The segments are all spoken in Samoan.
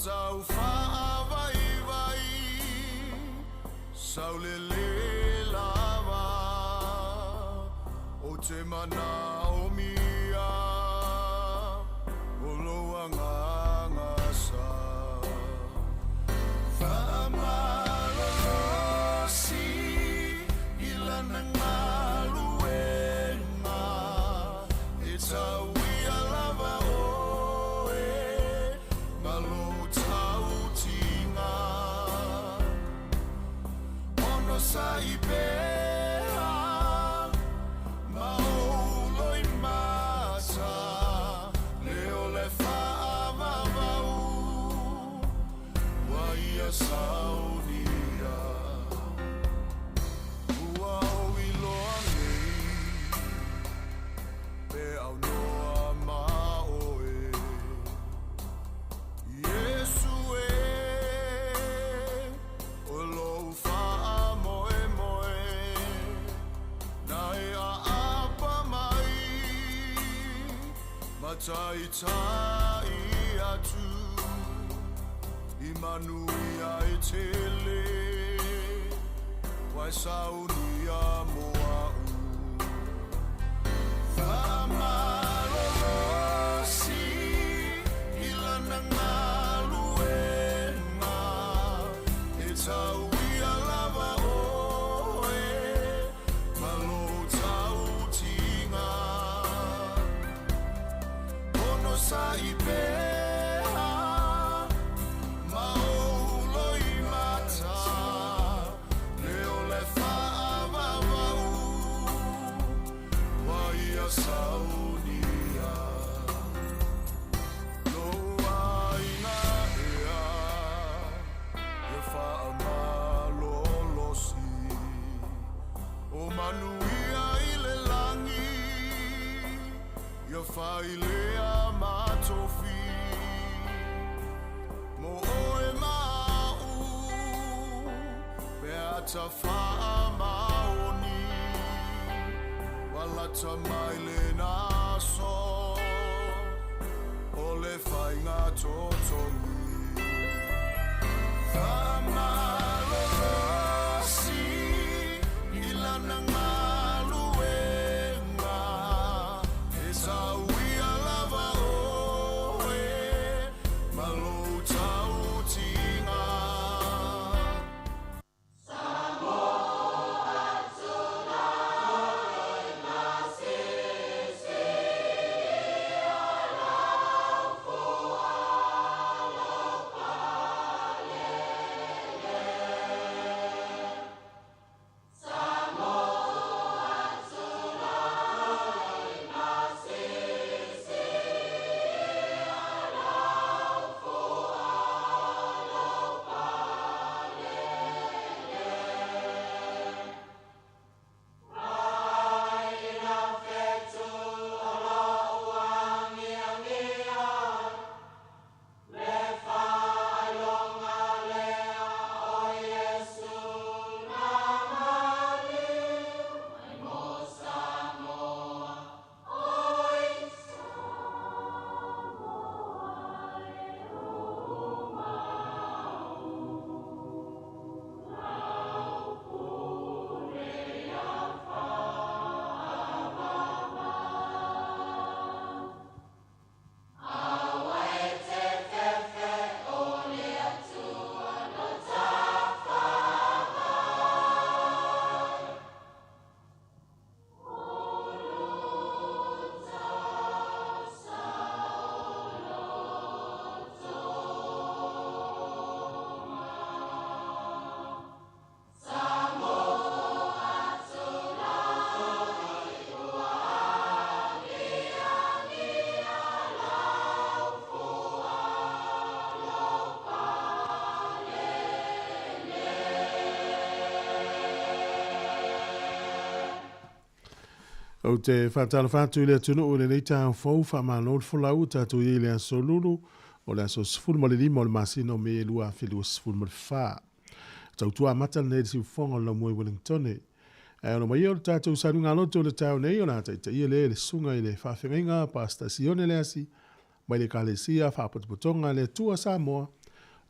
tau faavaivai saulele lava ou te manaomia o lou agaga sa Faamalolosi i lana galuega e tauia lava oe ma lou tautiga. Onosai pea ma ou loimata, leo le faavavau ua ia saunia. Ua ou iloa nei pe aunoa ma oe, Iesu e, o lou faamoemoe na e aapa mai ma taitai atu i manuia e tele ua e saunia mo a'u. Faamalolosi i lana galuega e tauia lava oe ma lou tautiga. Onosai pea ma ou loimata, leo le faavavau ua ia saunia. Lou aiga ea ia faamalolosi o manuia i le lagi ia failea ma tofi mo oe ma a'u pe a tafaamaoni ua lata mai lena aso o le faiga totogi. Faamalolosi i lana galuega e tauia lava oe ma lou tautiga. Ou te faatalofa atu i le atunuu i lenei taeao fou, faamalo le folau ua tatou i ai i le aso Lulu, o le aso 15 o le masina o Me 2024. Tautua amata lenei i le siufofoga o le laumua i Wellingtone. Ae ono mai ia o le tatou saluga loto i le taeao nei, o le a taitaia lea i le susuga i le faafeagaiga Pastor Sione Leasi mai le Ekalesia Faapotopotoga a le Atua Samoa.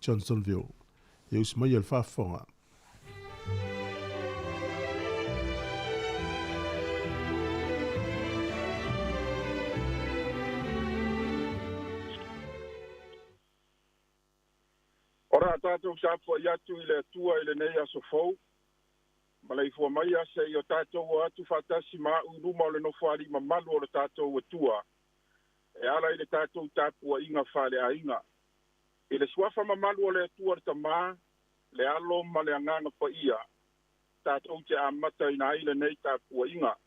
Johnsonville. Ia usi maia le faafofoga. O le a tatou tapuai atu i le Atua i lenei aso fou, ma leifua maia seia o tatou o atu faatasi ma a'u i luma o le Nofoalii mamalu o le tatou Atua, e ala i le tatou tapuaiga faaleaiga. I le Suafa mamalu o le Atua le Tama, le Alo ma le Agaga Paia, tatou te amataina ai lenei tapuaiga.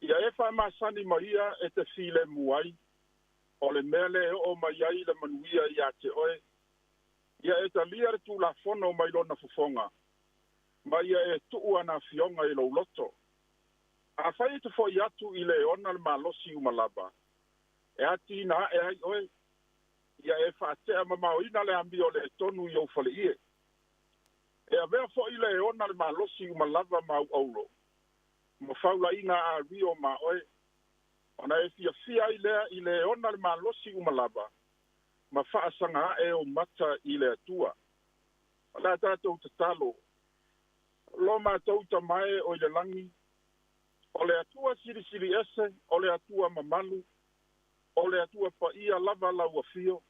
Ia e faamasani ma ia e te filemu ai, o le mea lea e oo mai ai le manuia ia te oe. Ia e talia le Tulafono mai lona fofoga, ma ia e tuu ana afioga i lou loto. Afai e te foi atu i le ona le malosi uma lava, e atiina ae ai oe, ia e faatea mamaoina le amio le tonu i ou faleie. E avea foi le ona le malosi uma lava ma au aulo, ma faulaiga a rio ma oe, ona e fiafia ai lea i le ona le malosi uma lava, ma faasaga ae ou mata i le Atua. O le a tatou tatalo, lo matou Tama e o i le lagi, o le Atua silisili ese, o le Atua mamalu, o le Atua paia lava lau afio.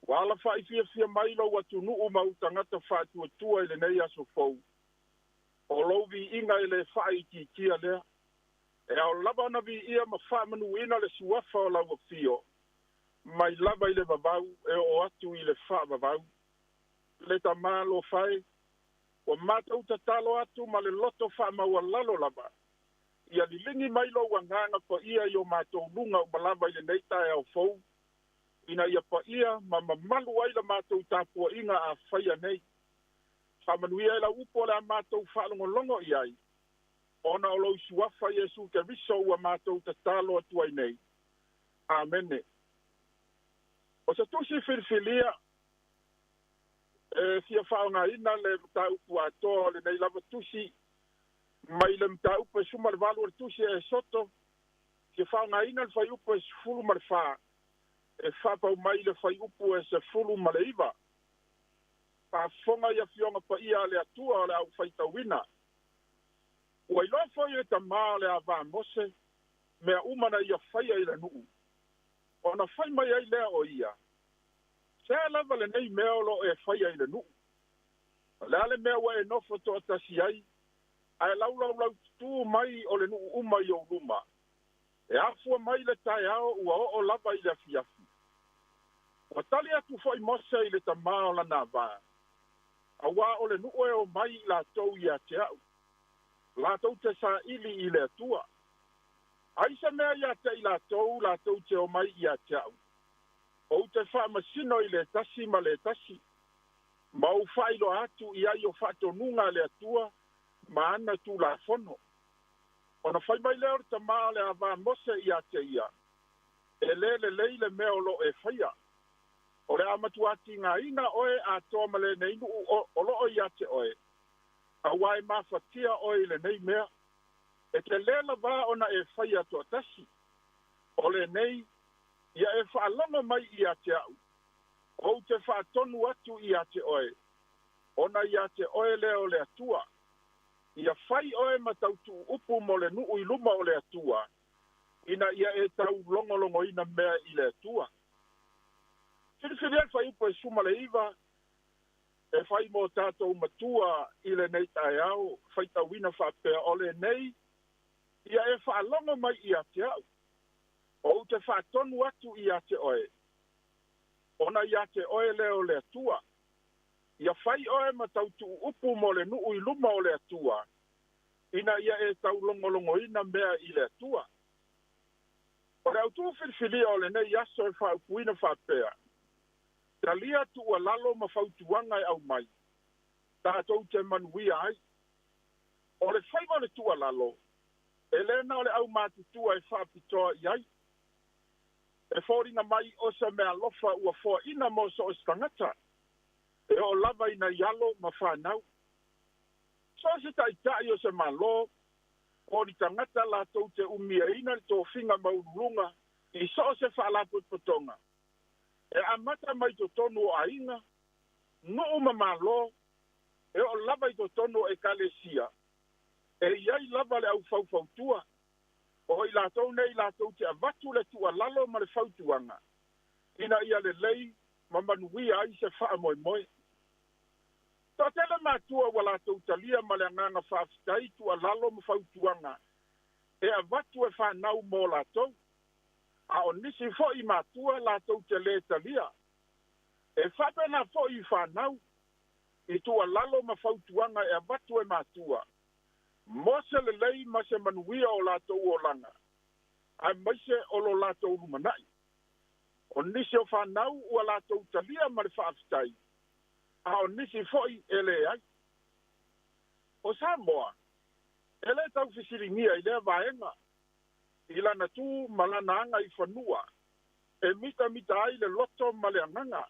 Ua alafa'i fiafia mai lou atunuu ma ou tagata faatuatua i lenei aso fou. O lou viiga e lē faaitiitia lea. E ao lava ona viia ma faamanuina le suafa o lau afio, mai lava i le vavau e oo atu i le faavavau. Le Tamā alofa e, ua matou tatalo atu ma le loto faamaualalo lava, ia liligi mai lou Agaga Paia i o matou luga uma lava i lenei taeao fou, ina ia paia ma mamalu ai la matou tapuaiga a faia nei. Faamanuia e lau upu o le a matou faalogologo i ai, ona o lou Suafa Iesu Keriso ua matou tatalo atu ai nei. Amene. O se tusi filifilia e fia faaaogaina le mataupu atoa o lenei lava tusi mai le mataupu e 18 o le tusi e Esoto, fia faaaogaina le fuaiupu e 14 e faapau mai le fuaiupu e 19. Faafofoga i afioga paia a le Atua o le a ou faitauina. Ua iloa foi e tamā o le avā Mose mea uma na ia faia i le nuu, ona fai mai ai lea o ia, Se a lava lenei mea o loo e faia i le nuu? O le a le mea ua e nofo toatasi ai, ae laulaulaututū mai o le nuu uma i ou luma, e afua mai le taeao ua oo lava i le afiafi? Ua tali atu foi Mose i le tamā o lana avā, Auā o le nuu e omai i latou ia te a'u, latou te saili i le Atua. Ai se mea ia te i latou, latou te omai ia te a'u, ou te faamasino i le tasi ma le tasi, ma ou faailoa atu i ai o faatonuga a le Atua ma ana Tulafono. Ona fai mai lea o le tamā o le avā Mose ia te ia, E lē lelei le mea o loo e faia. O le a matua tigaina oe atoa ma lenei nuu o loo ia te oe, auā e mafatia oe i lenei mea. E te lē lavā ona e faia toatasi. O lenei, ia e faalogo mai ia te a'u, ou te faatonu atu ia te oe, ona ia te oe lea o le Atua. Ia fai oe ma tautuu upu mo le nuu i luma o le Atua, ina ia e taulogologoina mea i le Atua. Filifilia le fuaiupu e 19 e fai mo tatou matua i lenei taeao, faitauina faapea, O lenei, ia e faalogo mai ia te a'u, ou te faatonu atu ia te oe, ona ia te oe lea o le Atua. Ia fai oe ma tautuu upu mo le nuu i luma o le Atua, ina ia e taulogologoina mea i le Atua. O le autū filifilia o lenei aso e faaupuina faapea, Talia tuualalo ma fautuaga e aumai, tatou te manuia ai. O le faiva o le tuualalo, e lē na o le aumatutua e faapitoa i ai. E foliga mai o se meaalofa ua foaina mo so o se tagata, e oo lava ina i alo ma fanau. So o se taita'i o se Malo po o ni tagata latou te umiaina le tofiga maualuluga i so o se faalapotopotoga. E amata mai totonu o aiga, nuu ma malo, e oo lava i totonu o ekalesia, e i ai lava le au faufautua, o i latou nei latou te avatu le tuualalo ma le fautuaga, ina ia lelei ma manuia ai se faamoemoe. Toatele matua ua latou talia ma le agaga faafetai tuualalo ma fautuaga e avatu e fanau mo latou, a o nisi foi matua latou te lē talia. E faapena foi i fanau, i tuualalo ma fautuaga e avatu e matua, mo se lelei ma se manuia o latou olaga, aemaise o lo latou lumanai. O nisi o fanau ua latou talia ma le faafetai, a o nisi foi e leai. O Samoa, e lē taufesiligia i lea vaega, i lana tu ma lana agaifanua, e mitamita ai le loto ma le agaga.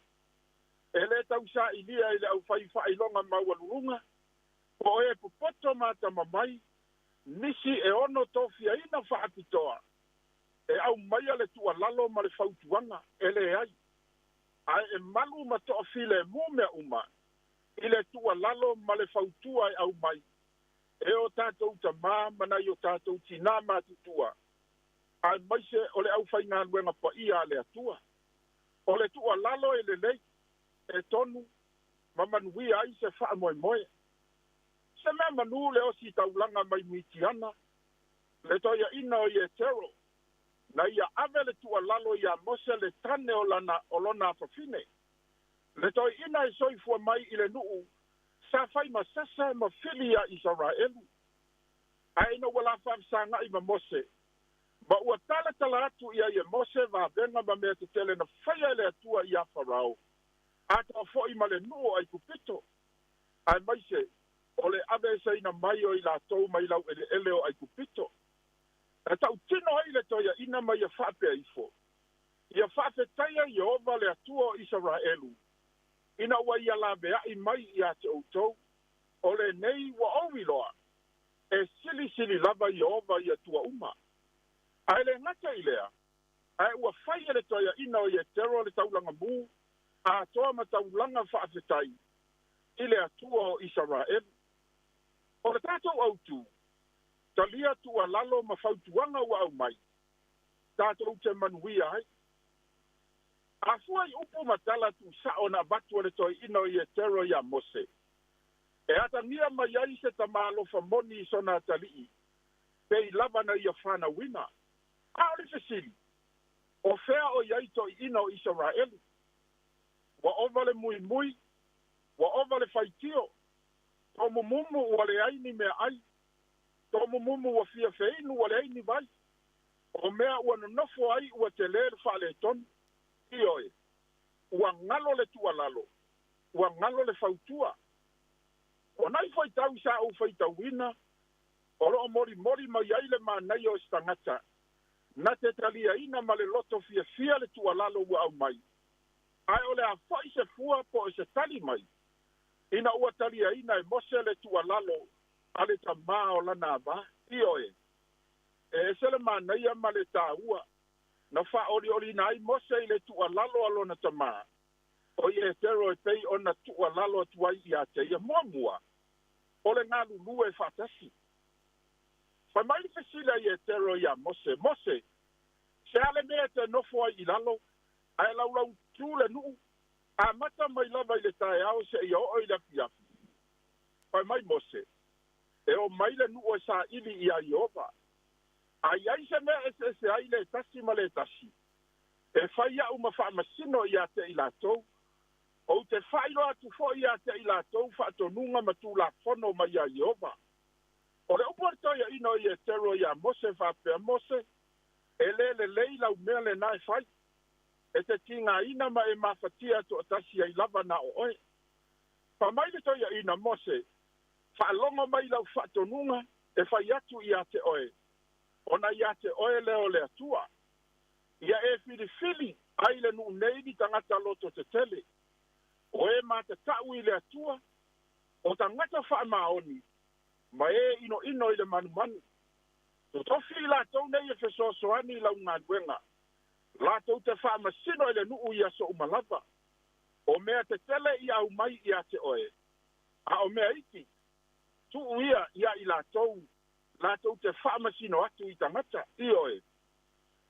E lē tausailia i le aufai faailoga maualuluga, po o e popoto ma atamamai, nisi e ono tofiaina faapitoa, e aumaia le tuualalo ma le fautuaga, e leai. Ae e malu ma toafilemu mea uma i le tuualalo ma le fautua e aumai e o tatou tamā ma nai o tatou tinā matutua, aemaise o le aufaigaluega paia a le Atua. O le tuualalo e lelei, e tonu ma manuia ai se faamoemoe. Se mea manu le ositaulaga mai Mitiana, le toeaina o Ietero, na ia ave le tuualalo ia Mose le tane o lana o lona afafine. Le toeaina e soifua mai i le nuu sa fai ma sasa ma fili ia Isaraelu. Ae ina ua la faafesaga'i ma Mose, ma ua talatala atu i ai e Mose vavega ma mea tetele na faia e le Atua ia Farao, atoa foi ma le nuu o Aikupito, aemaise o le aveeseina mai o i latou mai laueleele o Aikupito. E tautino ai le toeaina ma ia faapea ifo, Ia faafetaia Ieova le Atua o Isaraelu, ina ua ia laveai mai ia te outou, o lenei ua ou iloa, e silisili lava Ieova i atua uma. Ae le gata i lea, ae ua fai e le toeaina o Ietero le taulaga mu atoa ma taulaga faafetai i le Atua o Isaraelu. O le tatou autu, talia tuualalo ma fautuaga ua aumai, tatou te manuia ai. A fua i upu ma tala tuusao na avatu e le toeaina o Ietero ia Mose, e atagia mai ai se tama alofa moni i sona atalii, pei lava na ia fanauina. A o le fesili, o fea o i ai toeaiina o Isaraelu? Ua ova le muimui, ua ova le faitio, tomumumu ua leai ni meaai, tomumumu ua fia feinu ua leai ni vai. O mea ua nonofo ai ua telē le faaletonu. Ioe, ua galo le tuualalo, ua galo le fautua. O nai faitau sa ou faitauina, o loo molimoli mai ai le manaia o se tagata, na te taliaina ma le loto fiafia le tuualalo ua aumai. Ae o le a foi se fua po o se tali mai, ina ua taliaina e Mose le tuualalo a le tamā o lana avā. Ioe, e ese le manaia ma le taua na faaolioliina ai Mose i le tuualalo a lona tamā, o Ietero e pei ona tuualalo atu ai ia te ia. Muamua, o le galulue faatasi. Fai mai le fesili a Ietero ia Mose, Mose, se a le mea e te nofo ai i lalo, ae laulautu le nuu, amata mai lava i le taeao seia oo i le afiafi? Fai mai Mose, E omai le nuu e saili ia Ieova. A i ai se mea e eseese ai le tasi ma le tasi, e fai au ma faamasino ia te i latou. Ou te faailoa atu foi ia te i latou faatonuga ma tulafono mai ia Ieova. O le upu a le toeaina o Ietero ia Mose faapea, Mose, e le lelei lau mea lena e fai. E te tigaina ma e mafatia toatasi ai lava na o oe. Fai mai le toeaina, Mose, faalogo mai i lau faatonuga e fai atu ia te oe, ona ia te oe lea o le Atua. Ia e filifili ai le nuu nei ni tagata loto tetele, o e matatau i le Atua, o tagata faamaoni, ma e inoino i le manumanu. Totofi i latou nei e fesoasoani i lau galuega. Latou te faamasino i le nuu i aso uma lava. O mea tetele ia aumai ia te oe, a o mea iti, tuu ia ia i latou, latou te faamasino atu i tagata. Ioe,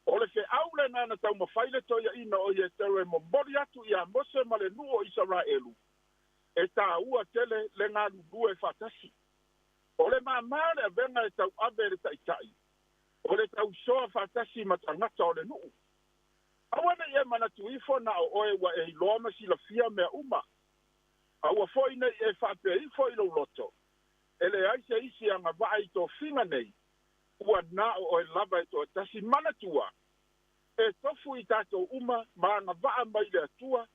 o le feau lena na taumafai le toeaina o Ietero e momoli atu ia Mose ma le nuu o Isaraelu, e taua tele le galulue faatasi. O le māmā o le avega e tauave e le taitai, o le tausoa faatasi ma tagata o le nuu. Aua ne i e manatu ifo na o oe ua e iloa ma silafia mea uma. Aua foi ne i e faapea ifo i lou loto, e leai se isi agavaa i tofiga nei, ua na o oe lava e toatasi. Manatua, e tofu i tatou uma ma agavaa mai le Atua,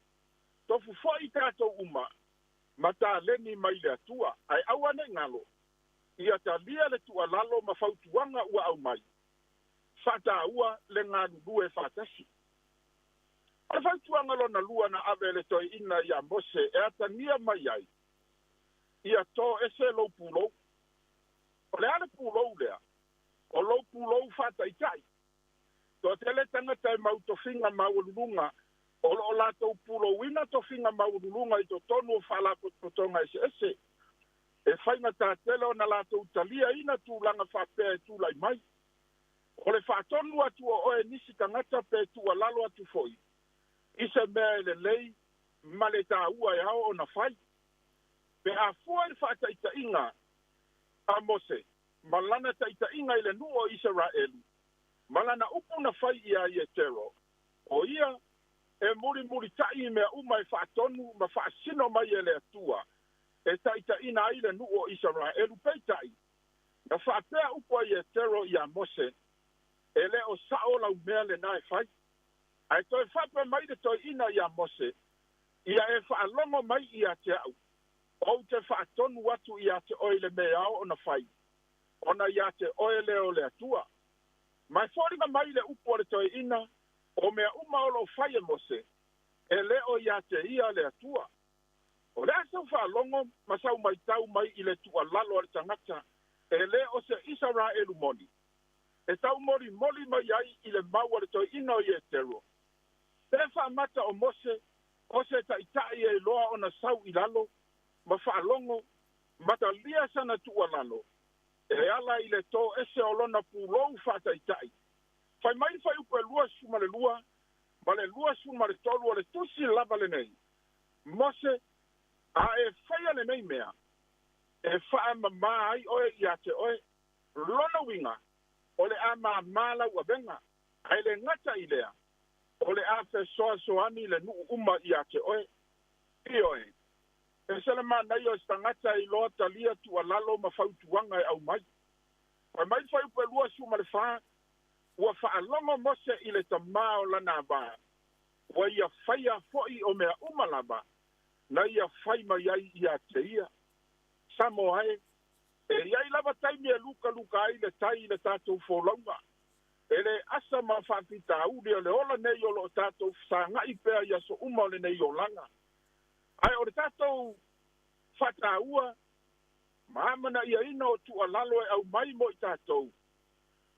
tofu foi i tatou uma ma taleni mai le Atua. Ae aua ne i galo, ia talia le tuualalo ma fautuaga ua aumai, faataua le galulue faatasi. O le fautuaga lona lua na ave e le toeaina ia Mose e atagia mai ai, ia to ese lou pulou. O le a le pulou lea? O lou pulou faataitai. Toatele tagata e mau tofiga maualuluga o lo o latou pulouina tofiga maualuluga i totonu o faalapotopotoga eseese. E faigata tele ona latou taliaina tulaga faapea e tulai mai. O le faatonu atu o oe nisi tagata pe tuualalo atu foi i se mea e lelei ma le taua e ao ona fai. Pe a fua i le faataitaiga a Mose ma lana taitaiga i le nuu o Isaraelu, ma lana upu na fai ia Ietero, o ia e mulimulitai i mea uma e faatonu ma faasino mai e le Atua e taitaiina ai le nuu o Isaraelu. Peitai, na faapea upu a Ietero ia Mose, e le o sao lau mea lena e fai. Ae toe faapea mai le toeaina ia Mose, ia e faalogo mai ia te au, ou te faatonu atu ia te oe i le mea e ao ona fai, ona ia te oe lea o le Atua. Ma e foliga mai le upu a le toeaina, o mea uma o lo o fai e Mose, e le o ia te ia le Atua. O le a sau faalogo ma sau maitau mai i le tuualalo a le tagata e le o se Isaraelu moni, e taumolimoli mai ai i le mau a le toeaina o Ietero, pe faamata o Mose o se taitai e iloa ona sau i lalo ma faalogo ma talia sana tuualalo e ala i le to ese o lona pulou faataitai. Fai mai le fuaiupu e 22 ma le 23 o le tusi lava lenei, Mose, a e faia lenei mea, e faamama ai oe ia te oe. Lona uiga, o le a māmā lau avega, ae le gata i lea, o le a fesoasoani le nuu uma ia te oe. Ioe, e ese le manaia o se tagata e iloa talia tuualalo ma fautuaga e aumai. Fai mai le fuaiupu e 24, Ua faalogo Mose i le tamā o lana ava, ua ia faia foi o mea uma lava na ia fai mai ai ia te ia. Samoa e, e i ai lava taimi e lukaluka ai le tai i le tatou folauga. E le asa ma faafitauli o le ola nei o lo o tatou fesagai pea i aso uma o lenei olaga. Ae o le tatou faataua ma amanaiaina o tuualalo e aumai mo i tatou,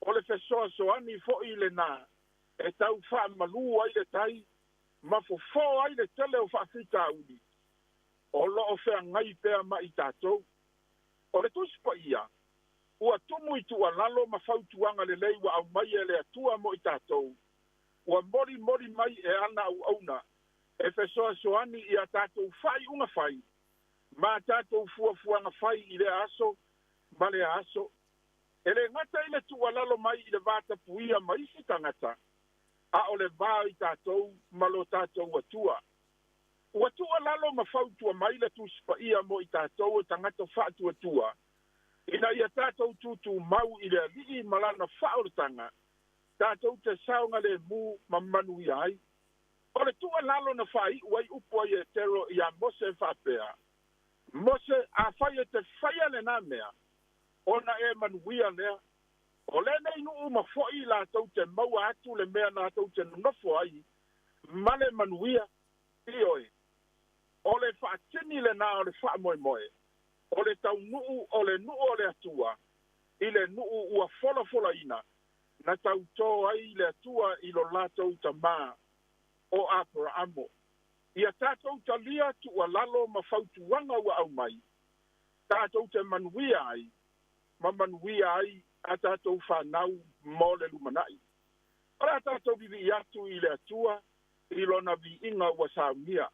o le fesoasoani foi lena e tau faamalu ai le tai ma fofo ai le tele o faafitauli o lo o feagai pea ma i tatou. O le Tusi Paia, ua tumu i tuualalo ma fautuaga lelei ua aumai e le Atua mo i tatou, ua molimoli mai e ana auauna e fesoasoani i a tatou faaiuga fai ma a tatou fuafuaga fai i lea aso ma lea aso. E le gata i le tuualalo mai i le vatapuia ma isi tagata, a o le va o i tatou ma lo tatou Atua. Ua tuualalo ma fautua mai le Tusi Paia mo i tatou o tagata faatuatua, ina ia tatou tutumau i le Alii ma Lana faaolataga, tatou te saogalemu ma manuia ai. O le tuualalo na faaiu ai upu a Ietero iā Mose e faapea, Mose, afai e te faia lena mea, ona e manuia lea. O lenei nuu uma foi latou te maua atu le mea latou te nonofo ai ma le manuia. Ioe, o le faatini lena o le faamoemoe, o le taunuu o le nuu o le Atua i le nuu ua folafolaina. Na tautō ai le Atua i lo latou tamā o Aperaamo. Ia tatou talia tuualalo ma fautuaga ua aumai, tatou te manuia ai ma manuia ai a tatou fanau mo le lumanai. O le a tatou vivii atu i le Atua i lona viiga ua saunia.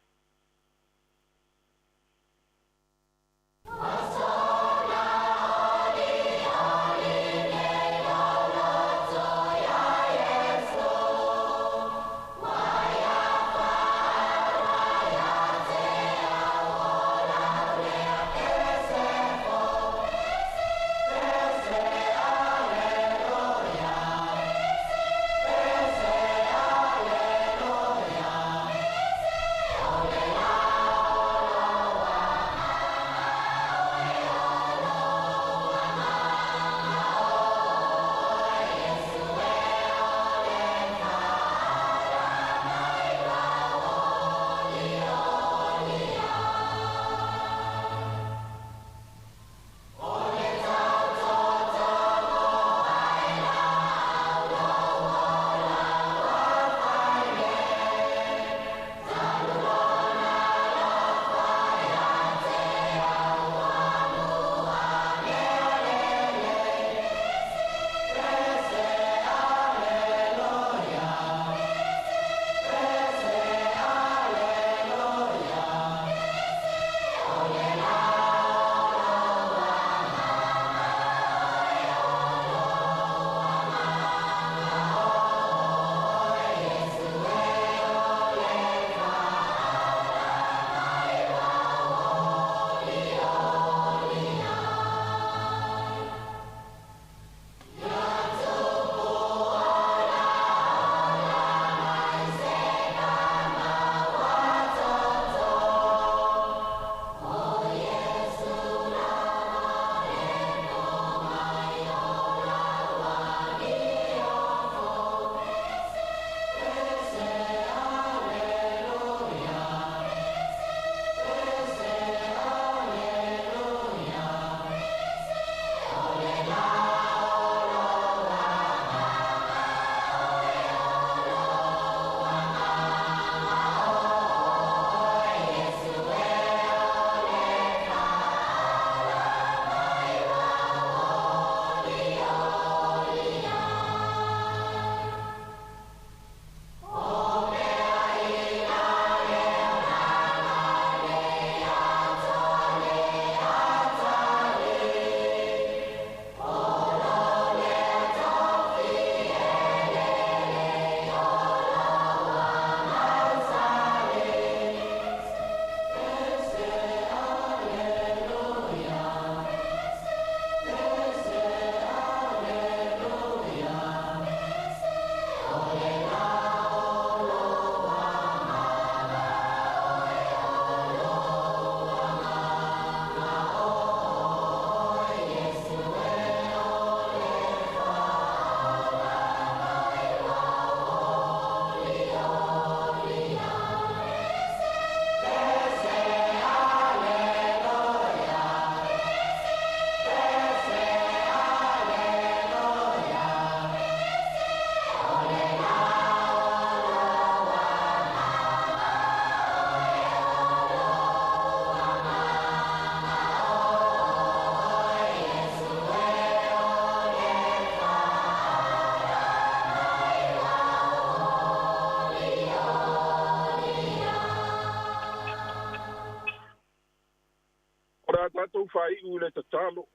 O le a tatou faaiu i le tatalo.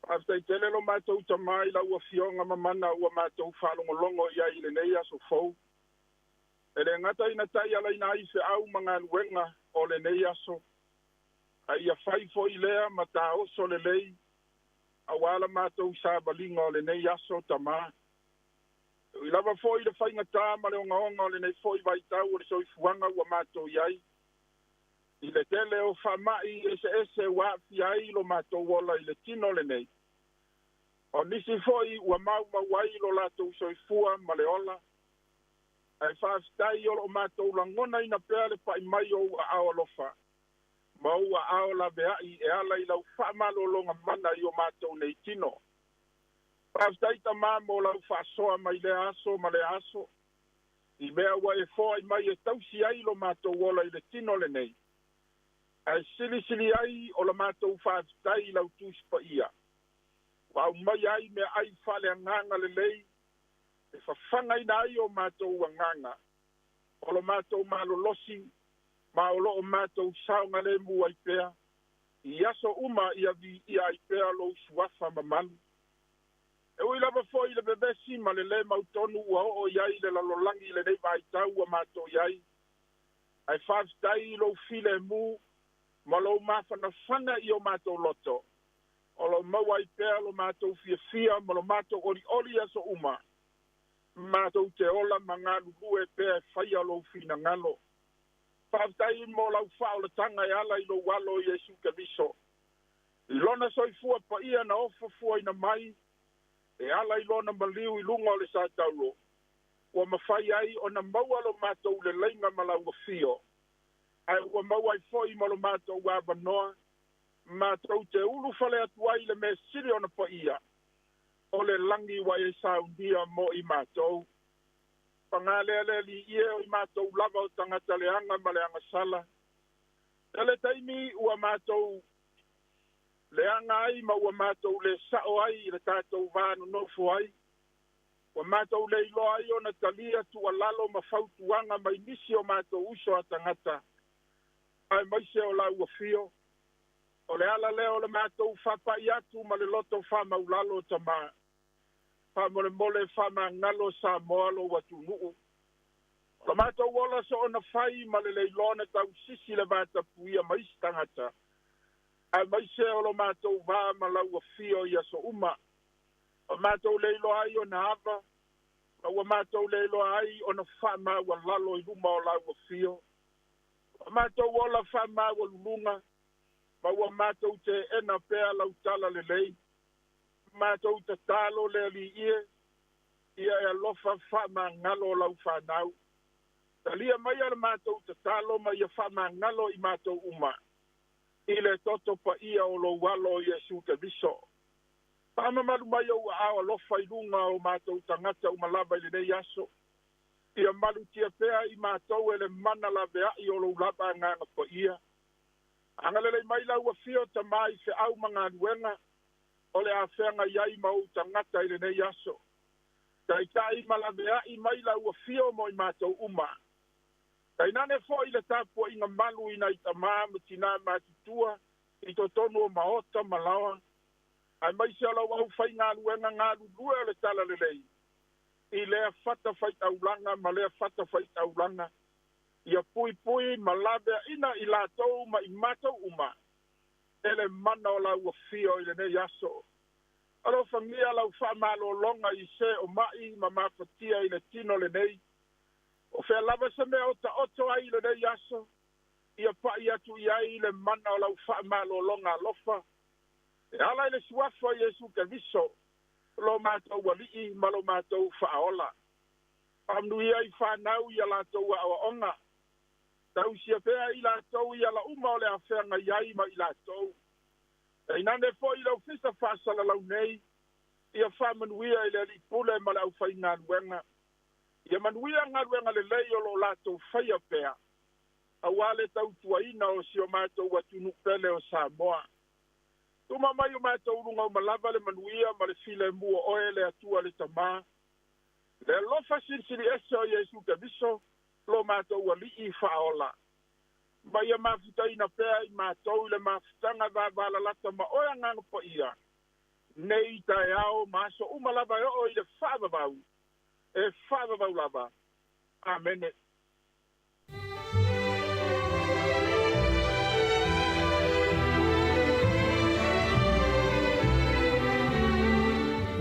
Faafetai tele lo matou Tamā i lau Afioga mamana ua matou faalogologo i ai i lenei aso fou. E le gata ina taialaina ai feau ma galuega o lenei aso, a ia fai foi lea ma taoso lelei auā la matou savaliga o lenei aso Tamā. E ui lava foi i le faigatā ma le ogaoga o lenei foi vaitau o le soifuaga ua matou i ai, i le tele o faamai eseese ua aafia ai lo matou ola i le tino lenei. O nisi foi ua maumau ai lo latou soifua ma le ola, ae faafetai o loo matou lagonaina pea le pai mai o ou aao alofa ma ou aao laveai e ala i lau faamalologa mana i o matou nei tino. Faafetai Tamā mo lau faasoa mai lea aso ma lea aso, i mea ua e foai mai e tausi ai lo matou ola i le tino lenei, ae silisili ai o la matou faafetai i lau Tusi Paia, ua aumaia ai meaai faaleagaga lelei e fafagaina ai o matou agaga, o lo matou malolosi, ma o lo o matou saogalemu ai pea i aso uma ia viia ai pea lou suafa mamalu. E ui lava foi i le vevesi ma le lē mautonu ua oo i ai le lalolagi i lenei vaitau ua matou i ai, ae faafetai i lou filemu ma lou mafanafana i o matou loto, o lo o maua ai pea lo matou fiafia ma lo matou olioli i aso uma, matou te ola ma galulue pea e faia lou finagalo. Faafetai mo lau faaolataga e ala i lou Alo Iesu Keriso, i lona soifua paia na ofo fuaina mai e ala i lona maliu i luga o le satauro, ua mafai ai ona maua lo matou leleiga ma lau afio, ae ua maua ai foi ma lo matou avanoa matou te ulufale atu ai i le mea sili ona paia o le lagi ua e saunia mo i matou. Paga lea le Alii e, o i matou lava o tagata leaga ma le agasala. Tele taimi ua matou leaga ai ma ua matou le sao ai i le tatou va nonofo ai, ua matou le iloa ai ona talia tuualalo ma fautuaga mai nisi o matou uso a tagata, aemaise o lau afio. O le ala lea o le matou faapai atu ma le loto faamaulalo, Tamā. Faamolemole faamagalo Samoa lou atunuu. O le matou ola soona fai ma le leiloa na tausisi le vatapuia ma isi tagata, aemaise o lo matou va ma lau afio i aso uma. Ua matou le iloa ai ona ava, ma ua matou le iloa ai ona faamaualalo i luma o lau afio. Ua matou ola faamaualuluga, ma ua matou teena pea lau talalelei. Matou tatalo le Alii e, ia e alofa faamagalo o lau fanau. Talia maia le matou tatalo ma ia faamagalo i matou uma, i le toto paia o lou Alo Iesu Keriso. Faamamalu mai ou aao alofa i luga o matou tagata uma lava i lenei aso. Ia malutia pea i matou e le mana laveai o lou lava Agaga Paia. Agalelei mai lau afio Tamā i feau ma galuega o le a feagai ai ma ou tagata i lenei aso. Taitai ma laveai mai lau afio mo i matou uma. Tainane foi le tapuaiga malu i nai tamā ma tinā matutua i totonu o maota ma laoa, aemaise o lau aufaigaluega galulue o le talalelei i lea fatafaitaulaga ma lea fatafaitaulaga, ia puipui ma laveaina i latou ma i matou uma e le mana o lau afio i lenei aso. Alofagia lau faamalologa i se o mai ma mafatia i le tino lenei. O fea lava se mea o taoto ai i lenei aso, ia pai atu i ai le mana o lau faamalologa alofa, e ala i le suafa o Iesu Keriso, lo matou Alii ma lo matou Faaola. Faamanuia i fanau i a latou aoaoga. Tausia pea i latou i ala uma o le a feagai ai ma i latou. Tainane foi le Ofisa Faasalalau nei, ia faamanuia i le Alii Pule ma le aufaigaluega. Ia manuia galuega lelei o lo o latou faia pea, aua le tautuaina o si o matou atunuu pele o Samoa. Tuma mai o matou luga uma lava le manuia ma le filemu o oe le Atua le Tamā, le alofa silisili ese o Iesu Keriso, lo matou Alii Faaola. Ma ia mafutaina pea i matou i le mafutaga vavalalata ma oe Agaga Paia, nei taeao ma aso uma lava e oo i le faavavau, e faavavau lava. Amene.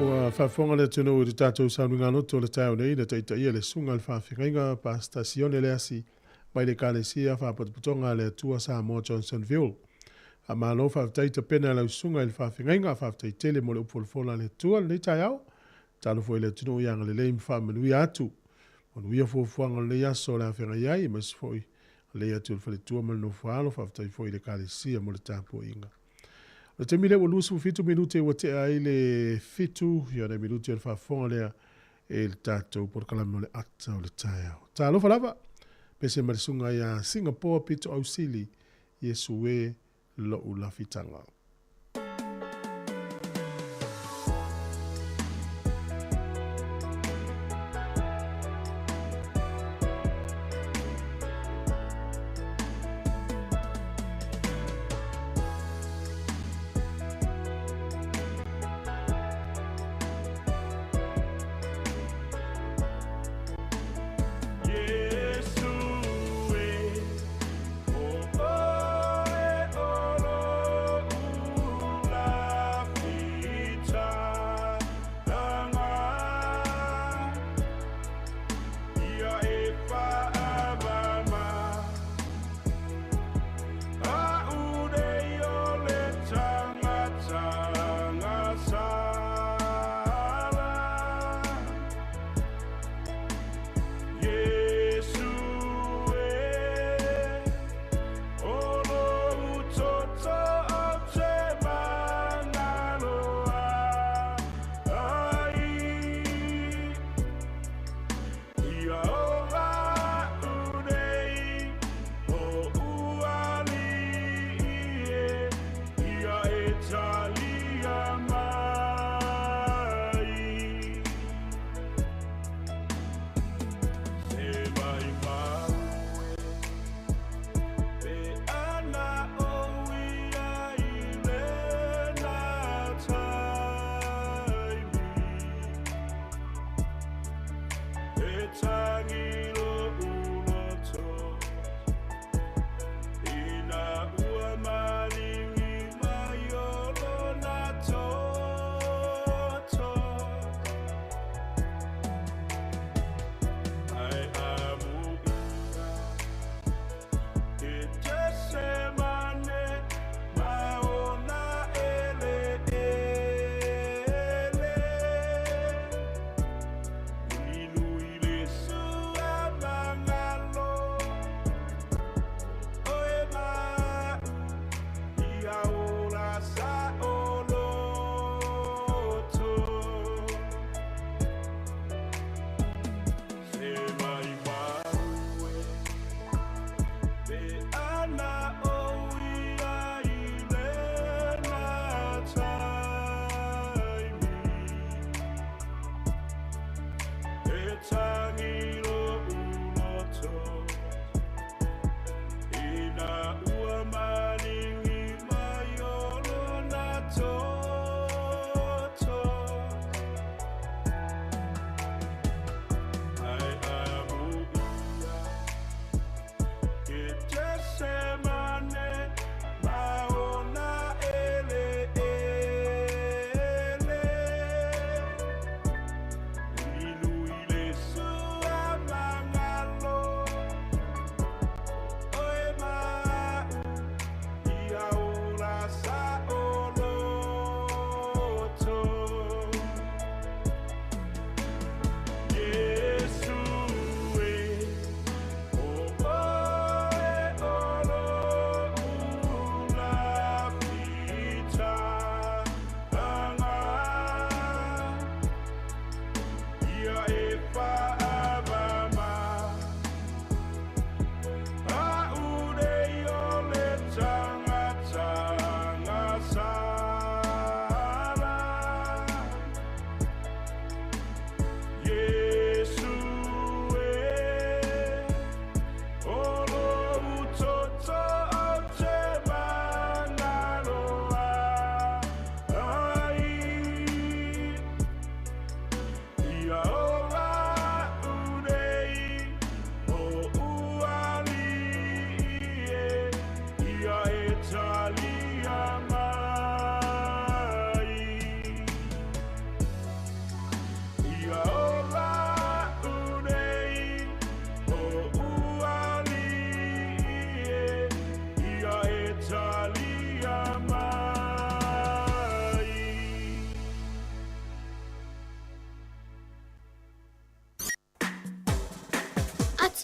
Ua faafofoga le atunuu i le tatou sauniga loto o le taeao nei na taitaia le Susuga i le Faafeagaiga Pastor Sione Leasi mai le Ekalesia Faapotopotoga a le Atua Samoa Johnsonville. Faamalo faafetai tapena e lau susuga i le faafeagaiga, faafetai tele mo le upu folafola a le Atua lenei taeao. Tatalo foi i le atunuu ia agalelei ma faamanuia atu. Manuia fuafuaga o lenei aso o le a feagai ai, aemaise foi lei atu i le faletua ma le nofoaalo, faafetai foi i le Ekalesia mo le tapuaiga. O le taimi lea ua 27 minute ua tea ai le 7, ia nai minute o le faafofoga lea i le tatou polokalame o le ata o le taeao. Talofa lava, pese ma le susuga ia Singapore pito ausili, Iesu e lo'u lafitaga.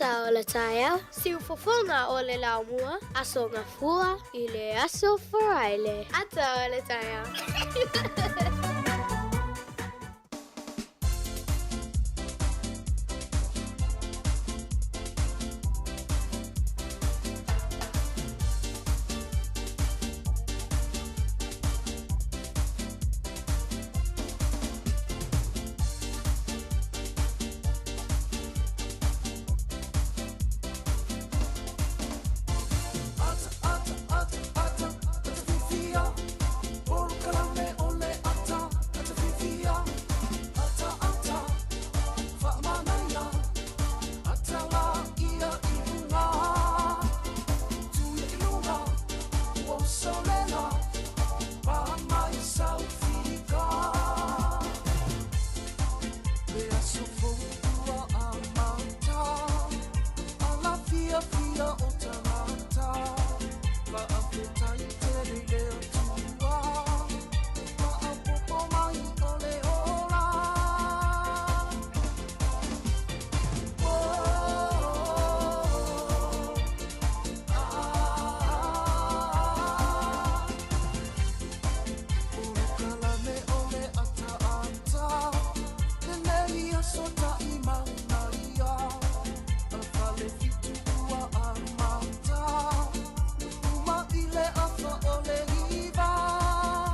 Ata o le taeao, siufofoga o le laumua, Aso Gafua i le Aso Faraile. Ata o le taeao.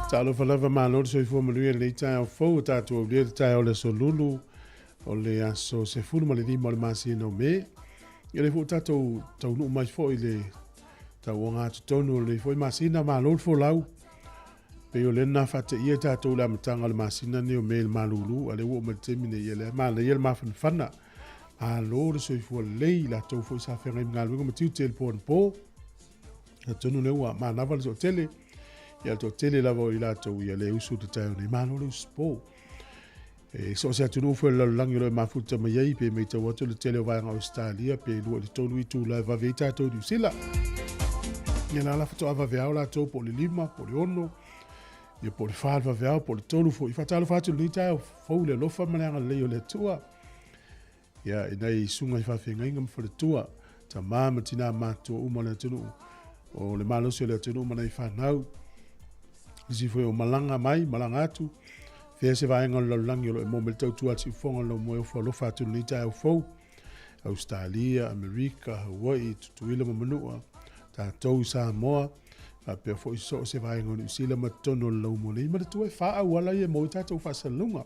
Talofa lava malo le soifua manuia i lenei taeao fou ua tatou aulia le taeao o le aso Lulu o le aso 15 o le masina o Me. Ia lea foi ua tatou taunuu mai foi i le tauogatotonu o lenei foi masina, malo le folau. Pei o lea na faateia tatou i le amataga o le masina lenei o Me i le malulu, a o lea ua oo mai i le taimi nei, ia lea manaia le mafanafana. Malo le soifua lelei i latou foi sa feagai ma galuega ma tiute i le po anapo. Atonu lea ua manava le toatele, ia le toatele lava o i latou ia le usu le taeao nei, malo le usupo. E so o se atunuu foi o le lalolagi o lo o e mafuta mai ai, pe matau atu le tele o vaega o Ausetalia, pe 2 i le 3 itula e vave ai tatou i Niu Sila. Ia la la faatoa vaveao latou po o le 5, po o le 6, ia po o le 4 le vaveao, po o le 3 foi. Faatalofa atu i lenei taeao fou i le alofa ma le agalelei o le Atua. Ia, i nai susuga i faafeagaiga ma faletua, tama ma tinā matutua uma o le atunuu, o le malosi o le atunuu ma nai fanau, nisi foi o malaga mai, malaga atu, fea se vaega o le lalolagi o lo o e maua mai le tautua a le siufofoga o le laumua e ofo alofa atu i lenei taeao fou, Ausetalia, Amerika, Hawaii, Tutuila ma Manua, tatou i Samoa, faapea foi so o se vaega o Niu Sila ma totonu o le laumua nei. Manatua e fa auala ia e maua ai tatou faasalalauga.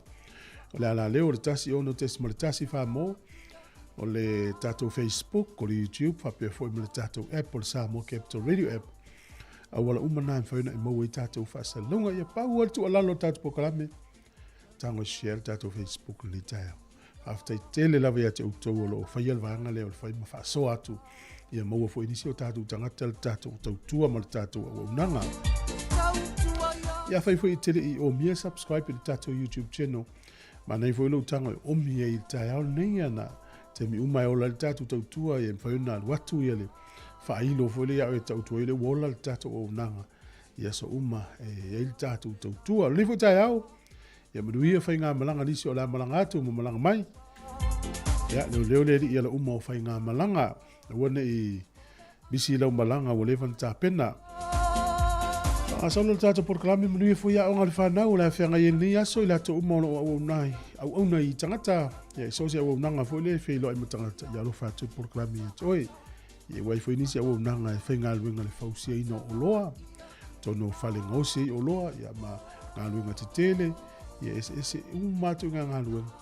O le alaleo o le 1 6.1 mo, o le tatou Facebook, o le YouTube, faapea foi ma le tatou app o le Samoa Capital Radio app. Auala uma na e mafai ona e maua ai tatou faasalalauga. Ia pau lava le tuualalo o le tatou polokalame, tago e share le tatou Facebook lenei taeao. Faafetai tele lava ia te outou o lo o faia le vaega lea o le fai ma faasoa atu ia maua foi nisi o tatou tagata le tatou tautua ma le tatou auaunaga. Ia fai foi e te le i omia subscribe i le tatou YouTube channel. Manaia foi lou tago e omi ai i le taeao lenei ana taimi uma e ola ai le tatou tautua ia mafai ona alu atu ia le faailo foi lea ia oe e tautua ai le ua ola le tatou auaunaga i aso uma e i ai le tatou tautua. O lenei foi taeao, Ia manuia faigamalaga nisi o le a malaga atu ma malaga mai. Ia, leoleo le alii ala uma o faigamalaga. Aua ne i misi lau malaga ua leva ona tapena. Faagasolo le tatou polokalame manuia foi aoga a le fanau o le a feagai ai lenei aso i latou uma o lo o auauna ai, auauna i tagata, ia i so o se auaunaga foi lea e feiloai ma tagata, ia alofa atu le polokalame ia te oe. Ia ua i ai foi nisi auaunaga e faigaluega i le fausiaina o oloa, totonu o fale gaosi ai oloa, ia ma galuega tetele, ia eseese uma atu i ngā galuega.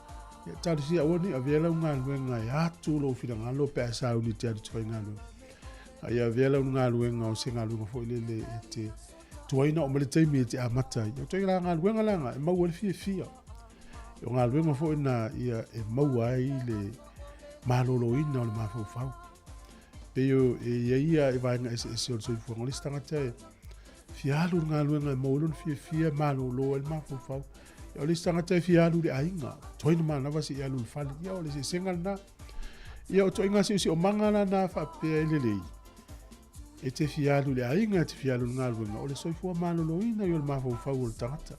Ia talosia aua ne i avea lau galuega e atu lou finagalo pe a sauni te alu te faigaluega. A ia avea lau galuega o se galuega foi lele e te tuai na oo mai le taimi e te amata ai. O toi la galuega la e maua ai le fiafia. O galuega foi na ia e maua ai le maloloina o le mafaufau. Pei o e ia ia e vaega eseese o le soifuaga o le isi tagata e fia alu i le galuega e maua ai lona fiafia e malolo ai le mafaufau. O le isi tagata e fia alu i le aiga, tuai na manava seia alu i le fale. Ia o le eseesega lena. Ia o ituaiga siosiomaga la na faapea e lelei, e te fia alu i le aiga, e te fia alu i le galuega, o le soifua maloloina ia o le mafaufau o le tagata.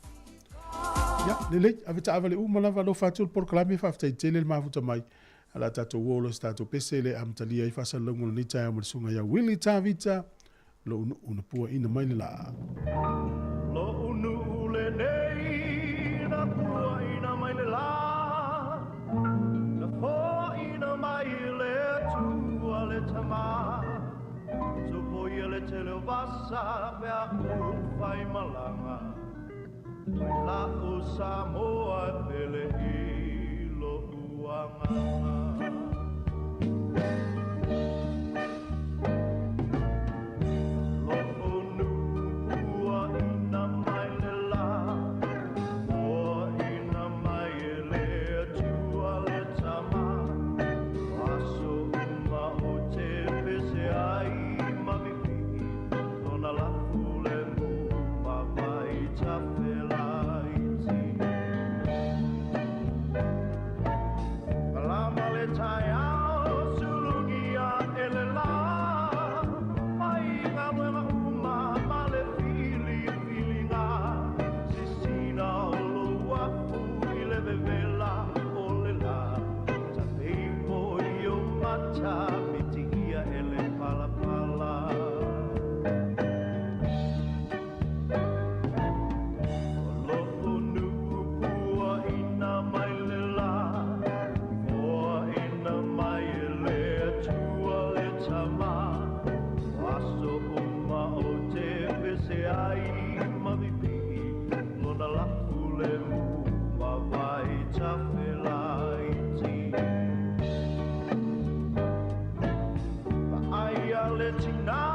Ia, lelei, ave taavale uma lava, alofa atu le polokalame, faafetai tele le mafuta mai. A la tatou uo lo se tatou pese le amatalia ai faasalalauga o lenei taeao ma le susuga ia Willie Tavita, lo'u nuu na puaina mai le lā. Lo'u nuu lenei na puaina mai le lā, na foaina mai le Atua le Tama. Sopoia le tele o vasa pe a ou fai malaga, mai la'u Samoa e pele i lo'u agaga. Lo'u nuu puaina mai le lā, puaina mai e le Atua le Tama. O aso uma ou te pese ai ma vivii, lona lafu le mu ma vai tafelaiti. Malama le taeao, sulugia e le lā, fai galuega uma ma le filifiliga. Sisina o lou afu i le vevela o le lā, tape ifo i ou mata mitiia e le palapala. O lo'u nuu puaina mai le lā, foaina mai e le Atua le Tama. O aso uma ou te pese ai ma vivii, lona lafu le mu ma vai tafelaiti. Vaaia le tinā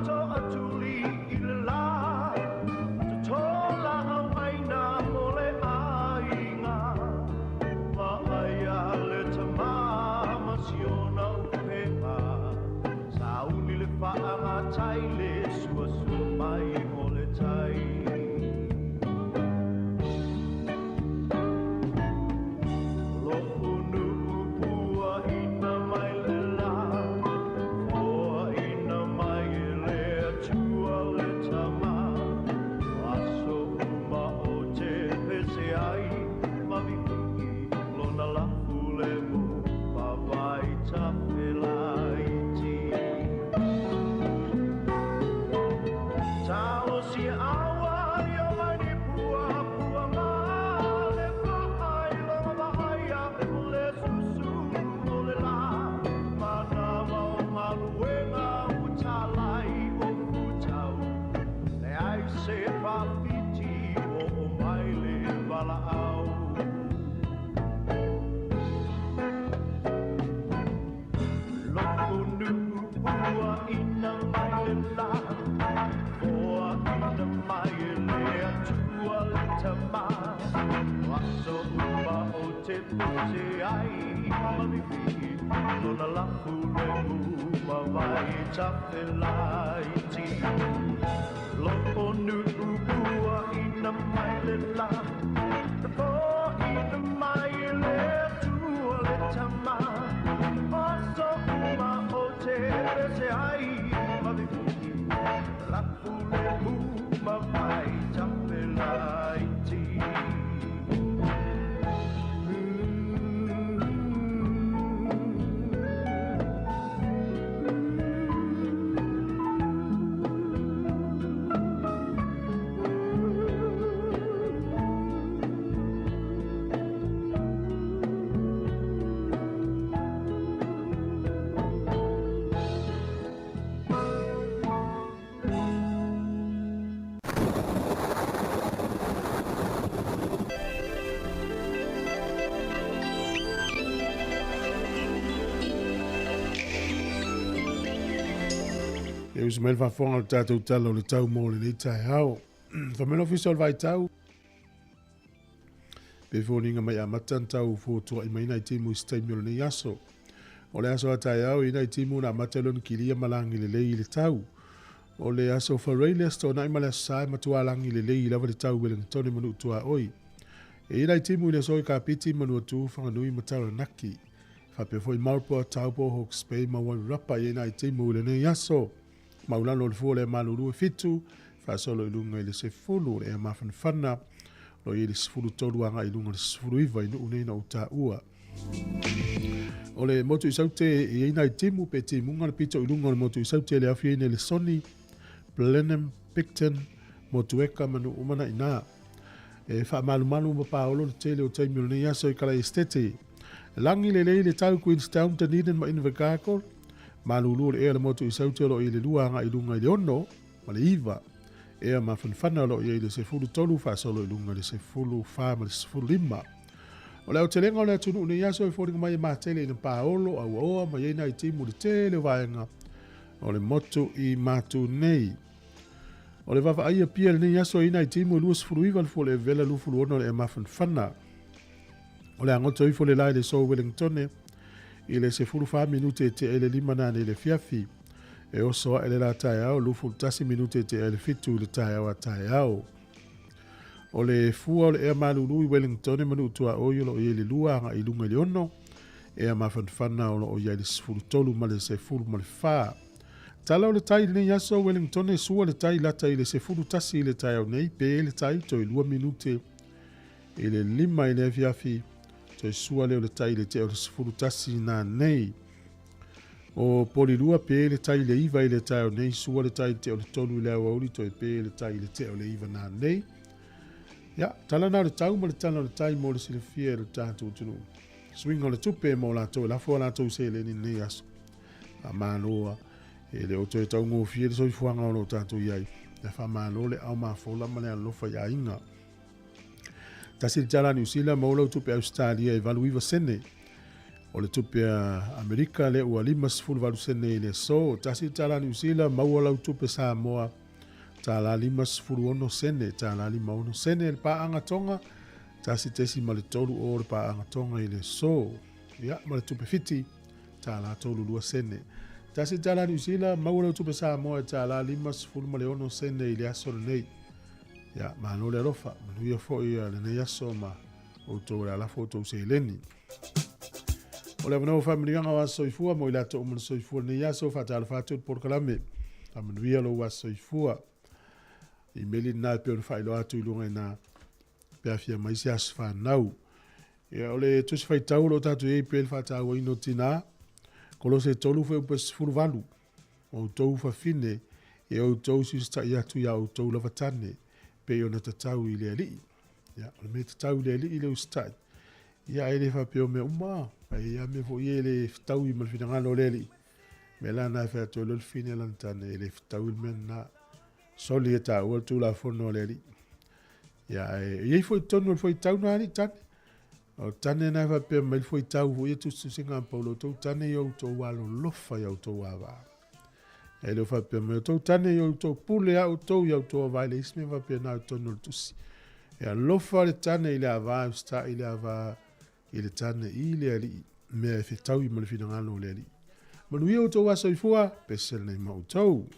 toatuli i le lā, totola au aina mo le aiga. Vaaia le tamā ma siona upega, sauni le faagatai le suasua mai o le tai. Lo'u nuu puaina mai le lā, foaina mai e le Atua le Tama. O aso uma ou te pese ai ma vivii, lona lafu le mu ma vai tafelaiti. Talosia aua ia mai ni pua puanga, le faailoga vaaia le susulu o le lā. Manava o galuega ua talai o futau, leai se faafiti ua oo mai le valaau. Lo'u nuu puaina mai le lā, foaina mai e le Atua le Tama. O aso uma ou te pese ai ma vivii, lona lafu le mu ma vai tafelaiti. Lo'u nuu puaina mai le lā, foaina mai e le Atua le Tama. O aso uma ou te pese ai ma vivii, lafu le mu ma vai tafelaiti. E uso mai le faafofoga o le tatou Tala o le Tau mo lenei taeao. Fai mai le Ofisa o le Vaitau, pe foliga mai amata ona tau fotua'i mai nai timu i se taimi o lenei aso. O le aso a taeao i nai timu na amata lona kilia ma lagi lelei i le tau. O le aso Faraile, Aso Toonai ma le Aso Sa e matua lagi lelei lava le tau Wellingtone ma nuu tuaoi. E i nai timu i le aso i Kapiti, Manuatu, Whanganui ma Taranaki. Faapea foi Marlborough, Taupo, Hawke's Bay ma Wairarapa i nai timu i lenei aso. Maulalo o le fua o le malulu e 7, faasolo i luga i le 10, le ea mafanafana, lo i le 13 agai i luga i le 19 i nuu nei na ou taua. O le motu i Saute e i ai nai timu pe timuga le pito i luga o le motu i Saute le aofia ai le Soni, Blenheim, Picton, Motueka ma nuu uma na i ina. E faamalumalu ma paolo le tele o taimi o lenei aso i Kalae Esitete. Lagi lelei le tau Queenstown, Dunedin ma Invercargill. Malulu le ea le motu i Saute o lo o i le 2 agai i luga i le 6 ma le 9. Ea mafanafana o lo o i ai le 13 faasolo i luga i le 14 ma le 15. O le aotelega o le atunuu nei aso e foliga mai e matele ina paolo, auaoa ma i ai nai timu i le tele o vaega o le motu i matu nei. O le vaavaai Apia i lenei aso e i ai nai timu e 29 le fua o le Evela 26 le ea mafanafana. O le agoto ifo le la i le so Wellingtone i le 14 minute e tea i le 5 nanei i le afiafi. E oso ae le la taeao 21 minute e tea i le 7 i le taeao a taeao. O le fua o le ea malulu i Wellingtone ma Nuu Tuaoi o lo o i ai le 2 agai i luga i le 6, ea mafanafana o lo o i ai le 13 ma le 14. Tala o le tai i lenei aso Wellingtone sua le tai lata i le 11 i le taeao nei, pe le tai toe 2 minute i le 5 i le afiafi, toe sua lea o le tai i le tea o le 11 nanei. O Polilua pe le tai i le 9 i le taeao nei, sua le tai i le tea o le 3 i le aoauli, toe pe le tai i le tea o le 9 nanei. Ia, tala na o le tau ma le tala o le tai mo le silafia e le tatou atunuu. Suiga o le tupe mo latou e lafo a latou seleni i lenei aso. Faamalo e le o toe taugofie le soifuaga o lo o tatou i ai. Ia faamalo le ao mafola ma le alolofa i aiga. Tasi le tala Niu Sila maua lau tupe Ausetalia e 89 sene. O le tupe a Amerika lea ua 58 sene i le aso. Tasi le tala Niu Sila maua lau tupe Samoa tala 56 sene, tala 56 sene le paaga Tonga, 1.3 o le paaga Tonga i le aso. Ia, ma le tupe Fiti, tala 32 sene. Tasi le tala Niu Sila maua lau tupe Samoa e tala 56 sene i le aso lenei. Ia, malo le alofa, manuia foi lenei aso ma outou o le a lafo outou seleni. O le avanoa faamanuiaga o aso soifua mo i latou uma na soifua lenei aso, faatalofa atu i le polokalame. Faamanuia lou aso soifua. Imeli lena e pei ona faailoa atu i luga ina pe a fia mai se aso fanau. Ia, o le tusi faitau o lo o tatou i ai pei le faatauaina o tinā, Kolose 3 fuaiupu 18. O outou fafine, e outou siusitai atu iā outou lava tane, pei ona tatau i le Alii. Ia, o le mea tatau i le Alii le usitai. Ia, ae le faapea o mea uma, ae i ai lava mea foi ia e le fetaui ma le finagalo o le Alii. Mea la na e fai atu ai loa le fafine lana tane, e le fetaui le mea lena. Soli e taua le Tulafono a le Alii. Ia, ae i ai foi totonu o le fuaitau na alii tane. O le tane na e faapea mai le fuaitau foi ia tusitusiga a Paulo, outou tane i outou alolofa i outou avaa. E le o faapea mai, outou tane i outou pule a outou i outou avaa, e leai se mea faapena i totonu o le tusi. E alofa le tane i le avā, e usitai le avā i le tane i le alii, mea e fetaui ma le finagalo o le alii. Manuia outou aso soifua, pese lenei ma outou.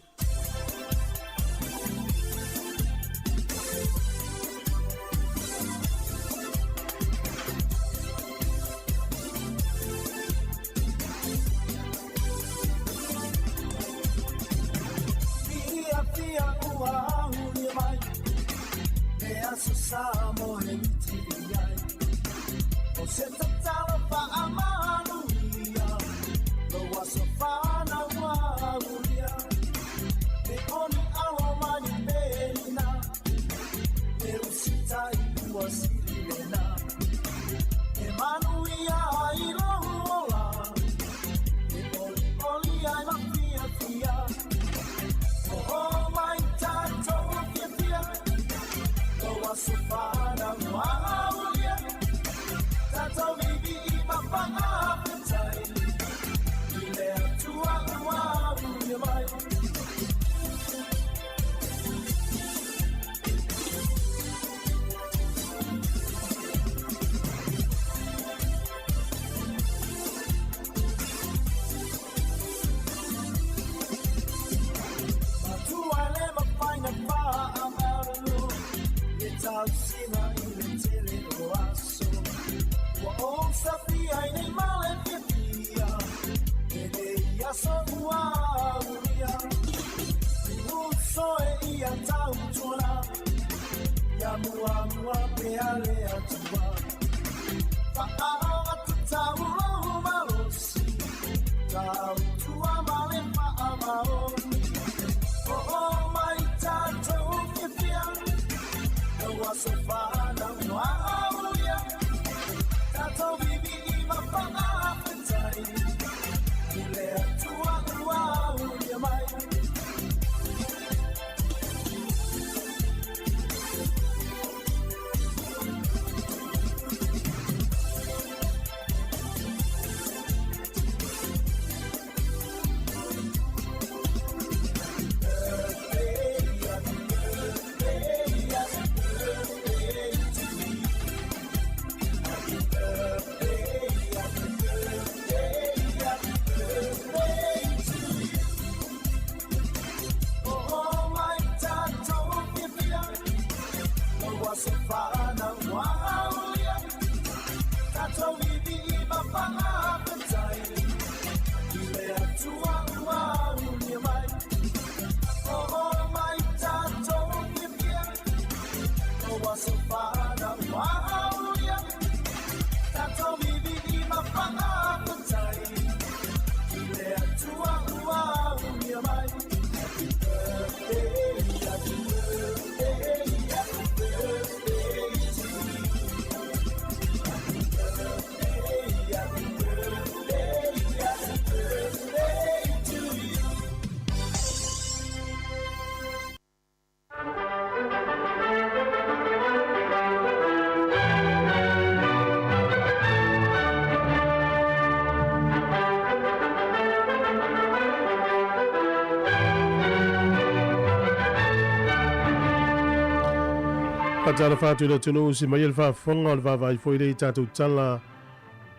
Faatalofa atu i le atunuu si mai e le faafofoga o le vaavaai foi lea i tatou tala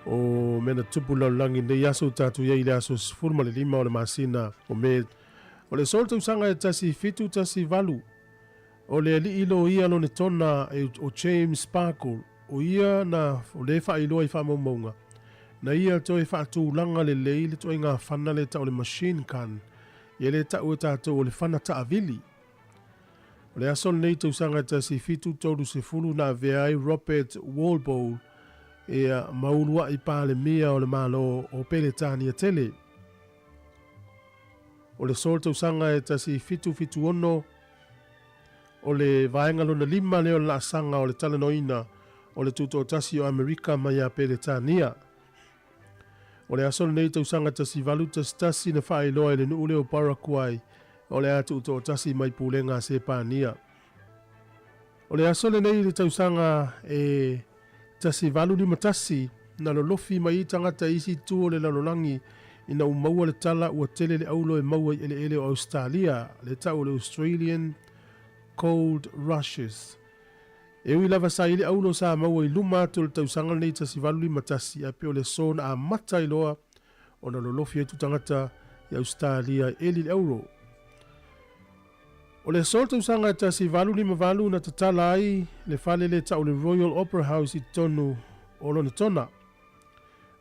o mea na tupu i le lalolagi i lenei aso ua tatou i ai i le aso 15 o le masina o Me. O le aso o le tausaga e 1718, o le alii loia Lonetona o James Sparkle, o ia na o lea e faailoa i faamaumauga, na ia toe faatulaga lelei le ituaiga fana lea e tau o le machine gun, ia lea e tau e tatou o le fana taavili. O le aso lenei tausaga e 1730 na avea ai Robert Walpole ia ma uluai Palemia o le Malo o Peretania tele. O le aso o le tausaga e 1776 o le vaega lona lima lea o le laasaga o le talanoaina o le Tutoatasi o Amerika mai ia Peretania. O le aso lenei tausaga 1811 na faailoa e le nuu lea o Paraguay o le a tuutoatasi mai pulega a Sepania. O le aso lenei i le tausaga e 1851 na lolofi mai ai tagata i isi itu o le lalolagi ina ua maua le tala ua tele le aulo e maua i eleele o Ausetalia, le tau o le Australian Gold Rushes. E ui lava sa i ai le aulo sa maua i luma atu o le tausaga lenei 1851, ae pei o le aso na amata ai loa ona lolofi atu tagata i Ausetalia e eli le aulo. O le aso o le tausaga 1858 na tatala ai le fale le tau o le Royal Opera House i totonu o Lonetona.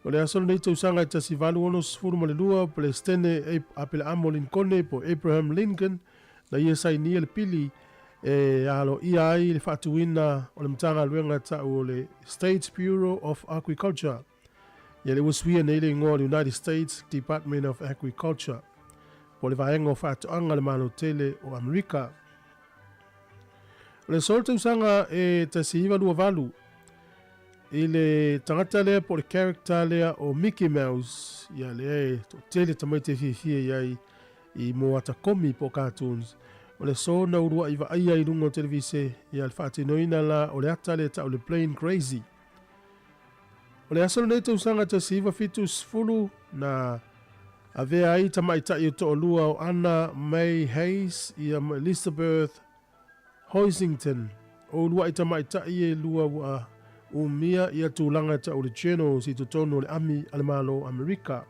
O le aso lenei tausaga e 1862, Peresetene Apela'amo Linkone po o Abraham Lincoln na ia sainia le pili e aloaia ai le faatuina o le Matagaluega tau o le States Bureau of Agriculture. Ia lea ua suia nei le igoa o le United States Department of Agriculture, po o le Vaega o Faatoaga a le Malo Tele o Amerika. O le aso o le tausaga e 1928, i le tagata lea po o le character lea o Mickey Mouse, ia lea e toatele tamaiti e fiafia i ai i mō ata komi po o cartoons. O le aso na uluai vaaia i luga o televise, ia le faatinoina la o le ata lea tau le Plane Crazy. O le aso lenei tausaga 1970 na avea ai tamaitai o toalua o Anna May Hayes ia ma Elizabeth Hoisington, o uluai tamaitai e lua ua umia ia tulaga tau le Generals i totonu o le Ami a le Malo o Amerika.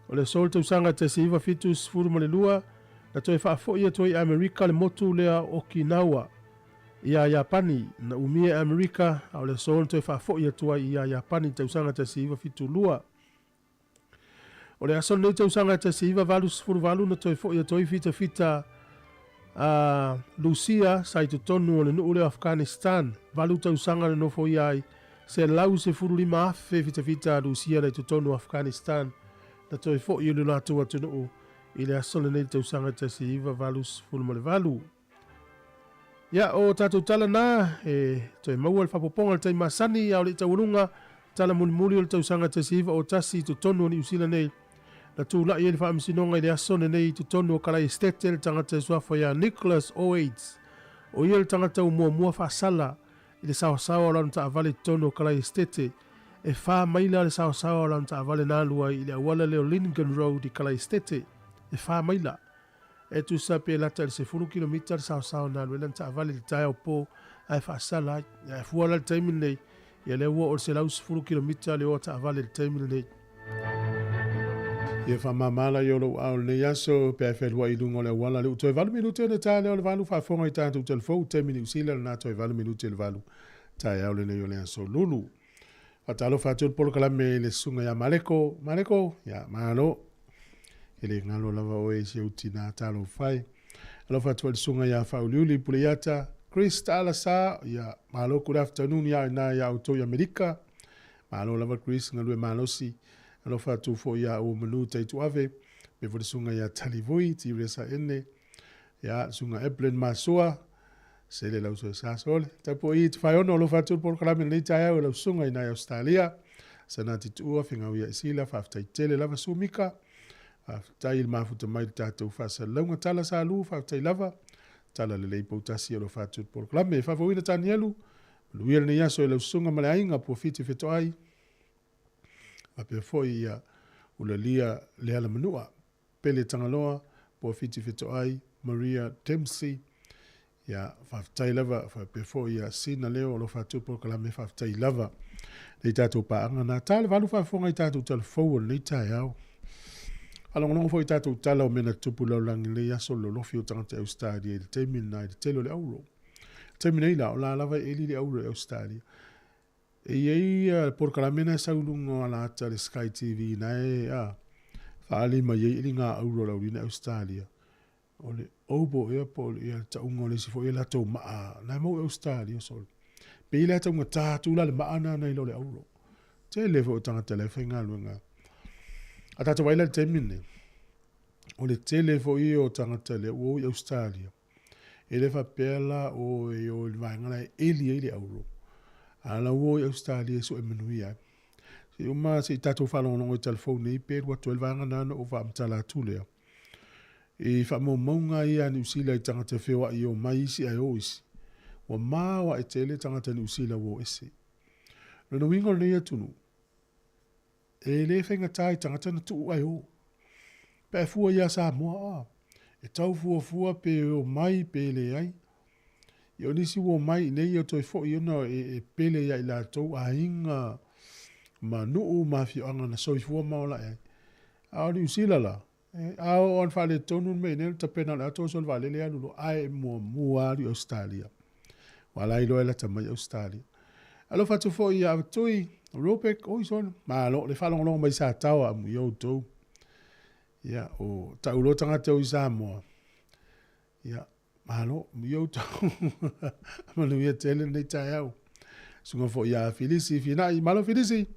O le aso o le tausaga 1972 na toe faafoi atu ai e Amerika le motu lea o Okinawa iā Iapani, na umia e Amerika, a o le aso na toe faafoi atu ai iā Iapani i le tausaga 1972. O le aso lenei tausaga e 1988 na toe foi atu ai fitafita a Lusia sa i totonu o le nuu lea o Afghanistan. Valu tausaga na nofoia ai, 115,000 fitafita a Lusia na i totonu o Afghanistan. Na toe foʻi i lo latou atunuu i le aso lenei i le tausaga 1988. Ia, o tatou tala na, e toe maua le faapopoga i le taimi masani, a o le i taualuga, tala mulimuli o le tausaga 1901 i totonu o Niu Sila nei. Na tulai ai le faamasinoga i le aso lenei i totonu o Kalai Estate le tagata e suafa ia Nicholas Oates. O ia le tagata ua muamua faasala i le saosaoa o lana taavale i totonu o Kalai Estate. E fa maila le saosaoa o lana taavale na alu ai i le auala lea o Lincoln Road i Kalai Estate. E fa maila. E tusa pe lata i le 10 kilomita le saosaoa na alu ai lana taavale i le taeao po ae faasala ai. Ae fua la i le taimi lenei, ia lea ua oo i le 110 kilomita le oa taavale i le taimi lenei. Ia faamama la i o lou ao lenei aso pe a fealuai i luga o le auala le toe 8 minute ona taea lea o le 8 faafofoga i tatou telefou taimi Niu Sila lena toe 8 minute le 8 taeao lenei o le aso Lulu. Faatalofa atu le polokalame i le susuga ia Maleko. Maleko, ia malo. E le galo lava oe i si ou tinā talofa e. Alofa atu le susuga ia Fauliuli Puleiata, Chris Taalasa, ia malo good afternoon ia ina ia outou i Amerika. Malo lava Chris, galue malosi. Alofa atu foi ia ua manu Taituave, pe foi le susuga ia Talivui, Tiresa Ene, ia le susuga Evelyn Masua, Sele lau soe sa sole. Tapu i te whai ono, alofa atu le polokalame lenei taeao i lau susuga i nai Australia. Sana tuua fegau ia isila, faafetai tele lava Sumika. Faafetai i le mafuta mai le tatou faasalalauga tala sa lu, faafetai lava. Tala lelei poutasi alofa atu le polokalame. Faafouina Tanielu, manuia lenei aso i lau susuga ma le aiga, Puafiti Fetoai. Faapea foi ia ulalia le alamanua. Pele Tagaloa, Puafiti Fetoai, Maria Dempsey, ia, faafetai lava, faapea foi ia Sina Leo, alofa atu polokalame, faafetai lava. Nei tatou paaga na tā le valu faafofoga i tatou tala fou o lenei taeao. Faalogologo foi i tatou tala o mea na tutupu i le lalolagi i lenei aso le lolofi o tagata i Ausetalia i le taimi lena i le tele o le auro. I le taimi nei la, o la lava e eli le auro i Ausetalia. E i ai le polokalame na e sau i luga o alata le Sky TV na e a, faaali mai ai eliga auro o le auliina i Ausetalia. O le obo ea po o le ia tauga o le isi foi e latou maa na e mau i Ausetalia sole. Pe i le taugata atu la le maa na nai lo le auro. Tele foi o tagata la e faigaluega. A tatou vaai la i le taimi lenei, o le tele foi o tagata lea ua o i Ausetalia. E le faapea la o e o i le vaega la e eli ai le auro. A la ua o i Ausetalia e sue manuia ai. Se i uma se i tatou faalogologo i talafou nei pe alu atu ai le vaega na ona ou faamatala atu lea. I faamaumauga ia a Niu Sila i tagata e feoai e omai isi ae o isi, ua maoae tele tagata Niu Sila ua o ese. Lona uiga o lenei atunuu, e le faigata i tagata na tuu ae o. Pe a fua ia Samoa, a, e tau fuafua pe omai pe leai. Ia o nisi ua omai iinei ia toe foi ona e pele ia i latou aiga ma nuu ma afioaga na soifua ma ola ae ai. A o Niu Sila la, a oo lava ina faaletonu le mea iinei o le tapena o le atoa oso le vaalele alu loa, ae muamua alu i Ausetalia. Ua la iloa e lata mai Ausetalia. Alofa atu foi ia Avatui, Robert, oi sole, malo le faalogologo mai Sataoa amuia outou. Ia, o tau loa tagata o i Samoa. Ia, Malo, amuia outou. Manuia tele lenei taeao. Susuga foi ia Filisi Finai. Malo Filisi.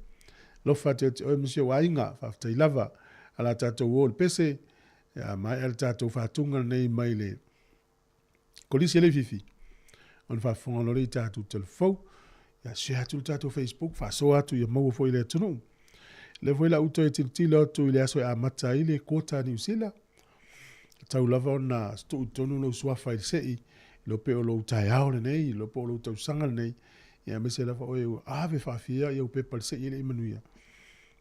Alofa atu ia te oe ma si ou aiga. Faafetai lava. A la tatou o i le pese, ia maea le tatou faatuga lenei mai le Kolisi e Leififi. Ona faafofoga loa lea i tatou telefou. Ia share atu le tatou Facebook, faasoa atu ia maua foi i le atunuu. Lea foi la u toe tilotilo atu i le aso e amata ai le quota a Niu Sila. Tatau lava ona tuu i totonu lou suafa i le sei, iloa pe o lou taeao lenei, iloa po o lou tausaga lenei, ia aemaise lava oe ua ave faafia ia ou pepa i le sei e le i manuia.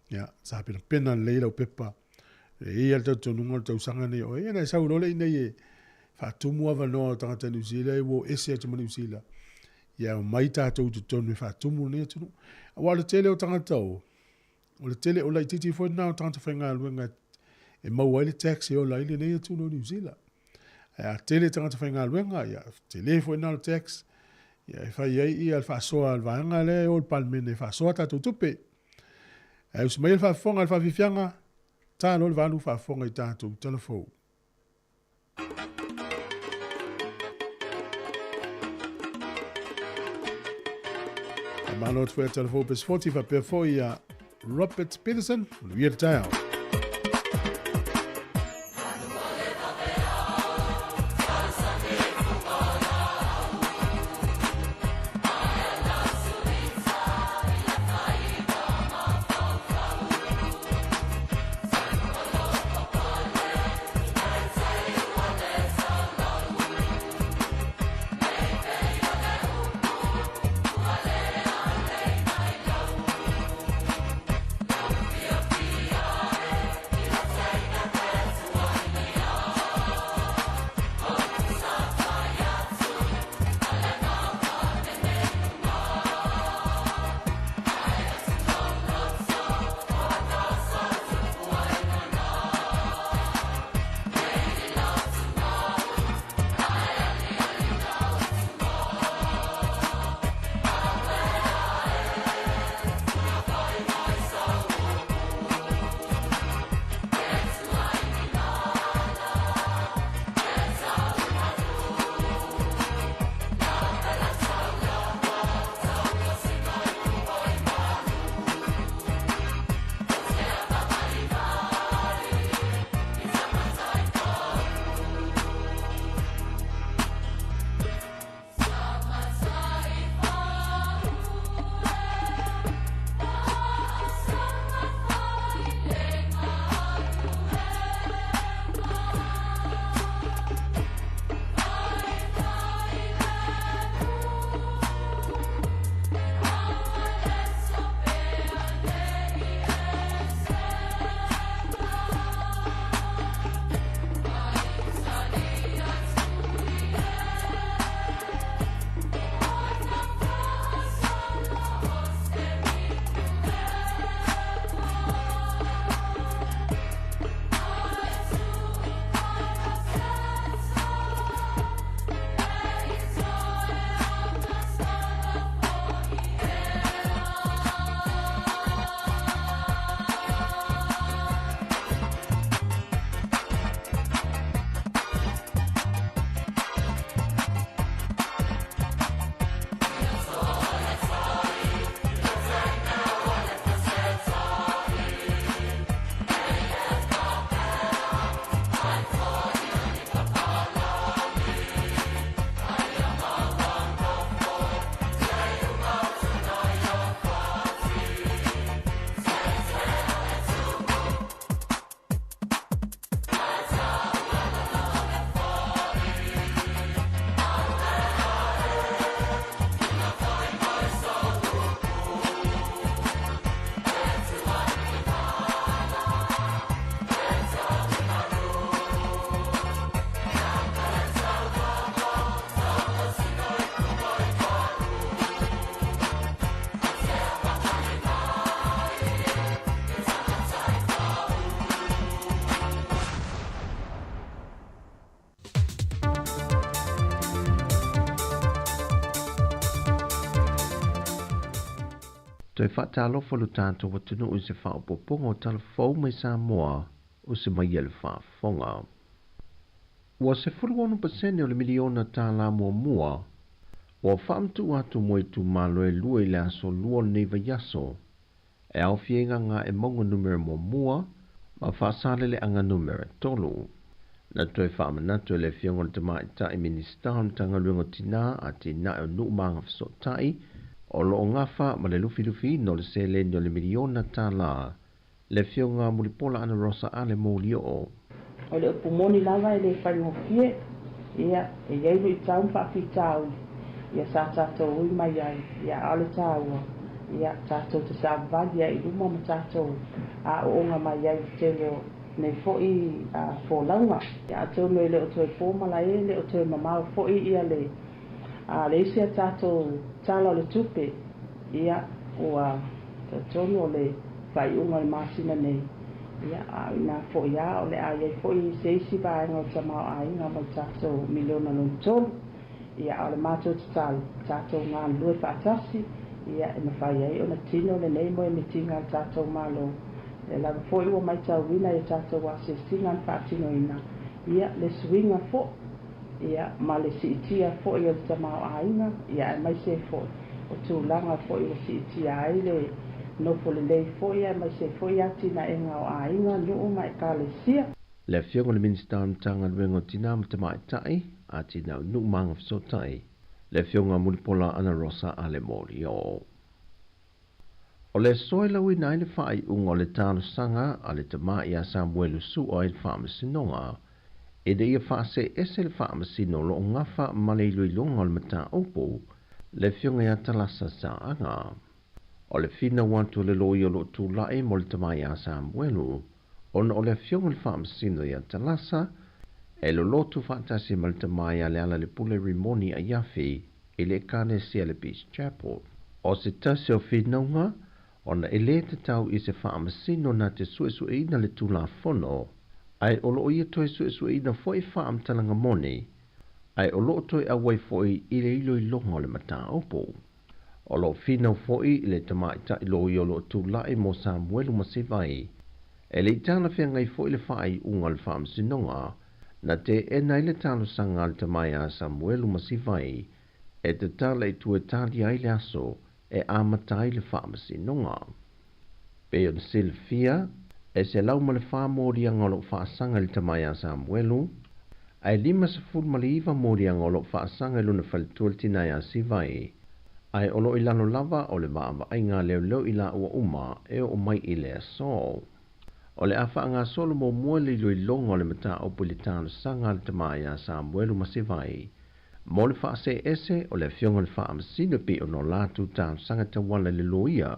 Ia, sa penapena lelei lau pepa. E i ai le talitonuga o le tausaga lenei o oe. Ia na e sau loa le inei e faatumu avanoa o tagata Niu Sila e ua o ese atu ma Niu Sila. Ia omai tatou i totonu e faatumu lenei atunuu. Aua o le tele o tagata o, O le tele, o laitiiti foi lena o tagata faigaluega e maua ai le tax e ola ai lenei atunuu o Niu Sila. Ae a tele tagata faigaluega, ia, tele foi lena o le tax, ia, e fai ai ia le faasoa a le vaega lea e o i le Palemene e faasoa tatou tupe. Ae usi mai le faafofoga i le faafiafiaga, ta loa le valu faafofoga i tatou tala fou. Malo atu foi a Telefou Pesefoti faapea foi ia Robert Peterson. Manuia le taeao. Toe faatalofa lo tatou atunuu i se faaopoopoga o tala fou mai Samoa usi mai ia le faafofoga. Ua 16% o le miliona tālā muamua ua faamatuu atu mo itumalo e lua i le aso Lua o lenei vaiaso, e aofia ai Gagaemauga Numera muamua ma Faasaleleaga Numera 3. Na toe faamanatu e le Afioga i le Tamaitai Minisita o le Matagaluega o Tinā, Atinae o Nuu ma Agafesootai, o lo o gafa ma le lufilufiina o le seleni o le miliona tālā, le Afioga Mulipola Anarosa Ale Molioo. O le upu moni lava e le faigofie, ia, e i ai luitau ma faafitauli, ia, sa tatou ui mai ai, ia, a o le taua, ia, tatou te savavali ai i luma ma tatou aooga mai ai i le tele o nei foi folauga. Ia, atonu e le o toe po malae, e le o toe mamao foi ia le le isi a tatou Tala o le Tupe, ia, ua talitonu o le faaiuga o le masina nei, ia, a o ina foi lava o le a i ai foi se isi vaega o le tamaoaiga ma le tatou miliona lona tolu. Ia, a o le matou tatalo, tatou galulue faatasi, ia, e mafai ai ona tino lenei moemitiga a le tatou Malo. O lea lava foi ua matauina i a tatou asiasiga na faatinoina, ia, le suiga foi, ia, ma le siitia foi o le tamaoaiga, ia, aemaise ai foi o tulaga foi ua siitia ai le nofo lelei foi, aemaise ai foi atinaega o aiga, nuu ma ekalesia. Le Afioga i le Minisita o le Matagaluega o Tinā ma Tamaitai, Atinae o Nuu ma Agafesootai, le Afioga Mulipola Anarosa Ale Molioo. O le soalauina ai le faaiuga o le talosaga a le tama ia Samuelu Su'a i le Faamasinoga ina ia faasee ese le Faamasino o lo o gafa ma le iloiloga o le mataupu, le Afioga ia Talasa Saaga. O le finau atu a le loia o lo o tulai mo le tama ia Samuelu, ona o le Afioga i le Faamasino ia Talasa e lolotu faatasi ma le tama ia Lealailepule Rimoni Aiafi i le Ekalesia le Peace Chapel. O se tasi o finauga, ona e lē tatau i se Faamasino na te suesueina le Tulafono, ae o lo o ia toe suesueina foi faamatalaga moni, ae o lo o toe auai foi i le iloiloga o le mataupu. O lo o finau foi le tamaitai loia o lo o tulai mo Samuelu Masivai, e le i talafeagai foi le faaiuga o le Faamasinoga na teena ai le talosaga a le tama ia Samuelu Masivai e tatala i tua e talia ai le aso e amata ai le Faamasinoga. Pei ona silafia, e 104 moliaga o lo o faasaga i le tama ia Samuelu, ae 59 moliaga o lo o faasaga i lona faletua le tina ia Sivai, ae o lo o i lalo lava o le vaavaaiga a leoleo i laua uma e oo mai i le aso. O le a faagasolo muamua le iloiloga o le mataupu i le talosaga a le tama ia Samuelu Masivai mo le faasee ese o le Afioga i le Faamasino e pei ona o latou talosaga tauala i le loia,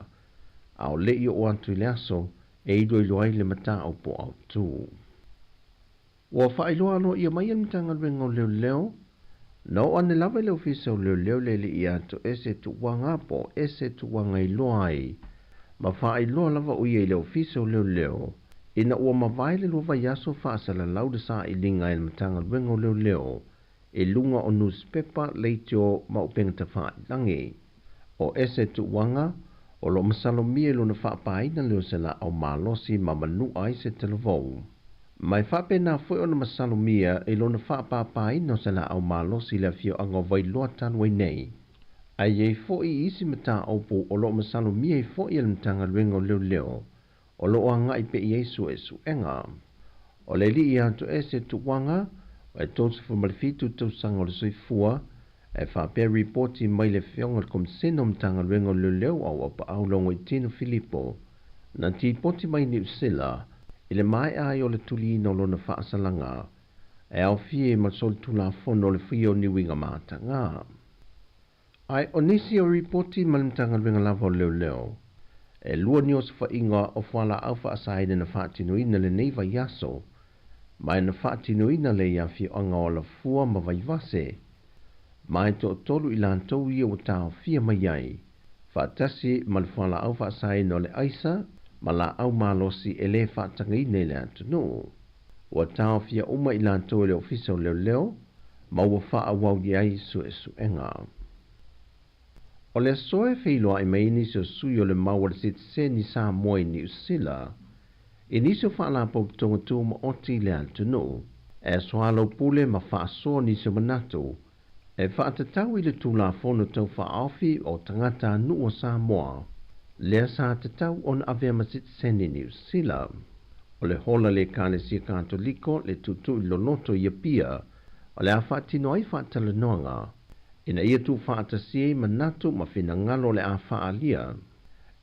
a o le i oo atu i le aso e iloilo ai le mataupu autu. Ua faailoa aloaia mai e le Matagaluega o Leoleo, na oo ane lava i le Ofisa o Leoleo le alii ia Toese Tuuaga po o Ese Tuuaga i loa ai, ma faailoa lava o ia i le Ofisa o Leoleo ina ua mavae le lua vaiaso faasalalau le sailiga e le Matagaluega o Leoleo i luga o nusipepa, leitio ma upega tafailagi. O Ese Tuuaga, o lo o masalomia i lona faapaina lea o se laau malosi ma manua ai se talavou. Ma e faapena foi ona masalomia i lona faapapaina o se laau malosi i le afioaga o Vailoa talu ai nei. Ae i ai foi isi mataupu o lo o masalomia ai foi e le Matagaluega o Leoleo o lo o agai pea i ai suesuega. O le alii ia Toese Tuuaga, e 37 tausaga o le soifua, e faapea ripoti mai le Afioga i le Komisena o Matagaluega o Leoleo a o Aupaau Logoitino Filipo, na tipoti mai Niu Sila i le maea ai o le tuliina o lona faasalaga e aofia ai ma le solitulafono o le Fuia o Niuiga Mataga. Ae o nisi o ripoti ma le Matagaluega lava o Leoleo, e lua ni osofaiga o fualaau faasaina na faatinoina lenei vaiaso, ma e na faatinoina lea i afioaga o Alafua ma Vaivase, ma e toatolu i latou ia ua taofia mai ai, faatasi ma le fualaau faasaina o le aisa ma laau malosi e lē faatagaina i le atunuu. Ua taofia uma i latou e le Ofisa o Leoleo ma ua faaauau i ai suesuega. O le aso e feiloai mai ai nisi o sui o le mau a le sitiseni Samoa i Niu Sila i nisi o faalapotopotoga tumaoti i le atunuu e soalaupule ma faasoa nisi o manatu e faatatau i le Tulafono Tau Faaofi o Tagatanuu o Samoa lea sa tatau ona avea ma sitiseni Niu Sila. O le hola le Ekalesia Katoliko le Tuutu'i Loloto i Apia o le a faatino ai faatalanoaga ina ia tuufaatasia ai manatu ma finagalo o le a faaalia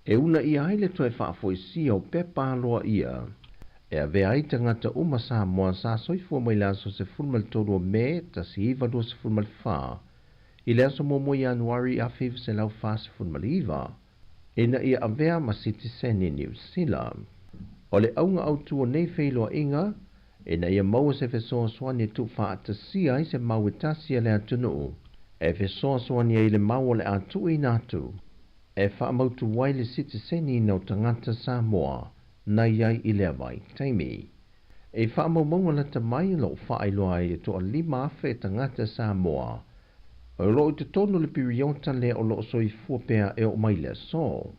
e uunaia ai le toe faafoisia o pepa aloaia e avea ai tagata uma Samoa sa soifua mai le aso 13 o Me 1924 i le aso 1 Ianuari 1949 ina ia avea ma sitiseni Niu Sila. O le auga autu o nei feiloaiga ina ia maua se fesoasoani e tuufaatasia ai se mau e tasi a le atunuu e fesoasoani ai i le mau o le a tuuina atu e faamautu ai le sitiseni o tagata Samoa na i ai i lea vaitaimi. I faamaumauga lata mai o lo o faailoa ai e 5,000 tagata Samoa o lo o i totonu o le piriota lea o lo o soifua pea e oo mai i le aso.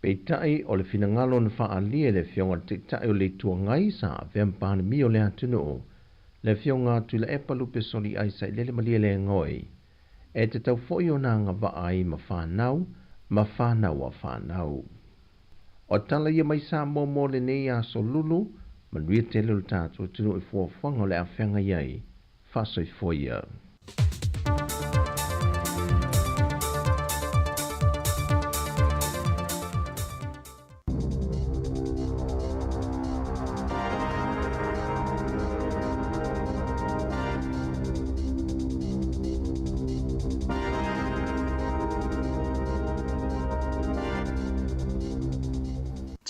Peitai, o le finagalo na faaalia e le Afioga i le Taitai o le Itu Agai sa avea ma Palemia o le atunuu, le Afioga Tuilaepa Lupesoliai Sailele Malielegaoi, e tatau foi ona agavaa ai ma fanau ma fanau a fanau. O tala ia mai Samoa mo lenei aso lulu, manuia tele o le tatou atunuu i fuafuaga o le a feagai ai. Faasoifua ia.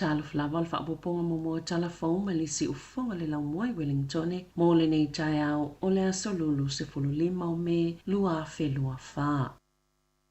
Talofa lava o le faaopoopoga muamua o tala fou mai le siufofoga le laumua i Wellingtone mo lenei taeao o le aso Lulu 15 o Me 2024.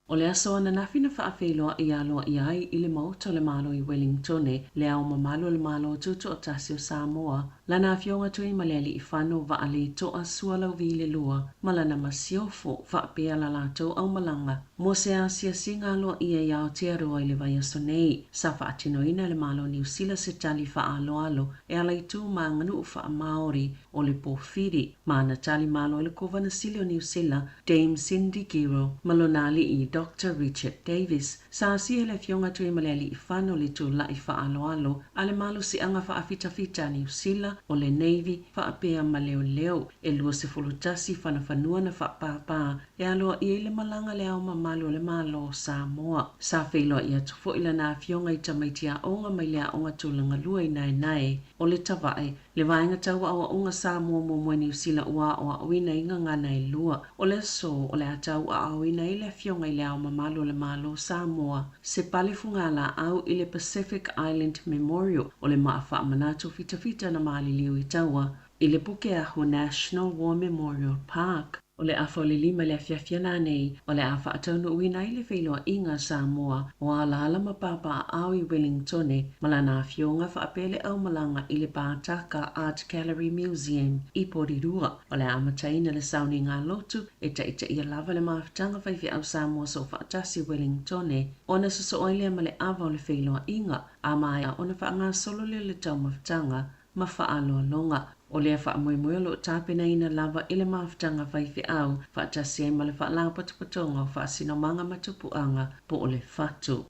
O le aso ananafi na faafeiloai aloaia ai i le Maota o le Malo i Wellingtone le Ao Mamalu o le Malo Tutoatasi o Samoa, lana Afioga Tuimalealiifano Vaaletoa Sualauvi le II ma lana Masiofo faapea la latou aumalaga mo se asiasiga aloaia i Aotearoa i le vaiaso nei. Sa faatinoina e le Malo o Niu Sila se tali faaaloalo e ala i tu ma aganuu faa-Maori o le pōwhiri, ma ana tali malo i le Kovana Sili o Niu Sila, Dame Cindy Giro, ma lona aliʻi, Doctor Richard Davis. Sa asia e le Afioga Tuimalealiifano le tulaʻi faaaloalo a le Malosiaga Faafitafita a Niu Sila, o le Navy, faapea ma leoleo e 21 fanafanua na faapāpā e aloaia ai le malaga le Ao Mamalu o le Malo o Samoa. Sa feiloai atu foi lana Afioga i tamaiti aoga mai le Aoga Tulaga Lua i Naenae o le Tavae, le vaega tau aoaoga Samoa muamua i Niu Sila ua aoaoina i gagana e lua. O le aso o le a tauaaoina ai le Afioga i le Ao Mamalu o le Malo o Samoa, se pale fugalaau i le Pacific Island Memorial o le maa faamanatu fitafita na maliliu i taua i le Pukeahu National War Memorial Park. O le afa o le 5 i le afiafi nanei, o le a faataunuuina ai le feiloaiga a Samoa o alaala ma papaaao i Wellingtone ma lana afioga faapea le aumalaga i le Pātaka Art Gallery Museum i Porirua. O le a amataina le sauniga lotu e taitaia lava le mafutaga faifeau Samoa Soofaatasi i Wellingtone ona sosoo ai lea ma le ava o le feiloaiga a maea ona faagasolo lea o le taumafataga ma faaaloaloga. O lea faamoemoe o lo o tapenaina lava i le mafutaga faifeau faatasi ai ma le Faalapotopotoga o Faasinomaga ma Tupuaga po o le FATU.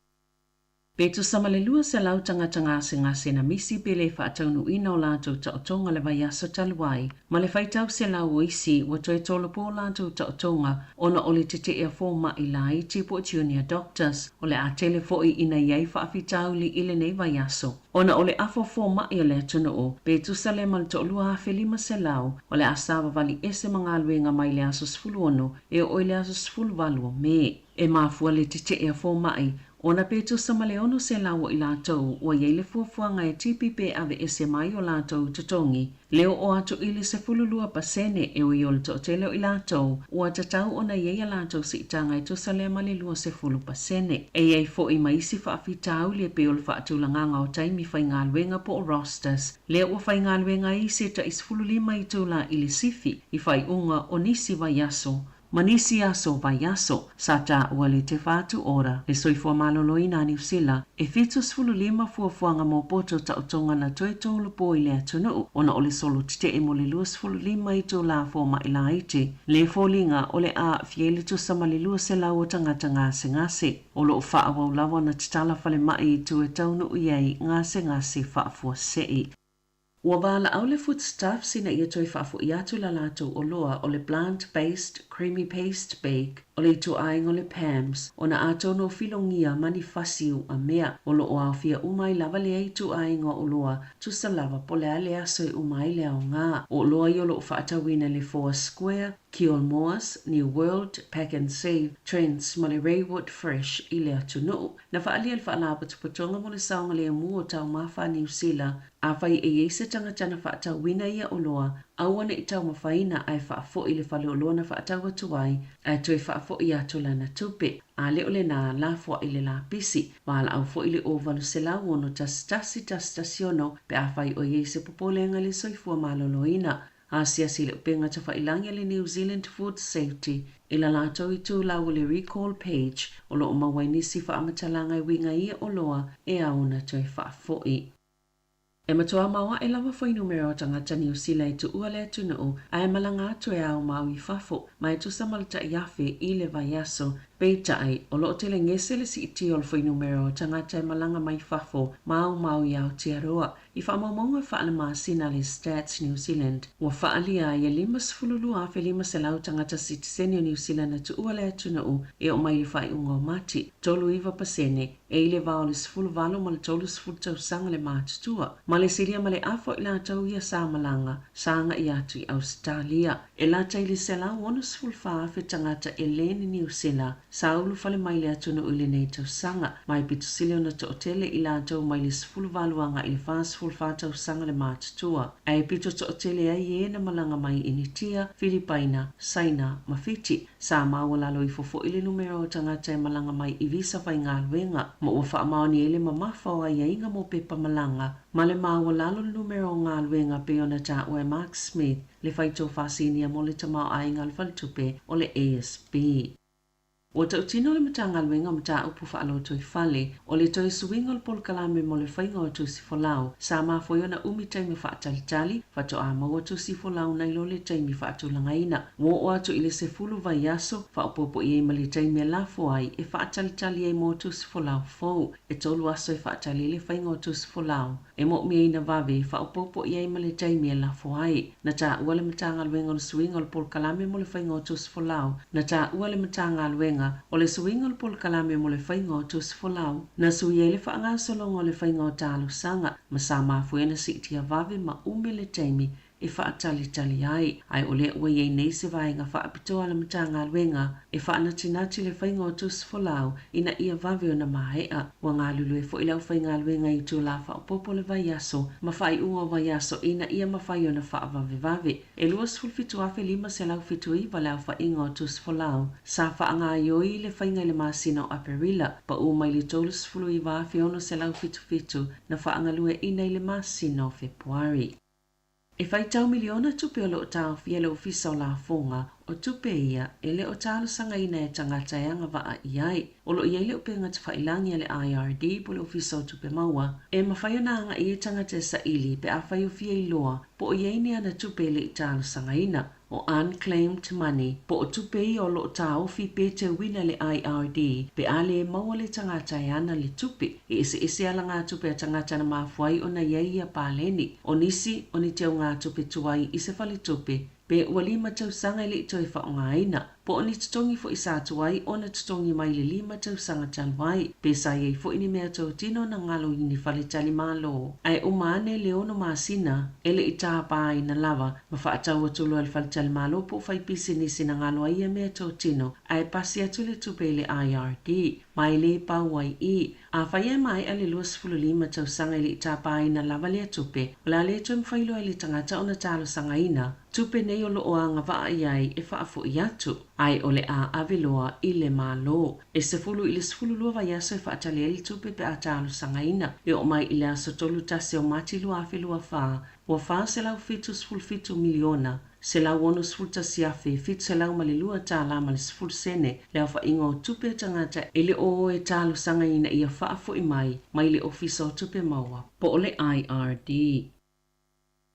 Pe tusa ma le 200 tagata gasegase na misi pe le faataunuuina o latou taotoga le vaiaso talu ai, ma le faitau selau o isi ua toe tolopo o latou taotoga ona o le tete'e a foma'i laiti po o junior doctors. O le a tele fo'i ina i ai faafitauli i lenei vaiaso. Ona o le afa fomaʻi o le atunuu, pe tusa lea ma le 2500, o le a savavali ese ma galuega mai le aso 16 e oo i le aso 18 o Me. E mafua le teteʻe a fomaʻi, ona pe tusa ma le 600 o i latou ua i ai le fuafuaga e tipi pe aveese mai o latou totogi, Le oo atu i le 12% e ui o le toatele o i latou ua tatau ona i ai a latou siitaga e tusa lea ma le 20%. E i ai foi ma isi faafitauli e pei o le faatulagaga o taimi faigaluega po o rosters, lea ua faigaluega ai se tai 15 itula i le sifi i faaiuga o nisi vaiaso. Ma nisi aso o vaiaso, sa taua le Te Whatu Ora, le Soifua Maloloina a Niu Sila, e 75 fuafuaga mo poto taotoga na toe tolopo i le atunuu ona o le solo tetee mo le 25 itulā fomai laiti, le foliga o le a aafia ai le tusa ma le 200 o tagata gasegase. O lo o faaauau lava ona tatala falemai i tua e taunuu i ai gasegase faafuasei. Ua valaau le Foodstuffs ina ia toe faafo'i atu la latou oloa o le Plant Based Creamy Paste Bake o le ituaiga o le Pams ona atonu o filogia ma ni fasi uamea o lo o aofia uma ai lava lea ituaiga o oloa tusa lava po o le a le aso e uma ai le aoga o oloa ia o lo o faatauina i le Four Square, Kilmores, New World, Pack and Save, Trends ma le Raywood Fresh i le atunuu. Na faaalia e le Faalapotopotoga mo le Saogalemu o Taumafa a Niu Sila, afai e i ai se tagata na faatauina ia oloa, aua ne i taumafaina ae faafoi i le faleoloa na faatau atu ai, ae toe faafoi atu lana tupe. A le o lena, lafoai le lapisi. Valaau foi i le 0800 1 1 1 6 pe afai o i ai se popolega i le soifua maloloina. Asiasi i le upega tafailangi a le New Zealand Food Safety i la latou itulau o le Recall Page o lo o maua ai nisi faamatalaga e uiga i ia oloa e ao ona toe faafoi. E matua maoaʻe lava fuainumera o tagata Niu Sila e tuua le atunuu ae malaga atu e ao ma au i fafo, ma e tusa ma le 1000 i le vaiaso. Peitai, o lo o telegese le siitia o le fuainumera o tagata e malaga mai fafo ma ao ma au i Aotearoa. I faamaumauga faalemasina a le Stats New Zealand, ua faaalia ai e 52,500 tagata sitiseni o Niu Sila na tuua le atunuu e oo mai i le faaiuga o Mati, 39%, e i le va o le 18 ma le 30 tausaga le matutua, ma le silia ma le afa o i latou ia sa malaga, sa agai atu i Ausetalia. E lata i le 164,000 tagata e lē ni Niu Sila sa ulufale mai i le atunuu i lenei tausaga, ma e pito sili ona toatele i latou mai le 18 agai i le 44 tausaga le matutua, ae pito toatele ai e na malaga mai i Initia, Filipaina, Saina ma Fiti. Sa maualalo ifo foi le numera o tagata e malaga mai i visa faigaluega, ma ua faamaoni ai le mamafa o aiaiga mo pepa malaga, ma le maualalo le numera o galuega pei ona taua e Mark Smith, le faitofa sinia mo le tamaoaiga o le faletupe o le ASB. Ua tautino le Matagaluega o Mataupu Faalotoifale, o le toe suiga o le polokalame mo le faiga o tusi folau, sa mafua ai ona umi taimi faatalitali, faatoa maua tusi folau nai lo le taimi faatulagaina. Ua oo atu i le 10 vaiaso, faaopoopo i ai ma le taimi e lafo ai e faatalitali ai mo tusi folau fou. E tolu aso e faatali ai le faiga o tusi folau. E moomia ina vave, faaopoopo i ai ma le taimi e lafo ai. Na taua le Matagaluega o le suiga o le polokalame mo le faiga o tusi folau. Na taua le Matagaluega o le suiga o le polokalame mo le faiga o tusi folau. Na sui ai le faagasologa o le faiga o talosaga, ma sa mafua ai ona siitia vave ma umi le taimi e faatalitali ai. Ae o lea ua i ai nei se vaega faapitoa a le Matagaluega e faanatinati le faiga o tusi folau ina ia vave ona maea. Ua galulue foi le aufaigaluega i itulā faaopoopo o le vaiaso ma faaiuga o vaiaso ina ia mafai ona faavavevave. E 27,579 le aofaiga o tusi folau sa faagaoioi i le faiga i le masina o Aperila, pau mai le 39,677 na faagalueaiina i le masina o Fepuari. E faitau miliona tupe o lo o taofia e le Ofisa o Lafoga, o tupe ia e le o talosagaina e tagata e agavaa i ai. O lo o i ai le upega tafailangi a le IRD po o le Ofisa o Tupe Maua e mafai ona agai i ai tagata e saili pe afai o fia iloa po o i ai ni ana tupe e le i talosagaina. O unclaimed money, po o tupe ia o lo o taofi pe teuina e le IRD pe a le maua le tagata e ana le tupe. E eseese alagatupe a tagata na mafua ai ona i ai ia paleni. O nisi, o ni teugatupe tuai i se faletupe, pe ua lima tausaga e le i toe faaaogaina, po o ni totogi foi sa tuai ona totogi mai le lima tausaga talu ai, pe sa i ai foi ni meatotino na galo i ni faletalimalo. Ae uma ane le ono masina e le i tapaina lava ma faatau atu loa e le faletalimalo po o faipisinisi na galo ai ia meatotino ae pasi atu le tupe i le IRD, ma e le pau ai i. Afai e maea le 25 tausaga e le i tapaina lava lea tupe, o le a le toe mafai loa e le tagata ona talosagaina tupe nei o lo o agavaa i ai e faafoi atu, ae o le a ave loa i le Malo. E 10 i le 12 vaiaso e faatali ai le tupe pe a talosagaina. E oo mai i le aso 31 o Mati 2024, ua 477 miliona $161,702 ma le 10 sene le aofaiga o tupe a tagata e le o o e talosaga ina ia faafo'i mai mai le Ofisa o Tupe Maua po o le IRD.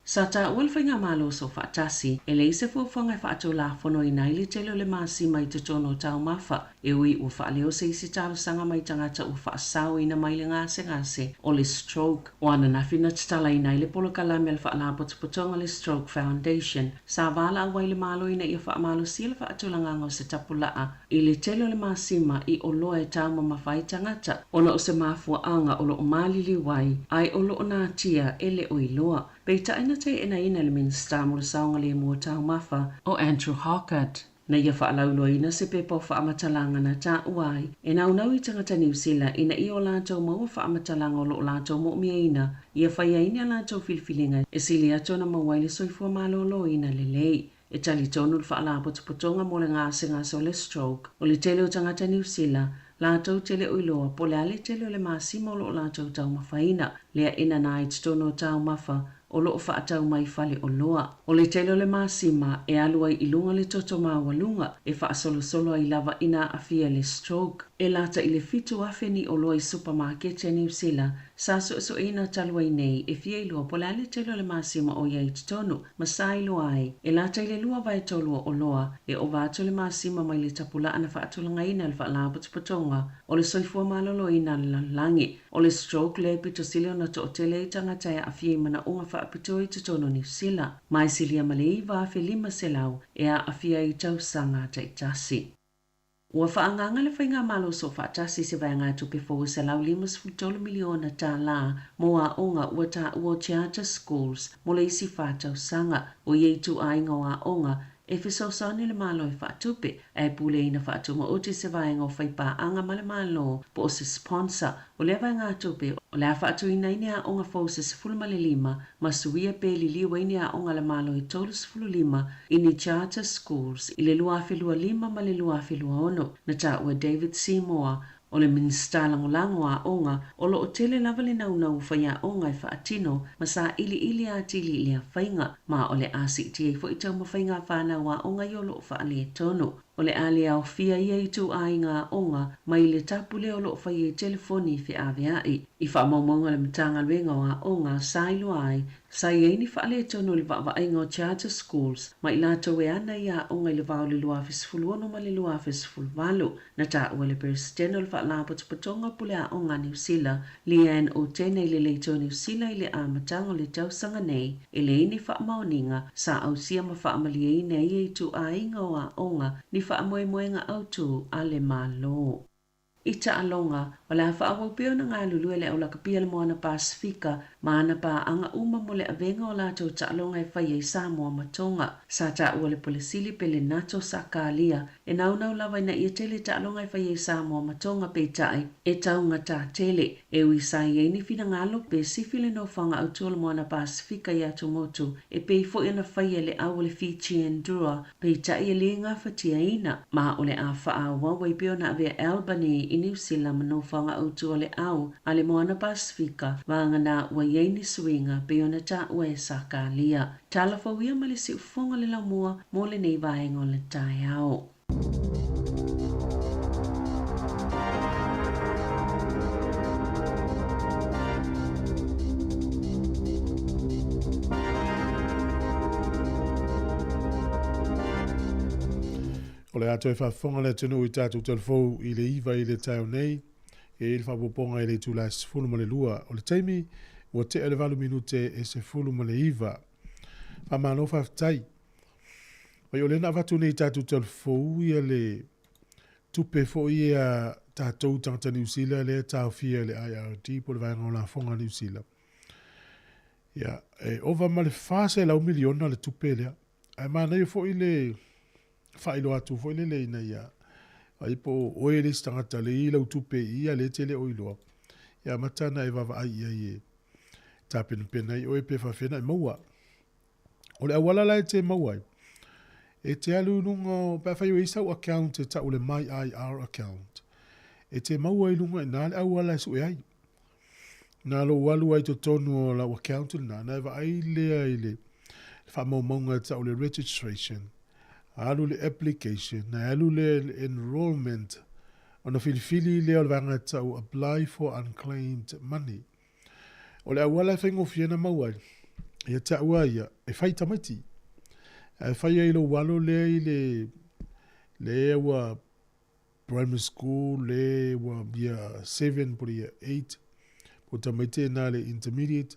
Sa taua le Faigamalo Soofaatasi e leai se fuafuaga e faatulafonoina ai le tele o le masima i totonu o taumafa, e ui ua faaleo se isi talosaga mai tagata ua faasaoina mai le gasegase o le stroke. O ananafi na tatalaina ai le polokalame a le Faalapotopotoga le Stroke Foundation, sa valaau ai le Malo ina ia faamalosia le faatulagaga o se tapulaa i le tele o le masima i oloa e taumamafa ai tagata ona o se mafuaaga o lo o maliliu ai ae o lo o natia e le o iloa. Peitai na teenaina e le Minisita mo le Saogalemu o Taumafa, o Andrew Hoggard, na ia faalauiloaina se pepa o faamatalaga na taua ai e naunau i tagata Niu Sila ina ia o latou maua faamatalaga o lo o latou moomiaina ia fai ai ni a latou filifiliga e sili atu ona maua ai le soifua maloloina lelei. E talitonu le Faalapotopotoga mo le Gasegase o le Stroke, o le tele o tagata Niu Sila, latou te le o iloa po o le a le tele o le masima o lo o latou taumafaina, lea e nana ai totonu o taumafa o lo o faatau mai i fale oloa. O le tele o le masima e alu ai i luga le toto maualuga e faasolosolo ai lava ina aafia le stroke. E lata i le 7,000 ni oloa i supamaketi a Niu Sila sa suesueina talu ai nei e fia iloa po o le a le tele o le masima o i ai i totonu ma sa iloa ai e lata i le 2/3 o oloa e ova atu le masima mai le tapulaa na faatulagaina e le Faalapotopotoga o le Soifua Maloloina a le Lalolagi. O le stroke lea e pito sili ona toatele ai tagata e aafia i manaoga faapitoa i totonu o Niu Sila, ma e silia ma le 9,500 e aafia ai i tausaga taitasi. Ua faaagaaga le Faigamalo Soofaatasi i se vaegatupe fou e $153 miliona tala mo aoga ua taua o Charter Schools mo le isi fa tausaga. O ia ituaiga o aoga e fesoasoani le Malo e faatupe, ae puleina faatumaoti se vaega o faipaaga ma le Malo po o se sponsor o lea vaegatupe o le a faatuina ai ni aoga fou se 15 ma suia pe liliu ai ni aoga a le Malo e 35 i ni charter schools i le 2025 ma le 2026, na taua e David Seymour, o le Minisita Lagolago o Aoga, o lo o tele lava le naunau o faiaoga e faatino ma sailiili atili i lea faiga, ma o le a siitia ai foi taumafaiga a fanau aoga ia o lo o faaletonu. O le a le aofia ia ituaiga aoga mai le tapu lea o lo o faia i telefoni feaveai. I faamaumauga a le Matagaluega o Aoga sa iloa ai, sa i ai ni faaletonu i le vaavaaiga o Charter Schools ma i latou e ana i aoga i le va o le 2016 ma le 2018. Na taua e le Peresetene o le Faalapotopotoga o Pule Aoga a Niu Sila, Leanne Otene i le Leitio Niu Sila i le amataga o le tausaga nei, e leai ni faamaoniga sa ausia ma faamalieina e ia ituaiga o aoga ni faamoemoega autu a le Malo. I taaloga, o le a faaauau pea ona galulue le aulakapia le Moana Pasefika ma ana paaga uma mo le avega o latou taaloga e fai ai Samoa ma Tonga. Sa taua le Pule Sili Pelenato Sakalia E naunau lava ina ia tele taaloga e fai ai Samoa ma Tonga peitai, e taugata tele. E ui sa i ai ni finagalo pe sifi le nofoaga autu o le Moana Pasefika i atumotu e pei foi ona faia e le au o le Fijian Drua, peitai e le gafatiaina, ma o le a faaauau ai pea ona avea Albany i Niu Sila ma nofoaga autu o le au a le Moana Pasefika, vagana ua i ai ni suiga pei ona taua e Sakalia. Tala fou ia ma le siufofoga le laumua mo lenei vaega o le taeao. O le a toe faafofoga le atunuu i tatou talafou i le 9 i le taeao nei, e i ai le faaopoopoga i le itula e 12. O le taimi, ua tea le 8 minute e 19. Faamalo faafetai. Oi, o lea na avatu nei i tatou talafou ia le tupe foi ia tatou tagata Niu Sila lea taofia e le IRD po o le Vaega o Lafoga a Niu Sila. Ia, e ova ma le 400 miliona le tupe lea. Ae manaia foi le faailoa atu foi lele ina ia ai po o oe le isi tagata le i lau tupe i ia le tele o iloa. Ia amata na e vaavaai i ai e tapenapena ai oe pe faafena e maua. O le auala la e te maua ai, e te alu i luga o, pe afai o i ai sau account e tau le My IR account, e te maua i luga i ina le auala e sue ai. Na lou alu ai totonu o lau account lena, na e vaai lea i le, Le faamaumauga e tau le registration, alu le application, na alu le enrollment, ona filifili lea o le vaega e tau apply for unclaimed money. O le auala e faigofie ona maua ai, ia te au lava ia, e fai i tamaiti. Ae fai ai i lou alo lea i le, lea ua primary school, le ua year 7 po o le year 8, po o tamaiti ina le intermediate,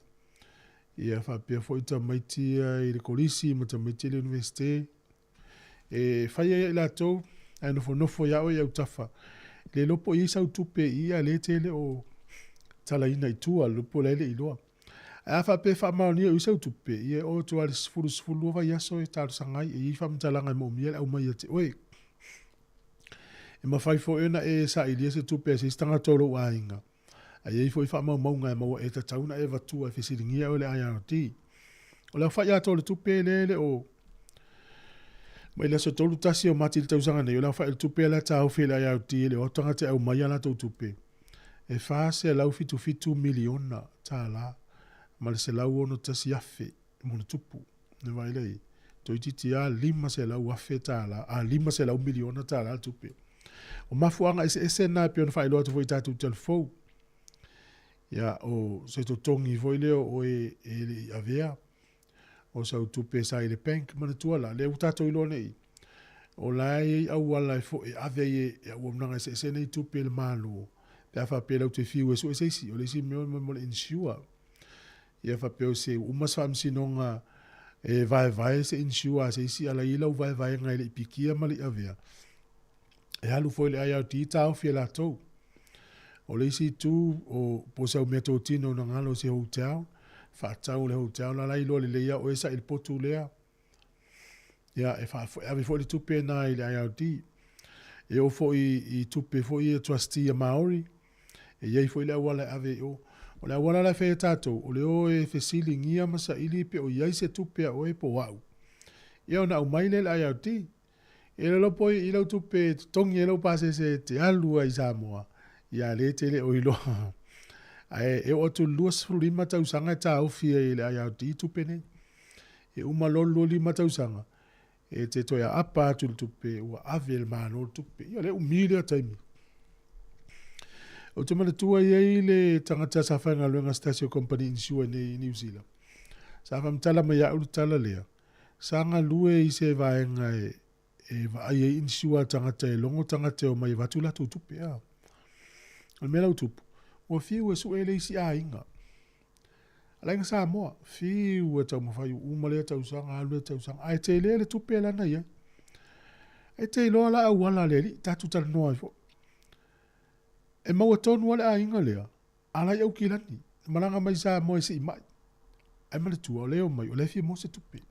ia faapea foi tamaiti ia i le kolisi ma tamaiti i le universite. E fai ai e i latou, ae nofonofo ia oe i autafa. Le iloa po o i ai sau tupe i i, a o lea e te le o talaina i tua, le iloa po o la e le i iloa. Ae a faapea e faamaonia o i ai sau tupe, ia e oo atu lava i le 10, 12 vaiaso e talosaga ai, e i ai faamatalaga e moomia le aumai ia te oe. E mafai foi ona e sailia se tupe a se isi tagata o lou aiga, ae i ai foi faamaumauga e maua e tatau ona e avatua e fesiligia oe le IRD. O le aofai atoa o le tupe lea e le o mai le aso 31 o Mati i le tausaga nei, o le aofai o le tupe lea taofi e le IRD e le o atu tagata e aumai a latou tupe, e $477 miliona tala ma le $161,000 ma ona tupu. Ne vaai lea i toeitiiti lava $500,000 a $500 miliona tala le tupe. O mafuaaga eseese na e pei ona faailoa atu foi i tatou talafou. Ia, o se totogi foi lea o oe e le i avea, o sau tupe sa i le bank, manatua la, lea ua tatou iloa nei, o la e i ai auala e foi, e ave ai e auaunaga eseese nei tupe i le Malo, pe a faapea lau te fiu e sue se isi, o le isi mea o le insure. Ia faapea o se uma se faamasinoga e vaevae se insure a se isi, a la i ai lau vaevaega e le i pikia ma le i avea, e alu foi le IRD taofi e latou. O le isi itu, o po o sau meatotino na galo i se hotel, faatau le hotel la la iloa lelei lava oe sa i le potu lea. Ia, e faa, e ave foi le tupe na i le IRD. E oo foi i tupe foi ia trustee a Maori, e i ai foi le auala e ave i o. O le auala la e fai e tatou, o le o e fesiligia ma saili pe o i ai se tupe a oe po o au. Ia ona aumai lea i le IRD. E lolo po i lau tupe e totogi ai lau pasese e te alu ai i Samoa, ia lea e te le o iloa. Ae e oo atu i le 25 tausaga e taofi ai e le IRD tupe nei. E uma loa le 25 tausaga, e te toe aapa atu i le tupe ua ave e le Malo le tupe. Ia o lea e umi lea taimi. Ou te manatua e i ai le tagata sa faigaluega i se tasi o kamupani insure nei i Niu Sila. Sa faamatala mai ia au le tala lea, Sa galue i se vaega e vaai ai insure a tagata e logo tagata e omai e avatu latou tupe a. O le mea la ua tupu, ua fiu e sue le isi aiga. A le aiga Samoa, fiu e taumafai ua uma lea tausaga, alu lea tausaga, ae tele le tupe la na i ai. E te iloa la auala a le alii, tatou talanoa ai foi. E maua tonu lava le aiga lea, A la i Aukilani, malaga mai Samoa e sii mai. Ae manatua, o lea e omai, o la e fia maua se tupe.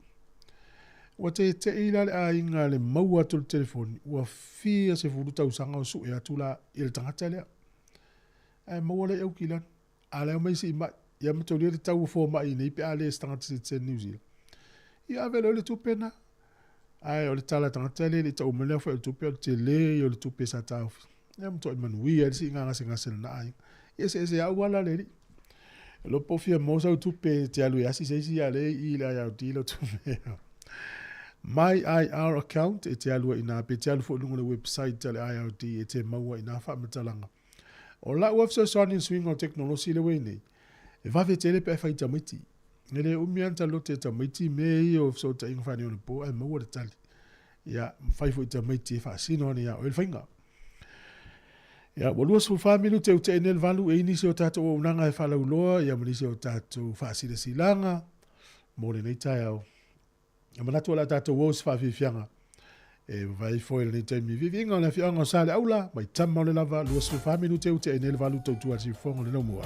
Ua tete'i la le aiga le maua atu o le telefoni, ua fia sefulu tausaga o sue atu la i le tagata lea. Ae maua la i Aukilani, a la e omai e sii mai. Ia mataulia le tau o fomai i nei pe a le se tagata citizen New Zealand. Ia ave loa le tupe na. Ae o le tala a tagata lea e le i tau mai le aofai o le tupe, o le tele ia o le tupe sa taofi. Ia matuai manuia ai le siiga gasegase a lena aiga. Ia eseese lava auala le alii. E iloa po o fia maua sau tupe e te alu e asi se isi a o lea e i i le IRD lau tupe. My IR account e te alu ai i ina pe te alu foi i luga o le website a le IRD e te maua i ina faamatalaga. O lau lava fesoasoani i le suiga o tekonolosi lea ua i ai nei, e vave tele pe a fai i tamaiti. E le umi lava ona talote e tamaiti mea ia o fesootaiga faaneionapo ae maua le tali. Ia, fai foi i tamaiti e faasino ane ia oe le faiga. Ia, ua 24 minute ua tea nei le valu, e i ai nisi o tatou auaunaga e faalauiloa, ia ma nisi o tatou faasilasilaga mo lenei taeao. E manatu o le a tatou o i se faafiafiaga e vavae ifo i lenei taimi. Viiviiga o le afioaga o Saleaula, mai tama o le lava, 24 minute ua tea nei le valu tautua a le siufofoga o le Laumua.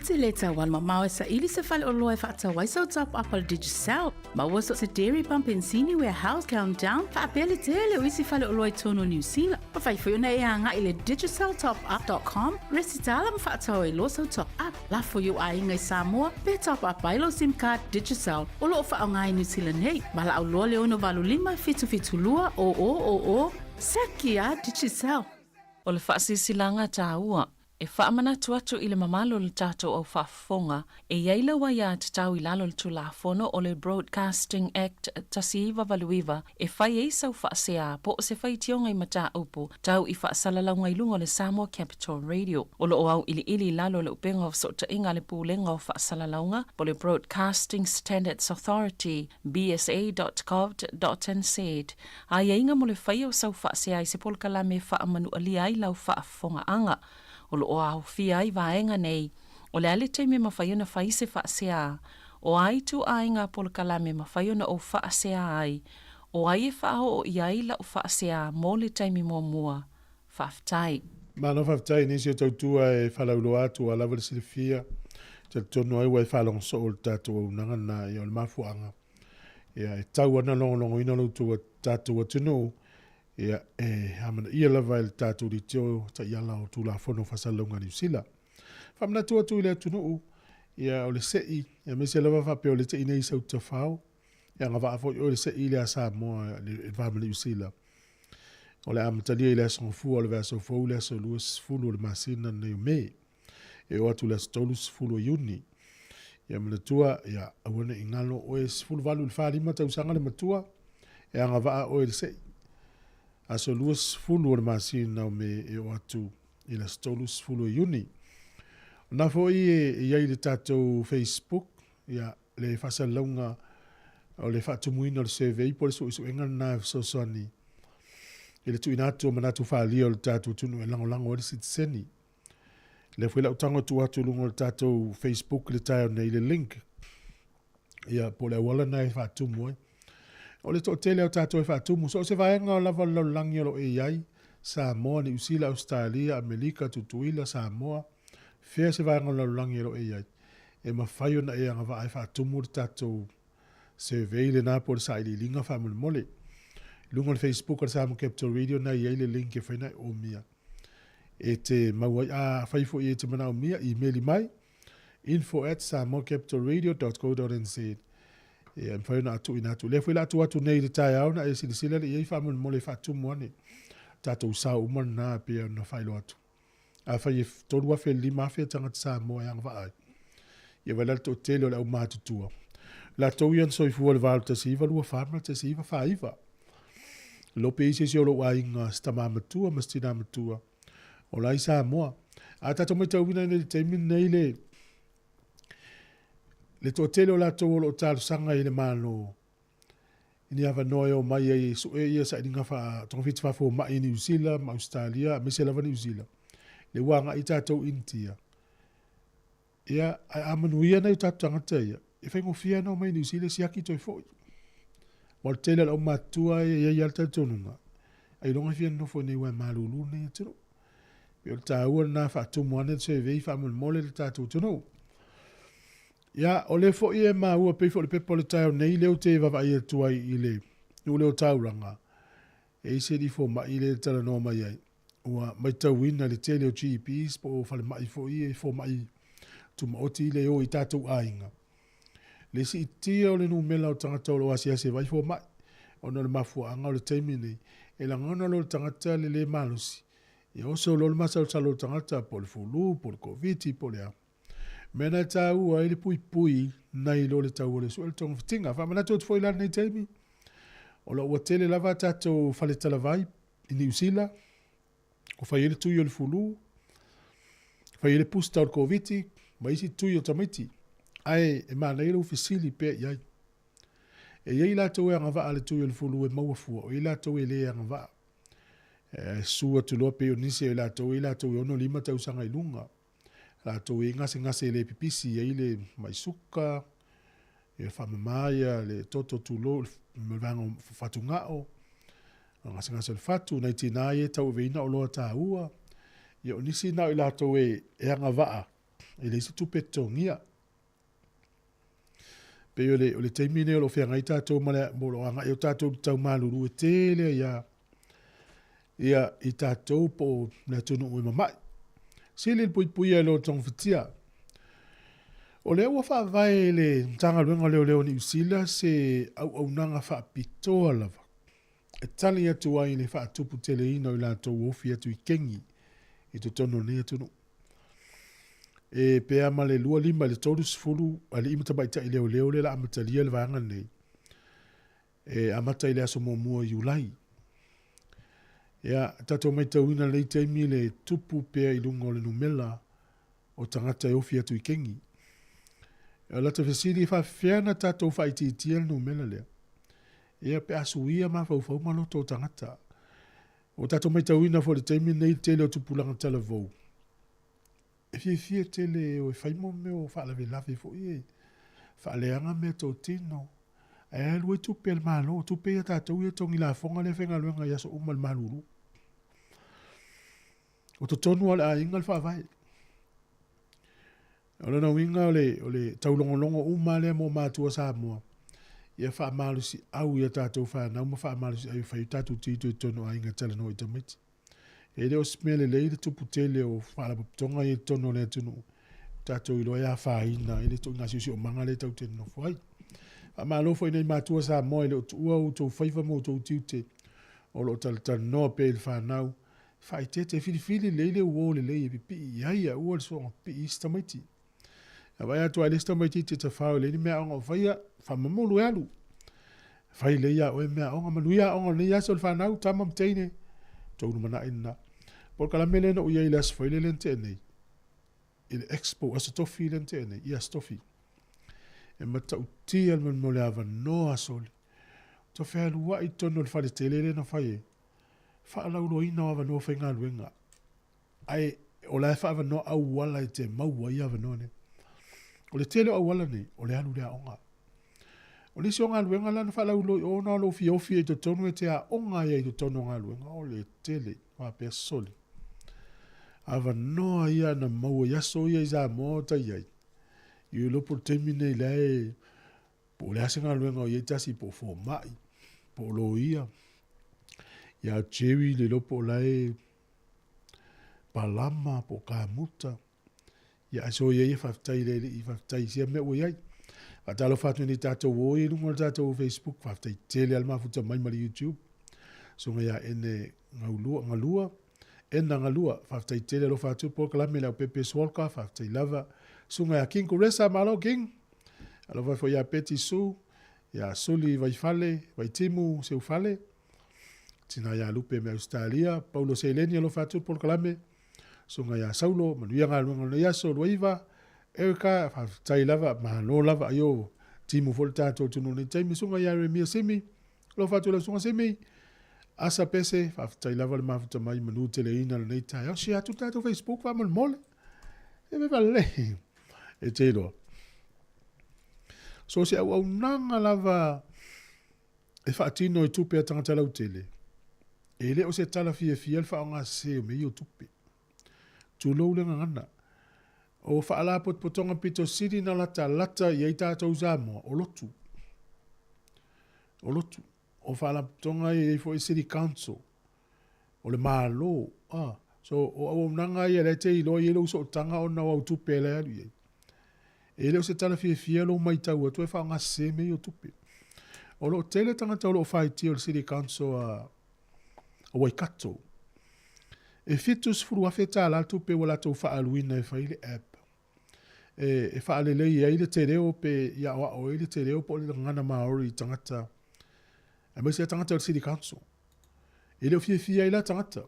E te le tau alumamao e saili se faleoloa e faatau ai sau top up a le Digicel. Maua so o se dairy, pampensini, warehouse, countdown, faapea le tele o isi faleoloa i totonu o Niu Sila. Mafai foi ona e agai i le digiceltopup.com, resitala ma faatau ai loa sau top up. Lafo i ou aiga i Samoa pe top up ai lou sim card Digicel o lo o faaaoga i Niu Sila nei. Valaau loa le 685 772 0000, Seki a Digicel! O le faasilasilaga taua E faamanatu atu i le mamalu o le tatou au faafofoga, e i ai lau aiatatau i lalo o le Tulafono o le Broadcasting Act 1989 e fai ai sau faasea po o se faitioga i mataupu tau i faasalalauga i luga o le Samoa Capital Radio. O lo o auiliili i lalo o le upega o fesootaiga a le Pulega o Faasalalauga po o le Broadcasting Standards Authority, bsa.govt.nz, aiaiga mo le faia o sau faasea i se polokalame e faamanualia ai lau faafofogaaga. O lo o aofia ai vaega nei, o le a le taimi e mafai ona fai se faasea, o a ituaiga polokalame e mafai ona ou faasea ai, o ai e faaoo i ai lau faasea mo le taimi muamua. Faafetai. Malo faafetai i nisi o tautua e falauloa atu ua lava le silafia, talitonu ai ua e faalogo soo i le tatou auaunaga lena, ia o le mafuaaga ia e tau ana logologoina lo outou tatou atunuu, ia e amanaia lava e le tatou leitio taiala o Tulafono o Faasalalauga a Niu Sila. Faamanatu atu i le atunuu, ia o le se'i, aemaise lava faapea o le te'i nei i sau tafao, e agavaa foi oe i le se'i lea a Samoa i le va ma Niu Sila. O le a amatalia i le Aso Gafua o le vaiaso fou, le aso 20 o le masina lenei o Me. E oo atu i le aso 30 o Iuni. Ia manatua, ia aua ne i galo oe 18 i le 45 tausaga le matua, e agavaa oe i le se'i. Aso 20 o le masina o Me e oo atu i le aso 30 o Iuni. O na foi e i ai le tatou Facebook, ia, le faasalalauga o le faatumuina o le survey po o le suesuega lena e fesoasoani. I le tuuina atu o manatu faaalia o le tatou atunuu e lagolago ai le sitiseni. Lea foi la ou tago tuu atu i luga o le tatou Facebook i le taeao nei le link. Ia, po o le auala lena e faatumu ai. O le toatele o tatou e faatumu, so o se vaega lava o le lalolagi o lo o e i ai, Samoa, Niu Sila, Ausetalia, Amerika, Tutuila, Samoa, fea se vaega o le lalolagi o lo o e i ai, e mafai ona e agavaa e faatumu le tatou survey lena po o le sailiiliga faamolemole. I luga o le Facebook a le Samoa Capital Radio na i ai le link e fai na e omia e te maua ai. Afai foi e te manaomia, imeli mai info@samoacapitalradio.co.nz. E mafai ona tuuina atu. Lea foi la atu atu nei i le taeao na e silasila le i ai faamolemole e faatumu ane. Tatou sao uma lena pei ona faailoa atu. Afai e 3,000 i le 5,000 tagata Samoa e agavaa ai, ia vaai la le toatele o le aumatutua. Latou ia na soifua i le 81924 ma le 1949. Lope i se isi o lou aiga, se tama matua ma se tina matua, o la i Samoa. A tatou matauina nei i le taimi lenei le, le toatele o latou o lo o talosaga i le Malo i ni avanoa e omai ai e sue ia sailiga faa togafiti faafomai i Niu Sila ma Ausetalia aemaise lava Niu Sila. Lea ua agai tatou Initia. Ia, ae a manuia nai o tatou tagata ia, e faigofie lava ona omai i Niu Sila e siaki toe foi. Aua o le tele o le aumatutua e i ai lava le talitonuga, ailoga e fia nonofo i inei aua e malulu lenei atunuu. Pei o le taua lena faatumu ane le survey faamolemole le tatou atunuu. Ia, o lea foi e maua pei foi o le pepa o le taeao nei lea ou te vaavaai atu ai i le nuu lea o Tauranga, e i ai se alii fomai lea e talanoa mai ai, ua matauina le tele o GPs po o falemai foi e fomai tumaoti le o i tatou aiga. Le siitia o le numera o tagata o lo o asiasi e vaai fomai, ona o le mafuaaga o le taimi nei, e lagona loa e le tagata le lē malosi, ia oso loa le masalosalo o le tagata po o le fulu, po o le Koviti, po o le a. Mea na e taua ai le puipui nai lo le tau o le sue o le togafitiga. Faamanatu atu foi la lenei taimi, o lo o ua tele lava a tatou fale talavai i Niu Sila, ua fai ai le tui o le fulu, fai ai le booster o le Koviti, ma isi tui o tamaiti. Ae e manaia lou fesili pea i ai. E i ai latou e agavaa le tui o le fulu e maua fua, o i ai latou e le agavaa. E susu atu loa pei o nisi o i latou e i latou e 65 tausaga i luga. Latou e i ai gasegase e le pipisi, e i ai le mai suka, e faamama ia le toto tulou, le vaega o fatugao, o gasegase o le fatu, nai tina ia e tauaveina oloa taua. Ia o nisi na o i latou e agavaa, e leai se tupe e totogia. Pei o le, o le taimi lenei o lo o feagai tatou ma le, o lo o agai o tatou i le tau malulu e tele ai lava ia i tatou po o le atunuu e mamai. Sili le puipuia i lo togofitia. O lea ua faavae e le Matagaluega o Leoleo o Niu Sila se auaunaga faapitoa lava e tali atu ai i le faatuputeleina o i latou ua ofi atu i kengi i totonu o lenei atunuu. E pe a ma le 25 i le 30 alii ma tamaitai leoleo lea la amatalia le vaega lenei. E amata i le aso muamua o Iulai. Ia, tatou matauina lenei taimi le tupu pea i luga o le numera o tagata e ofi atu i kengi. O lata fesili e faafefea ona tatou faaitiitia le numera lea? Ia, pe a suia mafaufau ma loto o tagata. Ua tatou matauina foi i le taimi lenei le tele o tupulaga talavou e fiafia tele e o e fai mo mea o faalavelave foi e faaleaga mea totino ae alu ai tupe a le Malo, tupe ia tatou ia togi lafoga lea faigaluega i aso uma i le malulu. O totonu lava o le aiga le faavae. O lona uiga o le, o le taulogologo uma lea mo matua Samoa, ia faamalosiau i a tatou fanau ma faamalosiau e fai ai tatou tiute i totonu o aiga e talanoa i tamaiti. E le o se mea lelei le tupu tele o faalapotopotoga ia i totonu o le atunuu, tatou iloa e afaina ai le ituaiga siosiomaga lea tatou te nonofo ai. Faamalo foi i nai matua Samoa e le o tuua outou faiva ma outou tiute o lo o talatalanoa pea i le fanau Faaeteete, filifili lelei le uo lelei e pipii i ai, a ua le soona pipii i isi tamaiti. A vaai atu lava i le isi tamaitiiti e tafao e leai ni meaaoga o faia, faamamulu e alu. Fai lelei ia oe meaaoga, manuia aoga o lenei aso le fanau, tama ma teine, tou lumanai lena. Polokalame lea na ou i ai i le Aso Faraile lea na tea nei, i le Expo, Aso Tofi lea na tea nei, i Aso Tofi. E matautia le mea o le avanoa sole. Ua fealuai i totonu o le fale tele lea na fai ai. Faalauiloaina o avanoa faigaluega, ae o la e faaavanoa auala e te maua ai avanoa nei. O le tele o auala nei, o le alu i le aoga. O nisi o galuega la na faalauiloa i o, na o lou fia ofi ai i totonu e te aoga ai i totonu o galuega, o le tele, faapea sole. Avanoa ia na maua i aso ia i Samoa o tai ai, i iloa po o le taimi nei la e, po o le a se galuega o i ai tasi, po o fomai, po o loia, ia Jerry le iloa po o la e palama, po o kamuta, ia ae soia ia faafetai i le Alii, faafetai i sia mea ua i ai. Faatalofa atu nei tatou o i luga o le tatou Facebook, faafetai tele lava le mafuta mai ma le YouTube. Susuga ia Ene Gaulua, Galua, Ena Galua, faafetai tele alofa atu polokalame le au Pepe Swalka, faafetai lava. Susuga ia King Kuresa, malo King. Alofa foi ia Betty Sue, ia Suli Vaifale, Vaitimu Seufale, Tina ia Lupe me Australia, Paulo Seleni alofa atu polokalame, Susuga ia Saulo, manuia galuega o lenei aso, Luaiva, Erica, faafetai lava, malo lava, aio, timu foi le tatou atunuu i lenei taimi, Susuga ia Remia Simi, alofa atu lau Susuga Simi, Asa Pese, faafetai lava le mafuta mai manu teleina lenei taeao, share atu le tatou Facebook faamolemole, e me valelei, e te iloa. So se auaunaga lava e faatino i tupe a tagata lautele, e le o se tala fiafia le faaaoga sese o mea ia o tupe. Tulou le gagana. O faalapotopotoga pito sili na latalata i ai tatou Samoa, o lotu. O lotu. O faalapotopotoga ia e i ai foi City Council. O le Malo. Ah, so, o auaunaga ia lea e te iloa i ai lou sootaga ona o au tupe la e alu i ai. E le o se tala fiafia lou matau atu e faaaoga sese mea ia o tupe. O lo o tele tagata o lo o faitio i le City Council a Waikato. E $70,000 le tupe ua latou faaaluina e fai le app e faalelei ai le te reo pe i aoao ai le te reo po o le gagana Māori i tagata, aemaise tagata o le City Council. E le o fiafia ai la tagata.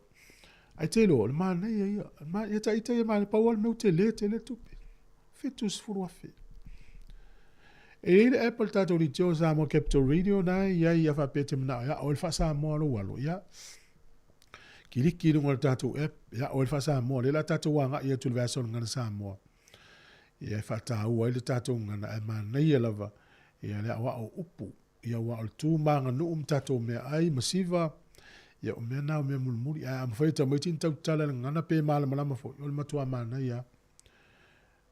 Ae te iloa, o le manaia ia. Ia ta ita ia manaia, pau lava le mea ua tele tele le tupe. 70,000. E i ai le app a le tatou leitio Samoa Capital Radio na e i ai a faapea e te manao e ao ai le faa-Samoa lou alo, ia kiliki i luga o le tatou app e ao ai le faa-Samoa. Lea o le a tatou agai atu i le vaiaso o le Gagana Samoa. Ia e faataua ai le tatou gagana ae manaia lava ia le aoao upu. Ia aua o le tu ma aganuu ma tatou meaai ma siva, ia o mea na o mea mulimuli. Ae a mafai e tamaiti ona tautala i le gagana pe malamalama foi, o le matua manaia lava.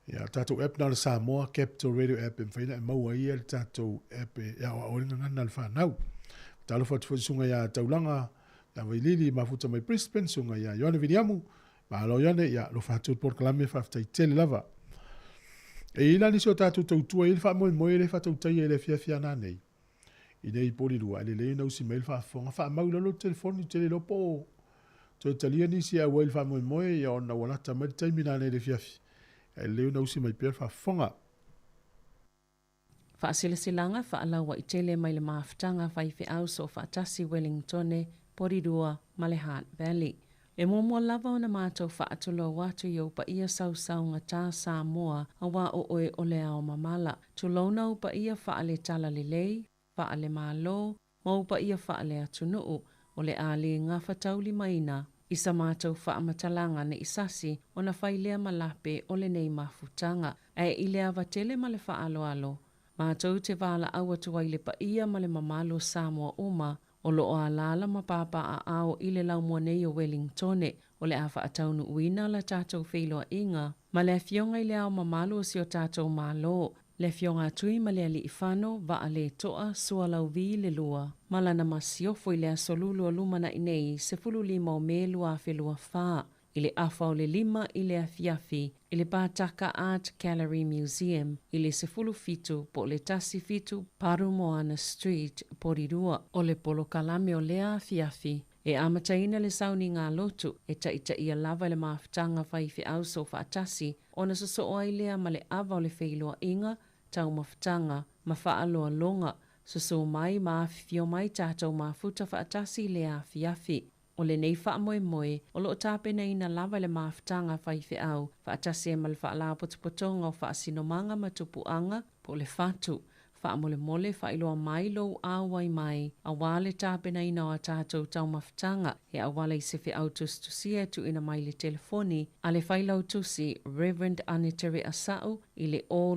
Ia, o le tatou app na o le Samoa Capital Radio App e mafai ona e maua ai le tatou app e aoao ai le gagana a le fanau. Talofa atu foi i le susuga ia Taulaga, ia Vailili, mafuta mai Brisbane, susuga ia Ioane Viliamu, malo Ioane, ia alofa atu i le polokalame, faafetai tele lava. E i ai la nisi o tatou tautua e i ai le faamoemoe e le faatautaia i le afiafi a nanei, i nei Polilua, ae lelei ona usi mai le faafofoga, faamau i lalo le telefoni, ou te le iloa po o toe talia nisi e auai i le faamoemoe, ia ona ua lata mai le taimi nanei i le afiafi, ae lelei ona usi mai pea le faafofoga. Faasilasilaga faalauaitele mai le mafutaga faifeau soofaatasi Wellingtone, Porirua ma le Hutt Valley. E muamua lava ona matou faatulou atu i ou paia sausaugata Samoa aua o oe o le ao mamala. Tulouna ou paia faale-talalelei, faale-Malo ma ou paia faale-atunuu o le a le gafataulimaina i sa matou faamatalaga ne i sasi ona fai lea ma lape o lenei mafutaga. Ae i le ava tele ma le faaaloalo, matou te valaau atu ai i le paia ma le mamalu o Samoa uma o lo o alaala ma papaaao i le laumua nei o Welingtone o le a faataunuuina la tatou feiloaiga ma le Afioga i le Ao Mamalu o si o tatou Malo, le Afioga a Tuimalealiifano Vaaleto'a Sualauvi le Lua, ma lana masiofo i le Aso Lulu o lumanai nei, 15 o Me 2024. I le afa o le 5 i le afiafi i le Pātaka Art Gallery Museum i le 17 po o le 17 Parumoana Street, Porirua. O le polokalame o lea afiafi e amataina le sauniga lotu e taitaia lava i le mafutaga faifeau soofaatasi ona sosoo ai lea ma le ava o le feiloaiga, taumafataga ma faaaloaloga, susū mai ma afifio mai tatou mafuta faatasi i lea afiafi. O lenei faamoemoe, o lo o tapenaina lava e le mafutaga faifeau, faatasi ai ma le Faalapotopotoga o Faasinomaga ma Tupuaga, po o le FATU. Faamolemole faailoa mai lou auai mai aua le tapenaina o a tatou taumafataga e auala i se feau tusitusia e tuuina mai i le telefoni a le Failautusi Rev. Anetere Asa'u i le 0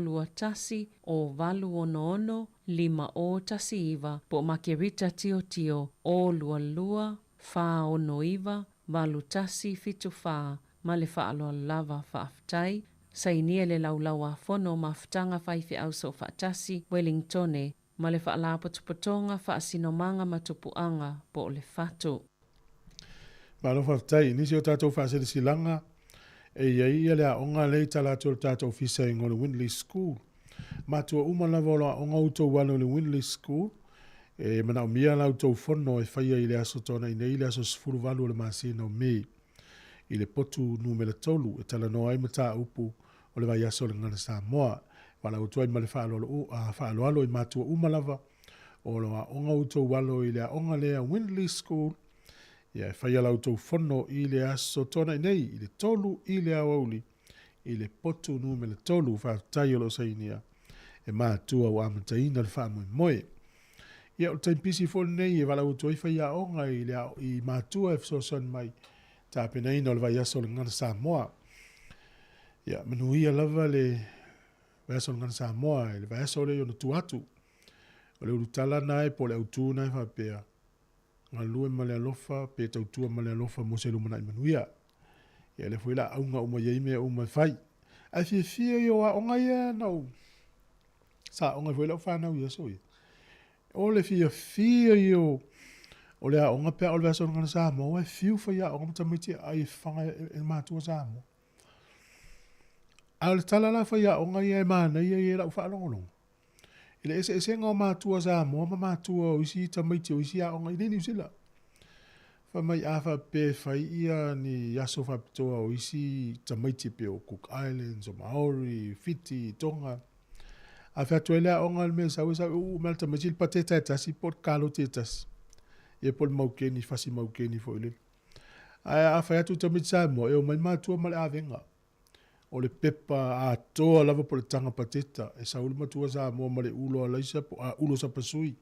21 0 8 6 5 0 1 9 po o Makerita Tiotio 0 22 4 6 9 8 1 7 4. Ma le faaaloalo lava, faafetai. Sainia le Laulau-a-Fono Mafutaga Faifeau Soofaatasi, Welingtone, ma le Faalapotopotoga Faasinomaga ma Tupuaga po o le FATU. Malo faafetai. I nisi o tatou faasilasilaga, e i ai ia le aoga lea i tala atu o le tatou ofisa i le Windley School. Matua uma lava o lo aoga outou alo i le Windley School, e manaomia la outou fono e faia i le aso Toonai nei, le aso 18 o le masina o Me, i le potu numera 3 e talanoa ai mataupu o le vaiaso o le Gagana Samoa. Valaau atu ai ma le faaaloalo, faaaloalo i matua uma lava o lo aoga outou alo i le aoga lea Windley School, ia e faia la outou fono i le aso Toonai nei i le 3 i le aoauli i le potu numera 3. Faafetai o lo o sainia e matua ua amataina le faamoemoe. Ia, o le taimi pisi foi lenei e valaau atu ai faiaoga i le i matua e fesoasoani mai tapenaina o le vaiaso o le Gagana Samoa. Ia, manuia lava le vaiaso o le Gagana Samoa i le vaiaso lea i ona tua atu. O le ulutala na e po o le autū na e faapea, galue ma le alofa pe tautua ma le alofa mo se lumanai manuia. Ia lea foi la auga uma i ai mea uma e fai. Ae fiafia ia o aoga ia na ou sa aoga foi lau fanau i aso ia. O le fiafia ia o le aoga pe a o le vaiaso o le Gagana Samoa, e fiu faiaoga ma tamaiti e ai e faga e matua Samoa. A o le tala la faiaoga ia e manaia ia i lau faalogologo. I le eseesega o matua Samoa ma matua o isi tamaiti o isi aoga i nei Niu Sila. Fai mai a faapea e fai ia ni aso faapitoa o isi tamaiti pei o Cook Islands, o Maori, Fiti, Tonga. A fai atu ai le aoga le mea e sau e sau e uu mai le tamaiti le pateta e tasi po o le kaloti e tasi. Ia po o le maukeni, fasi maukeni foi lele. Ae a fai atu i tamaiti Samoa, e omai matua ma le avega. O le pepa atoa lava po o le taga pateta. E sau le matua Samoa ma le ulo alaisa po a ulo sapasui.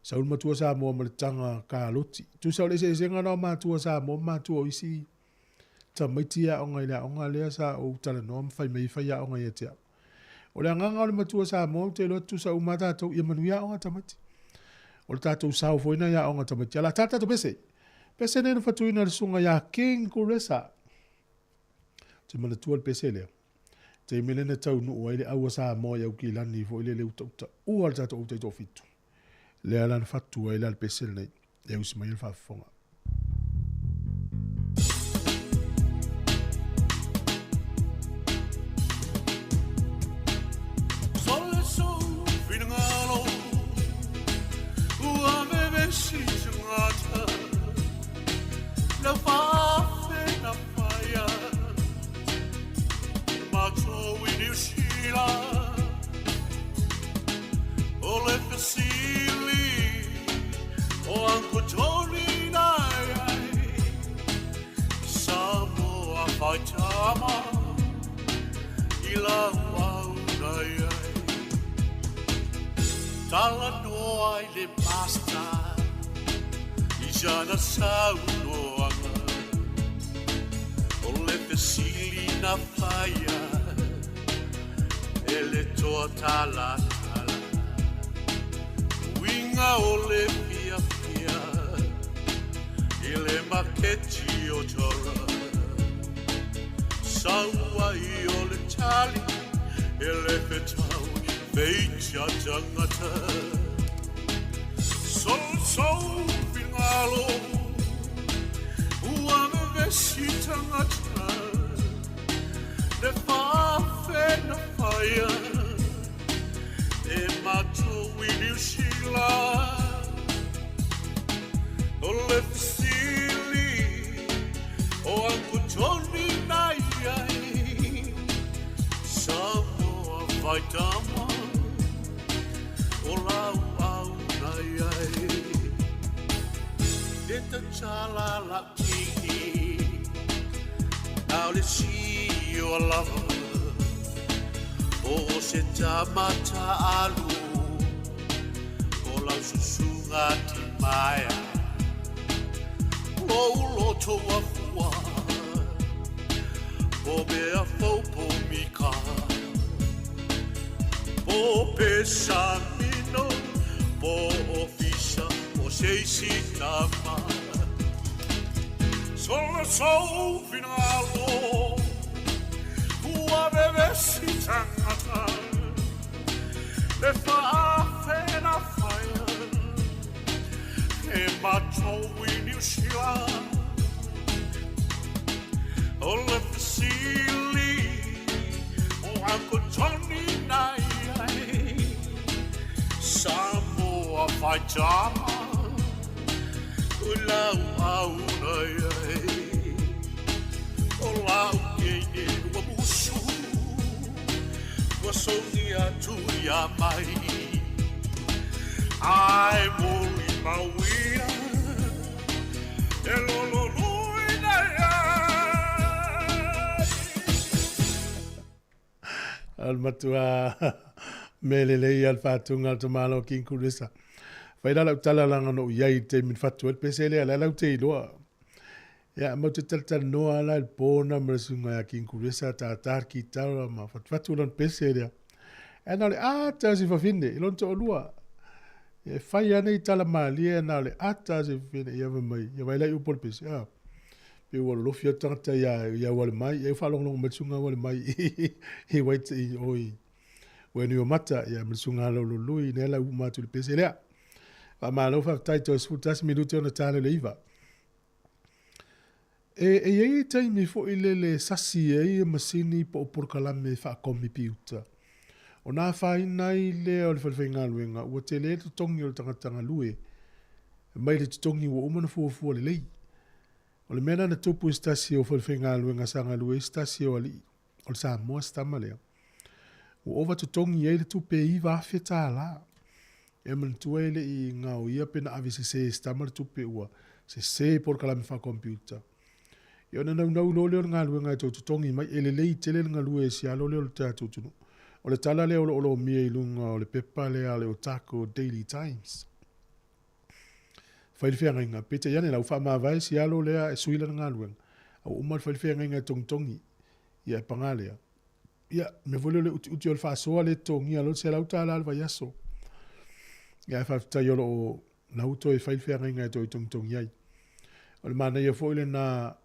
Sau le matua Samoa ma le taga kaloti. Tusa o le eseesega na o matua Samoa ma matua o isi tamaiti e aoga i le aoga lea sa ou talanoa ma fai mai ai faiaoga ia te au. O le agaga o le matua Samoa ou te iloa tutusa uma lava tatou ia manuia aoga a tamaiti. O le tatou sao foi lena i aoga a tamaiti. A o le a tala tatou pese. Pese nei na fatuina e le susuga ia King Kuresa. Ou te manatua le pese lea. Taimi lea na taunuu ai le au a Samoa i Aukilani foi lele utautaua le tatou au taitoafitu. Lea la na fatu ai la le pese lenei. E usi mai le faafofoga. susuga timaea Lou loto ua fua Po mea fou po mika Po pesamino Po ofisa Po se isi tama Solo sou finalo Ua vevesi tagata Le faafena faia E matou i Niu Sila O le fesili O Uncle Johnny na i ai Samoa faitama O lau auna i ai O lau keine ua musu Ua sogi atu ia mai Ae molimauina E lololuina ai. O le matua mea lelei ia le faatuga a le tamaloa King Kuresa. Fai la lau tala leaga na ou i ai i le taimi na fatu ai le pese lea, la e lau te iloa. Ia, matou te talatalanoa lava la i le po lena ma le susuga ia King Kuresa, tata le kitara ma fatufatu lana pese lea. Ae na o le ata o si fafine i lona toalua. Ia, e fai lava nei tala malie na o le ata o si fafine ia fai mai, ia vaai la i upu o le pese, ah, pei ua lolofi atu tagata ia ia Ualemai, ia faalogologo mai le susuga Ualemai i Waite i o i Wainuiomata, ia ma le susuga Laulului, lea la uma atu i le pese lea. Faamalo faafetai toe 11 minute ona ta lea o le 9. E, e i ai taimi foi lele e sasi ai masini po o polokalame faakomipiuta. Ona afaina ai lea o le falefaigaluega ua tele le totogi o le tagata galue mai le totogi ua uma ona fuafua lelei. O le mea lena na tupu i se tasi o falefaigaluega sa galue ai se tasi o alii o le Samoa se tama lea. Ua ova totogi ai le tupe e $9,000. E manatua e le i gaoia pe na ave sese e se tama le tupe ua sese polokalame faa-computer. Ia ona naunau loa lea o le galuega e toe totogi mai, e lelei tele le galue e si alo lea o le tatou atunuu. O le tala lea o lo o lomia i luga o le pepa lea a le Otago Daily Times. Fai le feagaiga, peitai ane la ua faamavae si alo lea e sui lana galuega, a ua uma le fai le feagaiga e togitogi, ia e paga lea. Ia, mea foi lea o le utiuti o le faasoa lea e totogia loa le $100 le vaiaso. Ia ae faafetai o lo o la ua toe fai le feagaiga e toe togitogi ai. O le manaia foi lena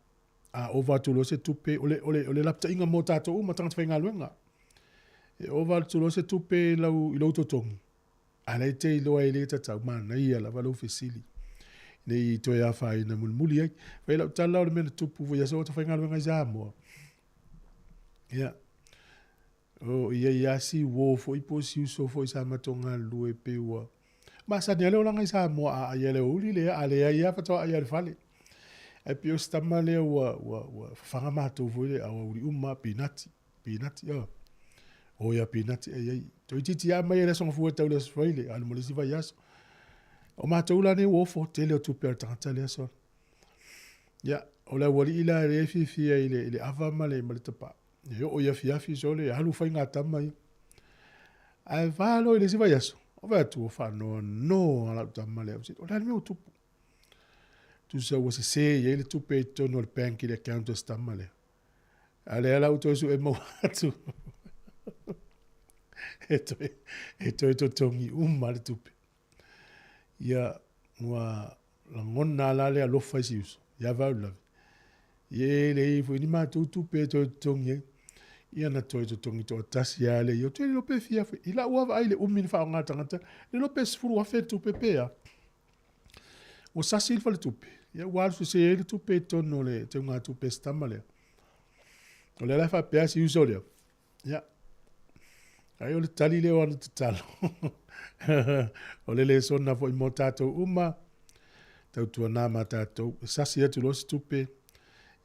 a ova atu loa se tupe, o le, o le, o le lapataiga mo tatou uma tagata faigaluega. E ova atu loa se tupe i lau, i lou totogi, a la e te iloa e le tatau, manaia lava lou fesili ne i toe afaina mulimuli ai. Fai lau tala o le mea na tupu foi aso o faigaluega i Samoa. Ia, o ia ia si uo foi po si uso foi sa matou galulue pei ua masani lava le olaga i Samoa a ai le uli lea a leai lava faatoa ai lava i le fale. Ae pei o si tama lea ua, ua, ua fafaga matou foi le aoauli uma pinati, pinati, oh. O ia pinati ai ai. Toeitiiti lava mai le aso Gafua e tau le aso Faraile, alu ma le isi vaiaso. O matou la nei ua ofo, tele o tupe a le tagata lea solo. Ia, o le aualii la e fiafia i le, i le ava ma le, ma le tapaa. E oo i afiafi sole, alu faigatama ia. Ae va loa i le isi vaiaso, o vaai atu ua faanoanoa lau tama lea. O le a le mea ua tupu? Tusa ua sese i ai le tupe i totonu o le bank i le account o si tama lea. A lea la ua toe sue maua atu. E toe, e toe totogi uma le tupe. Ia, ua lagona la le alofa i si uso, ia Vaulavi. Ia e leai foi ni matou tupe e toe totogi ai. Ia na toe totogi toatasi lava lea ia, ou te le iloa pe fia afe. I lau lava vaai i le umi na faaaoga e le tagata, le iloa pe 10,000 le tupe pe a. Ua sasi le faletupe, ia ua alu sese ai le tupe i totonu o le teugatupe a si tama lea. O lea la e faapea si uso lea, Ia, ai o le tali lea o ana tatalo. o le lesona foi mo tātou uma, tautuana ma tātou, e sasi atu loa se tupe,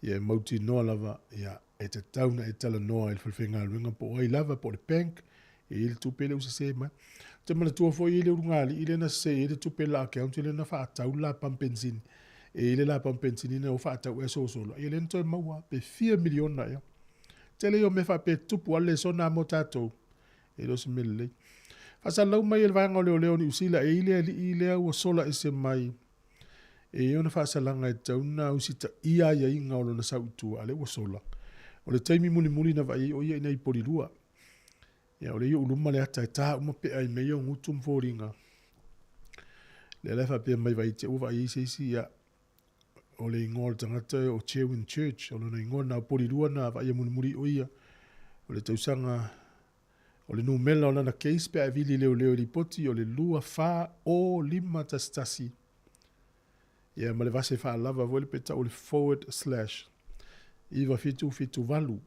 ia e mautinoa lava, ia e tatau na e talanoa i le falefaigaluega po o ai lava, po o le bank, e i ai le tupe lea ua sese mai. Ou te manatua foi e i ai le ulugalii lea na sese ai le tupe i le account lea na faatau le lapam penisini. E i ai le lapam penisini na ua faatau ea sosolo, ia lea na toe maua pe fia miliona ea. Tele ia o mea faapea e tutupu lava le lesona mo tatou, e le o se mea lelei. Faasalalau mai e le Vaega o Leoleo o Niu Sila e i le alii lea ua sola ese mai e i ona faasalaga e tatau ona usitaia aiaiga o lona sau i tua, a lea ua sola. O le taimi mulimuli na vaai ai o ia i nai polilua. Ia, o lea i ou luma le ata e tā uma pea i mea ia o gutu ma foliga. Lea la e faapea mai vaai te ua vaai ai se isi, ia, o le igoa o le tagata o Cherwin Church, o lona igoa na o polilua na vaaia mulimuli o ia. O le tausaga O le numera o lana case pe a e vili leoleo i lipoti o le 24051 ia ma le vase faalava foi le pe tau o le forward slash 9778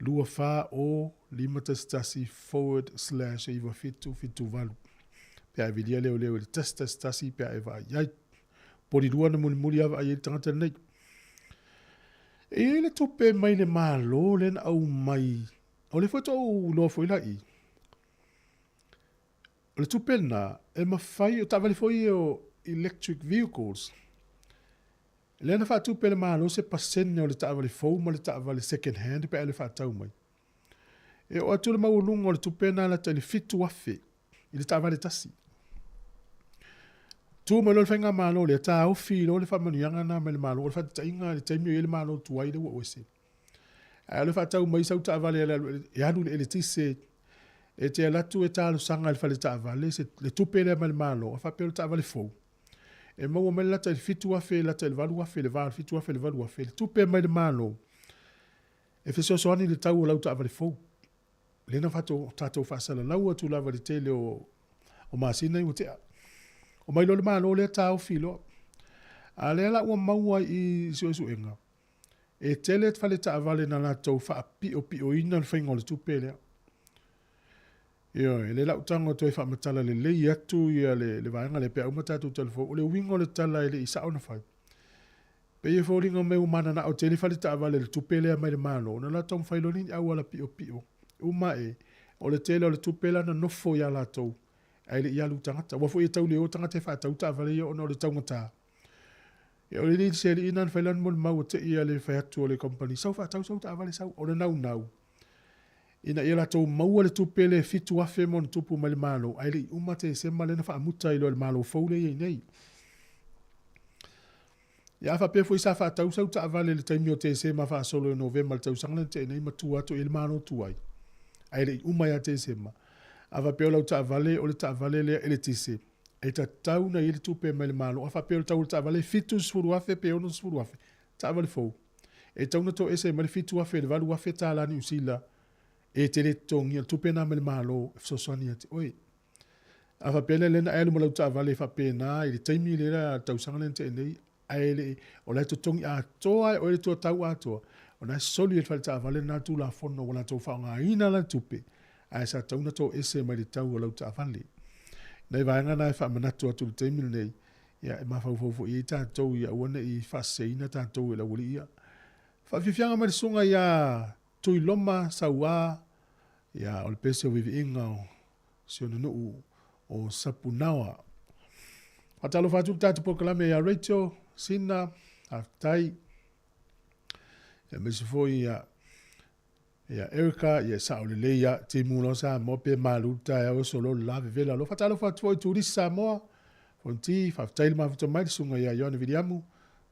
24051 forward slash 9778 pe a e vilia leoleo i le 111 pe a e vaai ai. Polilua na mulimuli a vaai ai le tagata lenei. E i ai le tupe mai le Malo lea na aumai, o lea foi tou iloa foi la i. O le tupe lena, e mafai, o taavale foi ia o electric vehicles, lea na faatupe e le Malo se pasene o le taavale fou ma le taavale second hand pe a e le faatau mai. E oo atu le maualuga o le tupe lena lata i le 7,000 i le taavale tasi. Tu mai loa le faigamalo lea, taofi loa le faamanuiaga lena mai le Malo. O le faataitaiga i le taimi o i ai le Malo tuai lea ua ou ese. Ae o le faatau mai sau taavale e alu i le eletise, e te alu atu e talosaga i le fale taavale se, le tupe lea mai le Malo, a faapea o le taavale fou, e maua mai le lata i le 7,000 lata i le 8,000 le va o le 7,000 i le 8,000 le tupe mai le Malo e fesoasoani i le tau o lau taavale fou. Lea na tatou faasalalau atu lava i le tele o masina ua tea. Omai loa le Malo lea taofi loa. A lea la ua maua i suesuega, e tele fale taavale na latou faapiopioina le faiga o le tupe lea. Ioe, lea la ou tago toe faamatala lelei atu ia le vaega lea pe a uma tatou talafou. O le uiga o le tala e le i sao ona fai. Pei e foliga mai ua mananao tele fale taavale i le tupe lea mai le Malo, ona latou mafai loa lea ni auala piopio uma e o le tele o le tupe la na nofo ia latou ae le i alu i tagata. Aua foi e tau le o tagata e faatau taavale ia ona o le taugata. Ia o le alii se alii na na fai lana molimau ua tei ia le fai atu o le company sau faatau sau taavale sau. O le naunau ina ia latou maua le tupe lea e 7,000 ma ona tupu mai le Malo ae le i uma Tesema lea na faamuta ai loa e le Malo fou lea e i ai nei. Ia a faapea foi sa faatau sau taavale i le taimi o Tesema faasolo i Novema i le tausaga lea na tea nei matua atu i ai le Malo tuai ae le i uma ia Tesema. A faapea o lau taavale o le taavale lea eletise e tatau ona i ai le tupe mai le Malo. A faapea o le tau o le taavale e $70,000 pe $60,000, taavale fou, e tatau ona toese mai le $7,000 i le $8,000 Niu Sila e te le totogia le tupe lena mai le Malo e fesoasoani ia te oe. A faapea lea na e alu ma lau taavale faapena i le taimi lea le tausaga lea na tea nei, ae le o la e totogi atoa e oe le tuatau atoa, o la e soli e le fale taavale lena Tulafono ua latou faaaogaina lana tupe, ae sa tatau ona toese mai le tau o lau taavale. Nai vaega na e faamanatu atu i le taimi lenei, ia e mafaufau foi i ai tatou ia aua ne i faaseseina tatou e le aualii ia. Faafiafiaga mai le susuga ia Tuiloma Sauā, ia o le pese o viviiga o si ona nuu o Sapunaoa. Faatalofa atu le tatou polokalame ia Rachel, Sina, faafetai. Aemaise foi ia ia Erica, ia sao lelei ia timu loa Samoa pe malu le taeao e solo le la vevela loa. Faatalofa atu foi i Turisi Samoa, Fonti, faafetai le mafuta mai le susuga ia Ioane Viliamu,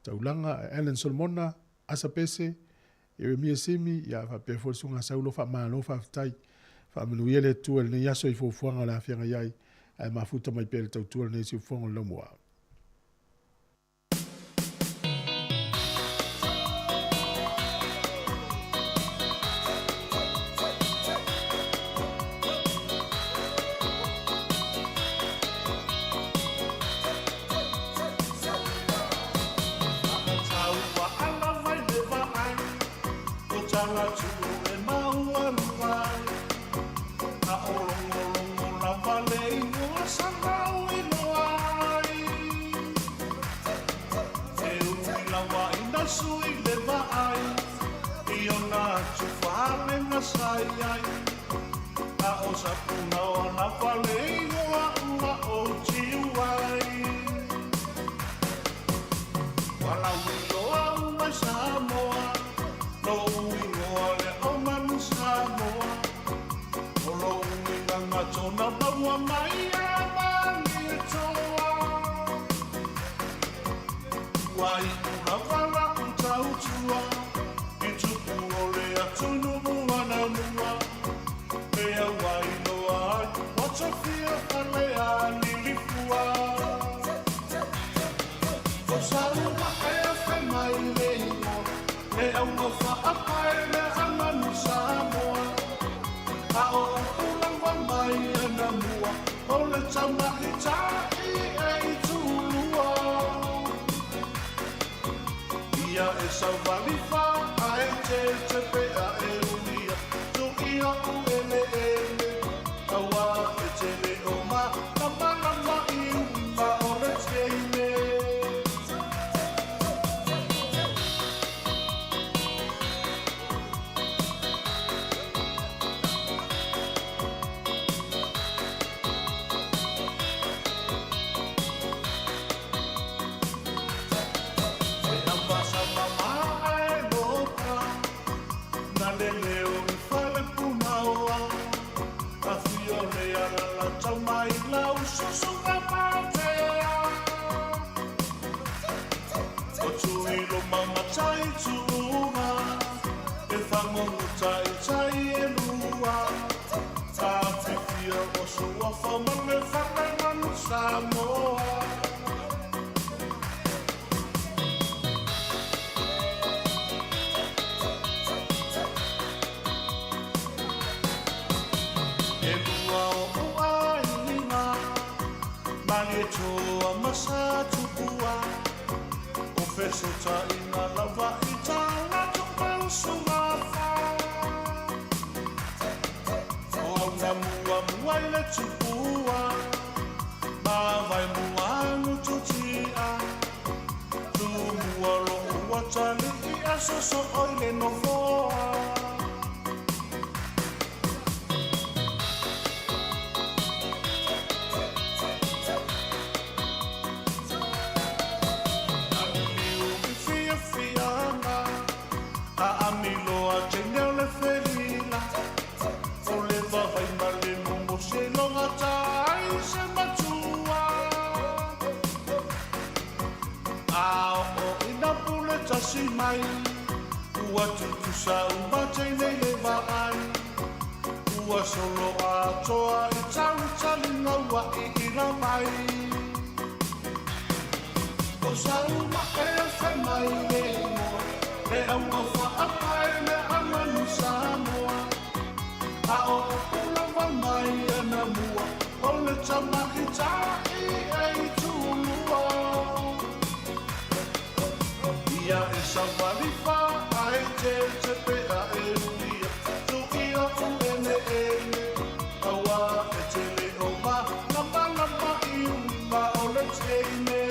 Taulaga, Alan Solomona, Asa Pese, Ieremia Simi, ia faapea foi le Susuga Saulo, faamalo faafetai. Faamanuia le Atua i lenei aso i fuafuaga o le a feagai ai, ae mafuta mai pea le tautua lenei siufofoga o le Laumua. O le tamaita'i e itulua Ia e sauvali fa ae te te pea e ulia Tuia u ele ele Aua e te le o ma Lama lama i uka o le teine. E avasa mama e loka Na le leo i fale punaoa Afio le alala tau mai lau susuga patea O tuilo mama tai tuuga E whangongo tai tai e lua Ta whiwhia o suafa ma le whale manu Samoa. E lua o aiga Mali toa ma sa tupua O feso taina lava i tala tupau suafa O auna mua mua i le tupua Ma vai mua ngututia Tu mua lo ua tali i aso so oi le nofoa. Fia fianga A amiloa teine o le felila O le vavai ma le momo se longa tai se matua A o ina pule tasi mai Ua tutusa uma teine le vaai Ua solo atoa i tau talinga ua i ila mai O sauma e whai mai le ingoa E aunga whaapae me amanu Samoa A o ulawa mai ana mua O le tamaita'i e itulua Ia e savali fa ae te te pea e ulia Tuia u ene ene Aua e te le o ma Lama lama i uma o le teine.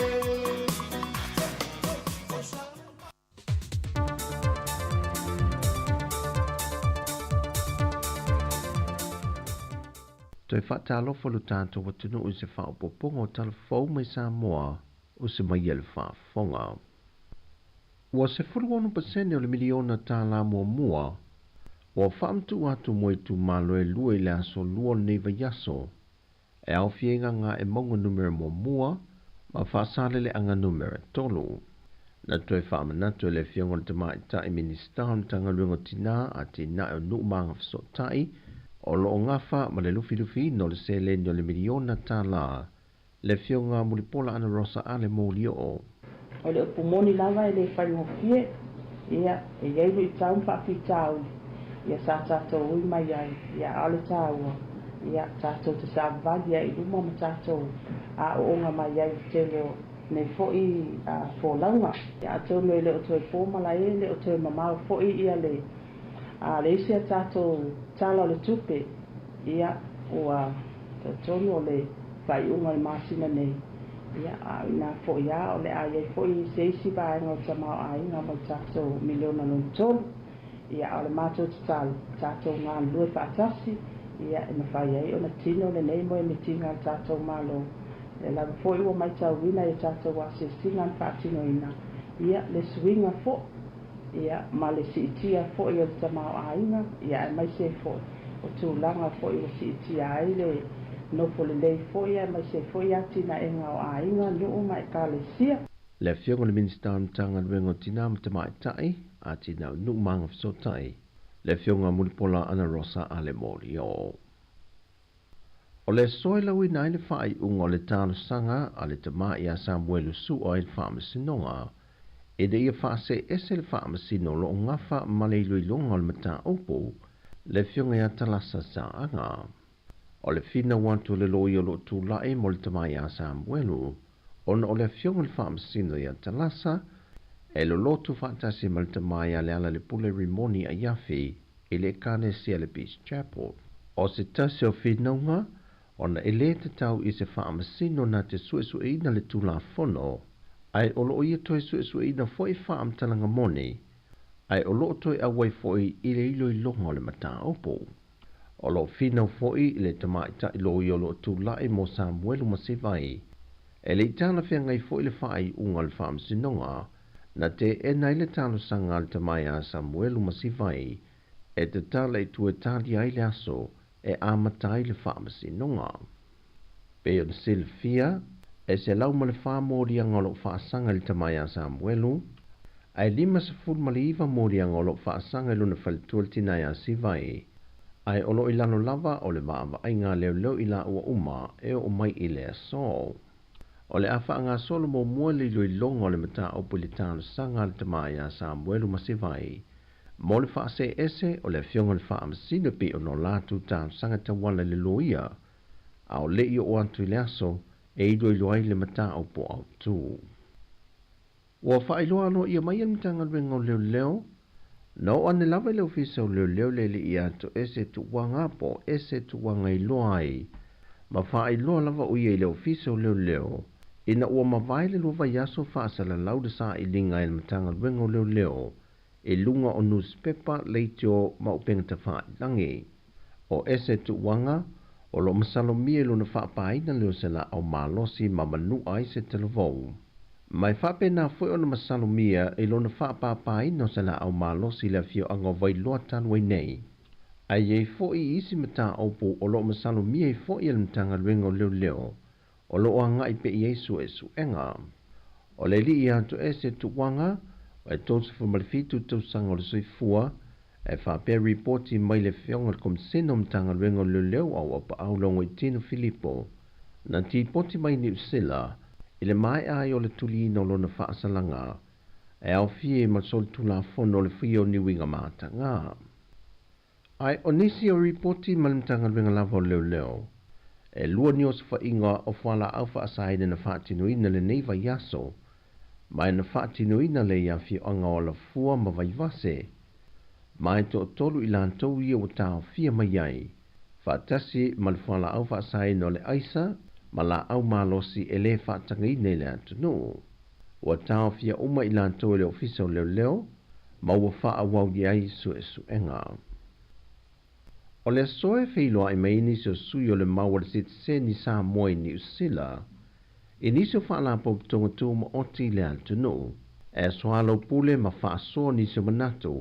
Toe faatalofa lo tatou atunuu i se faaopoopoga o tala fou mai Samoa o se mai e le faafofoga. Ua 16% o le miliona tālā muamua ua faamatuu atu mo itumalo e lua i le aso lua o lenei vaiaso e aofia i Gagaemauga numera muamua ma Faasaleleaga numera tolu. Na toe faamanatu e le Afioga o le Tamaitai Minisita o le Matagaluega o Tinā, Atinae o Nuu ma Agafesootai o loo gafa ma le lufilufiina o le seleni o le miliona tālā le Afioga Mulipola Anarosa Ale Molioo. O le upu moni lava e le faigofie, ia, e i ai luitau ma faafitauli, ia, sa tatou ui mai ai, ia, a o le taua, ia, tatou te savavali ai i luma ma tatou aooga mai ai i le tele o nei foi folauga. Ia, atonu e le o toe po malae, e le o toe mamao foi ia le, a le isi a tatou tala o le tupe, ia, ua talitonu o le faaiuga o le masina nei, ia, a o inā foi lava o le a i ai foi se isi vaega o le tamaoaiga ma le tatou miliona lona tolu, ia, a o le matou tatalo, tatou galulue faatasi, ia, e mafai ai ona tino lenei moemitiga a le tatou Malo. O lea lava foi ua matauina i a tatou asiasiga na faatinoina, ia, le suiga foi, ia, ma le siitia foi o le tamaoaiga, ia, aemaise ai foi o tulaga foi ua siitia ai le nofo lelei foi, aemaise foi atinaega o aiga, nuu ma ekalesia. Le Afioga i le Minisita o le Matagaluega o Tinā ma Tamaitai, Atinae o Nuu ma Agafesootai, le Afioga Mulipola Anarosa Ale Molioo. O le soalauina ai le faaiuga o le talosaga a le tama ia Samuelu Su'a i le Faamasinoga ina ia faasee ese le Faamasino o loo gafa ma le iloiloga o le mataupu, le Afioga ia Talasa Saaga. O le finau atu a le loia o lo o tulai mo le tama ia Samuelu, ona o le afioga i le Faamasino ia Talasa, e lolotu faatasi ma le tama ia Lealailepule Rimoni Aiafi i le Ekalesia le Peace Chapel. O se tasi o finauga, ona e lē tatau i se Faamasino na te suesueina le Tulafono, ae o lo o ia toe suesueina foi faamatalaga moni, ae o lo o toe auai foi i le iloiloga o le mataupu. O lo o finau foi le tamaitai loia o lo o tulai mo Samuelu Masevai, e le i talafeagai foi le faaiuga a le Faamasinoga na teena ai le talosaga a le tama ia Samuelu Masevai e tatala i tua e tali ai le aso e amata ai le Faamasinoga. Pei ona silafia, e 104 moliaga o lo o faasaga i le tama ia Samuelu, ae 59 moliaga o lo o faasaga i lona faletua le tina ia Sivai, ae o lo o i lalo lava o le vaavaaiga a leoleo i laua uma e oo mai i le aso. O le a faagasolo muamua le iloiloga o le mataupu i le talosaga a le tama ia Samuelu Masevai mo le faasee ese o le afioga i le Faamasino e pei ona o latou talosaga tauala i le loia, a o le i oo atu i le aso e iloilo ai le mataupu autu. Ua faailoa aloaia mai e le Matagaluega o Leoleo, na oo ane lava i le Ofisa o Leoleo le alii ia Toese Tuuaga po o Ese Tuuaga i loa ai, ma faailoa lava o ia i le Ofisa o Leoleo ina ua mavae le lua vaiaso faasalalau le sailiga e le Matagaluega o Leoleo i luga o nusipepa, leitio ma upega tafailagi. O Ese Tuuaga, o lo o masalomia i lona faapaina lea o se laau malosi ma manua ai se talavou. Ma e faapena foi ona masalomia i lona faapapaina o se laau malosi i le afioaga o Vailoa talu ai nei. Ae i ai foi isi mataupu o lo o masalomia ai foi e le Matagaluega o Leoleo o lo o agai pea i ai suesuega. O le alii ia Toese Tuuaga, e 37 tausaga o le soifua, e faapea ripoti mai le Afioga i le Komisena o Matagaluega o Leoleo Auaupaau Logoitino Filipo, na tipoti mai Niu Sila i le maea ai o le tuliina o lona faasalaga e aofia ai ma le solitulafono o le Fuia o Niuiga Mataga. Ae o nisi o ripoti ma le Matagaluega lava o Leoleo, e lua ni osofaiga o fualaau faasaina na faatinoina lenei vaiaso, ma e na faatinoina lea i afioaga o Alafua ma Vaivase, ma e toatolu i latou ia ua taofia mai ai, faatasi ma le fualaau faasaina o le aisa ma laau malosi e lē faatagaina i le atunuu. Ua taofia uma i latou e le Ofisa o Leoleo ma ua faaauau i ai suesuega. O le aso e feiloai mai ai nisi o sui o le mau a le sitiseni Samoa i Niu Sila i nisi o faalapotopotoga tumaoti i le atunuu e soalaupule ma faasoa nisi o manatu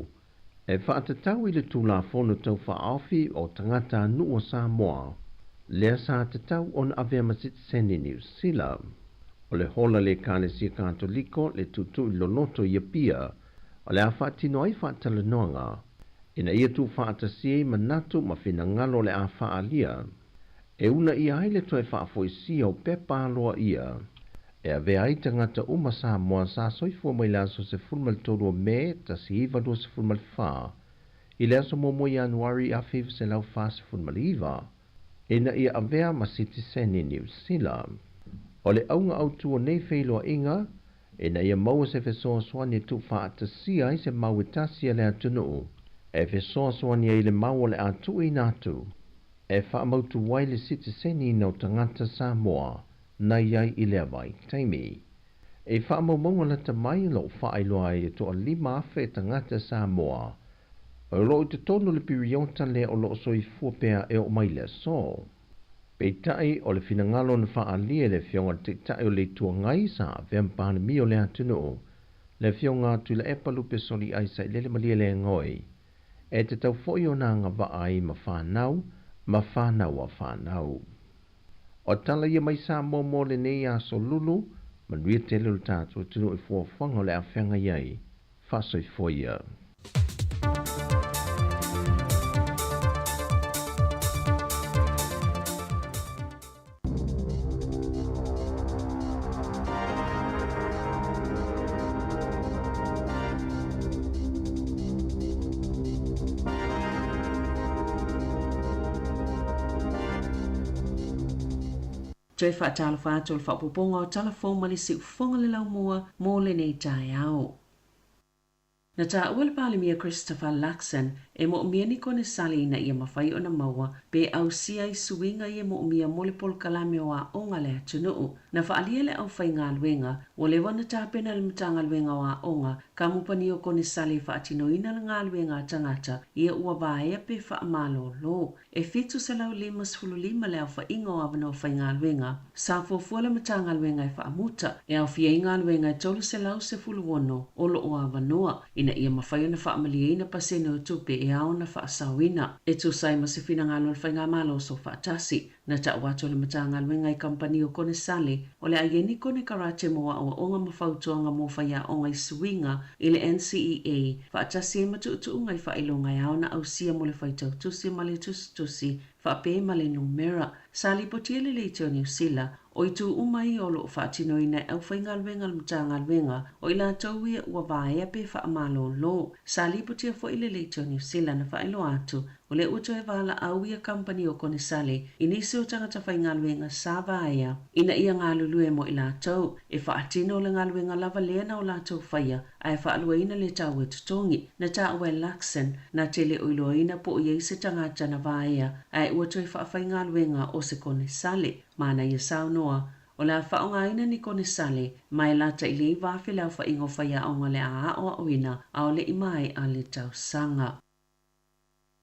e faatatau i le Tulafono Tau Faaofi o Tagatanuu o Samoa lea sa tatau ona avea ma sitiseni Niu Sila. O le hola le Ekalesia Katoliko le tuutu'i loloto i Apia o le a faatino ai faatalanoaga ina ia tuufaatasia ai manatu ma finagalo o le a faaalia e uunaia ai le toe faafoisia o pepa aloaia e avea ai tagata uma Samoa sa soifua mai le aso 13 o Me 1924 i le aso 1 Ianuari 1949 ina ia avea ma sitiseni Niu Sila. O le auga autu o nei feiloaiga ina ia maua se fesoasoani e tuufaatasia ai se mau e tasi a le atunuu e fesoasoani ai i le mau o le a tuuina atu e faamautu ai le sitiseni o tagata Samoa na i ai i lea vaitaimi. I faamaumauga lata mai o lo o faailoa ai e toa-5,000 tagata Samoa o lo o i totonu o le piriota lea o lo o soifua pea e oo mai i le aso. Peitai, o le finagalo na faaalia e le Afioga i le Taitai o le Itu Agai sa avea ma Palemia o le atunuu, le Afioga Tuilaepa Lupe Soliai Sailele Malielegaoi, e tatau foi ona agavaa ai ma fanau ma fanau a fanau. O tala ia mai Samoa mo lenei aso lulu, manuia tele o le tatou atunuu i fuafuaga o le a feagai ai. Faasoifua ia. Toe faatalofa atu o le faaopoopoga o Tala Fou ma le Siufofoga le Laumua mo lenei taeao. Na taua le Palemia Christopher Luxon e moomia ni konesale ina ia mafai ona maua pe ausia ai suiga ia e moomia mo le polokalame o aoga a le atunuu. Na faaalia le aufaigaluega ua leva ona tapena e le Matagaluega o Aoga kamupani o konesale e faatinoina le galuega a tagata ia ua vaea pe faamalolo. E 755 le aofaiga o avanoa faigaluega sa fuafua le Matagaluega e faamuta, e aofia ai galuega e 316 o lo o avanoa, ina ia mafai ona faamalieina pasene o tupe e ao ona faasaoina. E tusa ai ma se finagalo o le Faigamalo Soofaatasi, na tau atu e le Matagaluega i kamupani o konesale o le a i ai ni konekarate mo aoaoga ma fautuaga mo faiaoga i suiga i le NCEA faatasi ai ma tuutuuga i faailoga e ao ona ausia mo le faitau tusi ma le tusitusi faapea ma le numera. Sa lipotia le Leitio Niu Sila o itu uma ia o lo o faatinoina e aufaigaluega a le Matagaluega o i latou ia ua vaea pe faamalolo. Sa lipotia foi le Leitio Niu Sila na faailoa atu o lea ua toe valaau ia kamupani o konesale i nisi o tagata faigaluega sa vaea ina ia galulue mo i latou e faatino le galuega lava lea na o latou faia ae faaluaina le tau e totogi. Na taua e Luxon na te le o iloaina po o i ai se tagata na vaea ae ua toe faafaigaluega o se konesale. Ma na ia saunoa, o le a faaaogaina ni konesale ma e lata i le 9,000 le aofaiga o faiaoga o le a aoaoina a o le i maea le tausaga.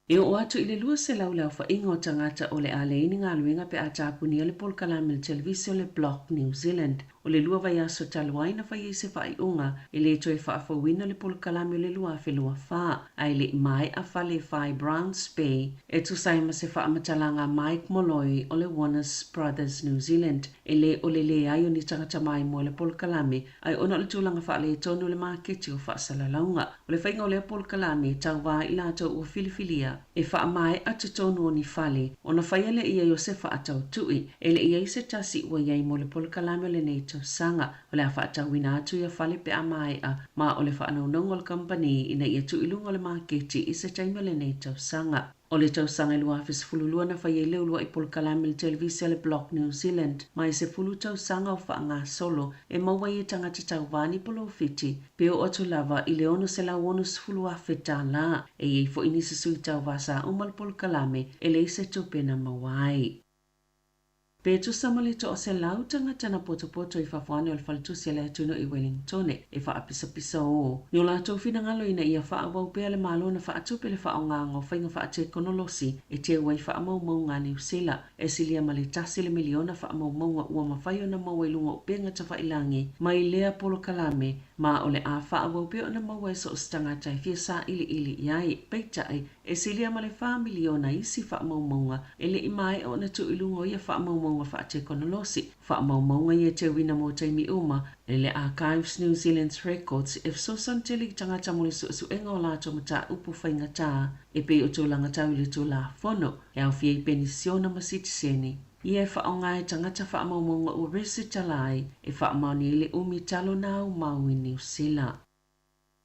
E oo atu i le 200 le aofaiga o tagata o le a leai ni galuega pe a tapunia le polokalame o le televise o le Block New Zealand. O le lua vaiaso talu ai na fai ai se faaiuga e le toe faafouina le polokalame o le 2024, ae le i maea fale e fai Browns Bay e tusa ai ma se faamatalaga a Mike Molloy o le Warners Brothers New Zealand. E le o le leai o ni tagata maimoa i le polokalame ae ona o le tulaga faaletonu o le maketi o faasalalauga. O le faiga o lea polokalame e tauva i latou ua filifilia e faamaea totonu o ni fale ona faia lea i ai o se faatautui. E le i ai se tasi ua i ai mo le polokalame o lenei tausaga. O le a faatauina atu ia fale pe a maea, ma o le faanaunauga o le kamupani ina ia tuu i luga o le maketi i se taimi o lenei tausaga. O le tausaga e 2012 na fai ai le uluai polokalame i le televise a le Block New Zealand, ma e 10 tausaga o faagasolo e maua ai e tagata tauva ni polofiti pe oo atu lava i le $660,000. E i ai foi nisi sui tauva sa uma le polokalame e leai se tupe na maua ai. Pe tusa ma le 100 tagata na potopoto i fafo ane o le faletusi a le atunuu i Wellingtone e faapisapisa o ni o latou finagalo ina ia faaauau pea le Malo na faatupe le faaaogaga o faiga faatekonolosi e teu ai faamaumauga a Niu Sila. E silia ma le tasi le miliona faamaumauga ua mafai ona maua i luga o upega tafailagi mai lea polokalame ma o le a faaauau pea ona maua e so o se tagata e fia sailiili i ai. Peitai, e silia ma le 4 miliona isi faamaumauga e le i maea ona tuu i luga o ia faamaumauga faatekonolosi. Faamaumauga ia e teuina mo taimi uma e le Archives New Zealand's Records e fesoasoani tele i tagata mo le suesuega o latou mataupu faigata e pei o tulaga tau i le Tulafono, e aofia ai penisiona ma sitiseni. Ia e faaaoga e tagata faamaumauga ua resitala ai e faamaonia ai le umi talo na aumau i Niu Sila.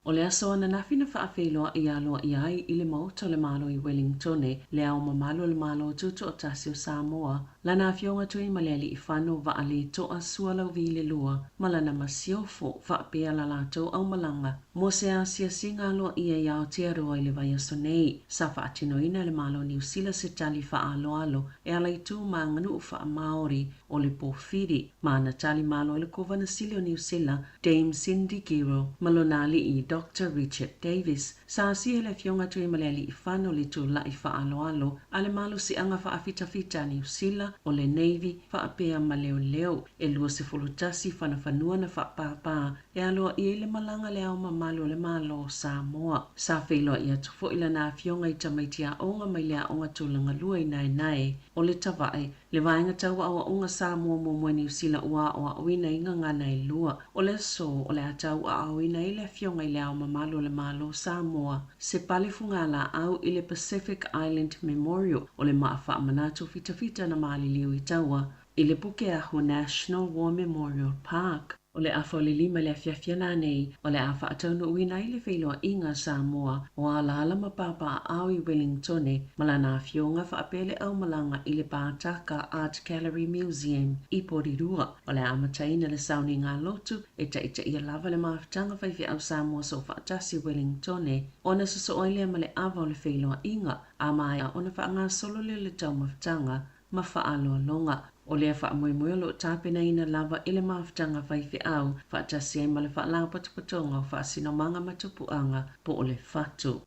O le aso ananafi na faafeiloai aloaia ai i le Maota o le Malo i Wellingtone le Ao Mamalu o le Malo Tutoatasi o Samoa, Lana Afioga Tuimalealiifano Vaaleto'a Sualauvi le Lua ma lana Masiofo faapea la latou aumalaga mo se asiasiga aloaia i Aotearoa i le vaiaso nei. Sa faatinoina e le Malo o Niu Sila se tali faaaloalo e ala i tu ma aganuu faa-Maori o le pōwhiri, ma na tali malo ai le Kovana Sili o Niu Sila, Dame Cindy Giro, ma lona alii Doctor Richard Davis. Sa asia e le Afioga Tuimalealiifano le tula'i faaaloalo a le malosiaga faafitafita a Niu Sila o le Navy faapea ma leoleo. E 21 fanafanua na faapāpā e aloaia ai le malaga a le Ao Mamalu o le Malo o Samoa. Sa feiloai atu foi lana Afioga i tamaiti aoga mai le Aoga Tulagalua i Naenae o le Tavae, le vaega tau aoaoga Samoa muamua i Niu Sila ua aoaoina i gagana e lua. O le aso o le a tauaaoina ai le Afioga i le Ao Mamalu o le Malo o Samoa se pale fugalaau i le Pacific Island Memorial o le maa faamanatu fitafita na maliliu i taua i le Pukeahu National War Memorial Park. O le afa o le 5 i le afiafi nanei, o le a faataunuuina ai le feiloaiga a Samoa o alaala ma papaaao i Wellingtone ma lana afioga faapea le aumalaga i le Pātaka Art Gallery Museum i Porirua. O le a amataina le sauniga lotu e taitaia lava le mafutaga faifeau Samoa Soofaatasi i Wellingtone ona sosoo ai lea ma le ava o le feiloaiga, a maea ona faagasolo lea o le taumafataga ma faaaloaloga. O lea faamoemoe o loo tapenaina lava i le mafutaga faifeau faatasi ai ma le Faalapotopotoga o Faasinomaga ma Tupuaga po o le FATU.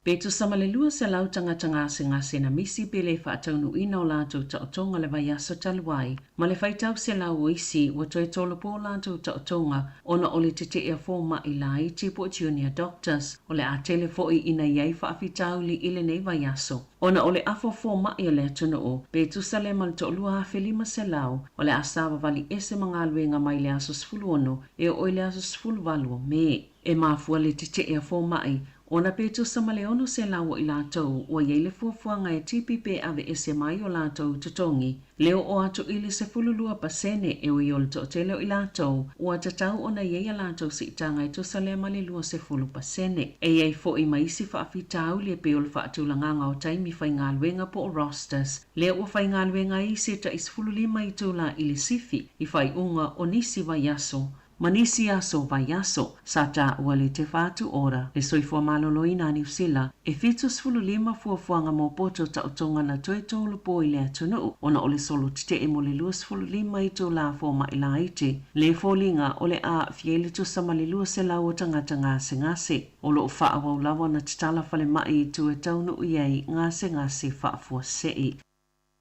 Pe tusa ma le 200 tagata gasegase na misi pe le faataunuuina o latou taotoga le vaiaso talu ai, ma le faitau selau o isi ua toe tolopo o latou taotoga ona o le tetee a fomai laiti po o junior doctors. O le a tele foi ina i ai faafitauli i lenei vaiaso ona o le afa o fomai a le atunuu, pe tusa lea ma le 2500 o le a savavali ese ma galuega mai le aso 16 e oo i le aso 18 o Me. E mafua le tetee a fomai ona pe tusa ma le 600 o i latou ua i ai le fuafuaga e tipi pe aveese mai o latou totogi, le oo atu i le 12% e ui o le toatele o i latou ua tatau ona i ai a latou siitaga e tusa lea ma le 20%. E i ai foi ma isi faafitauli e pei o le faatulagaga o taimi faigaluega po o rosters, lea ua faigaluega ai isi e tai 15 itula i le sifi i faaiuga o nisi vaiaso ma nisi aso vaiaso. Sa taua le Te Whatu Ora, le Soifua Maloloina a Niu Sila, e 75 fuafuaga mo poto taotoga na toe tolopo i le atunuu ona o le solo tetee mo le 25 itula fomai laiti, le foliga o le a aafia ai le tusa ma le 200 o tagata gasegase. O loo faaauau lava ona tatala falemai i tua e taunuu i ai gasegase faafuasei.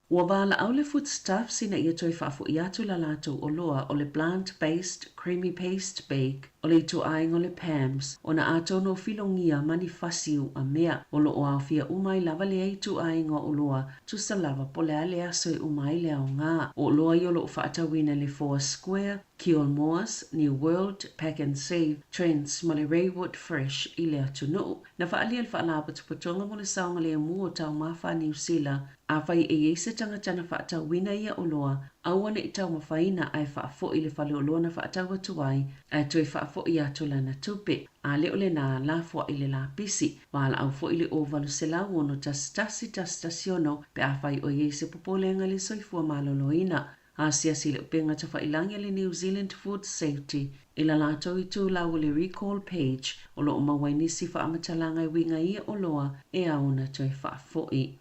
Ua valaau le Foodstuffs ina ia toe faafoi atu la latou oloa o le Plant Based Creamy Paste Bake o le ituaiga o le Pams ona atonu o filogia ma ni fasi uamea. O lo o aofia uma ai lava lea ituaiga o oloa tusa lava po o le a le aso e uma ai le aoga. O oloa ia o lo o faatauina i le Four Square, Kilmores, New World, Pack and Save, Trends ma le Raywood Fresh i le atunuu. Na faaalia e le Faalapotopotoga mo le Saogalemu o Taumafa a Niu Sila, afai e i ai se tagata na faatauina ia oloa, aua ne i taumafaina ae faafoi i le faleoloa na faatau atu ai, ae toe faafoi atu lana tupe. A le o lena, lafoai le lapisi. Valaau foi i le 0800 11 116 pe afai o i ai se popolega i le soifua maloloina. Asiasi i le upega tafailagi a le New Zealand Food Safety i la latou itulau o le Recall Page o lo o maua ai nisi faamatalaga e uiga i ia oloa e ao ona toe faafoi.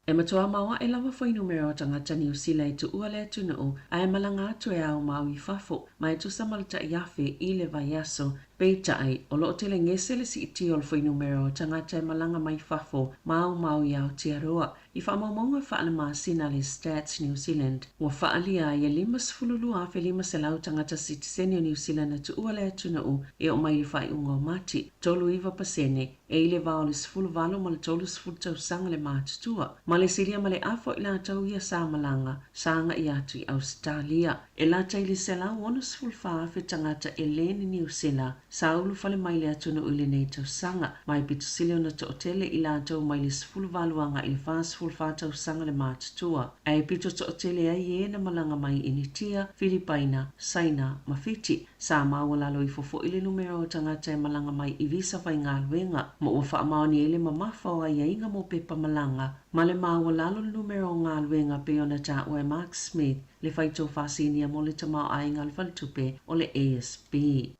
E matua maoaʻe lava fuainumera o tagata Niu Sila e tuua le atunuu ae malaga atu e ao ma au i fafo, ma e tusa ma le 1000 i le vaiaso. Peitai, o lo o telegese le siitia o le fuainumera o tagata e malaga mai fafo ma ao ma au i Aotearoa. I faamaumauga faalemasina a le Stats New Zealand, ua faaalia ai e 52,500 tagata sitiseni o Niu Sila na tuua le atunuu e oo mai i le faaiuga o Mati, 39%, e i le va o le 18 ma le 30 tausaga le matutua, ma le silia ma le afa o i latou ia sa malaga, sa agai atu i Ausetalia. E lata i le 164,000 tagata e lē ni Niu Sila sa ulufale mai le atunuu i lenei tausaga, ma e pito sili ona toatele i latou mai le 18 agai i le 44 tausaga le matutua, ae pito toatele ai e na malaga mai Initia, Filipaina, Saina ma Fiti. Sa maualalo ifo foi le numera o tagata e malaga mai i visa faigaluega, ma ua faamaonia ai le mamafa o aiaiga mo pepa malaga, ma le maualalo le numera o galuega pei ona taua e Mark Smith, le faitofa sinia mo le tamaoaiga o le faletupe o le ASB.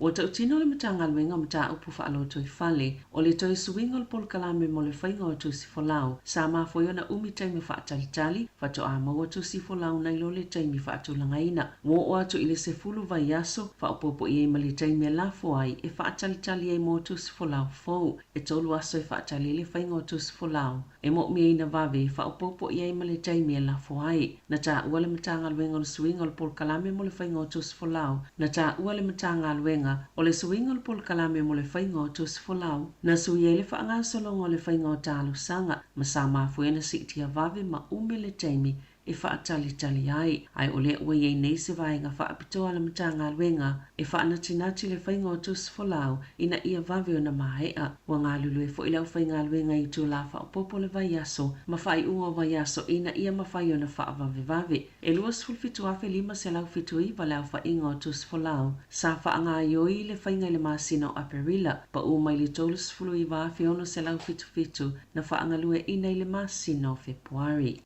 Ua tautino le Matagaluega o Mataupu Faalotoifale, o le toe suiga o le polokalame mo le faiga o tusi folau, sa mafua ai ona umi taimi faatalitali, faatoa maua tusi folau nai lo le taimi faatulagaina. Ua oo atu i le 10 vaiaso, faaopoopo i ai ma le taimi e lafo ai e faatalitali ai mo tusi folau fou. E 3 aso e faatali ai le faiga o tusi folau, e moomia ina vave faaopoopo i ai ma le taimi e lafo ai. Na taua le Matagaluega o le suiga o le polokalame mo le faiga o tusi folau. Na taua le Matagaluega o le suiga o le polokalame mo le faiga o tusi folau, na suia ai le faagasologa o le faiga o talosaga, ma sa mafua ai ona siitia vave ma ume le taimi e faatalitali ai, ae o lea ua i ai nei se vaega faapitoa a le Matagaluega e faanatinati le faiga o tusi folau ina ia vave ona maea. Ua galulue foi le aufaigaluega i itulā faaopoopo o le vaiaso ma faaiuga o vaiaso ina ia mafai ona faavavevave. E 27,579 le aofaiga o tusi folau sa faagaoioi i le faiga i le masina o Aperila, pau mai le 39,677 na faagalueaiina i le masina o Fepuari.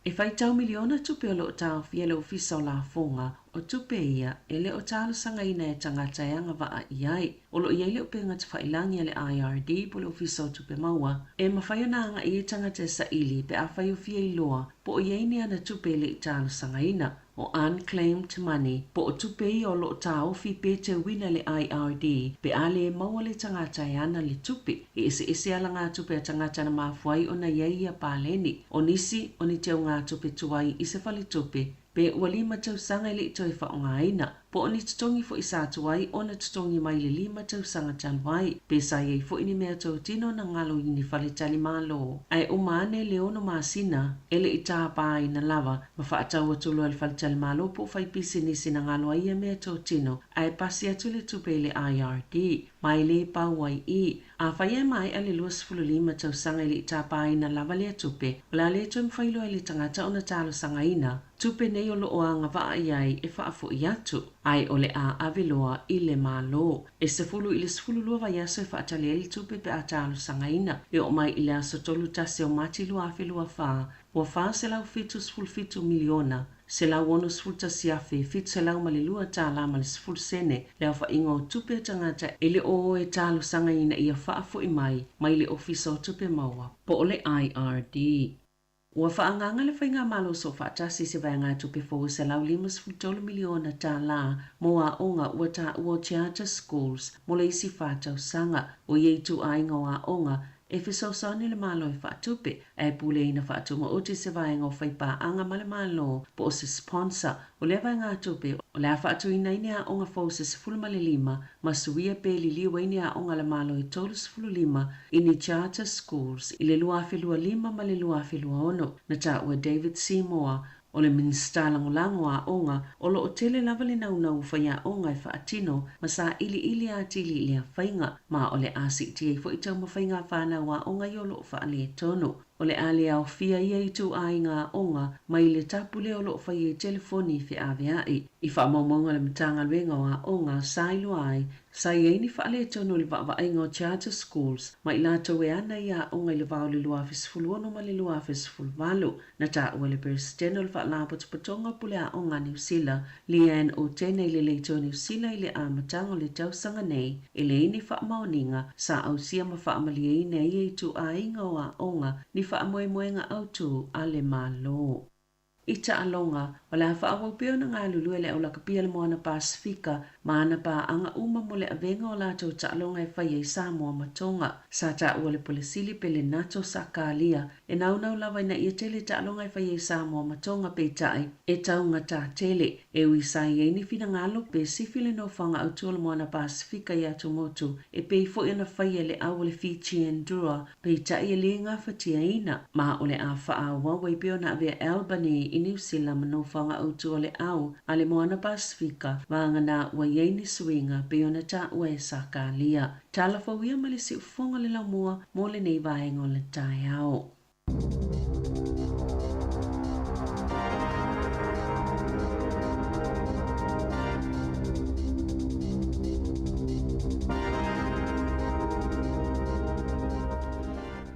E faitau miliona tupe o lo o taofia e le Ofisa o Lafoga, o tupe ia e le o talosagaina e tagata e agavaa i ai. O lo o i ai le upega tafailagi a le IRD po o le Ofisa o Tupe Maua e mafai ona agai ai tagata e saili pe afai o fia iloa po o i ai ni ana tupe e le i talosagaina. O unclaimed money, po o tupe ia o lo o taofi pe teuina e le IRD pe a le maua le tagata e ana le tupe. E eseese alagatupe a tagata na mafua ai ona i ai ia paleni. O nisi, o ni teugatupe tuai i se faletupe, pe ua lima tausaga e le i toe faaaogaina, po o ni totogi foi sa tuai ona totogi mai le lima tausaga talu ai, pe sa i ai foi ni meatotino na galo i ni faletalimalo. Ae uma ane le ono masina e le i tapaina lava ma faatau atu loa e le faletalimalo po o faipisinisi na galo ai ia meatotino ae pasi atu le tupe i le IRD ma e le pau ai i. Afai e maea le 25 tausaga e le i tapaina lava lea tupe, o le a le toe mafai loa e le tagata ona talosagaina tupe nei o lo o agavaa i ai e faafoi atu, ae o le a ave loa i le Malo. E 10 i le 12 vaiaso e faatali ai le tupe pe a talosagaina. E oo mai i le aso 31 o Mati 2024, ua $477 miliona, $161,702 tala ma le 10 sene le aofaiga o tupe a tagata e le o o e talosaga ina ia faafoi mai mai le Ofisa o Tupe Maua po o le IRD. Ua faaagaaga le Faigamalo Soofaatasi i se vaegatupe fou e $153 miliona tala mo aoga ua taua o Charter Schools mo le isi fa tausaga. O ia ituaiga o aoga e fesoasoani le Malo e faatupe, ae pule ina faatumaoti se vaega o faipaaga ma le Malo po o se sponsor o lea vaegatupe o le a faatuina ai ni aoga fou se 15 ma suia pe liliu ai ni aoga a le Malo e 35 i ni charter schools i le 2025 ma le 2026. Na taua e David Seymour, o le Minisita Lagolago o Aoga, o lo o tele lava le naunau o faiaoga e faatino ma sailiili atili i lea faiga, ma o le a siitia ai foi taumafaiga a fanau aoga ia o lo o faaletonu. O le a le aofia ia ituaiga aoga mai le tapule o lo o faia i telefoni feaveai. I faamaumauga a le Matagaluega o Aoga sa iloa ai, sa i ai ni faaletonu i le vaavaaiga o charter schools ma i latou e ana i aoga i le va o le 2016 ma le 2018. Na taua e le Peresetene o le Faalapotopotoga o Pule Aoga a Niu Sila, Leanne Otene i le Leitio Niu Sila i le amataga o le tausaga nei, e leai ni faamaoniga sa ausia ma faamalieina e ia ituaiga o aoga ni faamoemoega autu a le Malo. I taaloga, o le a faaauau pea ona galulue le aulakapia i le Moana Pasefika ma ana paaga uma mo le avega o latou taaloga e fai ai Samoa ma Tonga. Sa taua le Pule Sili Pelenato Sakalia e naunau lava ina ia tele taaloga e fai ai Samoa ma Tonga peitai e taugata tele. E ui sa i ai ni finagalo pe sifi le nofoaga autu o le Moana Pasefika i atumotu e pei foi ona faia e le au o le Fijian Drua peitai e le gafatiaina ma o le a faaauau ai pea ona avea Albany i Niu Sila ma nofoaga autu o le au a le Moana Pasefika vagana ua i ai ni suiga pei ona taua e Sakalia. Tala fou ia ma le siufofoga o le laumua mo lenei vaega o le taeao.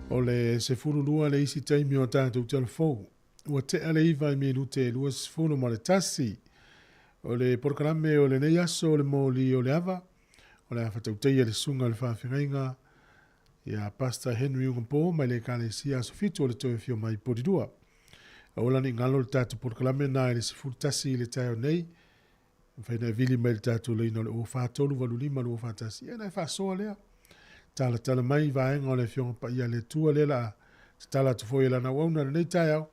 O le 12 le isi taimi o a tatou tala fou. Ua tea le iva i minute e 21. O le polokalame o lenei aso o le moli o le ava, o le a faatautaia le susuga o le faafeagaiga ia Pastor Henry Ugapo mai le Ekalesia Aso Fitu o le Toe Afio Mai Porirua. Aua la ne i galo le tatou polokalame na i le 11 i le taeao nei, e mafai ona e vili mai i le tatou laina o le 04385 241, ia ona e faasoa lea. Talatala mai vaega o le Afioga Paia a le Atua lea la a tatala atu foi e lana auauna i lenei taeao,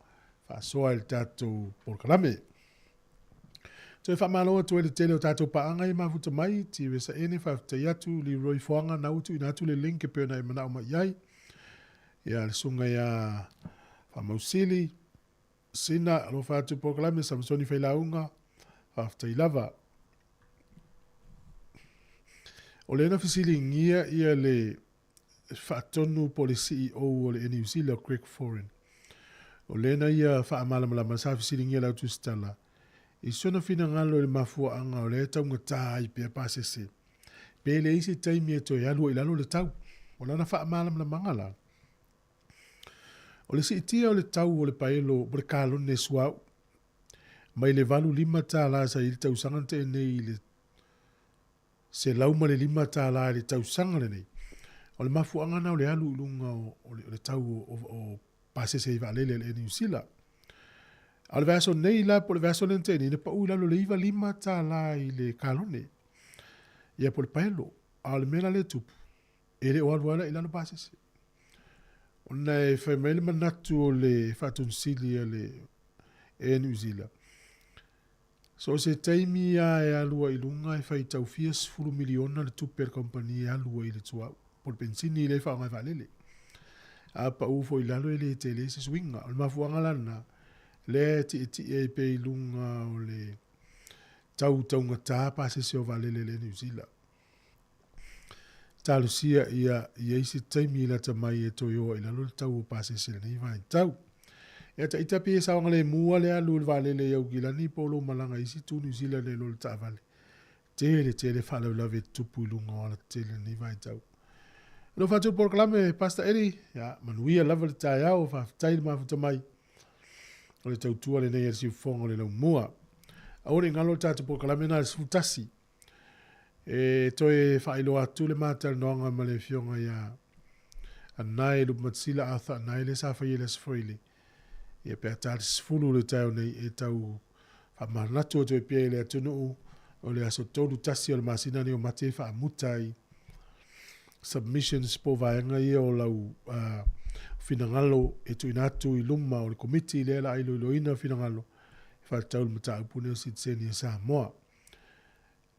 faasoa i le tatou polokalame. Toe faamalo atu ai le tele o tatou paaga ia mafuta mai, Tiresa Ene, faafetai atu, Leroy Foaga, na ua tuuina atu le link e pei ona e manao mai i ai. Ia, le susuga ia Faamausili, Sina, alofa atu polokalame Samusoni Failauga, faafetai lava. O lea na fesiligia ia le faatonu po o le CEO o le Air New Zealand o Greg Foran. O lea na ia faamalamalama sa fesiligia le au tusitala i sona finagalo i le mafuaaga o lea e taugata ai pea pasese pe leai se taimi e toe alu ai i lalo le tau. O lana faamalamalamaga la, o le siitia o le tau o le paelo po o le kalone suauu mai le $85 sa i ai le tausaga na tea nei i le $105 i le tausaga lenei. O le mafuaaga lena o le alu i luga o le tau o pasese i vaalele a le Air New Zealand. A o le vaiaso nei la po o le vaiaso lea na tea nei, na pau i lalo i le $95 i le kalone, ia po o le paelo. A o le mea la lea e tupu, e le o alu lava la i lalo pasese. Ona e fai mai le manatu o le faatonusili a le Air New Zealand, so o se taimi lava e alu ai i luga e faitau fia sefulu miliona le tupe a le kamupani e alu ai i le suauu po o le penisini lea e faaaoga e vaalele. A pau foi i lalo e le tele se suiga. O le mafuaaga la lena, lea e tietie ai pea i luga o le tau taugata pasese o vaalele a le Air New Zealand. Talosia ia i ai se taimi lata mai e toe o ai i lalo le tau o pasese i lenei vaitau. Ia taita pei e saogalemu lava le alu i le vaalele i Aukilani po o lou malaga i isi itu Niu Sila nai lo le taavale. Tele tele faalavelave e tutupu i luga o alatetele i lenei vaitau. Alofa atu le polokalame Pastor Eddie, ia manuia lava le taeao, faafetai le mafuta mai. O le tautua lenei a le siufofoga o le laumua. Aua ne i galo le tatou polokalame na le 11. E toe faailoa atu le ma talanoaga ma le afioga ia Anae Lupematasila Arthur Anae lea sa faia i le Aso Faraile ia pe a ta le 10 le taeao nei e tau faamanatu atu ai pea i le atunuu o le aso 31 o le masina nei o Mate e faamuta ai submissions po o vaega ia o lau finagalo e tuuina atu i luma o le Komiti lea la a iloiloina finagalo e faatatau i le mataupu lenei o sitiseni a Samoa.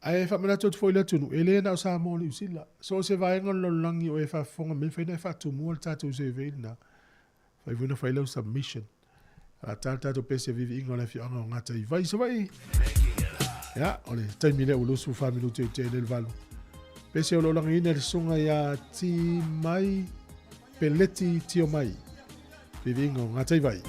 Ae faamanatu atu foi i le atunuu, e le na o Samoa o Niu Sila. So o se vaega o le lalolagi o e faafofoga mai, mafai ona e faatumua le tatou survey lena. Mafai foi ona fai lau submission. O le a ta le tatou pese viiviiga o le afioaga o Gataivai i Savaii. Ia, o le taimi lea ua 24 minute i tea nei le 8. Pese o lo o lagiina e le susuga ia Timai Peleti Tiomai. Viiviiga o Gataivai.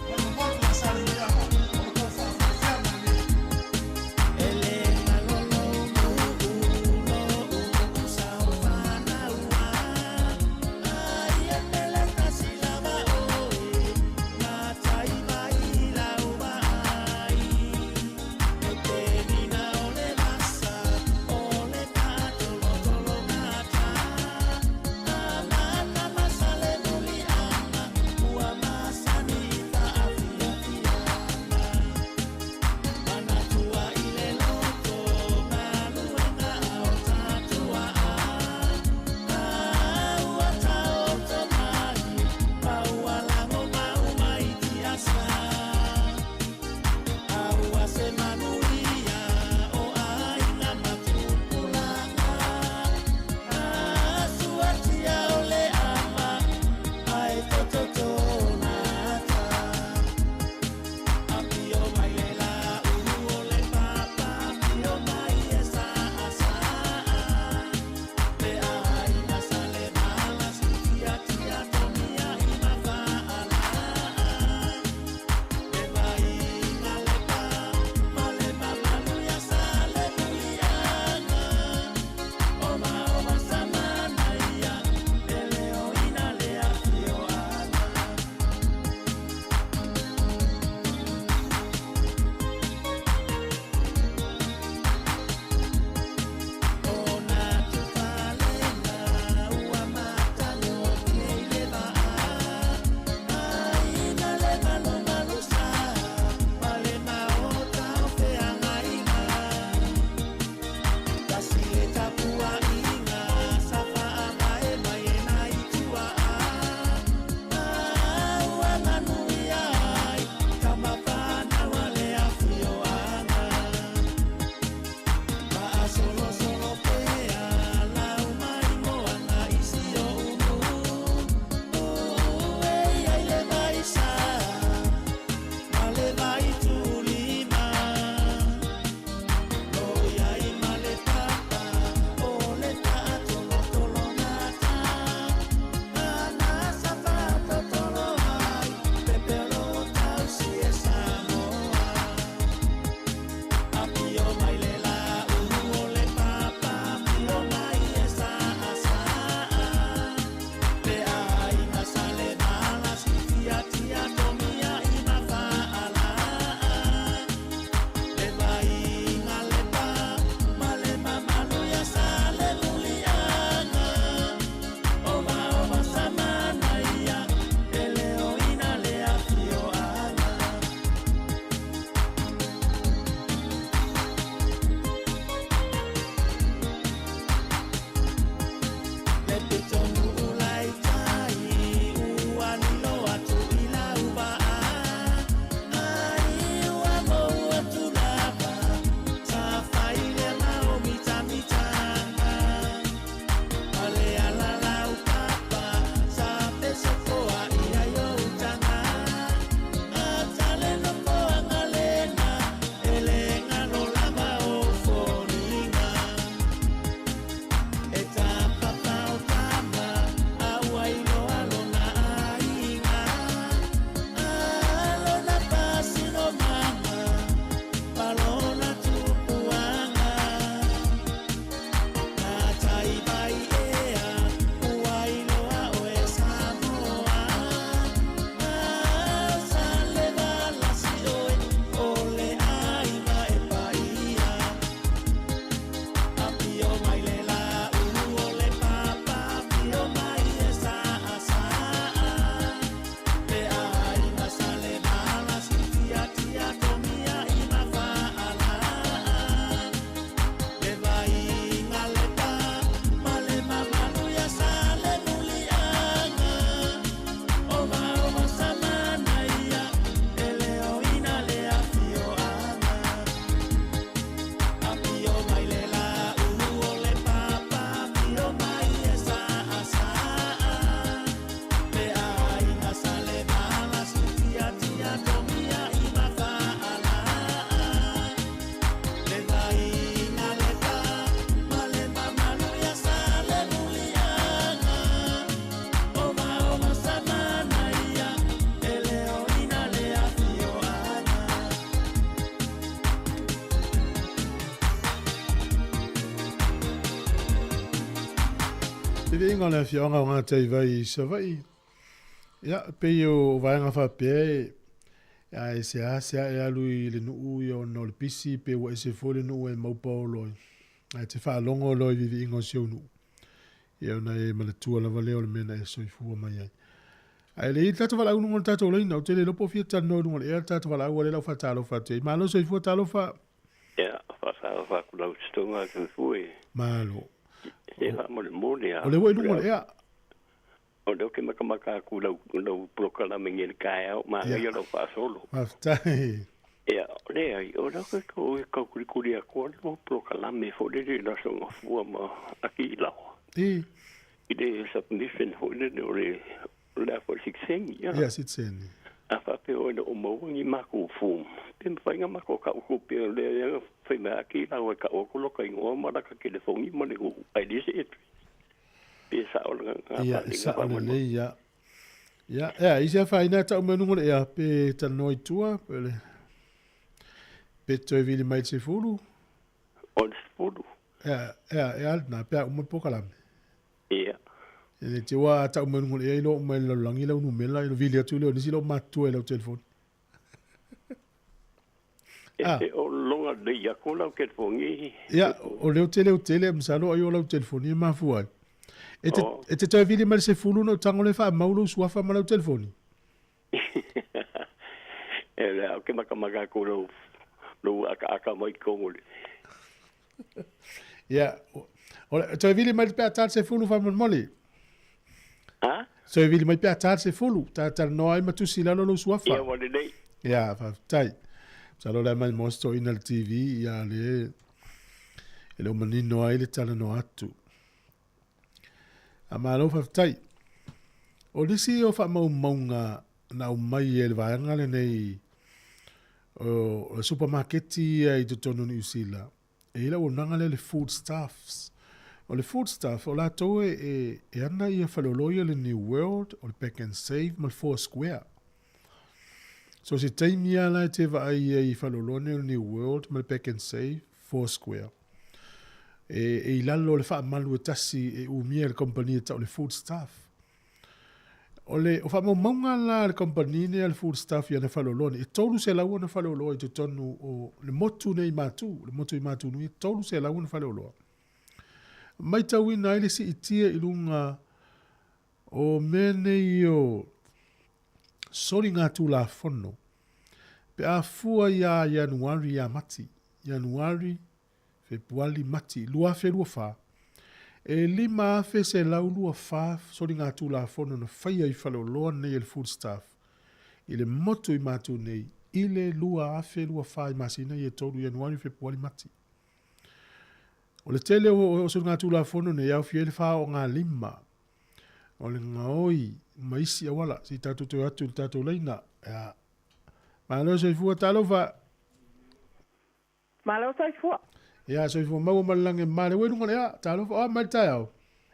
Viviiga o le afioaga o Gataivai i Savaii. Ia, pei o vaega faapea e ae seasea e alu i le nuu ia ona o le pisi pe ua ese foi le nuu e maupaolo ai. Ae te faalogo loa i viviiga o si ou nuu. Ia ona e manatua lava lea o le mea na e soifua mai ai. Ae le i le tatou valaau i luga o le tatou laina, ou te le iloa po o fia talanoa i luga o le ea le tatou valaau, a o lea la ua faatalofa atu i ai. Malo soifua, talofa. Ia, faatalofa atu lau Susuga Soifua. Malo. Se faamolemole a. O lea ua i luga o le ea. O lea ou te matamata atu i lau, lau polokalame nei i le taeao, manaia lau faasolo. Faafetai. Ia, leai, o lea ou te tau tautulikuli atu lava le polokalame foi lele i le Aso Gafua ma Akiilaoa. I. I le submission foi lele o le, o le a foi sitiseni, ia. Ia, sitiseni. A faapea e le o maua ni matou form, pe mafai ona matou tau atu pea lea lea fai mai Akiilaoa e tau atu lota igoa ma lata telefoni ma le nuu, ae leai se address. Pe sao lena Ia, e sao lelei, ia. Ia, ea, i se afaina e tau mai luga o le ea, pe talanoa i tua, pe le, pe toe vili mai le sefulu. O le sefulu. Ea, ea, ea lena, pe a uma le polokalame. Ia. E le te ua tau mai luga o le ea, iloa uma e le lalolagi lau numera, ilo vili atu lea o nisi lau matutua i lau telefoni. Ah. E o loga lelei atu lau telefoni. Ia, o leo tele o tele, masalo ai o lau telefoni e mafua ai. E te, oh. e te toe vili mai le sefulu na o tango le whaamau lou suafa ma lau telefoni. E le au ke makamaka ko lou, lou aka aka mai kongo le. Ia, o le, toe vili mai le pea tā le sefulu whaamolmoli. Ha? Toe vili mai pea tā le sefulu, tā talanoa ai ma tusi lalo lou suafa. Ia, ua lelei. Ia, faafetai. Masalo o le a mai mo se toeaina le TV, ia le e le o manino ai le talanoa atu. A malo faafetai. O nisi o faamaumauga na aumai e le vaega lenei o le supamaketi ia i totonu o Niu Sila, e i ai le auaunaga lea le Food Staffs. O le Food Staff, o latou e, e, e ana ia faleoloa ia le New World, o le Pack and Save ma le Four Square. So se taimi lava la e te vaai ai i faleoloa nei o le New World ma le Pack and Save, Four Square. E, e i lalo o le faamalu e tasi e umia e le kompani e tau le Food Staff. O le o faamaumauga la a le kamupani nei a le Foodstuff i ana faleoloa nei, e 300 ana faleoloa i totonu o le motu nei i Matu, le motu i Matu nui, e 300 ana faleoloa. Maitauina ai le siitia i luga o mea nei o soligatulafono pe a fua iā Ianuari ia Mati, Ianuari Fepuari, Mati, 2024, e 5,124 soligatulafono na faia i faleoloa nei e le Foodstaff i le motu i Matu nei i le 2024 i masina ia e tolu, Ianuari, Fepuari, Mati. O le tele o soligatulafono nei e aofia ai le faogalima o le gaoi ma isi auala. Se i tatou toe o atu i le tatou laina. Ia. Malo soifua, talofa! Malo soifua. Ia, soifua maua ma le lagi e male. Ua i luga o le ea, talofa, o a mai le taeao?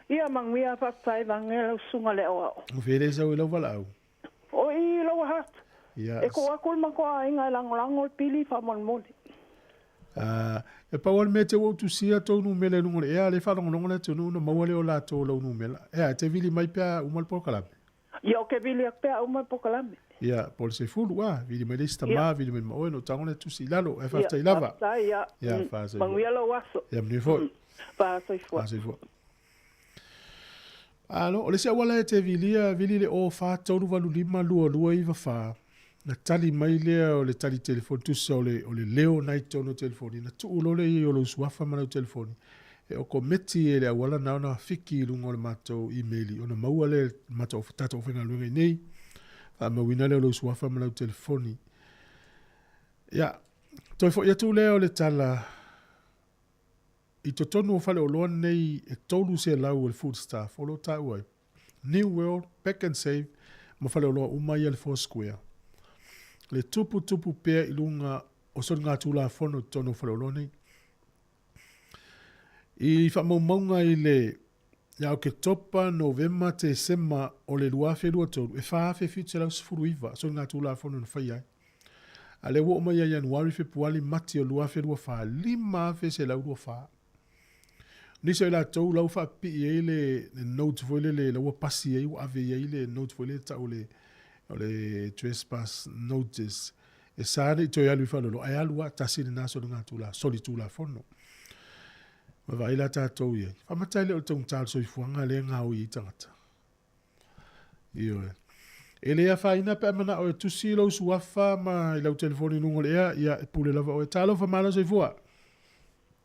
Ia, manuia, faafetai vane lau susuga le aoao. O fea le sau i lau valaau? O i Lower Hutt. Ia. E koo atu le matou aiga e lagolago le pili faamolemole. Ah, e pau lava le mea te ua ou tusia tou numera i luga o le ea, lea e faalogologo le atunuu ona maua lea o latou lau numera. Ea, e te vili mai pe a uma le polokalame? Ia, ou te vili atu pea uma le polokalame. Ia, po o le sefulu, a, vili mai le isi tama, vili mai ma oe, ona ou tago lea tusi i lalo. Ae faafetai lava. Ia, faafetai, ia. Ia, faasoifua. Manuia lou aso. Ia, manuia foi. Faasoifua. Faasoifua. Alo, o le isi auala e te vilia, vili le 0 4 3 8 5 2 2 9 4, na tali mai lea o le tali telefoni, tusa o le, o le leo na i totonu o telefoni, na tuu loa lea i ai o lou suafa ma lau telefoni, e okometi e le auala na ona fiki i luga o le matou email ona maua lea e le matou tatou aufaigaluega i nei, faamauina lea o lou suafa ma lau telefoni. Ia, toe foi atu lea o le tala i totonu o faleoloa nei e 300 o le Foodstuff o lo o taua ai New World, Pack and Save ma faleoloa uma ia le Four Square. Le tuputupu pea i luga o soligatulafono i totonu o faleoloa nei. I faamaumauga i le ia Oketopa, Novema, Tesema o le 2023, e 4,719 soligatulafono na faia ai. A lea ua oo mai ia Ianuari, Fepuari, Mati o le 2024, 5,124. Nisi o i latou la ua faapipii ai le note foi lele la ua pasi ai ua ave i ai le note foi lele e tau o le o le trespass notice e sa ne i toe alu i faleoloa ae alu lava tasi lena soligatula solitulafono. Ma vaai la tatou i ai. Faamata e le o le taugata o le soifuaga lea e gaoi ai tagata. Ioe. E le afaina pe a manao e tusi lou suafa ma i lau telefoni i luga o le ea, ia e pule lava oe. Talofa, malo soifua.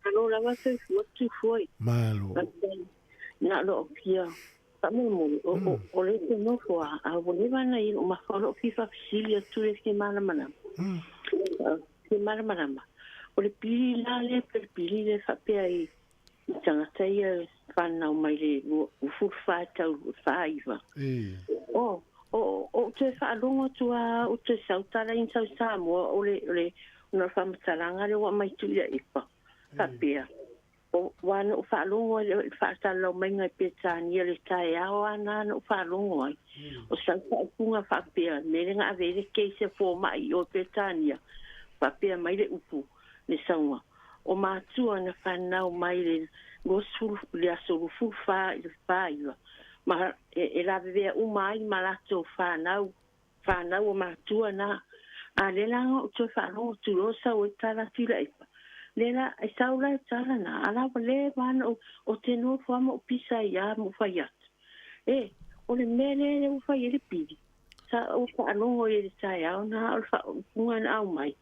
Malo lava soifua Tufoi. Malo. Na lo fia faamolemole o o o le te nofo a a ua leva ona i lou mafa o loo fia faafesili atu le fia malamalama. Fia malamalama o le pili la lea pe le pili lea faapea i i tagata ia fanau mai le 24 tau 49. O o o toe faalogo atu a o toe sau tala i sau Samoa o le o le ona o le faamatalaga lea ua aumai Tuilaepa faapea o ua na ou faalogo ai le faasalalau maiga i Peretania le taeao lava na na ou faalogo ai o sau faaupuga faapea le mea lea na ave ai le case a fomai i o i Peretania faapea mai le upu le sauga o matua na fanau mai le 20 le aso 24 i le 49 ma e lavevea uma ai ma latou fanau fanau o matua na. A lea la na ou toe faalogo atu loa sau ai tala atu i Laipa. Lea la, e sau la e tala na, a la ua leva lava ona ou, ou te nofo lava ma ou pisa ai lava ma ou fai atu, E, o le mea lea lea ua fai ai le pili, sa ou faalogo i ai i le taeao na, o le faaupuga na aumai,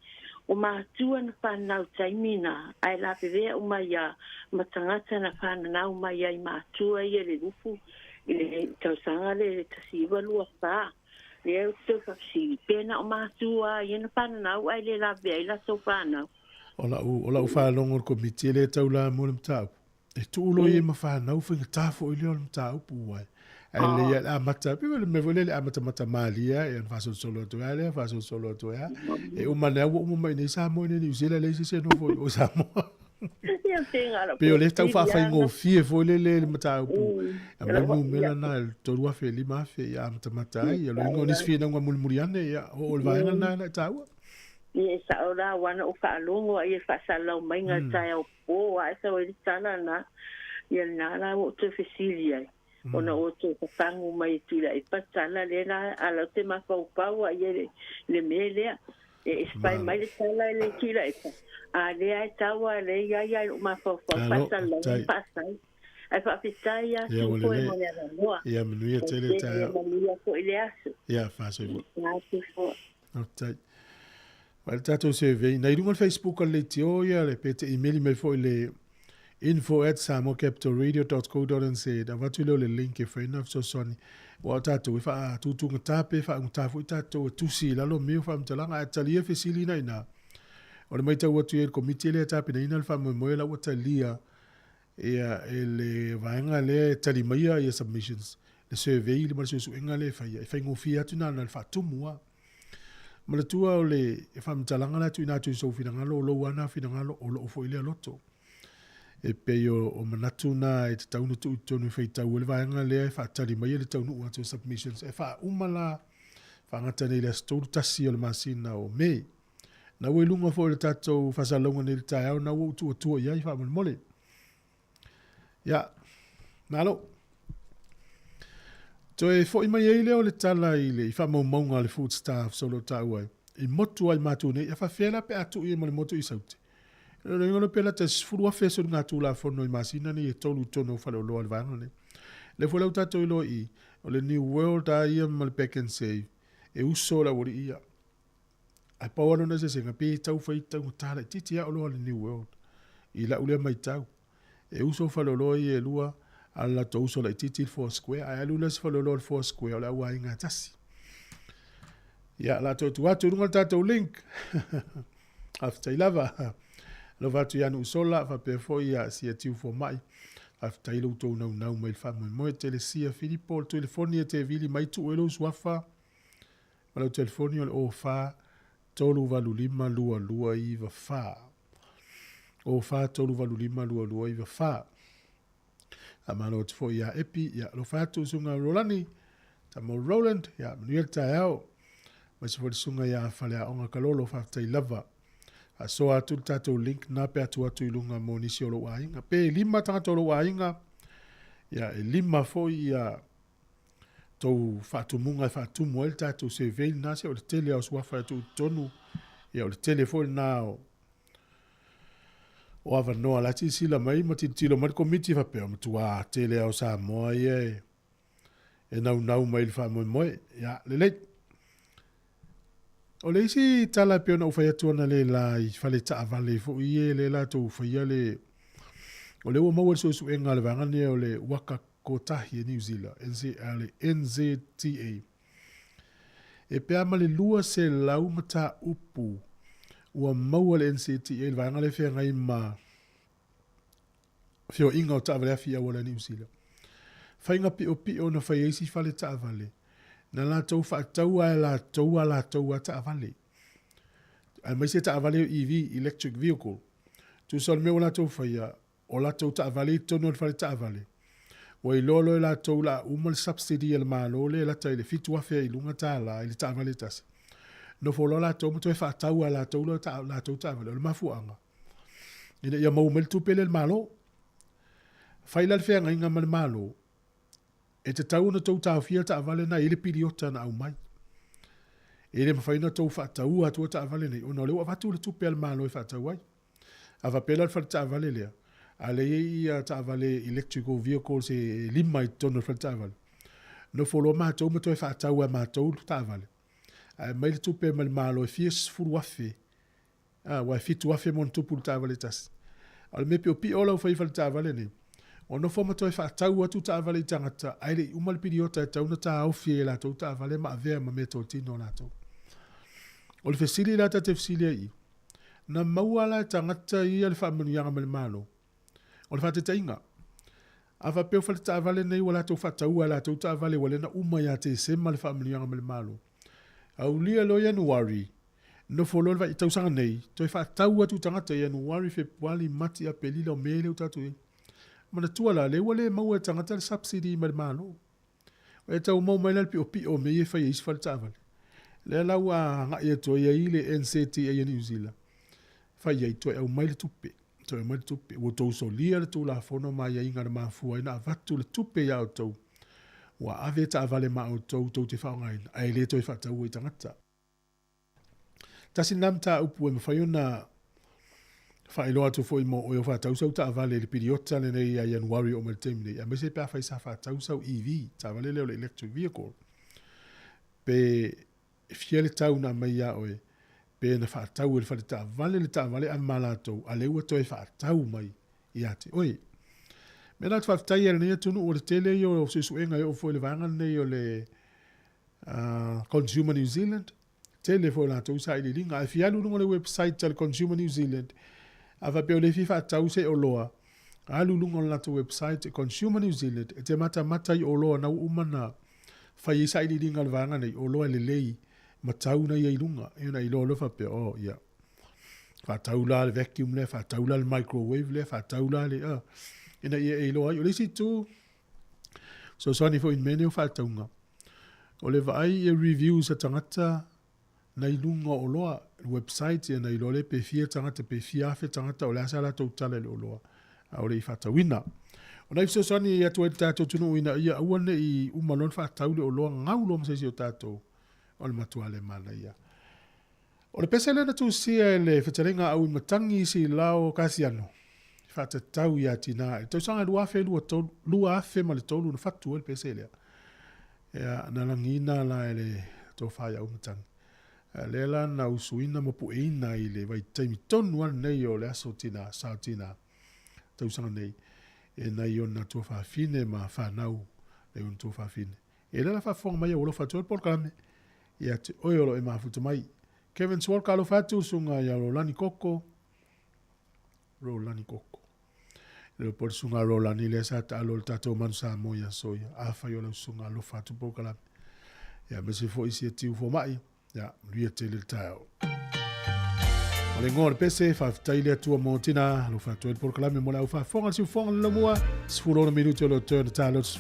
o matua na fananau i taimi na, ae lavevea uma ai lava ma tagata na fananau mai ai matua ia i le lufu i le tausaga lea i le 1924. Lea ou te tau faafesili, pe na o matua ia na fananau ae le lavea ai latou fanau. O lau, o lau faalogo i le Komiti e le tau la mo le mataupu. E tuu loa ia ma fanau faigata foi lea o le mataupu uae. Ae lelei lava le amata, pei o le mea foi lea le amatamata malie lava, ia ona faasolosolo atu ai lava lea, faasolosolo atu ai lava. E uma ane lava ua uma mai i inei Samoa i inei i Niu Sila, leai se isi e nofo i o i Samoa. Pei o lea e tau faafaigofie foi lele le mataupu. Aumai le numera lena i le 3,000 5,000 ia amatamata ai. Ia lona uiga o nisi finauga mulimuli ane, ia oo i le vaega lena na e taua. Ia e sao la, aua na ou faalogo ai i le faasalalau maiga i le taeao po ae sau ai le tala lena. Ia lena la ua ou toe fesili ai, ona ua toe fafagu mai e Tuilaepa tala lea la, a o la ou te mafaufau lava i ai i le mea lea. E expire mai le tala e le Tuilaepa, a lea e tau a lea i ai i lou mafaufau faasalalau ma faasai. Ae faafetai lava Tufoe mo le avanoa. Ia manuia tele taeao. Ia manuia foi le aso. Ia faasoifua. Faasoifua. Faafetai. Vaai le tatou survey. Na i luga o le Facebook a le leitio ia le pe te imeli mai foi le info@samoacapitalradio.co.nz avatu lea o le link e fai ona fesoasoani. Aua o tatou e faatutugata pe faaugata foi tatou e tusi i lalo mea o faamatalaga ae talia fesili na i ina. O le maitau atu i ai i le Komiti lea e tapenaina le faamoemoe la ua talia ia e le vaega lea e tali maia ia submissions, le survey ma le suesuega lea e faia, e faigofie atu na ona le faatumu lava. Manatua o le faamatalaga la e tuuina atu i sou finagalo, o lou lava na finagalo, o lou foi lea loto. E pei o, o manatu na e tatau ona tuu i totonu e faitau ai le vaega lea e faatali mai le taunuu atu o submissions e faauma la faagata nei i le aso 31 o le masina o Me. Na ua i luga foi o le tatou faasalalauga nei i le taeao, na ua ou tuu atua i ai faamolemole. Ia, malo. Toe foi mai ai lea o le tala i le i faamaumauga a le Foodstuffs o lo o taua ai, i motu ai matou nei, e faafefea la pe a tuu i ai ma le motu i Saute. E lona uiga pe lata i 10,000 soligatulafono i masina nei e tolu i totonu o faleoloa o le vaega lenei. Lea foi la ua tatou iloa i i, o le New World a ia ma le Pack and Save, e uso le aualii ia. Ae pau lava lona eseesega, pe tau fai taugata laitiiti lava oloa a le New World i lau lea matau. E uso faleoloa ia e lua, a o le latou uso laitiiti le Four Square, ae alu le isi faleoloa o le Four Square, o le auaiga e tasi. Ia, o le a toe tuu atu i luga le tatou link. Faafetai lava. Alofa atu ia Nuusola, faapea foi ia Siatiu Fomai. Faafetai lo outou naunau mai i le faamoemoe. Telesia Filipo, o le telefoni e te vili mai tuu ai lou suafa ma lau telefoni o le 04 385 2294. 04 385 2294. Faamalo atu foi ia Epi, ia alofa atu usuga Rolani, tama o Roland, ia manuia le taeao. Aemaise foi le susuga ia Faleaoga Kalolo, faafetai lava. Faasoa atu le tatou link na pe atu atu i luga mo nisi o lou aiga. Pe lima tagata o lou aiga, ia e lima foi ia tou faatumuga e faatumu ai le tatou survey lena, se o le tele lava o suafa e tuu i totonu, ia o le tele foi lena o o avanoa la silasila mai ma tilotilo mai le Komiti faapea, o matua tele lava o Samoa ia e e naunau mai i le faamoemoe. Ia, lelei. O le isi tala e pei ona ou fai atu analeila i fale taavale foi ia lea latou faia le o lea ua maua le suesuega a le vaega lenei o le Waka Kotahi e Niu Sila, le NZTA. E pe a ma le 200 mataupu ua maua le NZTA i le vaega lea e feagai ma feoaiga o taavale afi i auala i Niu Sila. Faiga piopio na fai ai isi fale taavale, na latou faataua e latou a latou a taavale, aemaise taavale EV, electric vehicle. Tusa o le mea ua latou faia, o latou taavale i totonu o le fale taavale, ua iloa loa e latou o le a uma le subsidy a le Malo lea e lata i le $7,000 i luga tala i le taavale e tasi. Nofo loa latou ma toe faatau a latou latou taavale. O le mafuaaga, ina ia maua mai le tupe lea i le Malo. Fai la le feagaiga ma le Malo, e tatau ona tou taofia taavale na i le piliota na aumai. E le mafai ona tou faataua atua taavale nei, ona o lea ua avatu le tupe a le Malo e faatau ai. A faapea la o le fale taavale lea, a lea e i ai taavale electrical vehicles e lima i totonu o le fale taavale, nofo loa matou ma toe faatau e matou le taavale, ae aumai le tupe mai le Malo e fia sefulu afe, aua e 7,000 ma ona tupu le taavale e tasi. A o le mea piopio la ua fai i fale taavale nei, ua nofo ma toe faatau atu taavale i tagata ae le i uma le piliota e tatau ona taofi ai e latou taavale ma avea ma meatotino a latou. O le fesili la ta te fesili ai i i, na maua la e tagata ia le faamanuiaga mai le Malo? O le faataitaiga, a faapea o fale taavale nei ua latou faataua e latou taavale ua lena uma ia Tesema le faamanuiaga mai le Malo, aulia loa Ianuari, nofo loa le vai tausaga nei, toe faatau atu tagata Ianuari, Fepuari, Mati, Aperila, o Me lea ua tatou i ai. Manatua la, lea ua le maua e tagata le subsidy mai le Malo. E tau mau mai la le piopio o mea ia e fai e isi fale taavale. Lea la ua agai atu ai ai le NZTA a Niu Sila, fai ai, toe aumai le tupe, toe aumai le tupe. Ua outou solia le Tulafono ma aiaiga na mafua ai ona avatu le tupe ia outou, ua ave taavale ma outou tou te faaaogaina, ae le toe faataua i tagata. Tasi lena mataupu e mafai ona faailoa atu foi mo oe o faatau sau taavale i le piliota lenei ia Ianuari oo mai le taimi nei, aemaise pe afai sa faatau sau EV, taavale lea o le electric vehicle, pe fia le tau na aumai ia oe, pe na faatau e le fale taavale le taavale ave ma latou, a lea ua toe faatau mai ia te oe. Mea la te faafetai ai lenei atunuu o le tele ia o suesuega e oo foi i le vaega lenei o le Consumer New Zealand, tele foi o latou sailiiliga. Ae fia alu i luga o le website a le Consumer New Zealand, a faapea o lea e fia faatau se oloa, alu i luga o le latou website Consumer New Zealand, e te matamata i oloa na ua uma na fai ai sailiiliga a le vaega nei, oloa e lelei ma tau na ia i luga. Ia ona iloa loa faapea, oh ia, faatau la le vacuum lea, faatau la le microwave lea, faatau la le, ina ia e iloa ai. O le isi itu, fesoasoani foi i mea nei o faatauga, o le vaai i reviews a tagata na i luga o oloa, website ia na iloa lea pe fia tagata, pe fia afe tagata, o le a sa latou tala i le oloa, a o le i faatauina. O nai fesoasoani atu ai le tatou atunuu ina ia aua ne i uma loa ona faatau le oloa gau loa ma se isi o tatou, o le matua le manaia. O le pese lea na tusia e le fetalaiga a Auimatagi Silao Kasiano e faatatau iā Tinā i le tausaga 2023, 2003 na fatu ai le pese lea. Ia, na lagiina la e le tofa i Auimatagi. A lea la na usuina ma pueina i le vaitaimi tonu lava lenei o le aso Tinā, Sa o Tinā, tausaga nei, e nai ona tuafafine ma fanau, nai ona tuafafine. E lea la faafofoga mai au alofa atu ai le polokalame ia te oe o lo o e mafuta mai. Kevin Swalka alofa atu, susuga ia Rolani Koko, Rolani Koko. Le po le susuga Rolani lea sa taalo le tatou Manu Samoa ia aso ia. Afai o lau susuga alofa atu polokalame. Ia aemaise foi si e tiu fomai. Ia, manuia tele le taeao. O le igoa o le pese, faafetai le Atua mo tina, alofa atu ai le polokalame mo le au faafofoga le siufofoga le lamua, 16 minute o le toe na talo 10.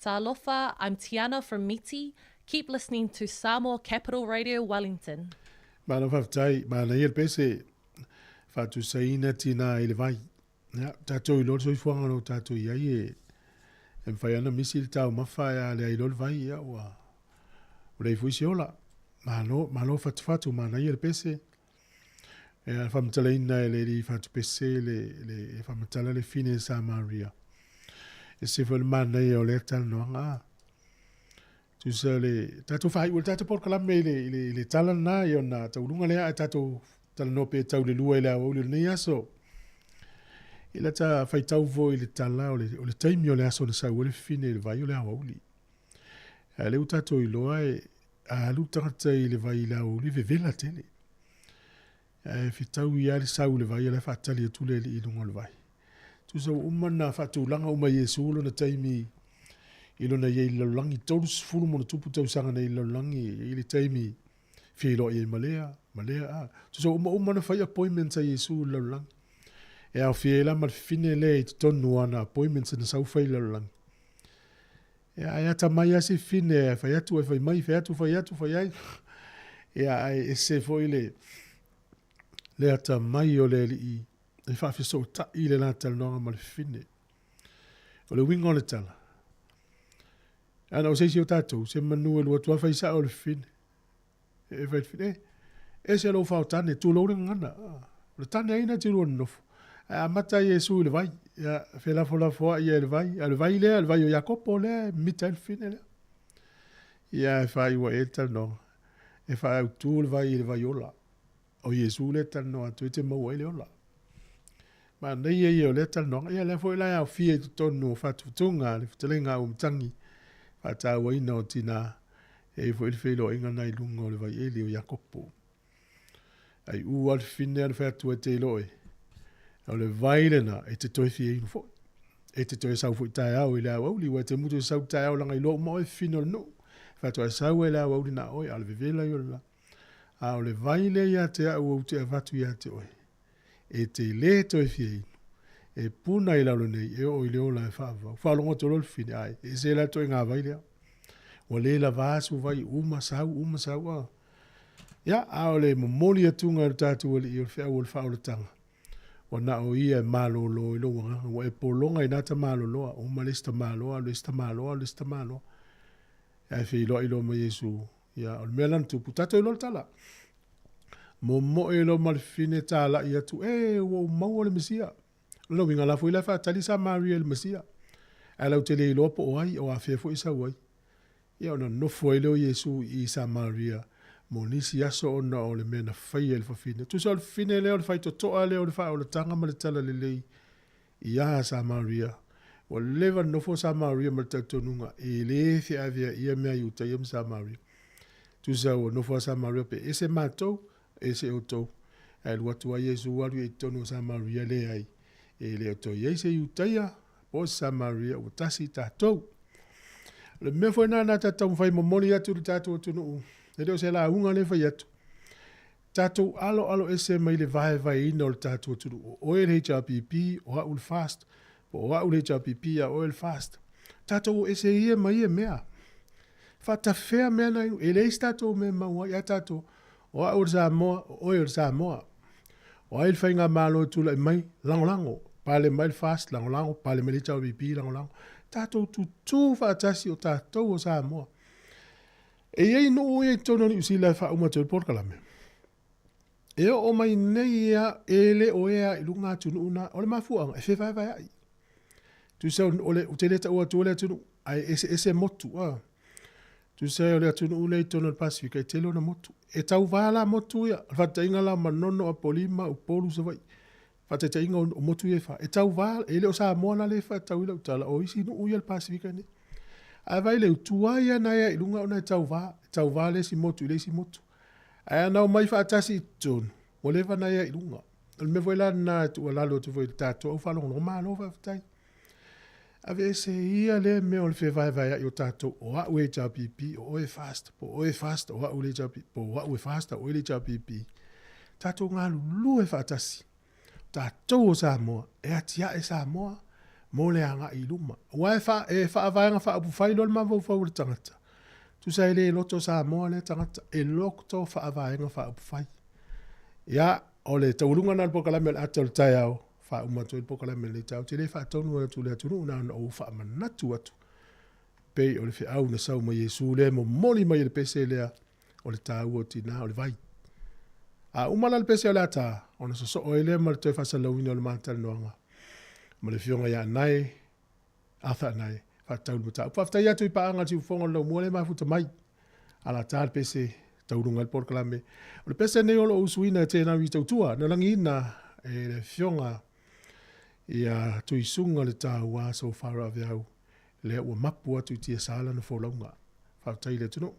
Talofa, I'm Tiana from Miti. Keep listening to Samoa Capital Radio Wellington. Malo faafetai, manaia le pese, faatusaina tina i le vai. Ia, tatou iloa le soifuaga o lo o tatou i ai e, e mafai lava ona misi le taumafa ae a leai loa le vai, ia ua, ua leai foi se ola. Malo, malo fatufatu, manaia le pese. Ia, faamatalaina e le alii fatupese le, le, e faamatala le fine Samaria. E se foi le manaia o lea talanoaga. A. Tusa le tatou faaiu le tatou polokalame i le, i le, i le tala lena, ia ona tauluga lea ae tatou talanoa pe tau le lua i le aoauli o lenei aso. I lata faitau foi i le tala o le, o le taimi o le aso na sau ai le fine i le vai o le aoauli. A lea ua tatou iloa e a alu le tagata i le vai i le aoauli e vevela tele. Ae fetaui lava le sau i le vai, o la e faatali atu le Alii i luga o le vai. Tusa ua uma ona faatulaga uma e Iesu lona taimi i lona i ai i le lalolagi, 30 ma ona tupu tausaga na i ai i le lalolagi, e i ai le taimi feiloai ai ma lea, ma lea, a. Tusa ua uma uma ona fai appointments a Iesu i le lalolagi. E aofia ai la ma le fafine lea i totonu o ana appointments na sau fai i le lalolagi. Ia, ae atamai lava si fafine, e fai atu, e fai mai, fai atu, fai atu, fai ai. Ia, ae ese foi le, le atamai o le alii e faafesootai le la talanoaga ma le fafine. O le uiga o le tala, ana o se isi o tatou, se manu e lua atu lava fai sao le fafine. E fai le e, ese lou faotane, tulou le gagana. O le tane ai na te lua nonofo. Ae amata Iesu i le vai, ia, felafolafoai ia i le vai, a o le vai lea, le vai o Iakopo lea e mimita ai le fafine lea. Ia, e faaiu ai le talanoaga, e faautu le vai i le vai ola. O Iesu lea e talanoa atu e te maua ai le ola. Manaia ia o lea talanoaga. Ia lea foi la e aofia i totonu o fatufatuga le fetalaiga a Umatangi, faatauaina o tina, e i ai foi le feiloaiga na i luga o le vaieli o Iakopo. Ai u a le fafine a le fai atu e te iloa e, o le vai lena e te toe fia inu foi. E te toe sau foi taeao i le aoauli, ua e te mutu e sau taeao langa iloa uma oe fafine o le nuu. Faatoa e sau ai le aoauli na oe, a o le vevela ia o le la. A o le vai lea ia te au ou te avatu ia te oe, e te lē toe fia inu, e puna i lalo nei e oo i le ola e faavavau. Faalogo atu loa le fafine, ae, e ese la le ituaiga vai lea. Ua le lava asu vai, uma sau, uma sau, a. Ia, a o le momoli atuga e lo tatou Alii o le feau o le faaolataga, ua na o ia e malōlō i lou agaga, ua e pologa i na tamāloloa, uma le isi tamāloa, alu le isi tamāloa, alu le isi tamāloa. Ae feiloai loa ma Iesu, ia, o le mea la na tupu, tatou iloa le tala. Momoe loa ma le fafine talai atu, e, ua ou maua le Mesia. O lona uiga, o la foi la e faatali Samaria i le Mesia. Ae latou te le iloa po o ai, o afea foi e sau ai. Ia ona nofo ai lea o Iesu i Samaria mo nisi aso ona o le mea na faia e le fafine. Tusa o le fafine lea o le faitotoa lea o le faaolataga ma le talalelei iā Samaria. Ua leva ona nofo Samaria ma le talitonuga e le feaveaia mea Iutaia ma Samaria. Tusa ua nofo a Samaria pe ese matou, ese outou. Ae alu atu lava Iesu alu i totonu o Samaria, leai, e le o toe i ai se Iutaia po o se Samaria, ua tasi tatou. O le mea foi lena na ta taumafai e momoli atu i le tatou atunuu, e le o se lauga lea e fai atu, tatou aloaloese mai le vaevaeina o le tatou atunuu. O oe le HRPP, o au le FAST, po o au le HRPP, a o oe le FAST. Tatou o ese ia ma ia mea. Faatafea mea na e leai se tatou mea e maua ai, ae tatou, o au o le Samoa, o oe o le Samoa. O ai le faigamalo e tulai mai, lagolago. Pale mai le FAST, lagolago, pale mai le HRPP, lagolago. Tatou tutū faatasi o tatou o Samoa. E i ai nuu ia i totonu o Niu Sila e faauma atu ai le polokalame. E oo mai nei ia e le o ea i luga atunuu na, o le mafuaaga e fevaevaeai. Tusa o le, ou te le taua atua le atunuu, ae eseese motu. A. Tusa o le atunuu lea i totonu o le Pasefika e tele ona motu. E tauva la motu ia, o le faataitaiga la o Manono, Apolima, Upolu, Savaii. Faataitaiga o motu ia e fa. E tauva, e le o Samoa la lea e faatau i lau tala, o isi nuu ia o le Pasefika nei. Ae vaai le utu ia na ea i luga ona e tauva, e tauva le isi motu i le isi motu. Ae ana omai faatasi i totonu, ua leva ona ea i luga. O le mea foi la lena e tuualalo atu foi i le tatou au faalogologo, malo faafetai. Aveese ia lea mea o le fevaevaeai o tatou, o au e HRPP, o oe e FAST, po o oe e FAST, o au le HRPP, po o au e FAST, o oe le HRPP. Tatou galulue faatasi, tatou o Samoa, e atiae Samoa. Mo le agai i luma. Aua e faa, e faavaega faaupufai loa le mafaufau o le tagata. Tusa e le loto Samoa lea tagata, e loto faavaega faaupufai. Ia, o le taualuga lena o le polokalame o le ata o le taeao, faauma atu ai le polokalame i lenei taeao. Ou te le faatonu atu i le atunuu, na ona ou faamanatu atu, pei o le feau na sau mai Iesu lea e momoli mai e le pese lea, o le taua o tina o le vai. A uma la le pese o le ata, ona sosoo ai lea ma le toe faasalalauina o le ma talanoaga ma le Afioga ia Anae, Arthur Anae, faatatau i le mataupu. Faafetai atu i paaga a le Siufofoga o le Laumua lea e mafuta mai. Alata le pese, tauluga ai le polokalame. O le pese lenei o lo o usuina e Tēnā Ui Tautua, na lagiina e le Afioga ia Tuisuga le Taua Sofara Aveau, lea ua mapu atu i tiasa lana folauga. Faafetai i le atunuu.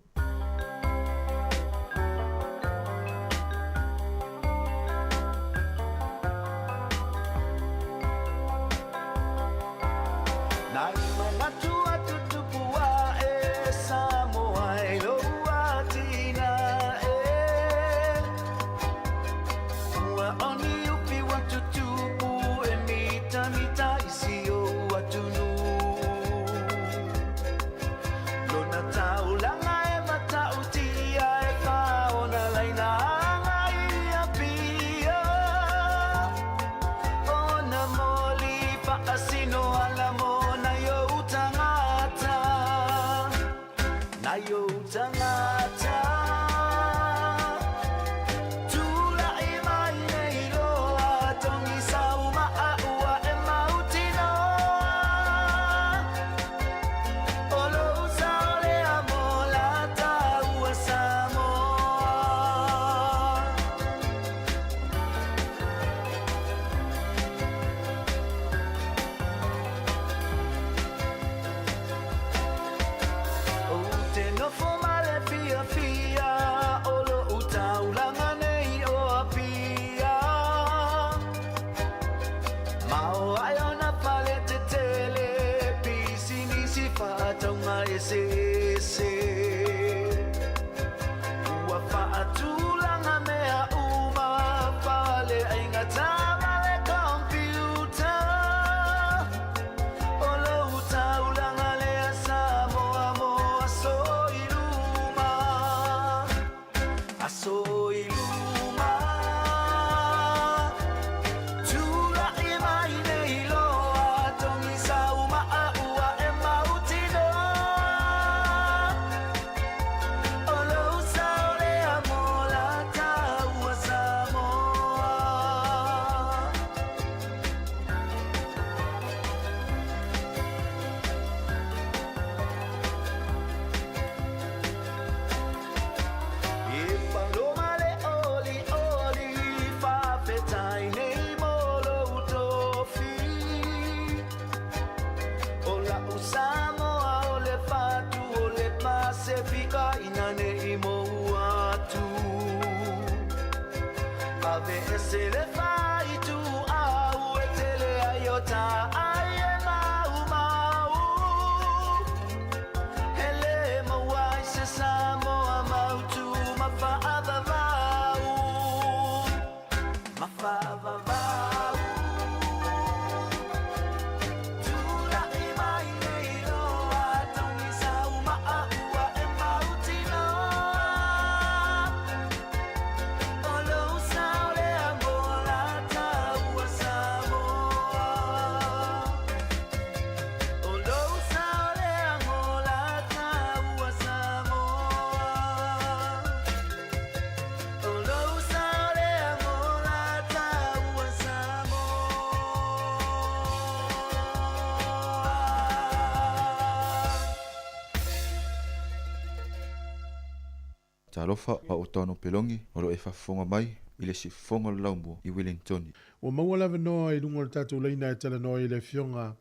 Talofa a o Tano Pelongi o lo o e faafofoga mai i le Siufofoga o le Laumua i Wellingtoni. Ua maua le avanoa i luga o le tatou laina e talanoa ai le Afioga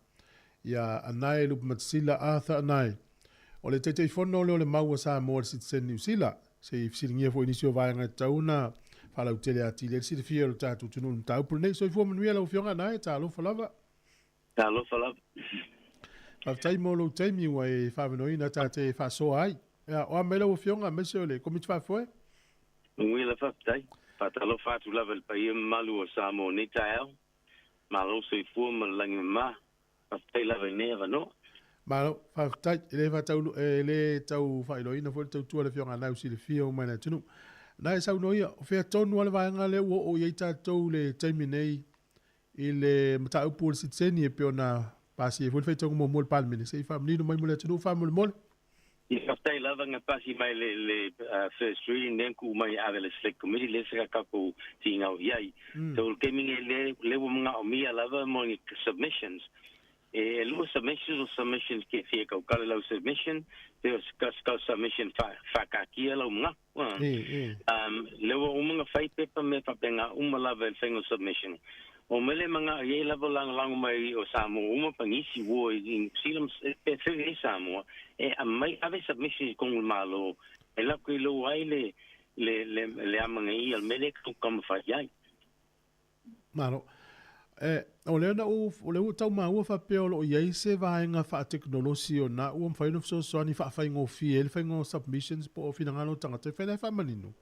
ia Anae Lupematasila Arthur Anae. O le Taitaifono lea o le Mau a Samoa i le Sitiseni Niu Sila. Se i fesiligia foi nisi o vaega e tatau ona faalautele atili ai le silafia o le tatou atunuu i le mataupu lenei. Soifua manuia lau Afioga Anae, talofa lava. Talofa lava. Faafetai mo lou taimi ua e faavanoina ta te faasoa ai. Ia, o a mai lau Afioga aemaise o le Komiti Faafoe? Manuia faafetai. Faatalofa atu lava i le paia mamalu o Samoa nei taeao. Malo soifua ma le lagi mama. Faafetai lava i lenei avanoa. Malo, faafetai. E le faataulu, e le tau faailoaina foi le tautua a le Afioga a Nau Silafia uma i le atunuu. Na e saunoa ia, o fea tonu lava le vaega lea ua oo i ai tatou i le taimi nei i le mataupu o le sitiseni e pei ona pasia ai foi le faitauga muamua i le Palemene. Se i faamanino mai mo le atunuu faamolemole. Ia faafetai lava na pasi mai le le first reading lea na tuu mai e ave le select committee lea sa tatou finau i ai. So o le taimi nei lea lea ua manaomia lava mo ni submissions. E lua submissions o submissions ke fia tautala lau submission pe o se submission faakaatia lau manatu. Lea ua uma na fai pepa mea faapena uma lava i le faiga o submission. O mea lea manao i ai lava o lagolago mai o Samoa uma pa nisi ua i Niu Sila ma pe fea i ai Samoa e aumai ave submission i totonu o le Malo e latou iloa ai le le le le amanaia o le mea lea e taumafai i ai. Malo. E, o lea na ou, o lea ua tau maua faapea o lo o i ai se vaega faatekonolosi o na ua mafai ona fesoasoani faafaigofie ai le faiga o submissions po o finagalo o tagata e fai la e faamanino.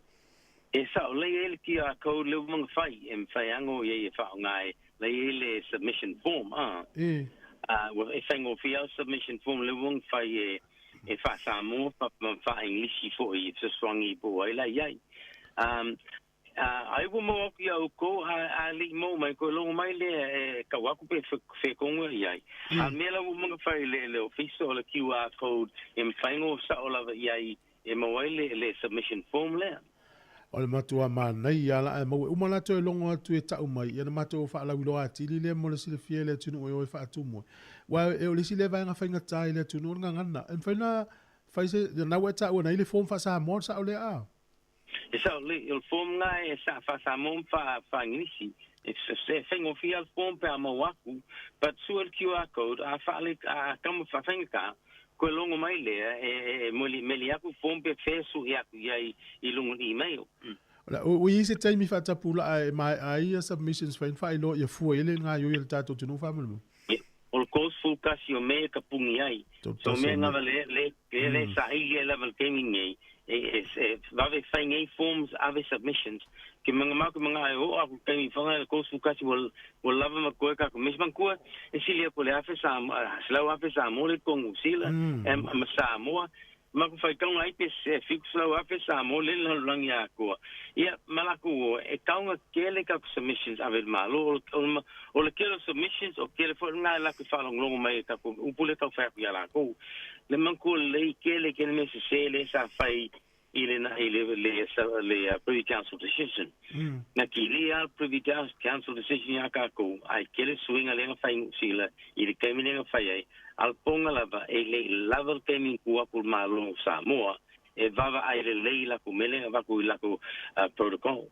E sao, lea i ai le QR code lea ua mafai, e mafai lava ona o i ai e faaaoga ai, lea i ai le submission form, a. E. A, ua e faigofie lava le submission form lea ua mafai e, e faa-Samoa ma faa-Englisi foi e fesoasoani po o ai la i ai. Um, Ai ua maua atu ia outou, a le i maua mai, toe logo mai lea e tau atu pe fekoga i ai. A o le mea la ua uma ona fai e le Ofisa o le QR code e mafai ona o sao lava i ai e maua ai le submission form lea. O le matua manaia la ae maua uma latou e logo atu e tau mai, ia na matou faalauiloa atili lea mo le silafia e le atunuu e o e faatumu ai. Aua e o le isi lea vaega faigata i le atunuu o le gagana. E mafai ona fai se, na ua e taua na i le form faa-Samoa o le sao lea a? E sao lelei, o le form lena e sa faa-Samoa ma faa-Englisi. E faigofie lava le form pe a maua atu, but sue le QR code, a faale, a tama faafaigata, koe logo mai lea e meli atu form pe fea sue atu i ai i luga o le email. Ua i ai se taimi faatapulaa e maea ai ia submissions fai na faailoa ia fua i ai le gaoioi a le tatou atunuu faamolemole? O le 31 o Me ka puni ai. So mea lava le le le saili ai lava le taimi nei e e vave fai nei forms ave submissions. Ke manga mau ke manga ai o aku taimi whanga le 31 ua ua lava ma koe ka ko mangua e sili aku le afe sa selau afe Samoa le kongu sila e ma Samoa Ma ku faitauga ai pe se 700,000 Samoa le lalolagi atoa. Ia, ma lakou o, e taoga tele tatou submissions ave i le Malo. O le tele o submissions, o tele foi lena e latou faalogologo mai i tatou upu lea tau fai atu ia lakou. Le manatua lelei tele tele mea sese lea sa fai i le i le le le Privy Council decision. Na kilia le Privy Council decision ia tatou, ae tele suiga lea na fai i Niu Sila i le taimi lea na fai ai, a o le poga lava, e le i lava le taimi i tua atu o le Malo o Samoa e vaavaai lelei i latou mea lea na avatu i latou protocol.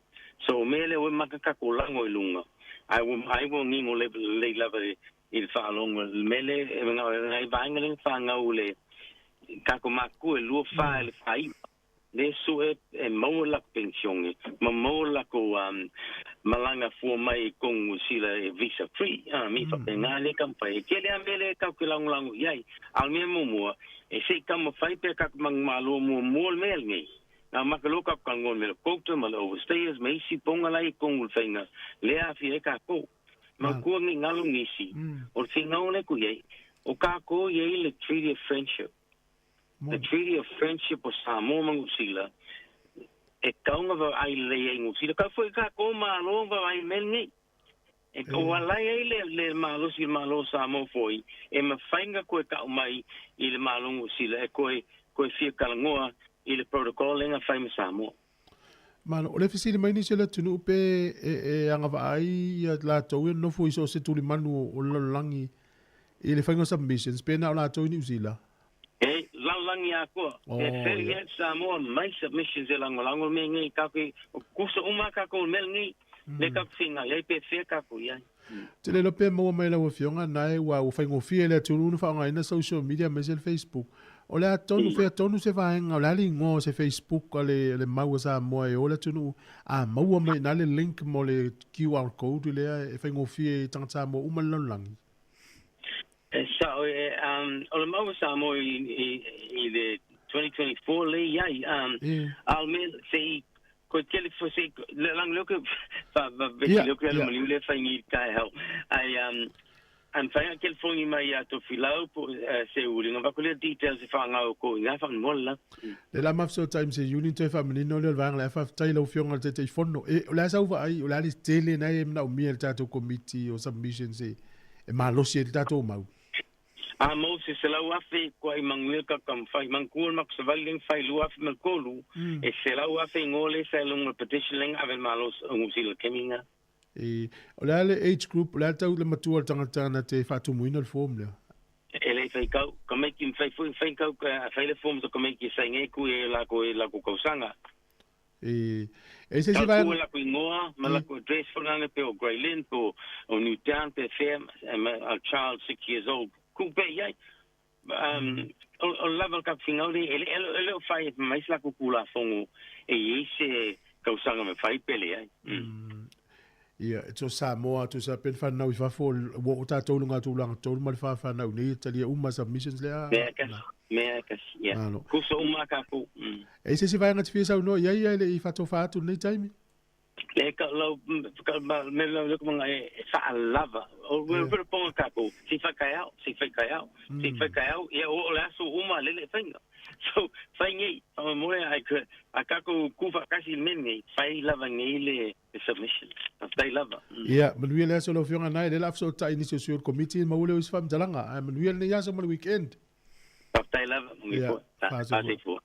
So o mea lea ua maka tatou lago i luga, ae ua ai ua nino lelei lava i le faalogo i le mea lea e nai vaega lea na fanau i le tatou matutua e 24 i le 49. Le sue e maua le latou penisione ma maua le latou malaga fua mai i totonu o Sila e visa free. A mi faapena lea e taumafai. E tele lava mea lea tatou te lagolago i ai. A o le mea muamua, e se i taumafai pea tatou manumalo muamua le mea lenei. Na amata loa tatou talanoa i le mea o le quota ma le overstayers ma isi poga la e i totonu o le faiga lea e aafia ai tatou. Mautua nei galo nisi, o le finau lea e tuu i ai, o tatou e i ai le Treaty of Friendship. The Treaty of Friendship o Samoa ma Niu Sila, e tatau ona vaai lelei ai Niu Sila. Tau foi tatou Malo vaai i le mea lenei. E o ala i ai le, le malosi o le Malo o Samoa foi, e mafai ona toe tau mai i le Malo o Niu Sila e toe, toe fia talanoa i le protocol lea na fai ma Samoa. Malo, o le fesili mai nisi o le atunuu pe e, e agavaa ai ia latou ia nofo i so o se tulimanu o le lalolagi i le faiga o submissions pe na o latou i Niu Sila. E lalolagi atoa. Oh, e 38 Samoa mai submissions e lagolago le mea nei tatou o kusa uma a tatou le mea lenei le tatou fingai ai pe fea tatou i ai. Te le iloa pe maua mai lau afioga na e ua faigofie i le atunuu ona faaaogaina social media aemaise le Facebook. O le a tonu, fea tonu se vaega, o le a le igoa o se Facebook a le, le mau a Samoa e o le atunuu a maua mai i ina le link mo le QR code lea e faigofie i tagata Samoa uma i le lalolagi? E sao, e, o le mau a Samoa i, i, i le 2024 le i ai, a o le mea, se i, koe tele fo se i, le lang leo ke, fa, fa, vesi leo ke alu maliu le whai ngi kai hau. Ai, An whainga telefoni mai ia Tofilau po se uli nga vako lea details e whaangau ko i ngā whaanmola la. Le la mafesotai ma Seiuli na toe faamanino lea o le vaega lea faafetai i lau Afioga i le Taitaifono. E, o le a sau vaai, o le a le tele na e manaomia e le tatou Komiti o Submissions e, e malosi ai le tatou mau? A mau se 100,000 kua i manuia ka ka whai mangkua le mako savali leng whai 2003 e 100,000 ngole sa lunga petition leng ave malo ngusila keminga. E, o le a le age group, o le a le tau le matua o le tagata na te faatumuina le form lea? E le whai kau, ka maiki whai fui whai kau ka whai le form to ka maiki sa nge ku e la ko e la ko kausanga. E, e se se Tau ku la ko ingoa, ma la ko address fo nane pe o Grey Lynn po o Newtown pe fair a child 6 years old. Ku pe iai. O lava ka fingauri e le le o whai mai la ku kula fongo e i se kausanga me whai pele ai. Ia, e to Samoa, to sa pen whanau i fafo, ua o tātou lunga tūlanga tolu ma le wha whanau nei, talia uma submissions lea. Mea kasi, mea kasi, ia. Malo. Kuso uma ka ku. E se se vaenga te fia sau noa ia ia le i whatofa atu nei taimi? Le ka lau, ka ma, me lau le kumanga e whaalava. O we pere ponga ka ku, si whakaiao, si whakaiao, si whakaiao, ia o le aso uma lele whainga. So, whai ngei, whamamore ai ka, a kako ku whakasi men ngei, whai lava ngei le submission. Whai lava. Ia, manuia le aso lau Afioga nai, le la fesootai nisi o sui o le Komiti ma ua leo i se faamatalaga. Ae manuia lenei aso ma le weekend. Faafetai lava, Ia, Muipoa. faasefua. Faasefua.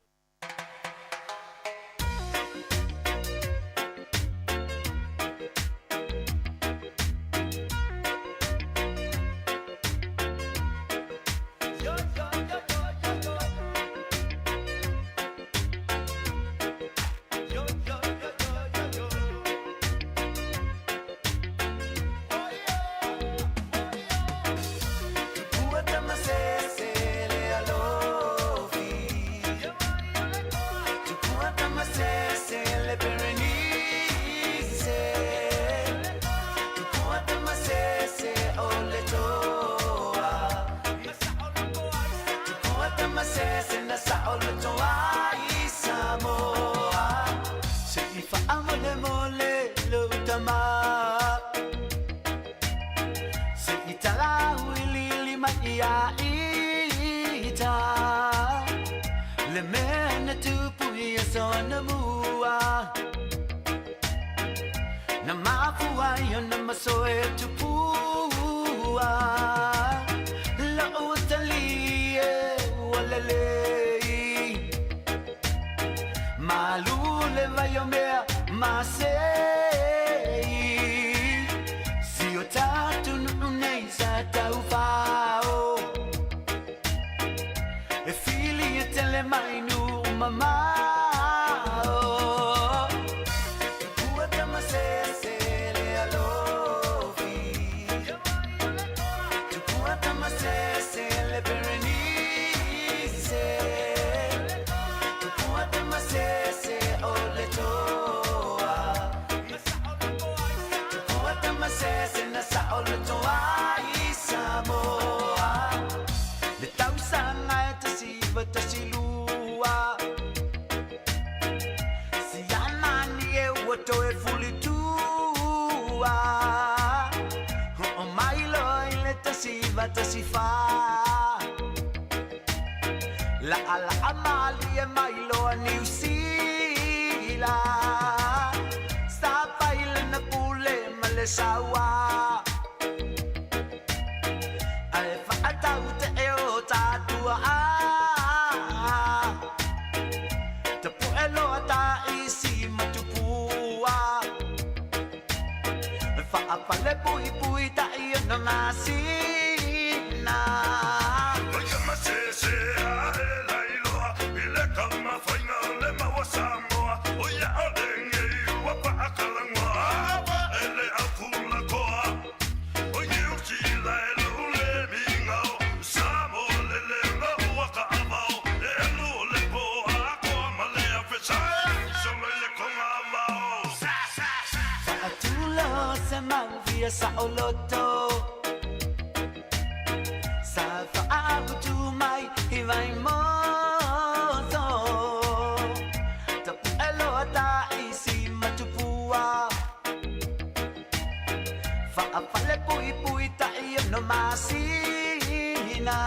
masina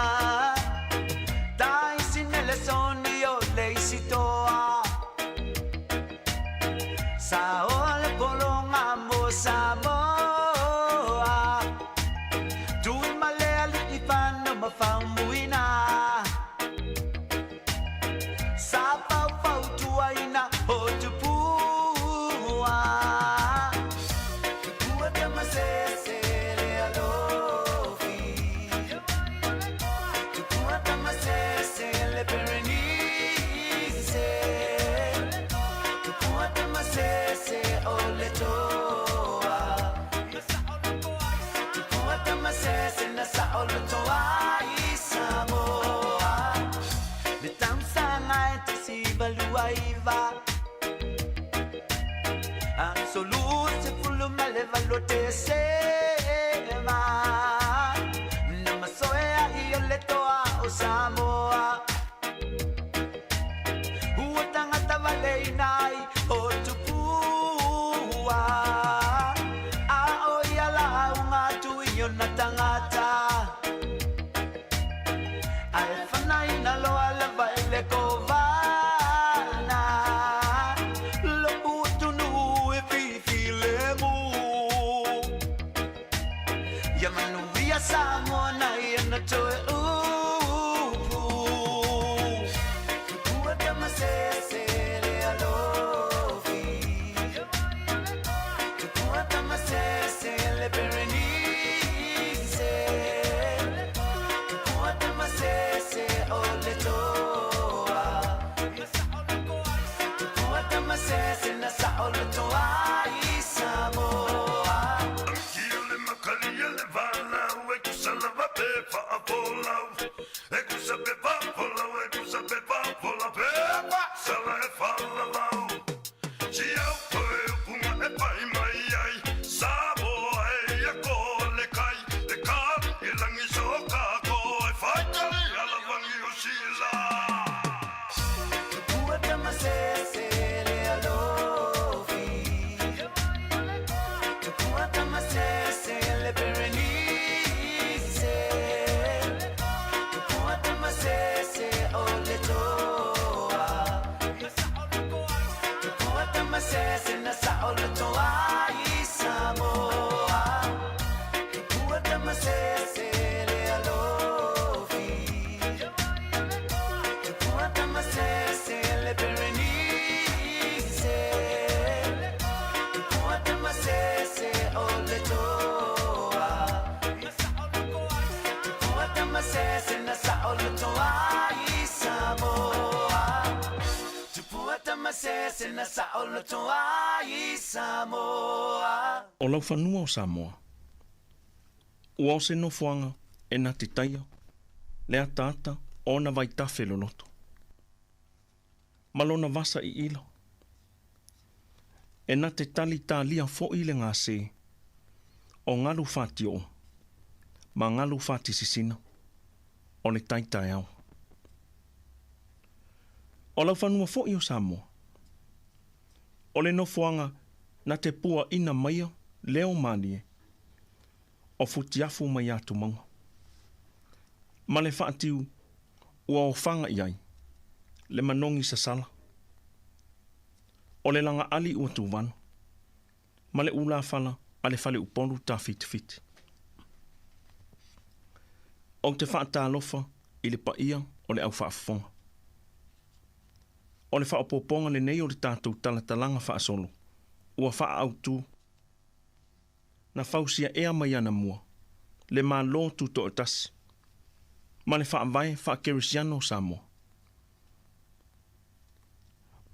Taisina le soni o le isitoa Sa o le polonga mo Samoa Tui malea li i whana ma whaumuina Sa pau pau tuaina o tupua Tupua tamasese le alofi Tupua tamasese le Berenice Tupua tamasese o le toa Tupua tamasese na sa o le toa i Samoa Le tausanga e te sivaluaiva Absolute fulu male valo te sema Na masoea i o le toa o Samoa Ua tangata vale inai o tupua A o ia la unga tui o na tangata Ai whana ina loa lava i le kovana Lo utunu e fifi le mu Ia manuia Samoa na ia na toe upu Tupua tamasese le alofi Tupua tamasese le Berenice Tupua tamasese o le toa Tupua tamasese na sa o le toa i Samoa Ile makali le vala e kusala va pe fa folau e kusa pe fa folau e kusa pe fa folau pe fa sala e fa la lau Si au koe upunga e pai mai ai Samoa e ia ko le kai Le ka i langi so ka ko e whai tali ala wangi o sila Tupua tamasese le alofi Tupua tamasese le Berenice Tupua tamasese o le toa Tupua tamasese na sa o le toa i Samoa Tupua tamasese le alofi Tupua tamasese le Berenice Tupua tamasese o le toa Tupua tamasese na sa o le toa i Samoa Tupua tamasese na sa o le toa i Samoa O laufanua o Samoa. Ua o se nofoaga e na te taia, le ataata o ona vaitafe loloto. Ma lona vasa i ila. E na te tali tālia fo'i le gase o galu fatioo ma galu fatisisina o le taitaeao. O laufanua fo'i o Samoa. O le nofoaga na te puaʻina maia leo malie o futiafu mai atumauga. Ma le faatiu ua ofaga i ai le manogi sasala. O le lagaali ua tuvano ma le ulafala a le faleupolu tafitifiti. Ou te faatalofa i le paia o le aufaafofoga. O le faaopoopoga lenei o le tatou talatalaga faasolo ua faaautu na fausia ea mai anamua le Mālō Tutoatasi ma le faavae faakerisiano o Samoa.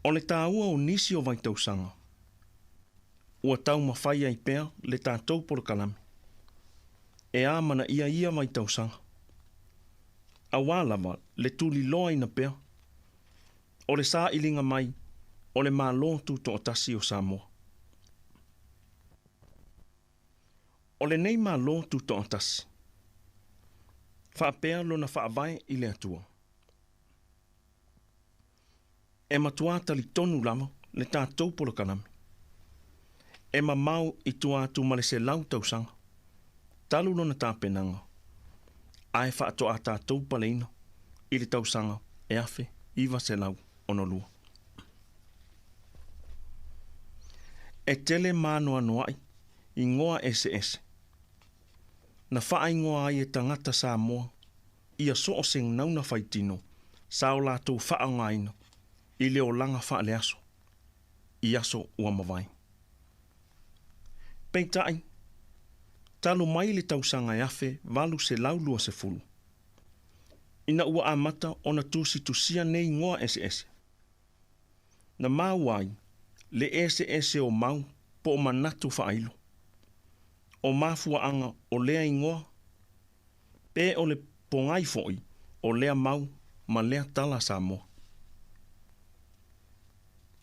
O le tāua o nisi o vaitausaga ua taumafai ai pea le tatou polokalame e a manaia ia vaitausaga auā lava le tuliloaina pea o le sailiga mai o le Mālō Tutoatasi o Samoa. O lenei Mālō Tutoatasi faapea lona faavae i le Atua. E matuā talitonu lava le tatou polokalame. E mamao i tua atu ma le 100 tausaga talu lona tapenaga ae faatoa tatou paleina i le tausaga e 1962. E tele ma anoanoai igoa eseese na faaigoa ai e tagata Samoa ia so o se gagana faitino sa o latou faaaogaina i le olaga faaleaso i aso ua mavae. Peitai, talu mai le tausaga e 1820, ina ua amata ona tusitusia nei igoa eseese, na maua ai le eseese o mau po o manatu faailo, o mafuaaga o lea igoa, pe o le pogai foi o lea mau ma lea tala Samoa.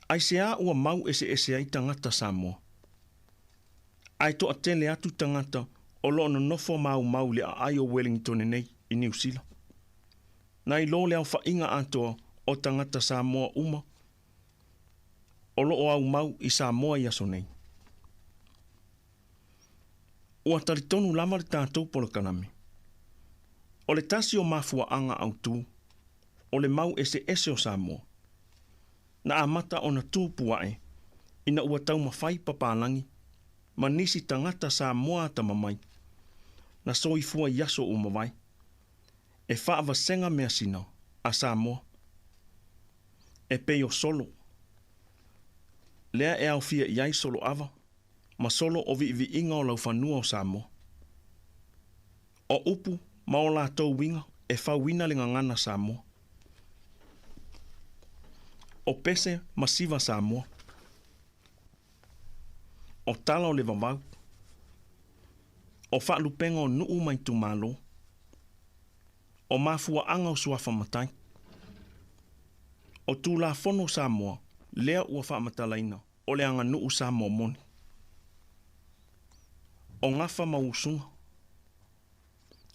Aiseā ua mau eseese ai tagata Samoa? Ae toatele atu tagata o loo nonofo maumau i le aai o Ueligitone nei i Niu Sila, nai lo le aofaiga atoa o tagata Samoa uma o loo aumau i Samoa i aso nei. Ua talitonu lava le tatou polokalame, o le tasi o mafuaaga autū o le mau eseese o Samoa, na amata ona tupu ae ina ua taumafai papalagi ma nisi tagata Samoa atamamai na soifua i aso ua mavae, e faavasega measina a Samoa, e pei o solo, lea e aofia i ai soloava ma solo o viiviiga o laufanua o Samoa. O upu ma o latou uiga e fauina le gagana Samoa. O pese ma siva Samoa. O tala o le vavau. O faalupega o nuu ma itumalo. O mafuaaga o suafa matai. O Tulafono Samoa lea ua faamatalaina o le aganuu Samoa moni. O gafa ma usuga.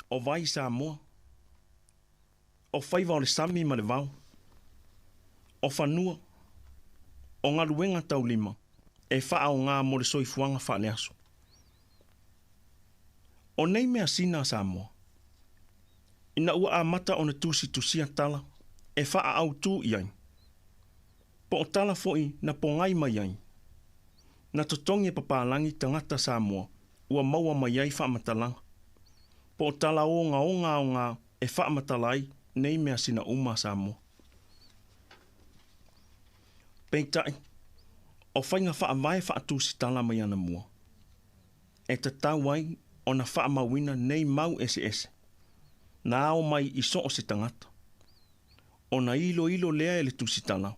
O vai Samoa. O faiva o le sami ma le vao. O fanua. O galuega taulima e faaogā mo le soifuaga faaleaso. O nei measina a Samoa, ina ua amata ona tusitusia tala e faaautū i ai, po o tala foi na pogai mai ai, na totogi e papalagi tagata Samoa ua maua mai ai faamatalaga, po o tala ogaoga aogā e faamatala ai nei measina uma a Samoa. Peitai, o faiga faavae faatusitala mai anamua, e tatau ai ona faamauina nei mau eseese, na ao mai i so o se tagata, ona iloilo lea e le tusitala,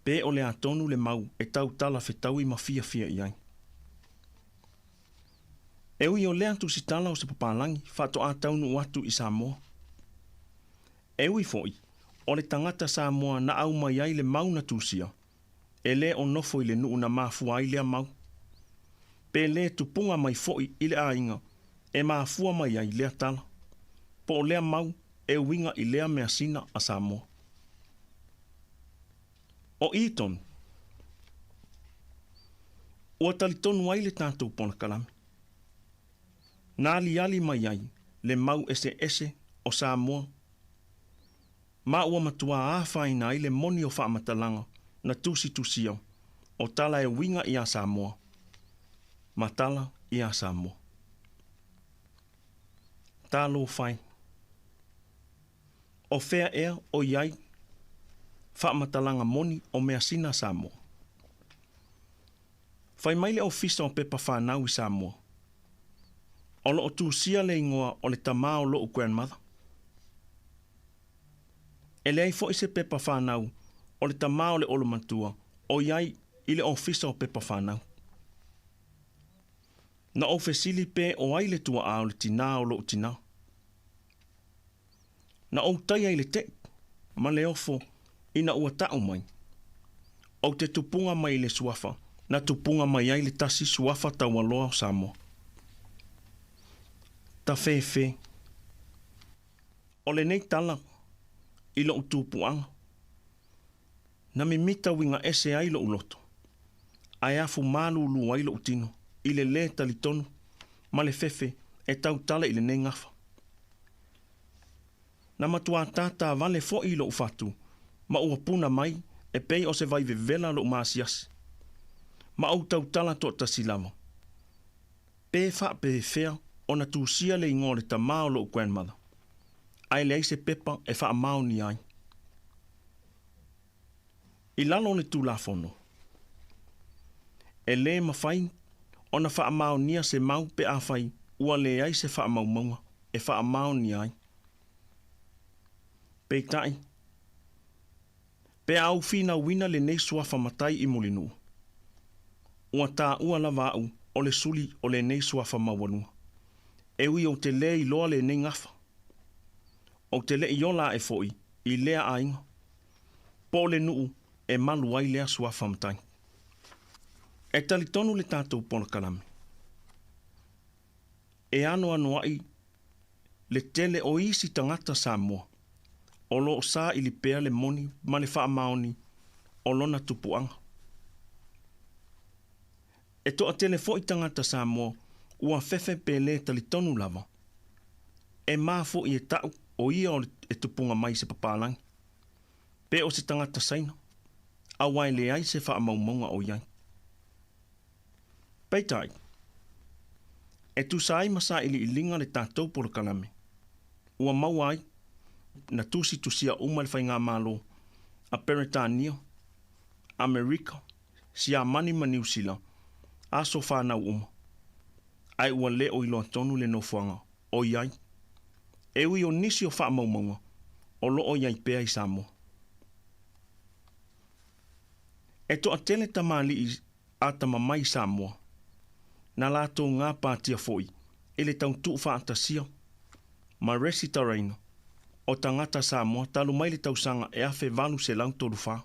pe o le a tonu le mau e tautala fetaui ma fiafia i ai. E ui o lea tusitala o se papalagi faatoa taunuu atu i Samoa. E ui foi, o le tagata Samoa na aumai ai le mau na tusia, e lē o nofo i le nuu na mafua ai lea mau, pe lē tupuga mai foi i le aiga e mafua mai ai lea tala, po o lea mau e uiga i lea measina a Samoa. O i tonu, ua talitonu ai le tatou polokalame, na aliali mai ai le mau eseese o Samoa, ma ua matuā afaina ai le moni o faamatalaga na tusitusia o tala e uiga iā Samoa ma tala iā Samoa. Talofa e, o fea ea o i ai faamatalaga moni o measina a Samoa? Fai mai le Ofisa o Pepa Fanau i Samoa, o loo tusia le igoa o le tamā o lo'u grandmother. E leai foi se pepa fanau o le tamā o le olomatua o i ai i le Ofisa o Pepa Fanau. Na ou fesili pe o ai le tuaa o le tinā o lo'u tinā. Na ou taia i le te'i ma le ofo ina ua ta'u mai, Ou te tupuga mai i le suafa na tupuga mai ai le tasi suafa taualoa o Samoa. Tafēfē. O lenei tala i lo'u tupuaga, na mimita uiga ese ai lo'u loto, ae afu malūlū ai lo'u tino i le lē talitonu ma le fefe e tautala i lenei gafa. Na matuā tātā vale foʻi loʻu fatu, ma ua puna mai e pei o se vai vevela loʻu maasiasi. Ma ou tautala toʻatasi lava. Pe faapefea ona tusia le igoa o le tamā o loʻu grandmother, ae leai se pepa e faamaonia ai. I lalo o le Tulafono, e lē mafai ona faamaonia se mau pe afai ua leai se faamaumauga e faamaonia ai. Peitai, pe a ou finauina lenei suafa matai i Mulinuu, ua taua lava au o le suli o lenei suafa maualuga, e ui ou te lē iloa lenei gafa. Ou te leʻi ola aʻe foʻi i lea aiga, po o le nuu e malu ai lea suafa matai. E talitonu le tatou polokalame, e anoanoaʻi le tele o isi tagata Samoa o lo o saili pea le moni ma le faamaoni o lona tupuaga. E toʻatele foʻi tagata Samoa ua fefe pe lē talitonu lava, e ma foʻi e taʻu o ia o le e tupuga mai se papalagi, pe o se tagata Saina, auā e leai se faamaumauga o i ai. Peitai, e tusa ai ma saʻiliʻiliga le tatou polokalame, ua maua ai na tusitusia uma e le Faigamalo a Peretania, Amerika, Siamani ma Niu Sila aso fanau uma, ae ua lē o iloa tonu le nofoaga o i ai, e ui o nisi o faamaumauga o loo i ai pea i Samoa. E toʻatele tamalii atamamai Samoa, na latou gapatia foʻi i le tautuu faatasia ma resitaraina o tagata Samoa talu mai le tausaga e 1834,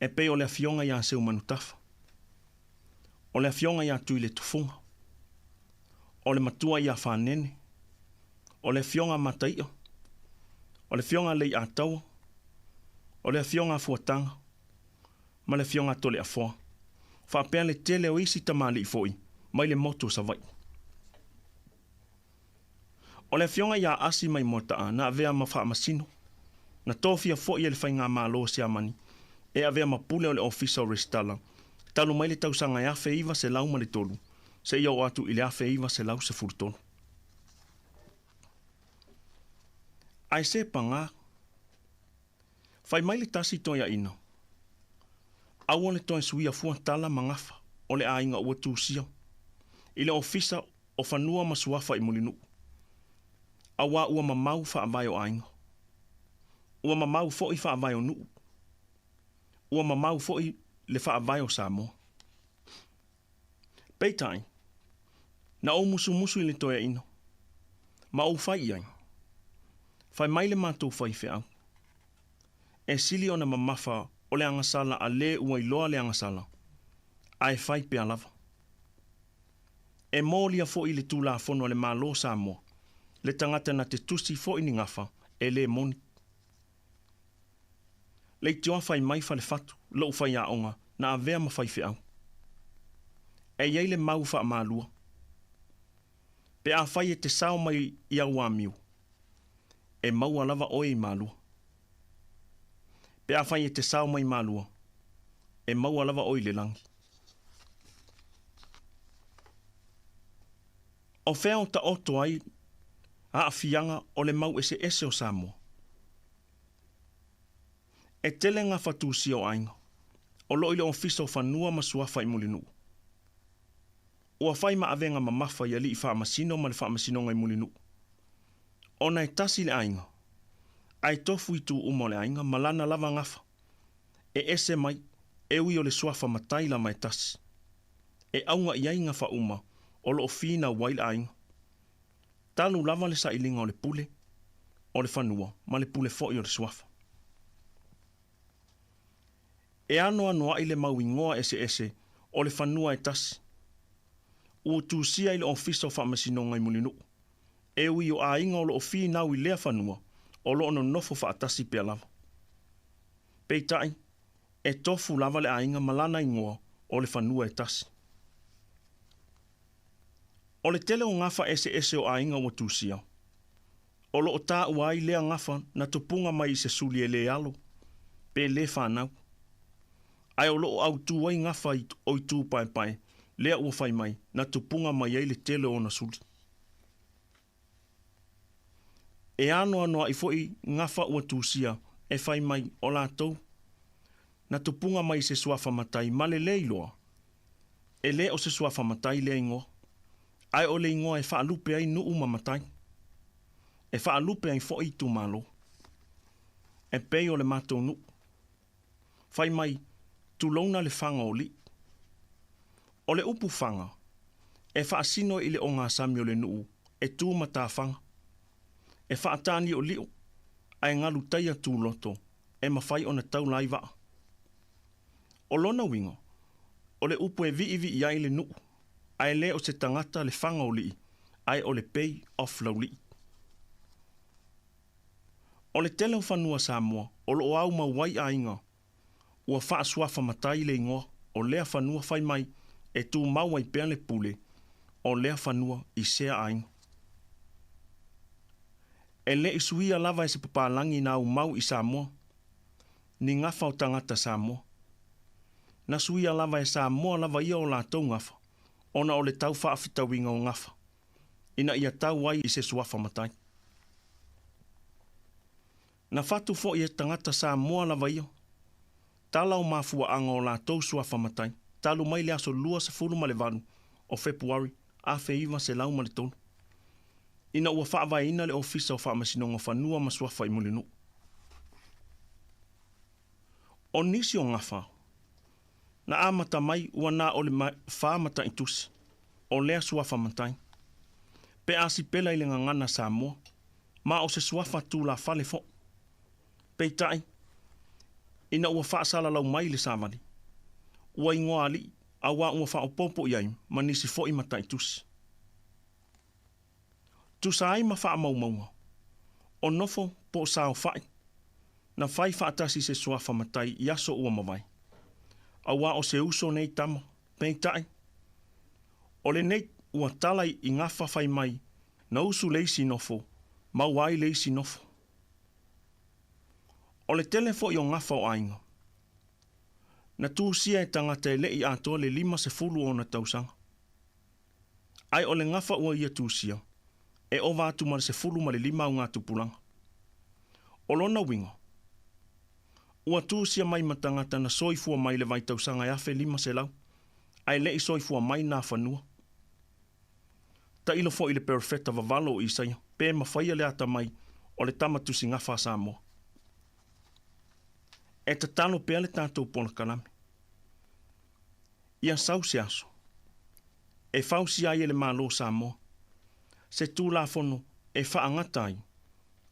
e pei o le afioga iā Seumanutafa, o le afioga iā Tuiletufuga, o le matua iā Fanene, o le afioga a Mataiʻa, o le afioga a Leiataua, o le afioga a Fuataga ma le afioga a Toleafoa, faapea le tele o isi tamalii foʻi mai le motu o Savaiʻi. O le afioga iā Asi mai Moataʻa na avea ma faamasino, na tofia foʻi e le Faigamālō o Siamani e avea ma pule o le Ofisa o Resitala talu mai le tausaga e 1903 seia oo atu i le 1913. Ae se pagā, fai mai le tasi toeaʻina, aua le toe suia fua tala ma gafa o le aiga ua tusia i le Ofisa o Fanua ma Suafa i Mulinuu, auā ua mamau faavae o aiga, ua mamau foʻi faavae o nuu, ua mamau foʻi le faavae o Samoa. Peitai, na ou musumusu i le toeaʻina, ma ou fai i ai, Fai mai le matou faifeau, e sili ona mamafa o le agasala a lē ua iloa le agasala, ae fai pea lava. E molia foʻi le Tulafono a le Mālō o Samoa, le tagata na te tusi foʻi ni gafa e lē moni. Leitioa fai mai Falefatu, loʻu faiaoga na avea ma faifeau. E i ai le mau faamalua. Pe afai e te sao mai i au amio, e maua lava oe i Malua. Pe afai e te sao mai Malua, e maua lava oe i le lagi. O fea o taoto ai aafiaga o le mau eseese o Samoa? E tele gafa tusia o aiga o loo i le Ofisa o Fanua ma Suafa i Mulinuu. Ua fai ma avega mamafa i alii faamasino ma le Faamasinoga i Mulinuu, ona e tasi le aiga, ae tofu itu uma o le aiga ma lana lava gafa, e ese mai, e ui o le suafa matai lava e tasi. E auga i ai gafa uma o loo finau ai le aiga. Talu lava le sailiga o le pule o le fanua ma le pule foʻi o le suafa. E anoanoaʻi le mau igoa eseese o le fanua e tasi, ua tusia i le Ofisa o Faamasinoga i Mulinuu, e ui o aiga o loo finau i lea fanua o loo nonofo faatasi pea lava. Peitai, e tofu lava le aiga ma lana igoa o le fanua e tasi. O le tele o gafa eseese o aiga ua tusia, O loo taua ai lea gafa na tupuga mai i se suli e lē alo pe lē fanau. Ae o loo autū ai gafa o itu paepae lea ua fai mai na tupuga mai ai le tele o ona suli. E anoanoaʻi foʻi gafa ua tusia e fai mai o latou na tupuga mai i se suafa matai ma le lē iloa e lē o se suafa matai lea igoa, ae o le igoa e faalupe ai nuu ma matai, e faalupe ai foʻi itumālō. E pei o le matou nuu, fai mai, tulouna le faga o lii. O le upu faga, e faasino i le ogasami o le nuu e tu matafaga, e faatāliʻoliʻo ae galu taia tuloto e mafai ona taula ai vaa. O lona uiga, o le upu e viivii ai le nuu, ae lē o se tagata le faga o lii, ae o le Bay of Laulii. O le tele o fanua Samoa o loo aumau ai aiga ua faasuafa matai le igoa o lea fanua fai mai e tumau ai pea le pule o lea fanua i sea aiga. E leʻi suia lava e se papalagi na aumau i Samoa ni gafa o tagata Samoa. Na suia lava e Samoa lava ia o latou gafa ona o le tau faafetauiga o gafa ina ia tau ai i se suafa matai. Na fatu foʻi e tagata Samoa lava ia tala o mafuaaga o latou suafa matai talu mai le aso 28 o Fepuari 1903 ina ua faavaeina le Ofisa o Faamasinoga o Fanua ma Suafa i Mulinuu. O nisi o gafa na amata mai ua na o le fa mataitusi o lea suafa matai pe a sipela i le gagana Samoa ma o se suafa tulafale foʻi. Peitai, ina ua faasalalau mai le savali, ua igoa alii auā ua faaopoopo i ai ma nisi foʻi mataitusi. Tusa ai ma faamaumauga, o nofo po o saofaʻi na fai faatasi i se suafa matai i aso ua mavae, auā o se uso nei tama. Peitai, o lenei ua tala i gafa fai mai na usu le isi nofo, maua ai le isi nofo. O le tele foʻi o gafa o aiga na tusia e tagata e leʻi atoa le 50 ona tausaga. Ae o le gafa ua ia tusia e ova atu ma le 15 augatupulaga. O lona uiga, ua tusia mai ma tagata na soifua mai le vaitausaga e 1500 ae leʻi soifua mai nafanua. Tailo foʻi le perofeta vavalo o Isaia pe mafaia le atamai o le tama tusigafa a Samoa. E tatalo pea le tatou polokalame ia sau se aso e fausia ai e le Malo o Samoa se Tulafono e faagata ai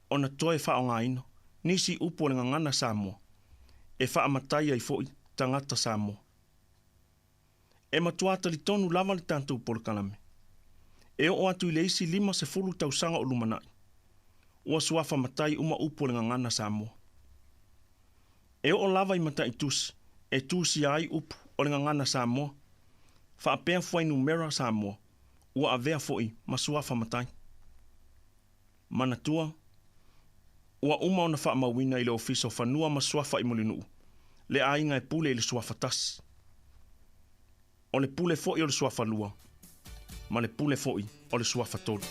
ona toe faaaogaina nisi upu o le gagana Samoa e faamatai ai foʻi tagata Samoa. E matuā talitonu lava le tatou polokalame e oo atu i le isi 50 tausaga o lumanaʻi ua suafa matai uma upu o le gagana Samoa. E oo lava i mataitusi e tusia ai upu o le gagana Samoa faapea fuainumera Samoa ua avea foʻi ma suafa matai. Manatua, ua uma ona faamauina i le Ofisa o Fanua ma Suafa i Mulinuu le aiga e pule i le suafa tasi. O le pule foʻi o le suafa lua ma le pule foʻi o le suafa tolu.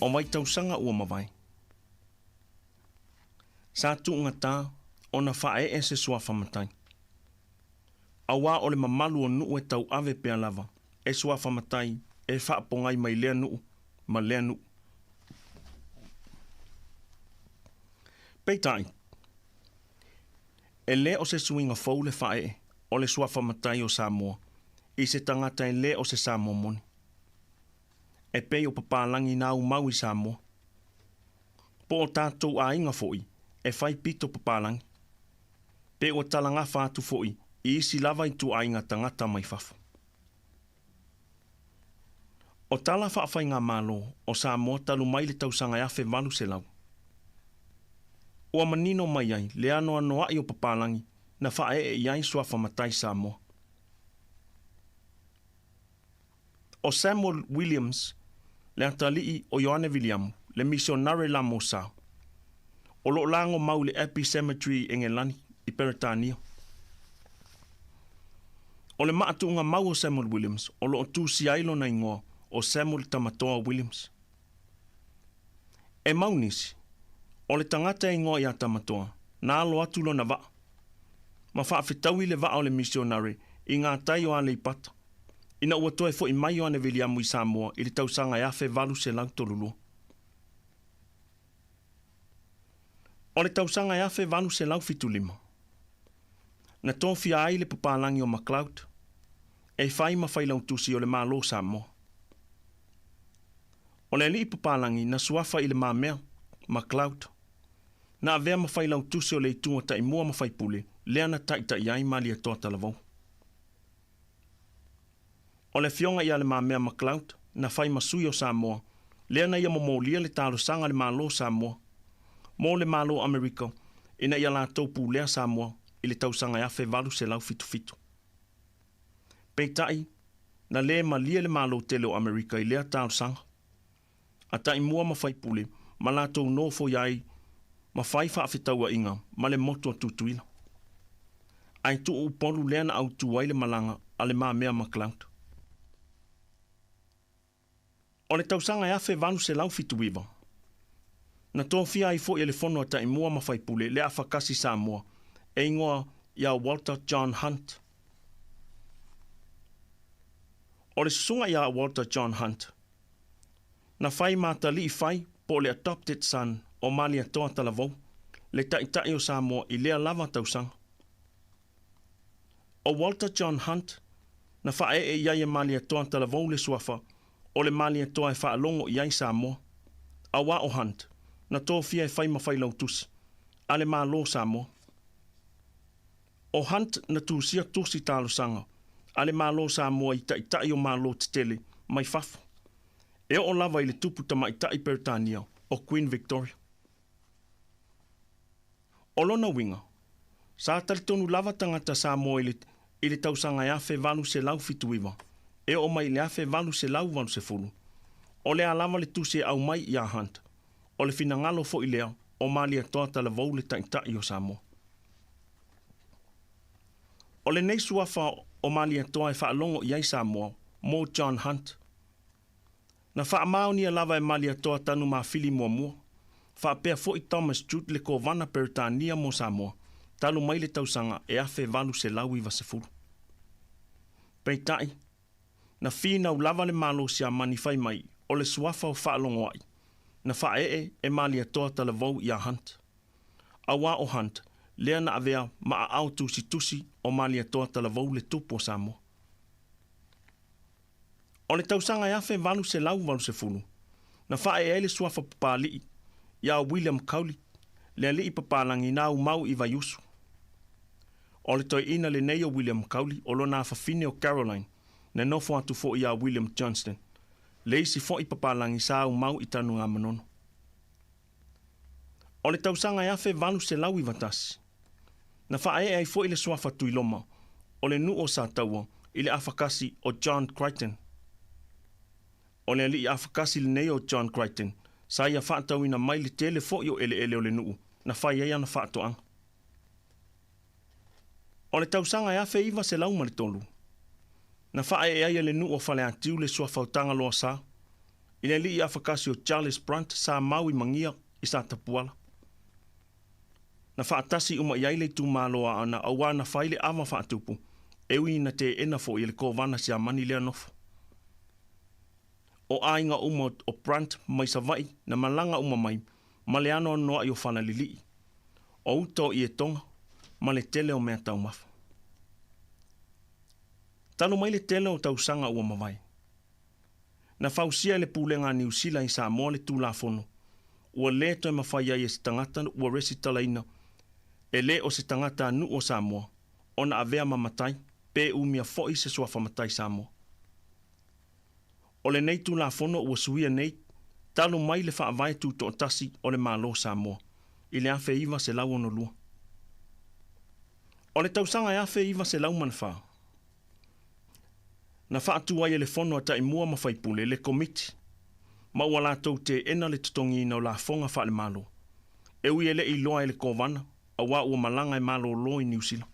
O vaitausaga ua mavae. Sa tuugatā ona faaee se suafa matai. Auā o le mamalu o nuu e tauave pea lava e suafa matai e faapogai mai lea nuu ma lea nuu. Peitai, e lē o se suiga fou le faaee o le suafa matai o Samoa i se tagata e lē o se Samoa moni. E pei o papalagi na aumau i Samoa. Po o tatou aiga foʻi e fai pito papalagi. Pe ua talagafa atu foʻi i isi lava ituaiga tagata mai fafo. O tala faafaigamālō o Samoa talu mai le tausaga e 1800. Ua manino mai ai le anoanoaʻi o papalagi na faaee i ai suafa matai Samoa. O Samuel Williams le atalii o Ioane Viliamu le misionare lamōsā. O loo lago mau i le Abbey Cemetery i Engelani i Peretania. O le maatuugamau o Samuel Williams o loo tusia ai lona igoa o Samuel Tamatoa Williams. E mau nisi, o le tagata e igoa iā Tamatoa na alo atu lona vaa ma faafetaui le vaa o le misionare i gatai o Aleipata ina ua toe foʻi mai Ioane Viliamu i Samoa i le tausaga e 1832. O le tausaga e 1875, na tofia ai le papalagi o McLeod e fai ma failautusi o le Mālō Samoa. O le alii papalagi na suafa i Le Mamea McLeod, na avea ma failautusi o le itu o taimua ma faipule lea na taʻitaʻi ai Malietoa Talavou. O le afioga ia Le Mamea McLeod na fai ma sui o Samoa lea na ia momolia le talosaga a le Mālō Samoa mo le Mālō Amerika ina ia latou pulea Samoa i le tausaga e 1877. Peitai, na lē malie le Mālō tele o Amerika i lea talosaga. A taimua ma faipule ma latou nofoia ai ma fai faafetauaiga ma le motu o Tutuila. Ae tuu Upolu lea na autū ai le malaga a Le Mamea McLeod. O le tausaga e 1879, na tofia ai foʻi e le Fono a Taimua ma Faipule le afakasi Samoa e igoa iā Walter John Hunt. O le susuga iā Walter John Hunt, na fai ma atalii fai po o le adopted son o Malietoa Talavou, le taʻitaʻi o Samoa i lea lava tausaga. O Walter John Hunt, na faaee i ai e Malietoa Talavou le suafa o le Malietoa e faalogo i ai Samoa. Auā o Hunt, na tofia e fai ma failautusi a le Mālō Samoa. O Hunt na tusia tusi talosaga a le Mālō Samoa i taʻitaʻi o Mālō tetele mai fafo, e oo lava i le tupu tamaʻitaʻi Peretania o Queen Victoria. O lona uiga, sa talitonu lava tagata Samoa i le i le tausaga e 1879 e oo mai i le 1880, o le a lava le tusi e aumai iā Hunt, o le finagalo foʻi lea o Malietoa Talavou le taʻitaʻi o Samoa. O lenei suafa o Malietoa e faalogo i ai Samoa mo John Hunt. Na faamaonia lava e Malietoa Tanumafili muamua, faapea foʻi Thomas Judd le Kovana Peretania mo Samoa talu mai le tausaga e 1890. Peitai, na finau lava le Mālō Siamani fai mai o le suafa o Faalogoaʻi na faaee e Malietoa Talavou iā Hunt. Auā o Hunt lea na avea ma aao tusitusi o Malietoa Talavou le tupu o Samoa. O le tausaga e 1880, na faaee ai le suafa papalii iā William Cowley, le alii papalagi na aumau i Vaiusu. O le toeaina lenei o William Cowley o lona afafine o Caroline na nofo atu foʻi iā William Johnston, le isi foʻi papalagi sa aumau i Tanugamanono. O le tausaga e 1891, na faaee ai foʻi le suafa Tuiloma o le nuu o Sataua i le afakasi o John Crichton. O le alii afakasi lenei o John Crichton sa ia faatauina mai le tele foʻi o eleele o le nuu na fai ai ana faatoaga. O le tausaga e 1903, na faaee ai e le nuu o Faleatiu le suafa o Tagaloasā i i le alii afakasi o Charles Brunt sa mau i Magia i Satapuala. Na faatasi uma i ai le itumalo o Aana auā na fai le ava faatupu e ui ina teena foi e le Kovana Siamani lea nofo. O aiga uma o Brunt mai Savaii na malaga uma mai ma le anoanoai o falalilii, o uta o Ietoga ma le tele o meataumafa. Talu mai le tele o tausaga ua mavae, na fausia e le Pulega a Niu Sila i Samoa le Tulafono ua lē toe mafai ai e se tagata ua resitalaina e lē o se tagata a nuu o Samoa ona avea ma matai pe umia foi se suafa matai Samoa. O lenei Tulafono ua suia nei talu mai le Faavae Tutoatasi o le Malo o Samoa i le 1962. O le tausaga e 1904, na faatu ai e le Fono a Taimua ma Faipule le Komiti ma ua latou teena le totogiina o lafoga faale-Malo, e ui e le i iloa e le Kovana auā ua malaga e malōlō i Niu Sila.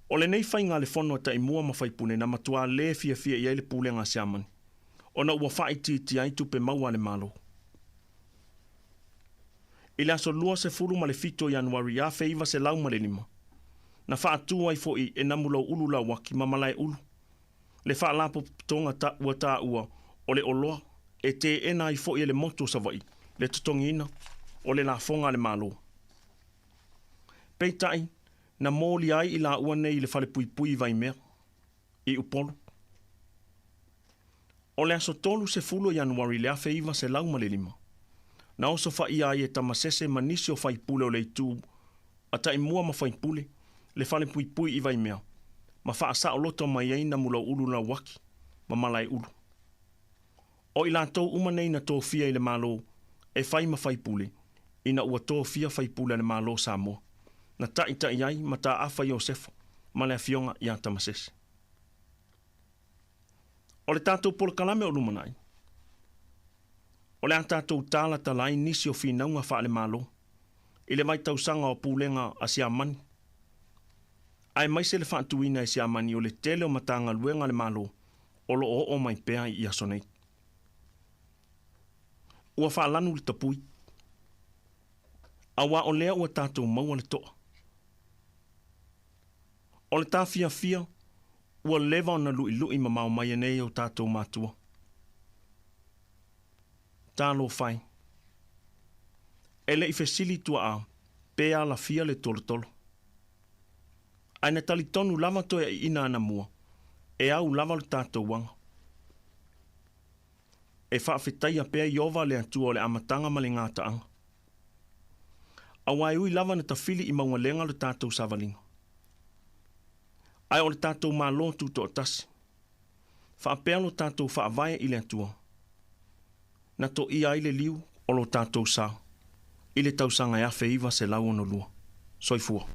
O lenei faiga a le Fono a Taimua ma Faipule na matuā lē fiafia i ai le Pulega a Siamani ona ua faaitiitia ai tupe maua a le Malo. I le aso 27 o Ianuari 1905, na faatu ai foi e Namulouulu Lauaki ma Malaeulu le Faalapotopotoga ta, ua taua o le Oloa e teena ai foi e le motu o Savaii le totogiina o le lafoga a le Malo. Peitai, na molia ai i laua nei i le falepuipui i Vaimea, i Upolu. O le aso 30 o Ianuari i le 1905, na osofaia ai e Tamasese ma nisi o faipule o le itu a Taimua ma Faipule le falepuipui i Vaimea ma faasaoloto mai ai Namulouulu Lauaki ma Malaeulu. O i latou uma nei na tofia i le Malo e fai ma faipule ina ua tofia faipule a le Malo o Samoa, na taita'i ai Mataafa Iosefa ma le Afioga ia Tamasese. O le tatou polokalame o lumanai, o le a tatou talatala ai nisi o finauga faale-Malo i le vaitausaga o pulega a Siamani, aemaise le faatuina e Siamani o le tele o Matagaluega a le Malo o lo o oo mai pea i aso nei. Ua faalanu le tapui, auā o lea ua tatou maua le to'a. O le tafiafia ua leva ona luʻiluʻi mamao mai e nei o tatou matua. Talofa e! E le i fesili tuaa pe alafia le tolotolo. Ae na talitonu lava toe aiina anamua e au lava lo tatou aga. E faafetaia pea Ieova le Atua o le amataga ma le gataaga. Auā e ui lava na tafili i maugalega lo tatou savaliga. Ae o le tatou Malo tutoatasi, faapea lo tatou faavae i le Atua, na toia ai le liu o lo tatou sa i le tausaga e 1962. Soifua.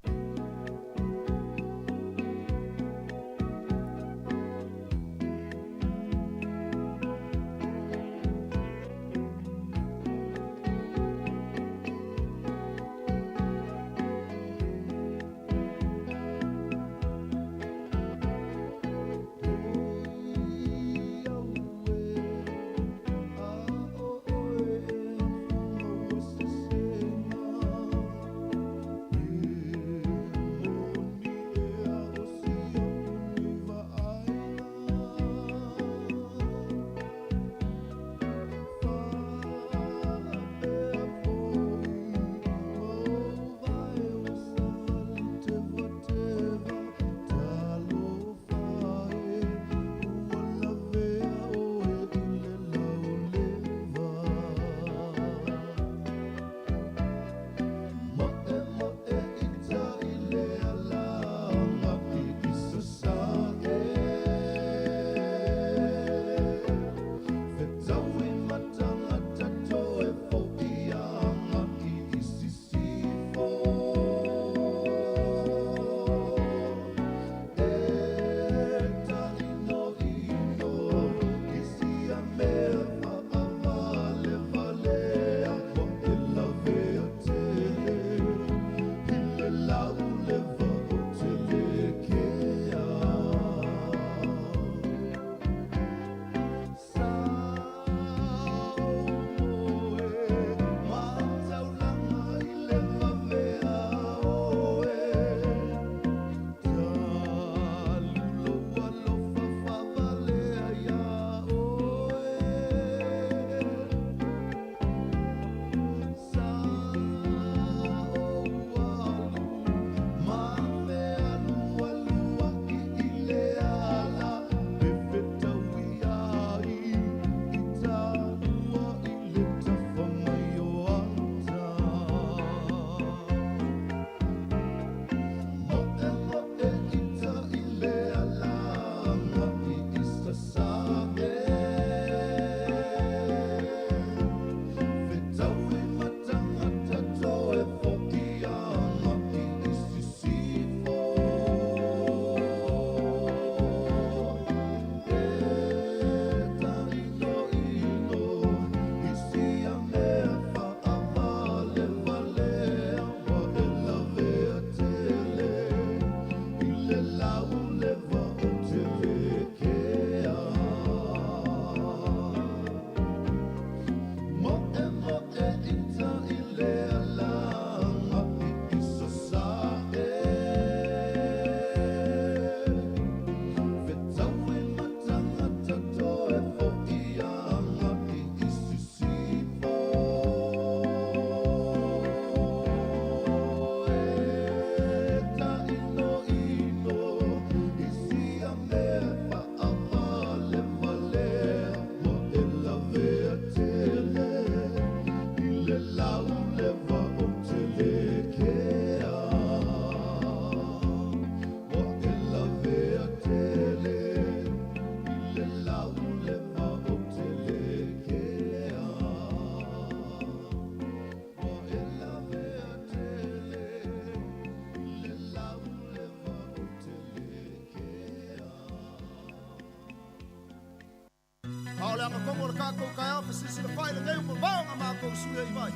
makou taeao fesisilafai lenei ua mavaoga makou sui ai vai.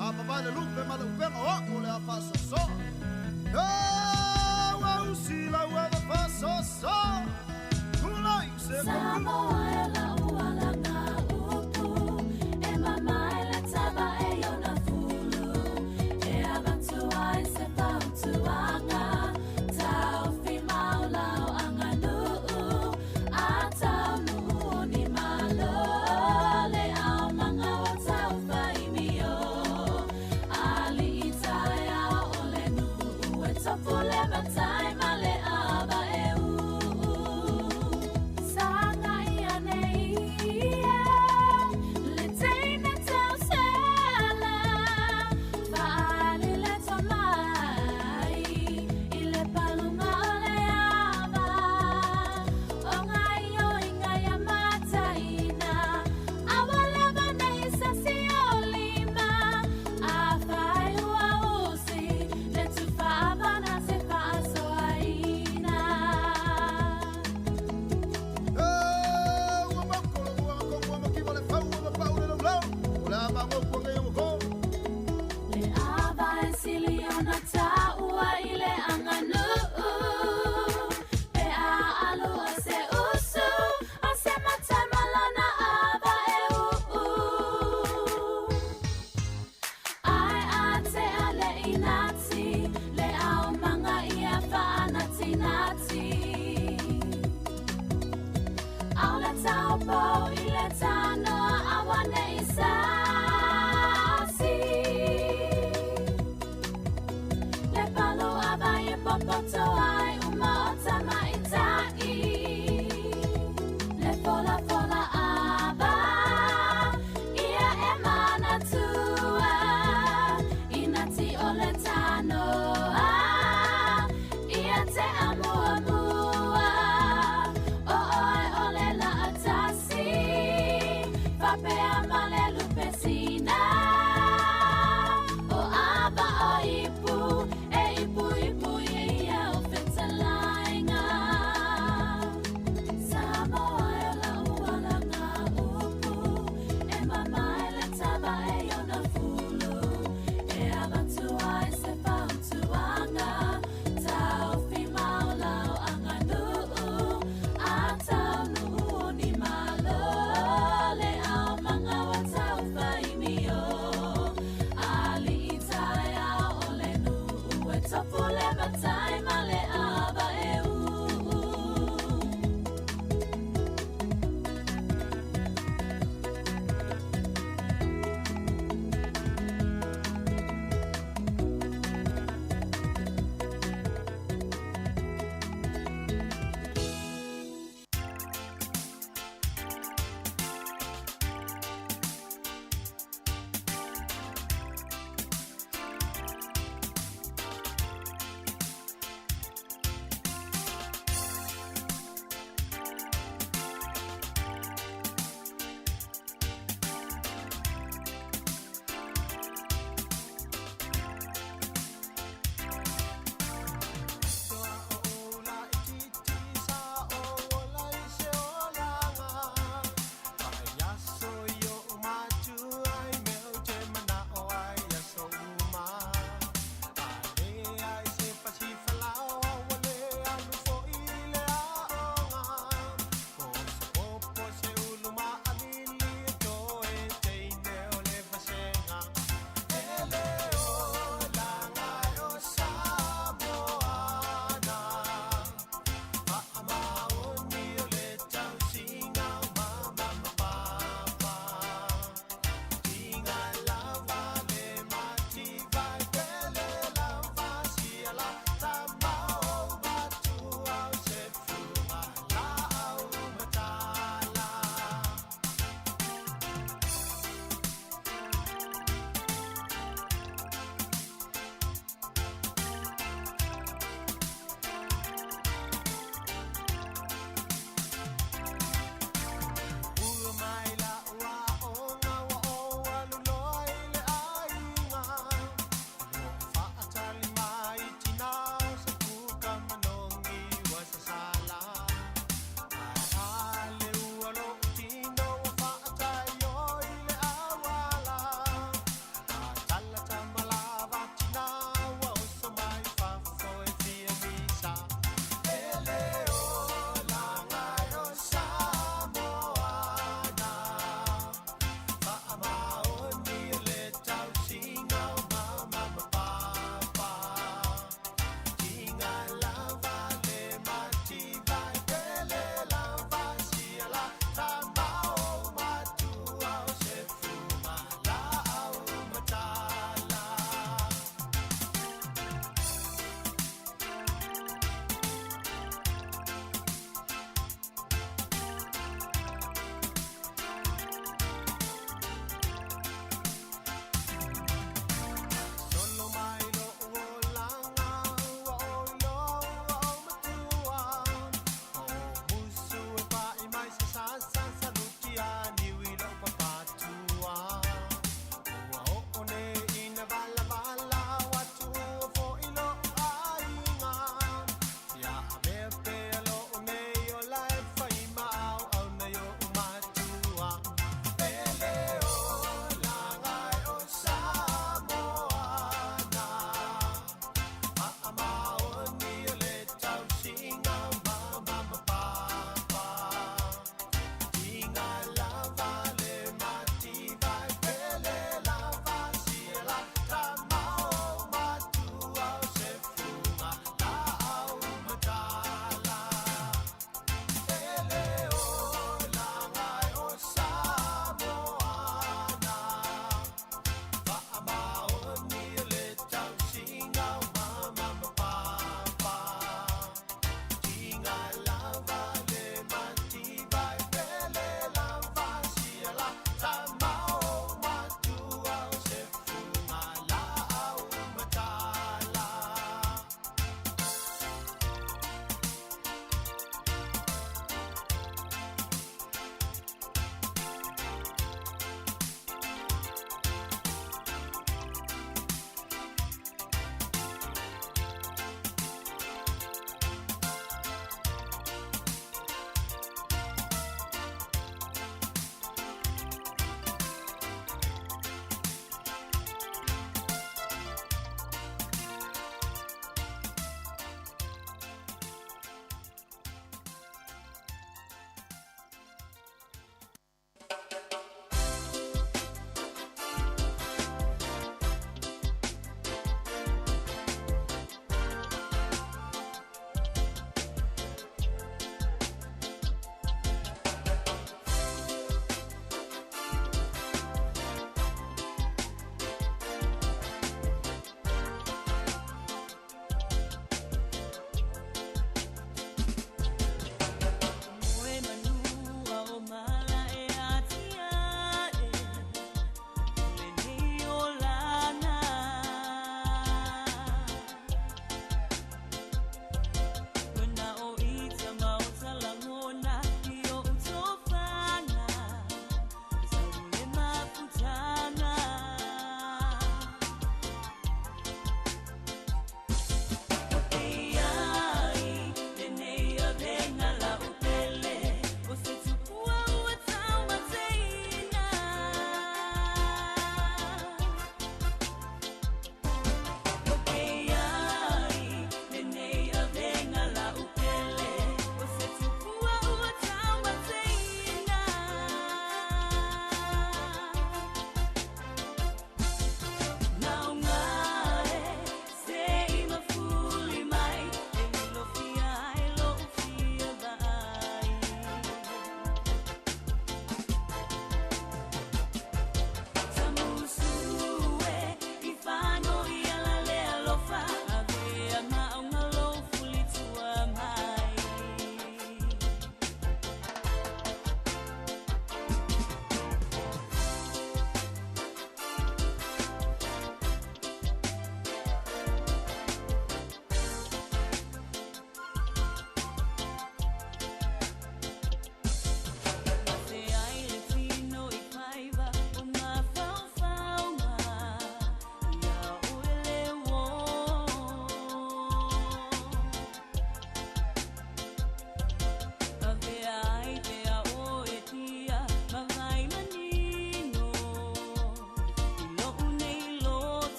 A mavae le lupe ma le upega o a'u o le a faasoasoa. Ua usi lau ava faasoasoa. Tulai se Samoa e lau alanga upu, e mamae le taba e iona fulu, e avatua i se fautuaga, taofi mau lau aganuu, a taunuu o ni malo, le aumaga ua taufaimio, alii taeao o le nuu, e tofu le matai ma le ava e uu. Saga ia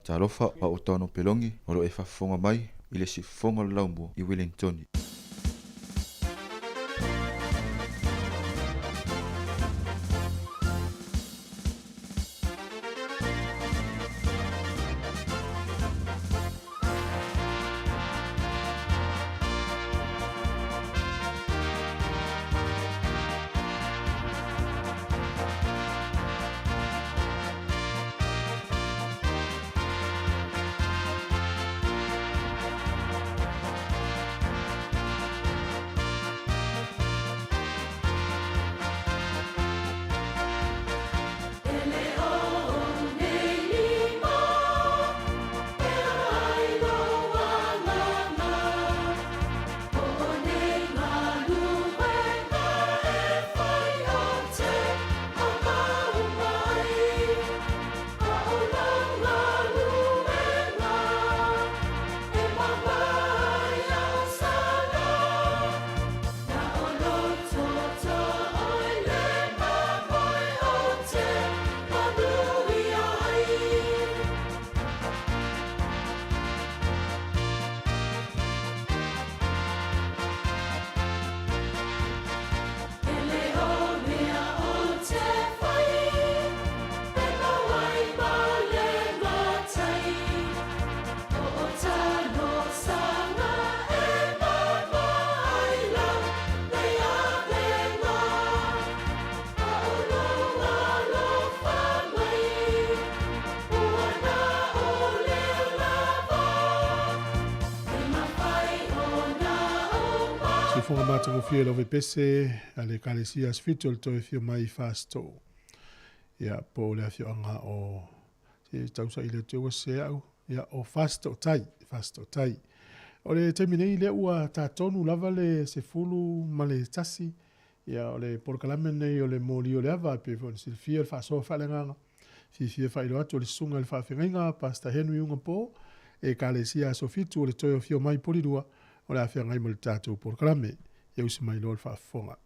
Talofa a o Tano Pelongi o lo e faafofoga mai i le siufofoga o le Laumua i Wellingtoni. Siufoga matagofie lau pese a le Ekalesia Aso Fitu o le toe afio mai i Fasito'u. Ia, po o le afioaga o, se tausaili atu ua sese au, ia, o Fasito'u tai, Fasito'u tai. O le taimi nei lea ua tatonu lava le 11, ia, o le polokalame nei o le moli o le ava, pe foi ona silafia le faasoa faaleagaga, fiafia faailoa atu o le susuga i le faafeagaiga Pastor Henry Unga Po, Ekalesia Aso Fitu o le toe afio mai Polilua, o le a feagai ma le tatou polokalame. Ia usi mai loa le faafofoga.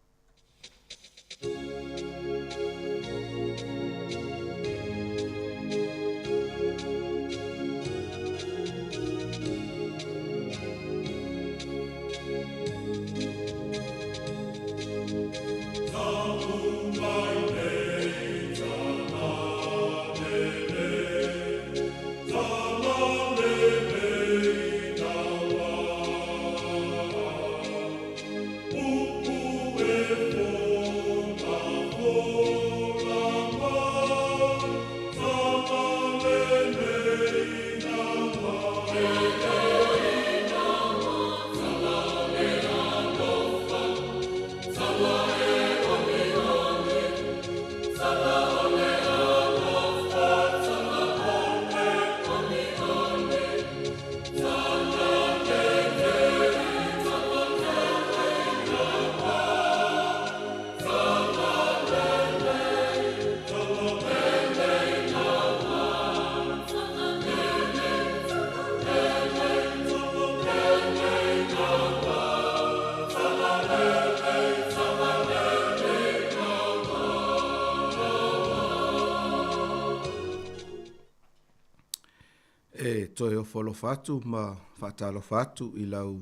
E toe ofo alofa atu ma faatalofa atu i lau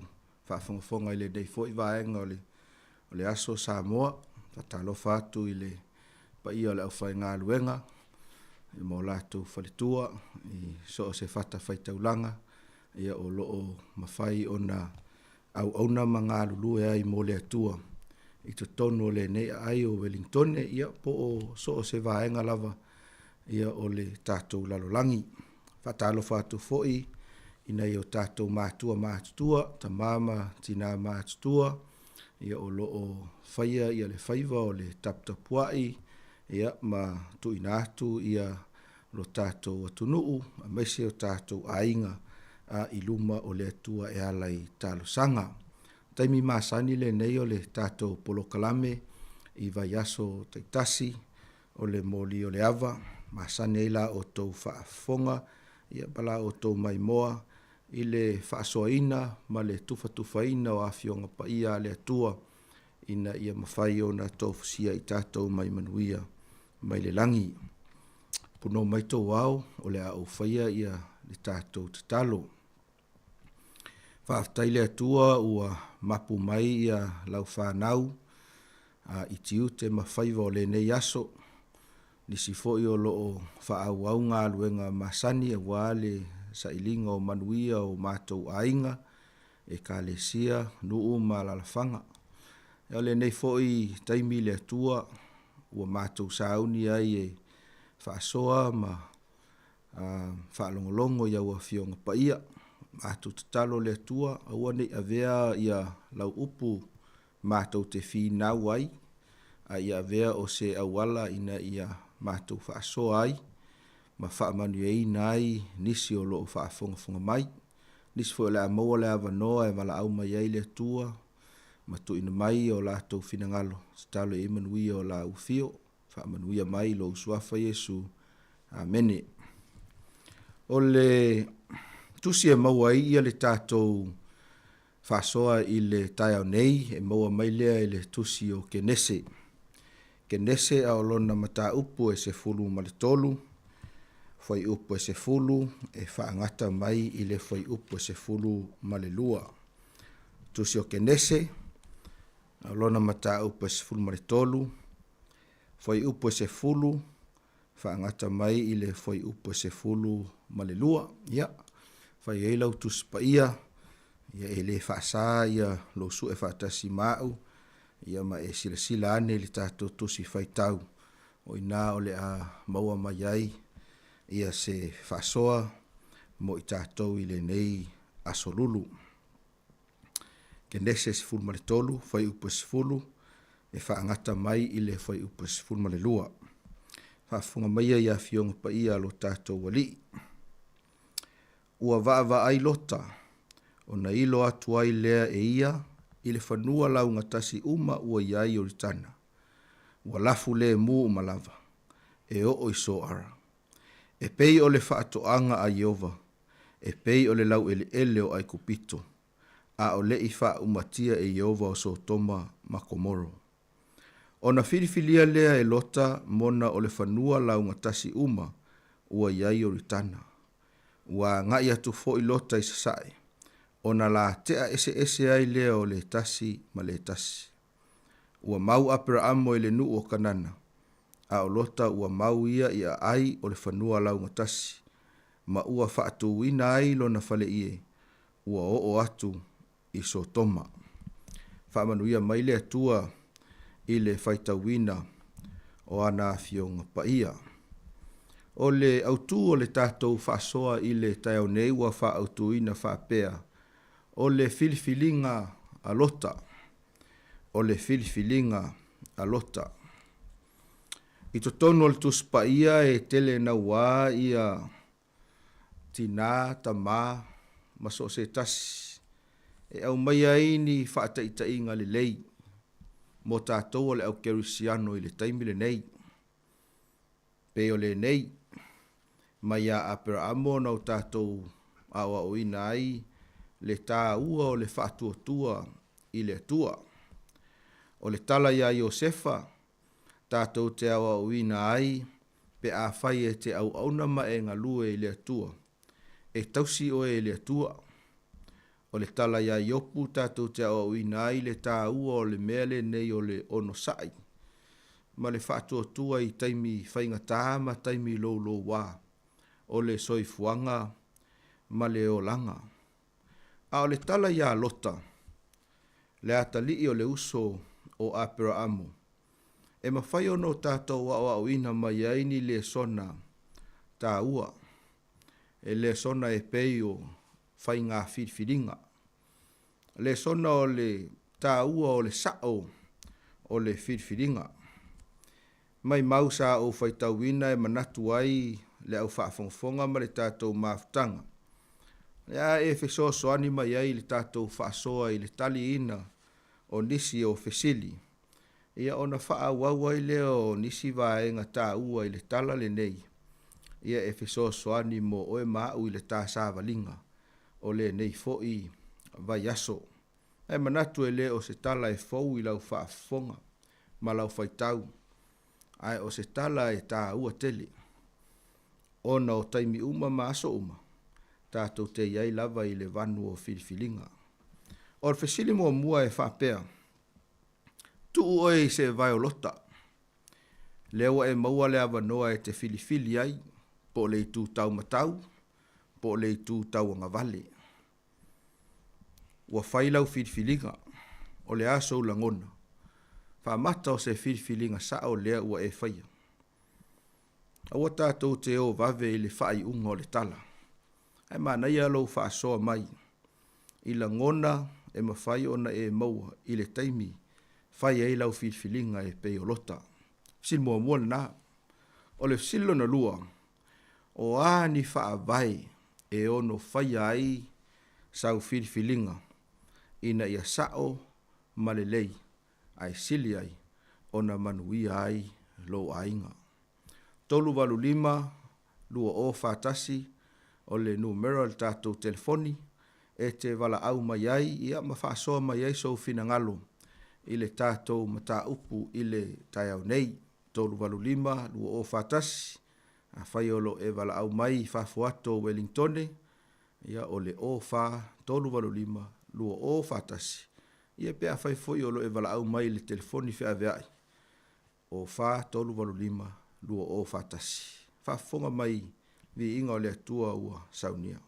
faafogafoga i lenei foi vaega o le, o le aso Samoa. Faatalofa atu i le paia o le aufaigaluega ma o latou faletua i so o se fatafaitaulaga ia o lo o mafai ona auauna ma galulue ai mo le Atua i totonu o lenei aai o Welingtone ia po o so o se vaega lava ia o le tatou lalolagi. Faatalofa atu foi i nai o tatou matua matutua, tama ma tina matutua, ia o lo o faia ia le faiva o le taputapuai ia ma tuuina atu ia lo tatou atunuu aemaise o tatou aiga a i luma o le Atua e ala i talosaga. Taimi masani lenei o le tatou polokalame i vaiaso taitasi o le moli o le ava, masani ai la outou faafofoga ia ma la outou maimoa i le faasoaina ma le tufatufaina o Afioga Paia a le Atua ina ia mafai ona tofusia i tatou mai manuia mai le lagi. Punou mai tou ao, o le a ou faia ia le tatou tatalo. Faafetai le Atua ua mapu mai ia lau fanau i tiute ma faiva o lenei aso. Nisi foi o lo o faaauau galuega masani aua le sailiga o manuia o matou aiga, ekalesia, nuu ma alalafaga. O lenei foi taimi le Atua ua matou sauni ai e faasoa ma faalogologo i au Afioga Paia. Matou tatalo le Atua aua ne i avea ia lau upu matou te finau ai, a ia avea o se auala ina ia matou faasoa ai ma faamanuiaina ai nisi o lo o faafogafoga mai. Nisi foi o le a maua le avanoa e valaau mai ai le Atua ma tuuina mai o latou finagalo, tatalo i ai manuia o la ufio. Faamanuia mai i lou Suafa Iesu. Amene. O le tusi e maua ai ia le tatou faasoa i le taeao nei, e maua mai lea i le tusi o Kenese. Kenese a o lona mataupu e 13, fuaiupu e 10 e faagata mai i le fuaiupu e 12. Tusi o Kenese, a o lona mataupu e 13, fuaiupu e 10 faagata mai i le fuaiupu e 12. Ia, fai ai lau Tusi Paia, ia e le faasa ia lou sue faatasi ma au, ia ma e silasila ane i le tatou tusi faitau, o i ina o le a maua mai ai ia se faasoa mo i tatou i lenei aso lulu. Kenese 13, fuaiupu e 10, e faagata mai i le fuaiupu e 12. Faafofoga maia i Afioga Paia a lo tatou Alii. Ua vaavaai Lota, ona ilo atu ai lea e ia i le fanua laugatasi uma ua i ai Ioritana. Ua lafu lemu uma lava, e oo i Soara. E pei o le faatoaga a Ieova, e pei o le laueleele o Aikupito, a o le i faaumatia e Ieova o Sotoma ma Komoro. Ona filifilia lea e Lota mona o le fanua laugatasi uma ua i ai Ioritana. Ua agai atu foi Lota i sasae, ona latea eseese ai lea o le tasi ma le tasi. Ua mau Aperaamo i le nuu o Kanana, a o Lota ua mau ia i aai o le fanua laugatasi, ma ua faatuina ai lona faleie, ua oo atu i Sotoma. Faamanuia mai le Atua i le faitauina o ana Afioga Paia. O le autu o le tatou faasoa i le taeao nei ua faaautuina faapea, o le filifiliga a Lota. O le filifiliga a Lota. I totonu o le Tusi Paia e tele naua ia tinā, tamā, ma so o se tasi, e aumaia ai ni faataitaiga lelei mo tatou o le au kerisiano i le taimi lenei. Pei o lenei, mai iā Aperaamo ona o tatou aoaoina ai le tāua o le faatuatua i le Atua. O le tala iā Iosefa, tatou te aoaoina ai pe afai e te auauna ma e galue i le Atua, e tausi oe e le Atua. O le tala iā Iopu tatou te aoaoina ai le tāua o le mea lenei o le onosai ma le faatuatua i taimi faigata ma taimi loulouā o le soifuaga ma le olaga. A o le tala iā Lota, le atalii o le uso o Aperaamo, e mafai ona o tatou aoaoina mai ai ni lesona tāua, e lesona e pei o faiga filifiliga, lesona o le tāua o le sa'o o le filifiliga. Maimau sa ou faitauina e manatu ai le au faafogafoga ma le tatou mafutaga, le a e fesoasoani mai ai i le tatou faasoa i le taliina o nisi o fesili, ia ona faaauau ai lea o nisi vaega taua i le tala lenei, ia e fesoasoani mo oe ma a'u i le ta savaliga o lenei foi vaiaso. Ae manatu e le o se tala e fou i lau faafofoga ma lau faitau, ae o se tala e taua tele, ona o taimi uma ma aso uma, tatou te i ai lava i le vanu o filifiliga. O le fesili muamua e faapea, Tuu oe i se vae o Lota, lea ua e maua le avanoa e te filifili ai, po o le itu taumatau, po o le itu tauagavale. Ua fai lau filifiliga, o le a sou lagona? Faamata o se filifiliga sao lea ua e faia. Aua tatou te o vave i le faaiuga o le tala, ae manaia lou faasoa mai i lagona e mafai ona e maua i le taimi fai ai lau filifiliga e pei o Lota. Fesili muamua lena. O le fesili lona lua, o a ni faavae e ono faia ai sau filifiliga ina ia sao ma lelei ae sili ai ona manuia ai lou aiga? 385 2041 o le numera o le tatou telefoni e te valaau mai ai ia ma faasoa mai ai sou finagalo i le tatou mataupu i le taeao nei. 385 2041 Afai o lo o e valaau mai i fafo atu o Welingtone, ia o le 04 385 2041. Ia pe afai foi o lo o e valaau mai i le telefoni feaveai, 04 385 2041. Faafofoga mai viiga o le Atua ua saunia.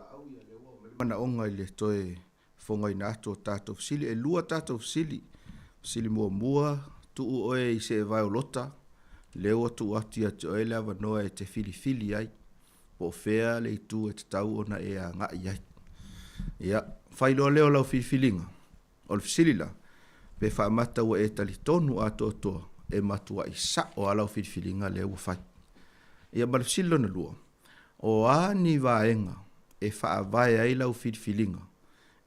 valaau ia lea ua oo mai le manaoga i le toe fofogaina atu o tatou fesili. E lua tatou fesili. Fesili muamua, tuu oe i se evae o Lota, lea ua tuu atu ia te oe le avanoa e te filifili ai, po o fea le itu e tatau ona e agai i ai. Ia, fai loa lea o lau filifiliga. O le fesili la, pe faamata ua e talitonu atoatoa e matuai sa'o lava lau filifiliga lea ua fai? Ia ma le fesili lona lua, o a ni vaega e faavae ai lau filifiliga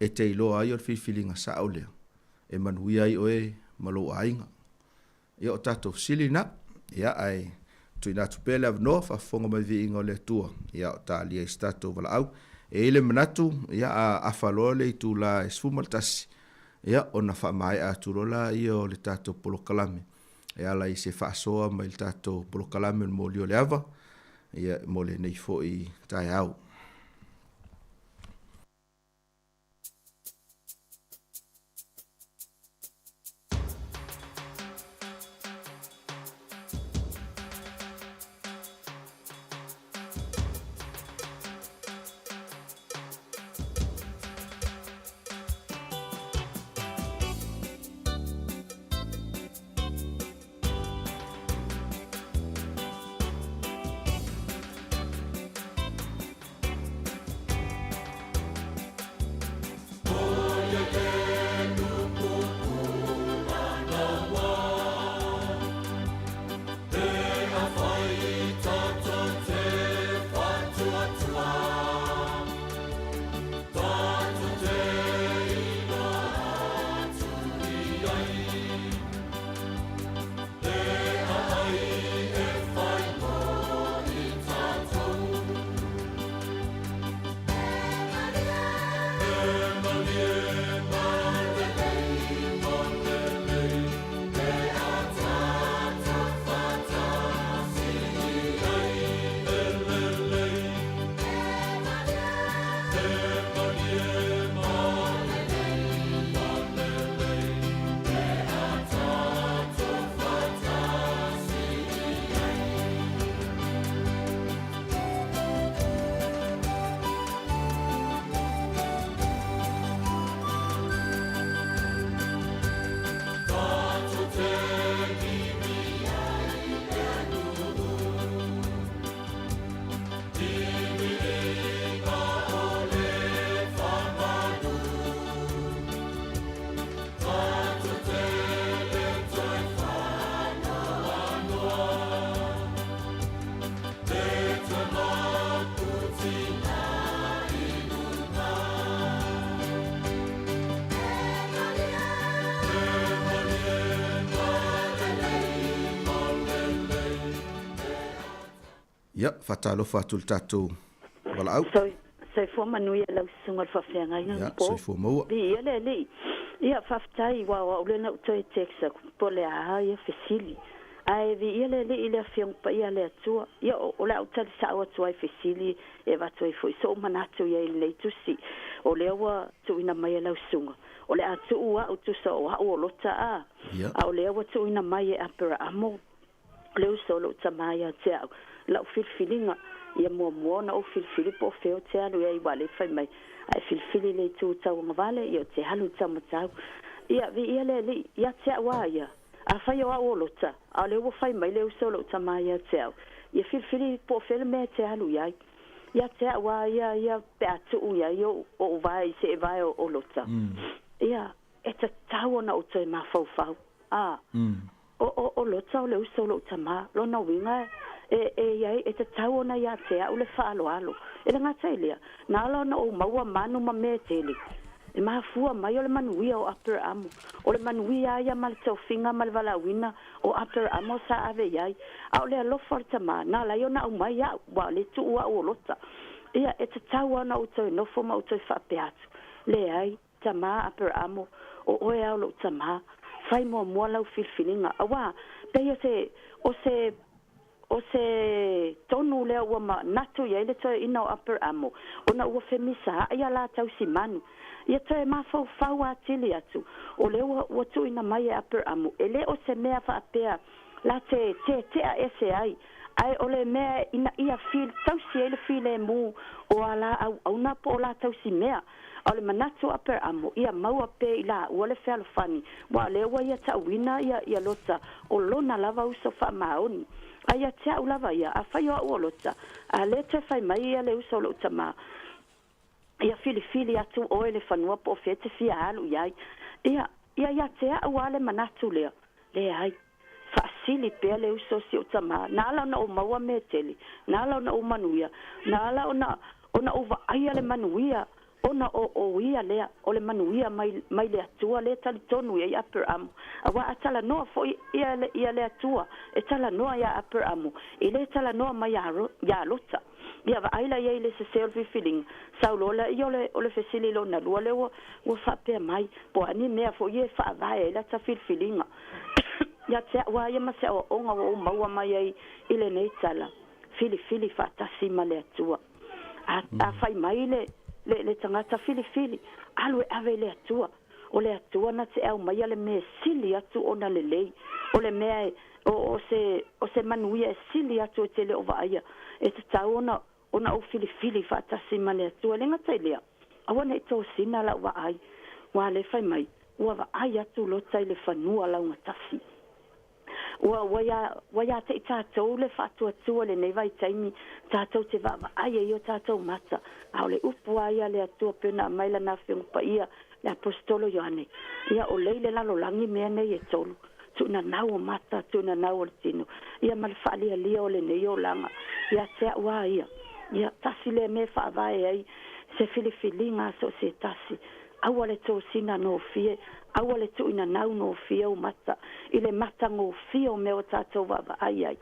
e te iloa ai o le filifiliga sa'o lea e manuia ai oe ma lou aiga? Ia o tatou fesili na, ia ae tuuina atu pea le avanoa, faafofoga mai viiga o le Atua, ia o talia i se tatou valaau. E i ai le manatu, ia a afa loa le itula e 11, ia ona faamaea atu loa laia o le tatou polokalame e ala i se faasoa mai le tatou polokalame o le moli o le ava, ia mo lenei foi taeao. Ia, faatalofa atu i le tatou valaau. Soifua manuia lau susuga i le faafeagaiga Ia, soifua maua. Viia le Alii. Ia, faafetai, aua o au lea na ou toe text atu, po o le a ia fesili. Ae viia le Alii i le Afioga Paia a le Atua. Ia, o le a ou tali sa'o atu ai i fesili e avatu ai foi so'u manatu i ai i lenei tusi. O lea ua tuuina mai e lau susuga, o le a tuu a'u tusa o a'u o Lota a, a o lea ua tuuina mai e Aperaamo le uso o lo'u tamā ia te a'u, la'u filifiliga, ia muamua ona ou filifili po o fea ou te alu i ai, ua le fai mai, a e filifili i le itu tauagavale, ia ou te alu i le taumatau. Ia, viia le Alii, ia te a'u a ia, afai o a'u o Lota, a o lea ua fai mai le uso o lo'u tamā ia te a'u, ia filifili po o fea le mea e te alu i ai. Ia te a'u a ia, ia pe a tuu i ai o'u, o'u vae i se'e vae o Lota. Ia, e tatau ona ou toe mafaufau. A, o, o, o Lota o le uso o lo'u tamā, lona uiga e, e i ai, e tatau ona ia te a'u le faaaloalo. E le gata i lea, na ala ona ou maua manu ma mea e tele, e mafua mai o le manuia o Aperaamo. O le manuia a ia ma le tofiga ma le valaauina o Aperaamo sa ave i ai. A o le alofa o le tamā, na ala ai ona aumai a'u, ua o le tuu a'u o Lota. Ia, e tatau ona ou toe nofo ma ou toe faapea atu, Leai, Tamā Aperaamo, o oe a o lo'u tamā, fai muamua lau filifiliga, auā, pei o se, o se, o se tonu lea ua manatu i ai le toeaina o Aperaamo, ona ua femisaa'i a la tausimanu. Ia toe mafaufau atili atu, o lea ua, ua tuuina mai e Aperaamo, e le o se mea faapea la te tetea ese ai, Ae o le mea ina ia fil tausi ai le filemu o a la auauna po o la tausimea. A o le manatu o Aperamo, ia maua pea i laua le fealofani, aua o lea ua ia ta'uina ia, ia Lota, o lona lava uso faamaoni. A ia te a'u lava ia, afai o a'u o Lota, a lē toe fai mai ia le uso o lo'u tamā, ia filifili atu oe le fanua po o fea e te fia alu i ai. Ia, ia ia te a'u a le manatu lea, leai. Faasili pea le uso o si ou tamā, na ala ona ou maua mea tele, na ala ona ou manuia, na ala ona, ona ou vaaia le manuia, ona o, o ia lea, o le manuia mai, mai le Atua lea e talitonu i ai Aperamo. Auā a talanoa foi ia, ia le Atua, e talanoa iā Aperamo, e lē talanoa mai iā, iā Lota. Ia vaai la i ai i le sesē o le filifiliga, sau loa lea o le, o le fesili lona lua lea ua, ua faapea mai, po o a ni mea foi ia e faavae ai lata filifiliga. Ia te au lava ia ma se aoaoga ua ou maua mai ai i lenei tala, filifili faatasi ma le Atua. A, a fai mai le, le, le tagata filifili, alu e ave i le Atua. O le Atua na te aumaia le mea e sili atu ona lelei, o le mea e, o, o se, o se manuia e sili atu e te le o vaaia, e tatau ona, ona ou filifili faatasi ma le Atua. E le gata i lea, aua ne i tosina lau vaai, ua le fai mai, ua vaai atu Lota i le fanua laugatasi. Ua, ua ia, ua ia te i tatou le faatuatua i lenei vaitaimi, tatou te vaavaai ai i o tatou mata, a o le upu lava ia a le Atua pei ona aumai Lana Afioga Paia, le Aposetolo Ioane, ia o lei le lalolagi mea nei e tolu, tuunanau o mata, tuunanau o le tino, ia ma le faalialia o lenei olaga ia te au lava ia. Ia, tasi lea mea e faavae ai se filifiliga a so o se tasi, Aua le tosina gofie, aua le tuuina nau gofie ou mata i le matagofie o mea ua tatou vaavaai ai.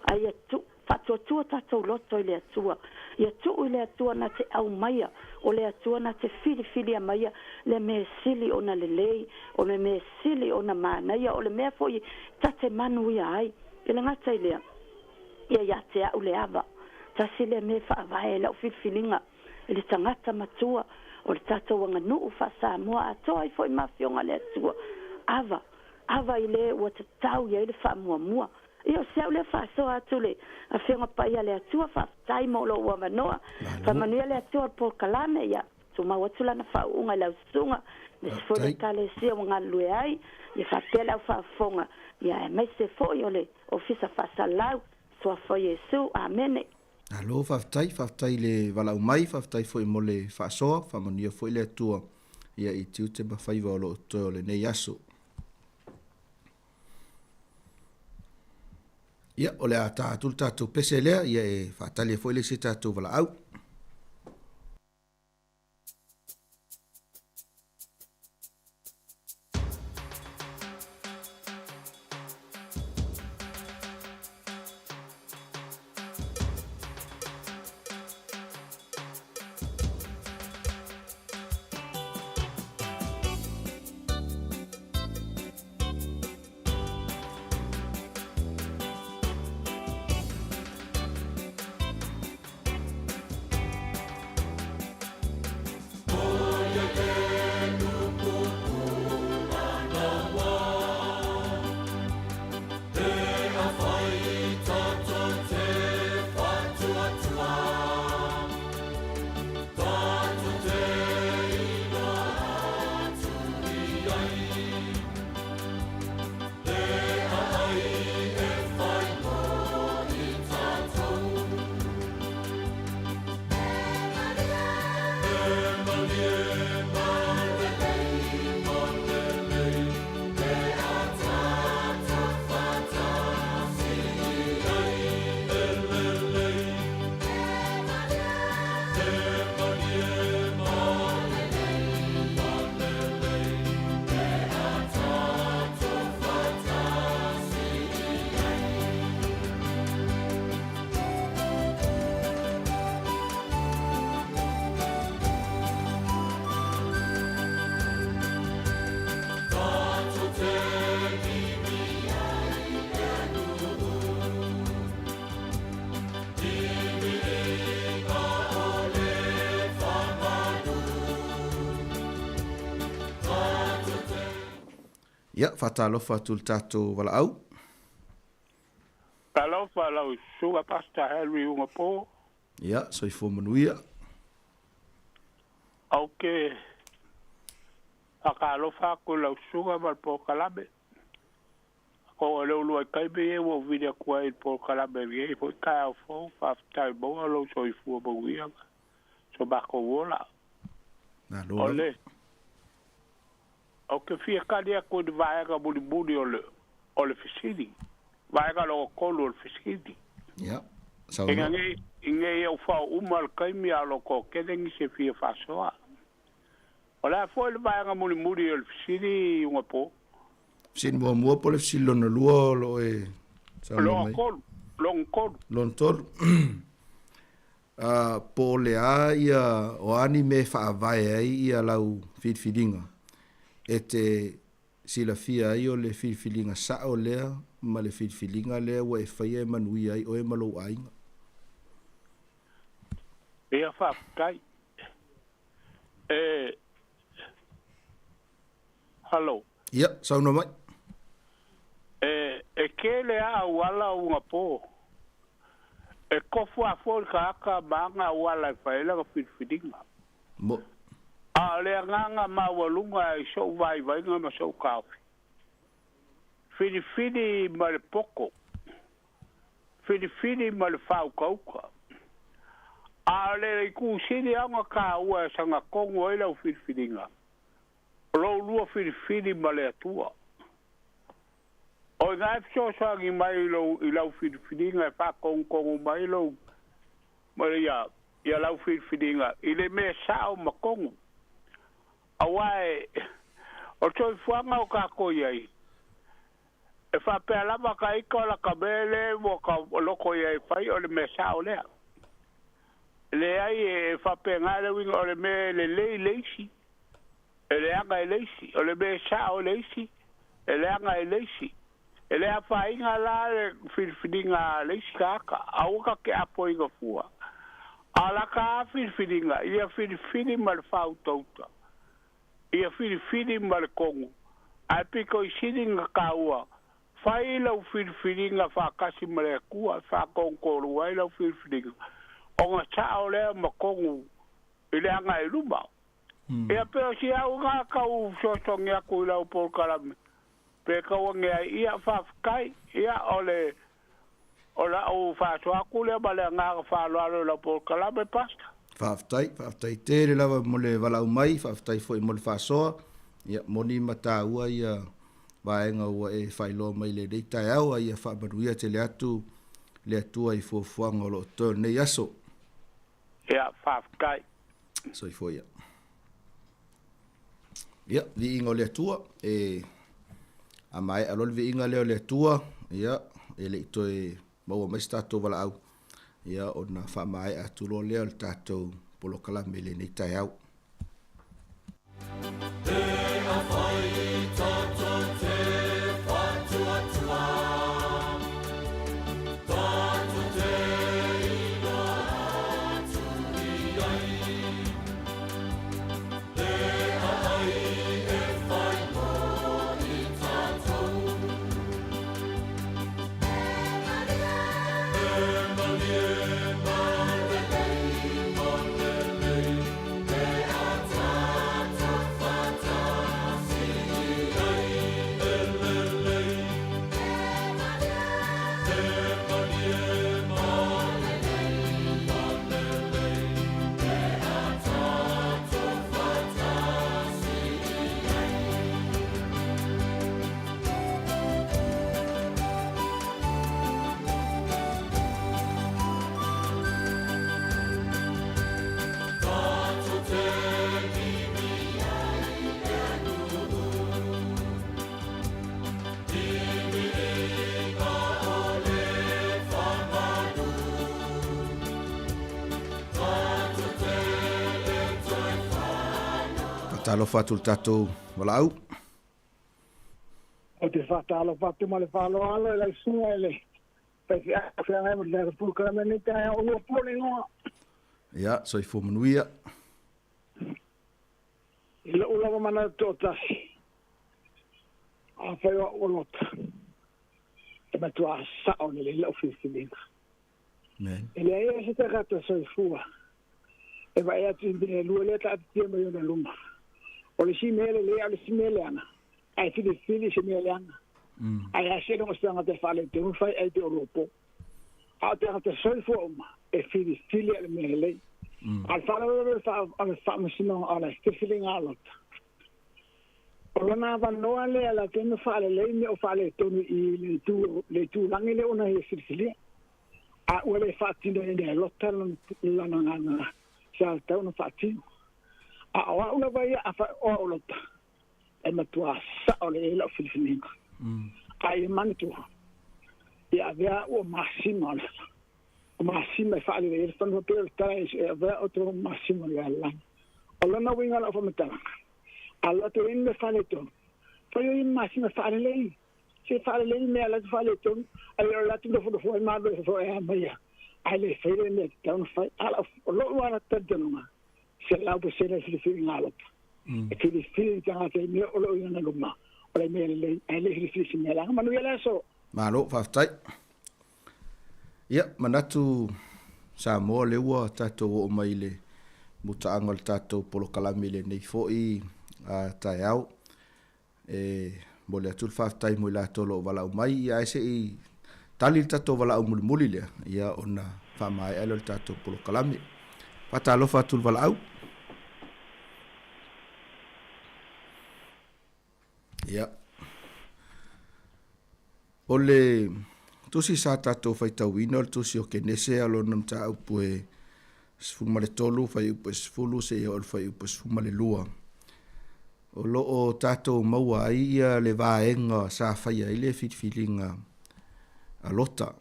A ia tuu, faatuatua tatou loto i le Atua. Ia tuu i le Atua na te aumaia, o le Atua na te filifilia maia le mea sili ona lelei, o le mea sili ona manaia, o le mea foi ta te manuia ai. E le gata i lea, ia ia te au le ava. Tasi lea mea e faavae ai lau filifiliga. i le tagata matua o le tatou aganuu faa-Samoa atoa ai foi ma Afioga a le Atua. Ava, ava i le ua tatau i ai le faamuamua. Ia o se au lea faasoa atu le Afioga Paia a le Atua, faafetai mo lou avanoa. Faamanuia le Atua o le polokalame, ia tumau atu lana faauuga i lau susuga, aemaise foi le Ekalesia ua galulue ai, ia faapea le au faafofoga, ia aemaise foi o le Ofisa Faasalalau, Suafa o Iesu. Amene. Malo faafetai, faafetai i le valaau mai, faafetai foi mo le faasoa, faamanuia foi le Atua ia i tiute ma faiva o lo o totoe o lenei aso. Ia, o le a ta atu le tatou pese lea, ia e faatali ai foi le isi tatou valaau. Ia, faatalofa atu i le tatou valaau. Talofa lau susuga Pastor Henry Ugapo. Ia, soifua manuia. Ou te faatalofa atu i lau susuga ma le polokalame. Ko o le ulua i taimi ia ua ou vili atu ai i le polokalame lenei foi taeao fou, faafetai maua lou soifua manuia ma so matou ola. Malo O lava. le Ou te fia tali atu i le vaega mulimuli o le o le fesili, vaega lona tolu o le fesili. Ia, Ina saunoa. nei ina ia ou fao uma le taimi a o lo toatele nisi e fia faasoa. O le a foi le vaega mulimuli o le fesili i ugapo? Fesili muamua po o le fesili lona lua o lo o e saunoa Lona mai? tolu, lona tolu. Lona tolu. Ah, po o le a ia, o a ni mea e faavae ai ia lau filifiliga e te silafia ai o le filifiliga sa'o lea ma le filifiliga lea ua e faia e manuia ai oe ma lou aiga. Ia faafetai. E Hello. Ia, saunoa mai. E, e tele lava auala o ugapo. E tofu lava foi le tagata ma ana auala e fai ai lana filifiliga. Mo. A o le agaga maualuga i so'u vaivaiga ma so'u taofi, filifili ma le poto, filifili ma le faautauta. A o le itu sili lava ona taua e sagatonu ai lau filifiliga, o lou lua filifili ma le Atua. O ina e fesoasoani mai i lou i lau filifiliga e faatonutonu mai lou ma ia ia lau filifiliga i le mea sa'o ma tonu. Auā e o le soifuaga o tatou i ai, e faapea lava ka ita o lata mea lea ua ta loto i ai e fai o le mea sa'o lea. E leai e faapena le uiga o le mea e lelei i le isi, e leaga e le isi, o le mea e sa'o i le isi, e leaga e le isi. E le afaina la le filifiliga a le isi tagata, aua ta te apoina fua. A o lata lava filifiliga, ia filifili ma le faautauta, ia filifili ma le tonu, ae pito i sili ona taua, fai lau filifiliga faatasi ma le Atua e faatonutonu ai lau filifiliga, ona sa'o lea ma tonu i le agai i luma. Ia pe o si au lena tau fesoasoani atu i lau polokalame, pe tau ane ai, ia faafetai, ia o le o la'u faasoa atu lea ma le agaga faaaloalo i lau polokalame, Pastor. Faafetai, faafetai tele lava mo le valaau mai, faafetai foi mo le faasoa. Ia, moni ma taua ia vaega ua e faailoa mai i lenei taeao, a ia faamanuia tele atu le Atua i fuafuaga o lo o totoe o lenei aso. Ia, faafetai. Soifua ia. Ia, viiga o le Atua, e a maea loa le viiga lea o le Atua, ia, e le i toe maua mai se tatou valaau, ia, ona faamaea atu loa lea o le tatou polokalame i lenei taeao. Faatalofa atu i le tatou valaau. Ou te faatalofa atu ma le faaaloalo i lau susuga i le faifeau feagai ma le tatou polokalame i lenei taeao ua pua le igoa. Ia, soifua manuia. I lou lava manatu toatasi, afai o au ua lota, E matuā sa'o lelei la'u filifiliga. E leai a se tagata soifua e vaai atu i mea e lua lea taatitia mai ona luma. O le isi mea lelei a o le isi mea leaga, ae filifili i se mea leaga. Ae a seiloga se tagata e faaletonu fai ai pe o luapo. A o tagata soifua uma e filifili a le mea lelei. A o le faalavelave o le faamasinoga o le filifiliga a Lota, o lona avanoa lea latou na faalelei mea o faaletonu i le itu le itulagi lea ona ia filifilia. A ua le faatinoina e Lota lona agaga sa tatau ona faatino. A o a'u lava ia afai o a'u Lota, e matuā sa'o lelei la'u filifiliga. A ia manatua, ia avea a'u o masima o le o masima e faalelei ai le fanua pei o le tala e avea outou o masima o le lalolagi. O lona uiga o la'u faamatalaga, a loto i ai ni mea faaletonu, fai o ia ma masima e faalelei. Se faalelei ni mea latou faaletonu, ae le o le latou nofonofo ai ma alu ai fafo e a mai a, ae le fai le mea e tatau ona fai. A o lo'u lava talitonuga, 100% e filifili galopa. E filifili le tagata i mea o lo o i lona luma, o le mea lelei, ae le filifili i se mea leaga. Manuia le aso! Malo, faafetai. Ia, manatu Samoa lea ua tatou oo mai i le mutaaga o le tatou polokalame i lenei foi taeao. E momoli atu le faafetai mo i latou o lo o valaau mai, ia ae se i tali le tatou valaau mulimuli lea, ia ona faamaea lea o le tatou polokalame. Faatalofa atu i le valaau. Ia. O le tusi sa tatou faitauina o le tusi o Kenese a lona mataupu e 13 fuaiupu e 10 seia oo i le fuaiupu e 12. O lo o tatou maua ai ia le vaega sa faia ai le filifiliga a Lota.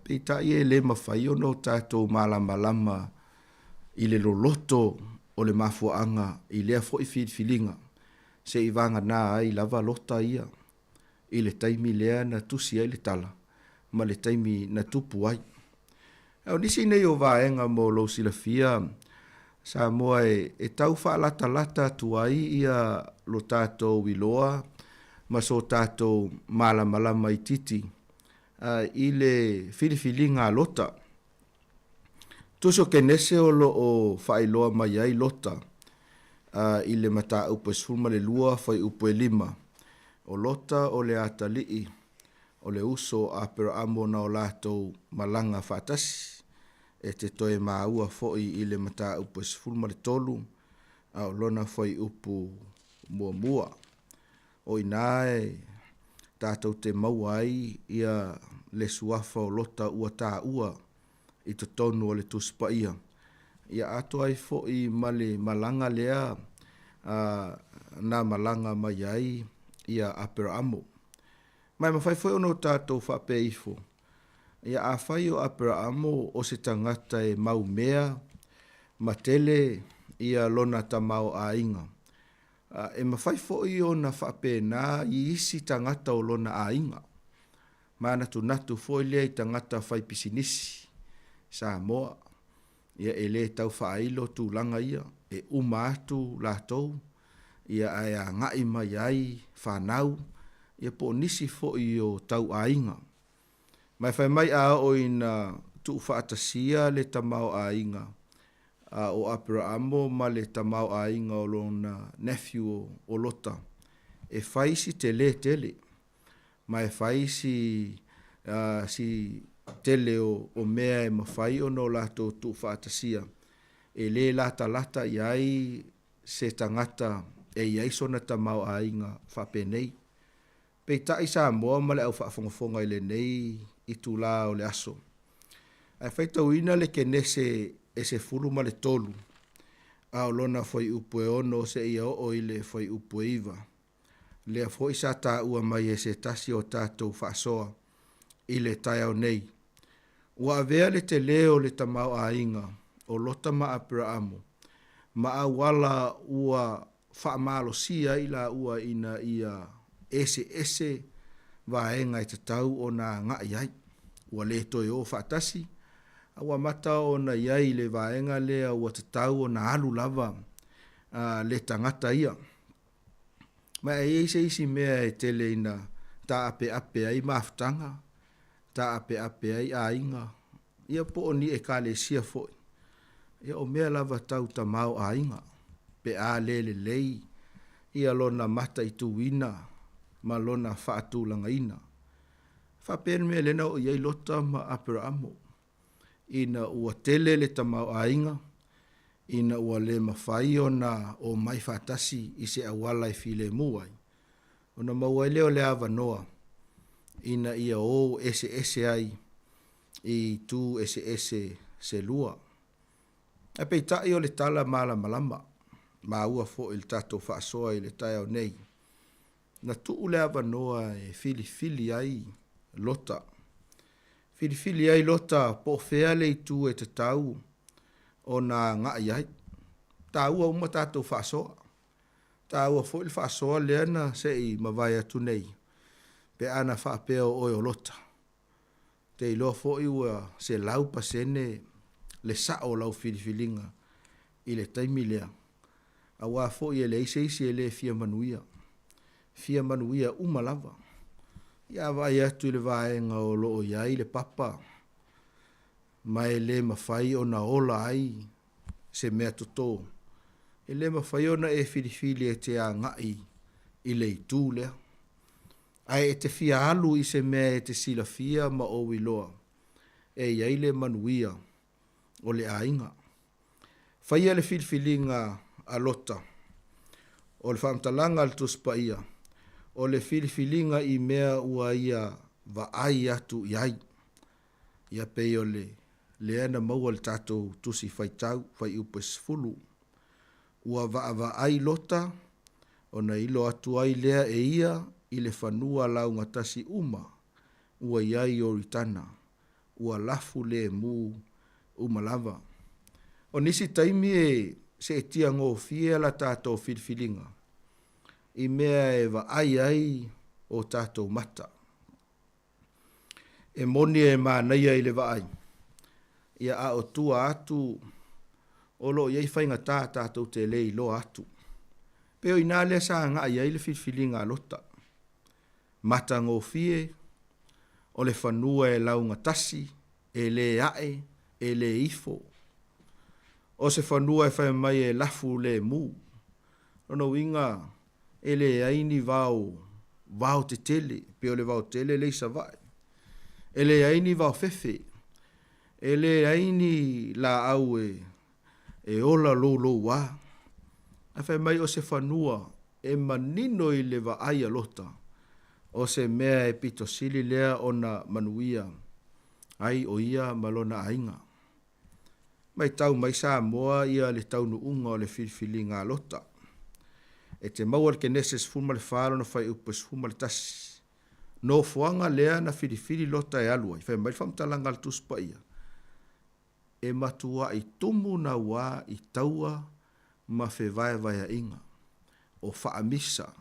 Peitai e le mafai ona o tatou malamalama i le loloto o le mafuaaga i lea foi filifiliga seivagana ai lava Lota ia i le taimi lea na tusi ai le tala ma le taimi na tupu ai. A o nisi nei o vaega mo lou silafia Samoa e tau faalatalata atu ai ia lo tatou iloa ma so tatou malamalama itiiti i le filifiliga a Lota. Tusi o Kenese o lo o faailoa mai ai Lota i le mataupu e 12 fuaiupu e 5. O Lota o le atalii o le uso o Aperaamo na o latou malaga faatasi, e te toe maua foi i le mataupu e 13 a o lona fuaiupu muamua. O i ina e tatou te maua ai ia le suafa o Lota ua taua i totonu o le Tusi Paia, ia atoa ai foi ma le malaga lea na malaga mai ai ia Aperaamo. Ma e mafai foi ona o tatou faapea ifo, ia afai o Aperaamo o se tagata e mau mea ma tele ia lona tamaoaiga, e mafai foi ona faapena i isi tagata o lona aiga. Manatunatu foi lea i tagata fai pisinisi Samoa, ia e le tau faailo tulaga ia, e uma atu latou, ia ae agai mai ai fanau, ia po o nisi foi o tauaiga. Ma e fai mai a oo ina tuufaatasia le tamaoaiga a o Aperaamo ma le tamaoaiga o lona nephew o Lota, e fai si tele tele. Ma e fai si, si tele o, o mea e mafai ona o latou tuufaatasia, e le latalata i ai se tagata e i ai sona tamaoaiga faapenei. Peitai Samoa ma le au faafogafoga i lenei itulā o le aso. Ae faitauina le Kenese e 13, a o lona fuaiupu e 6 seia oo i le fuaiupu e 9. Lea foi sa taua mai e se tasi o tatou faasoa i le taeao nei. Ua avea le telē o le tamaoaiga o Lota ma Aperaamo ma auala ua faamalosia ai laua ina ia eseese vaega e tatau ona agai ai. Ua le toe o faatasi, a ua amata ona i ai i le vaega lea ua tatau ona alu lava le tagata ia. Ma e i ai se isi mea e tele ina taapeape ai mafutaga, taapeape ai aiga, ia po o ni ekalesia foi. Ia o mea lava tau tamaoaiga, pe a le lelei ia lona mataituina ma lona faatulagaina. Faapea le mea lea na oo i ai Lota ma Aperaamo, ina ua tele le tamaoaiga, ina ua le mafai ona omai faatasi i se auala e filemu ai, ona maua ai lea o le avanoa ina ia o eseese ai i itu eseese se lua. Ae peitai o le tala malamalama, maua foi i le tatou faasoa i le taeao nei, na tuu le avanoa e filifili ai Lota. Filifili ai Lota po o fea le itu e tatau ona agai ai. Taua uma tatou faasoa. Taua foi le faasoa lea na se i mavae atu nei, pe ana faapea o oe o Lota. Te iloa foi ua 100% le sa'o o lau filifiliga i le taimi lea, auā foi e leai se isi e le fia manuia. Fia manuia uma lava. Ia a vaai atu i le vaega o lo o i ai le papa, ma e le mafai ona ola ai se meatotō, e le mafai ona e filifili e te agai i le itu lea. Ae e te fia alu i se mea e te silafia ma ou iloa e i ai le manuia o le aiga. Faia le filifiliga a Lota. O le faamatalaga a le Tusi Paia, o le filifiliga i mea ua ia vaai atu i ai. Ia pei o le lea na maua i le tatou Tusi Faitau, Fuaiupu e 10. Ua vaavaai Lota, ona ilo atu ai lea e ia i le fanua laugatasi uma ua i ai Ioritana, ua lafu lemu uma lava. O nisi taimi e seetia gofie la tatou filifiliga i mea e vaai ai o tatou mata. E moni e manaia i le vaai, ia a o tua atu o lo o i ai faigata tatou te le iloa atu. Pei o i ina lea sa agai ai le filifiliga a Lota. Matagofie, o le fanua e laugatasi, e le ae, e le ifo. O se fanua e fai mai e lafu lemu. Lona uiga, e leai ni vao, vao tetele, pei o le vao tele lea i Savaii. E leai ni vao fefe. E leai ni laau e, e ola loulouā. Ae fai mai o se fanua e manino i le vaai a Lota, o se mea e pito sili lea ona manuia ai o ia ma lona aiga. Matau mai Samoa ia le taunuuga o le filifiliga a Lota. E te maua i le Kenese 14 lona fuaiupu e 11. Nofoaga lea na filifili Lota e alu ai, fai mai le faamatalaga a le Tusi Paia, e matuaʻi tumu nauā i taua ma fevaevaeaʻiga, o faamisa,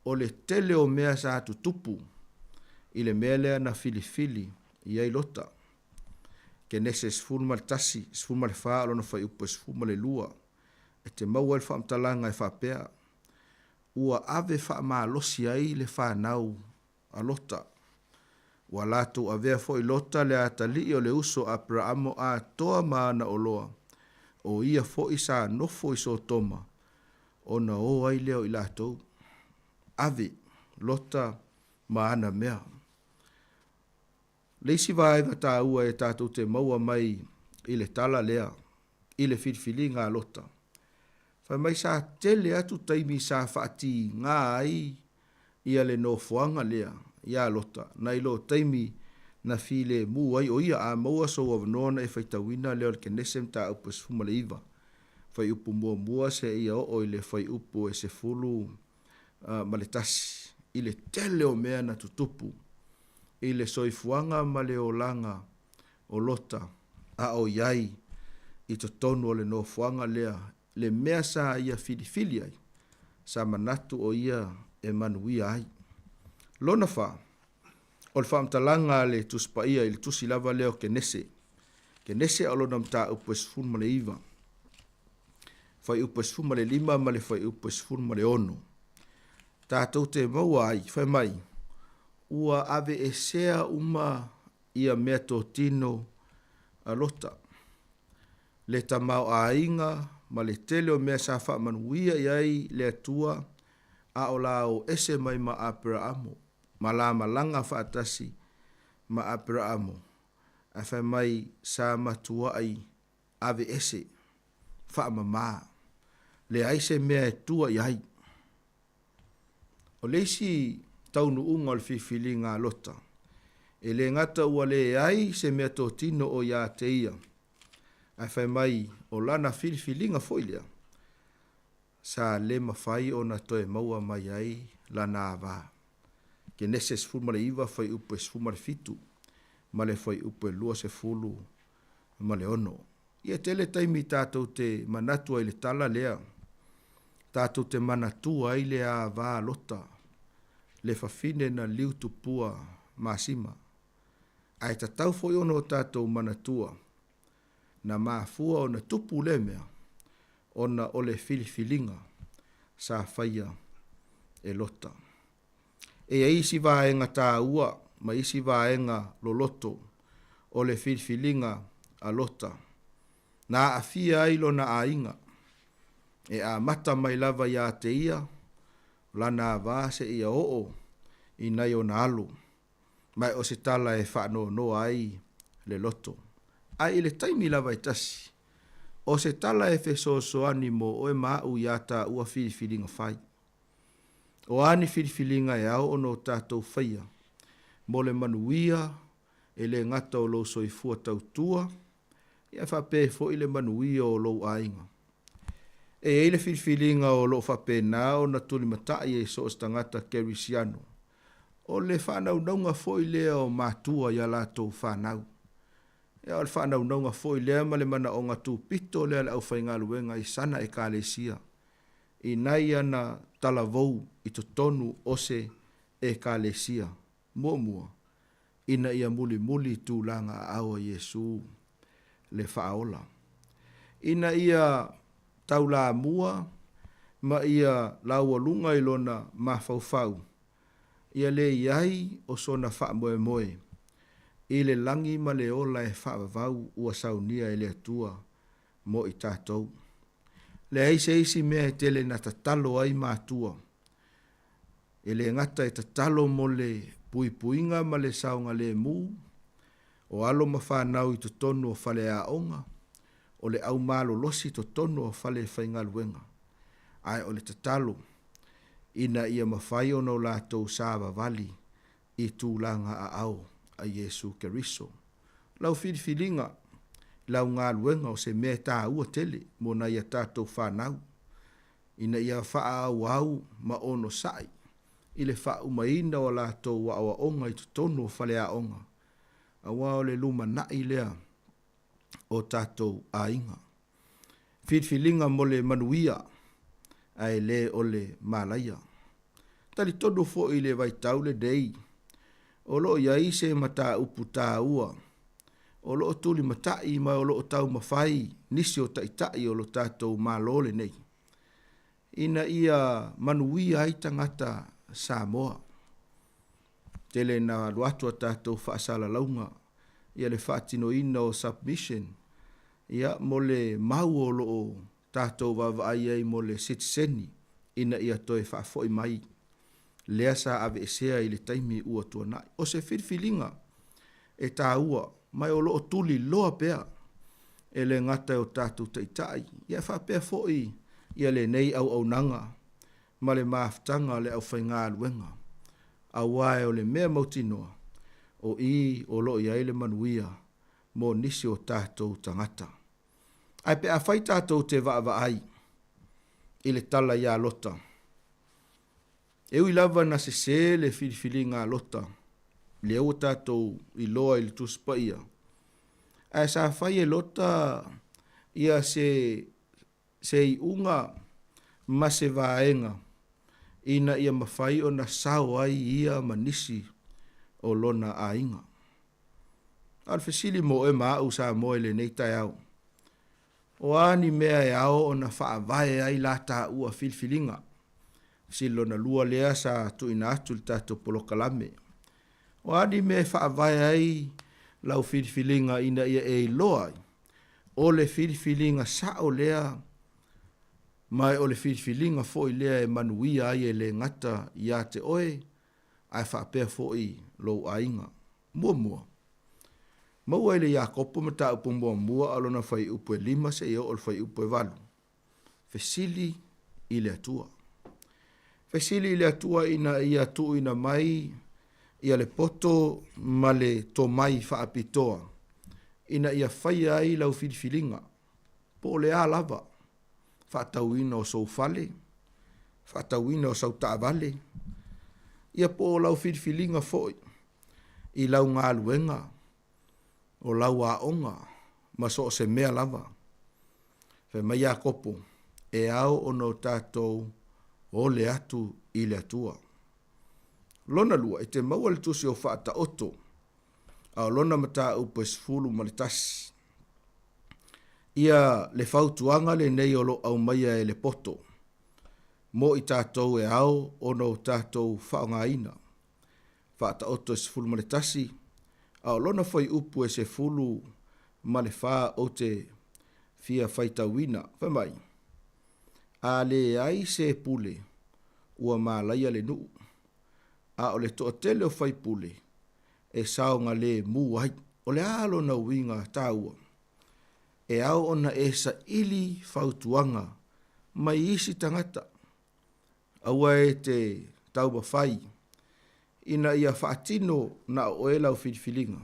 o le tele o mea sa tutupu i le mea lea na filifili i ai Lota. Kenese 11, 14 o lona fuaiupu e 12, e te maua ai le faamatalaga e faapea, Ua ave faamalosi ai le fanau a Lota. Ua latou avea foi Lota le atalii o le uso a Aperaamo atoa ma ana oloa, o ia foi sa nofo i Sotoma, ona o ai lea o i latou. Ave Lota ma ana mea. Le isi vaega taua e tatou te maua mai i le tala lea, i le filifiliga a Lota, fai mai sa tele atu taimi sa faatiga ai ia le nofoaga lea iā Lota nai lo taimi na filemu ai o ia. A maua sou avanoa ona e faitauina lea o le Kenese mataupu e 19, fuaiupu muamua seia oo i le fuaiupu e 11, i le tele o mea na tutupu i le soifuaga ma le olaga o Lota a o i ai i totonu o le nofoaga lea, le mea sa ia filifili ai, sa manatu o ia e manuia ai. Lona fa, o le faamatalaga a le Tusi Paia i le tusi lava lea o Kenese, Kenese a o lona mataupu e 19, fuaiupu e 15 ma le fuaiupu e 16, tatou te maua ai, fai mai, ua aveesea uma ia meatotino a Lota, le tamaoaiga ma le tele o mea sa faamanuia i ai le Atua a o la o ese mai ma Aperaamo, ma la malaga faatasi ma Aperaamo, ae fai mai sa matuai aveese, faamama, leai se mea e tua i ai. O le isi taunuuga o le filifiliga a Lota, e le gata ua leai se meatotino o ia te ia, ae fai mai o lana filifiliga foi lea, sa le mafai ona toe maua mai ai lana ava. Kenese 19 fuaiupu e 17 ma le fuaiupu e 26. Ia tele taimi tatou te manatu ai i le tala lea, tatou te manatua ai le ava a Lota, le fafine na liu tupua masima. Ae tatau foi ona o tatou manatua, na mafua ona tupu lea mea, ona o le filifiliga sa faia e Lota. E i ai isi vaega taua ma isi vaega loloto o le filifiliga a Lota na aafia ai lona aiga, e amata mai lava ia te ia lana ava seia oo i nai ona alo, ma o se tala e faanoanoa ai le loto. Ae i le taimi lava e tasi, o se tala e fesoasoani mo oe ma aʻu iā tāua filifiliga fai. O a ni filifiliga e ao ona o tatou faia mo le manuia e le gata o lou soifua tautua, ia faapea ai foi le manuia o lou aiga. E i ai le filifiliga o lo o faapena ona tulimatai e so o se tagata Kerisiano, o le faanaunauga foi lea o matua i a latou fanau. Ia, o le faanaunauga foi lea ma le manaoga tupito lea a le aufaigaluega i sana Ekalesia i nai ana talavou i totonu o se Ekalesia. Muamua, ina ia mulimuli tulaga aao a Iesu le Faaola, ina ia taulamua ma ia laualuga i lona mafaufau, ia le i ai o sona faamoemoe i le lagi ma le ola e faavavau ua saunia e le Atua mo i tatou. Leai se isi mea e tele na tatalo ai matua E le gata e tatalo mo le puipuiga ma le saogalemu o alo ma fanau i totonu o faleaoga, o le au malolosi i totonu o fale faigaluega, ae o le tatalo ina ia mafai ona o latou savavali i tulaga aao a Iesu Keriso. Lau filifiliga, lau galuega o se mea e taua tele mo nai a tatou fanau, ina ia faaauau ma onosai i le faaumaina o a latou aoaoga i totonu o faleaoga, aua o le lumanai lea o tatou aiga. Filifiliga mo le manuia ae le o le malaia. Talitonu foi i le vaitau lenei, o lo o i ai se mataupu taua o lo o tulimatai ma o lo o taumafai nisi o taitai o lo tatou Malo lenei ina ia manuia ai tagata Samoa. Tele na alu atu a tatou faasalalauga ia le faatinoina o submission ia mo le mau o lo o tatou vaavaai ai mo le sitiseni ina ia toe faafoi mai lea sa aveesea i le taimi ua tuanai. O se filifiliga e taua ma o lo o tuliloa pea e le gata e o tatou taitai ia faapea foi ia lenei auaunaga ma le mafutaga a le aufaigaluega, aua o le mea mautinoa o i o lo o i ai le manuia mo nisi o tatou tagata. Ae pe afai tatou te vaavaai i le tala ia Lota, e ui lava na sese le filifiliga a Lota, lea ua tatou iloa i le Tusi Paia, ae sa fai e Lota ia se se iuga ma se vaega ina ia mafai ona sao ai ia ma nisi o lona aiga. A o le fesili mo oe ma aʻu Samoa i lenei taeao, o a ni mea e ao ona faavae ai la taua filifiliga? Fesili lona lua lea sa tuuina atu i le tatou polokalame. O a ni mea e faavae ai lau filifiliga ina ia e iloa ai, o le filifiliga sa'o lea ma o le filifiliga fo'i lea e manuia ai e lē gata iā te oe ae faapea fo'i lou aiga. Muamua, maua i le Iakopo mataupu muamua a lona fuaiupu e 5 seia oo i le fuaiupu e 8. Fesili i le Atua. Fesili i le Atua ina ia tuuina mai ia le poto ma le tomai faapitoa ina ia faia ai lau filifiliga, po o le a lava, faatauina o sou fale, faatauina o sau taavale, ia po o lau filifiliga foi i lau galuega, o lau aoga, ma so o se mea lava. Fai mai Iakopo, e ao ona o tatou ole atu i le Atua. Lona lua, e te maua le tusi o Faataoto, a o lona mataupu e 11. Ia le fautuaga lenei o lo o aumaia e le poto mo i tatou e ao ona o tatou faaaogaina. Faataoto e 11, a o lona fuaiupu e 14 ou te fia faitauina. Fai mai, A leai se pule, ua malaia le nuu, a o le toatele o faipule e saogalemu ai. O le a lona uiga taua? E ao ona e saili fautuaga mai isi tagata. Aua e te taumafai ina ia faatino na o oe lau filifiliga,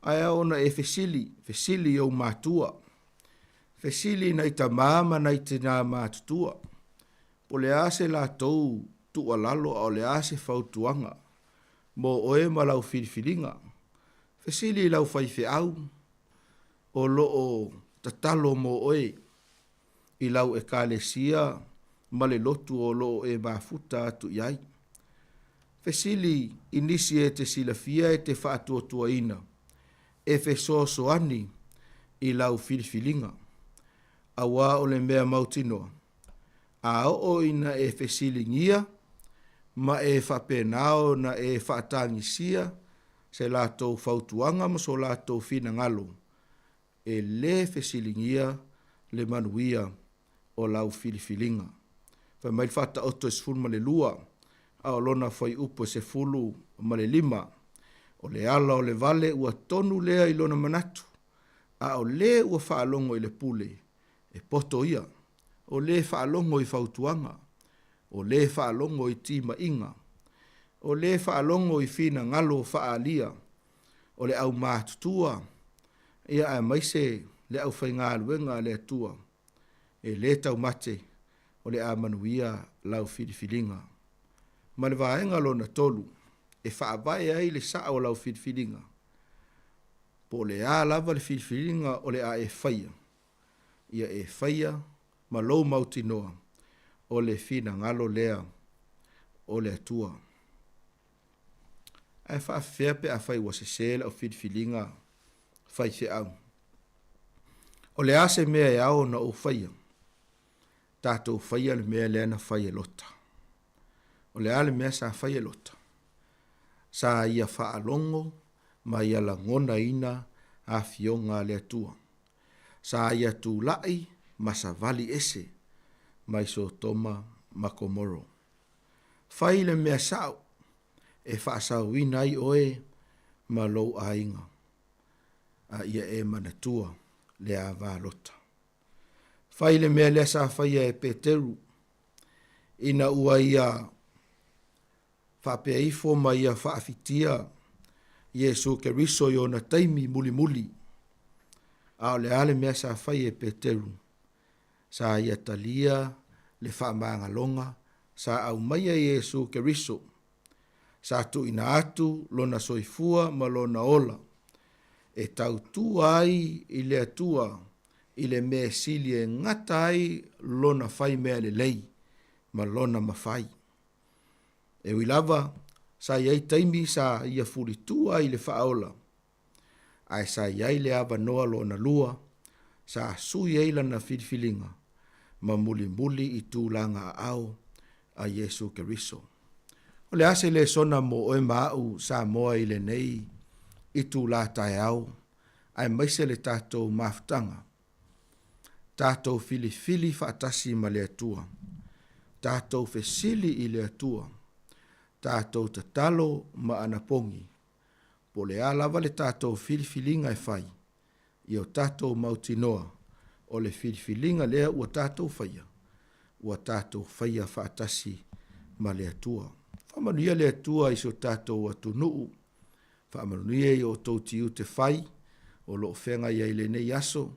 ae ao ona e fesili, fesili i ou matua, fesili i nai tamā ma nai tinā matutua, po o le a se latou tuualalo a o le a se fautuaga mo oe ma lau filifiliga. Fesili i lau faifeau o lo o tatalo mo oe i lau Ekalesia ma le lotu o lo o e mafuta atu i ai. Fesili i nisi e te silafia e te faatuatuaina e fesoasoani i lau filifiliga, auā o le mea mautinoa, a oo ina e fesiligia ma e faapena ona e faatagisia se latou fautuaga ma so latou finagalo, e lē fesiligia le manuia o lau filifiliga. Fai mai le Faataoto e 12, a o lona fuaiupu e 15, O le ala o le vale ua tonu lea i lona manatu, a o lē ua faalogo i le pule, e poto ia, o lē faalogo i fautuaga, o lē faalogo i timaiga, o lē faalogo i finagalo faaalia o le aumatutua, ia aemaise le aufaigaluega a le Atua, e lē taumate o le a manuia lau filifiliga. Ma le vaega lona tolu, e faavae ai le sao o lau filifiliga, po o le a lava le filifiliga o le a e faia, ia e faia ma lou mautinoa o le finagalo lea o le Atua. Ae faafefea pe afai ua sesē lau filifiliga faifeau? O le a se mea e ao ona ou faia? Tatou faia le mea lea na fai e Lota. O le a le mea sa fai e Lota? Sa ia faalogo ma ia lagonaina afioga a le Atua. Sa ia tulai ma savali ese mai Sotoma ma Komoro. Fai le mea sa'o e faasaoina ai oe ma lou aiga, a ia e manatua le ava Lota. Fai le mea lea sa faia e Peteru ina ua ia faapea ifo ma ia faafitia Iesu Keriso i ona taimi mulimuli. A o le a le mea sa fai e Peteru? Sa ia talia le faamagaloga sa aumaia e Iesu Keriso. Sa tuuina atu lona soifua ma lona ola e tautua ai i le Atua i le mea sili e gata ai lona fai mea lelei ma lona mafai. E ui lava sa i ai taimi sa ia fulitua ai i le faaola, ae sa i ai le avanoa lona lua sa sui ai lana filifiliga ma mulimuli i tulaga aao a Iesu Keriso. O le a se lesona mo oe ma a'u Samoa i lenei itulā taeao aemaise le tatou mafutaga. Tatou filifili faatasi ma le Atua. Tatou fesili i le Atua. Tatou tatalo ma anapogi. Po o le a lava le tatou filifiliga e fai, ia o tatou mautinoa o le filifiliga lea ua tatou faia, ua tatou faia faatasi ma le Atua. Faamanuia le Atua i si o tatou atunuu, faamanuia i o outou tiute fai o lo o feagai ai i lenei aso,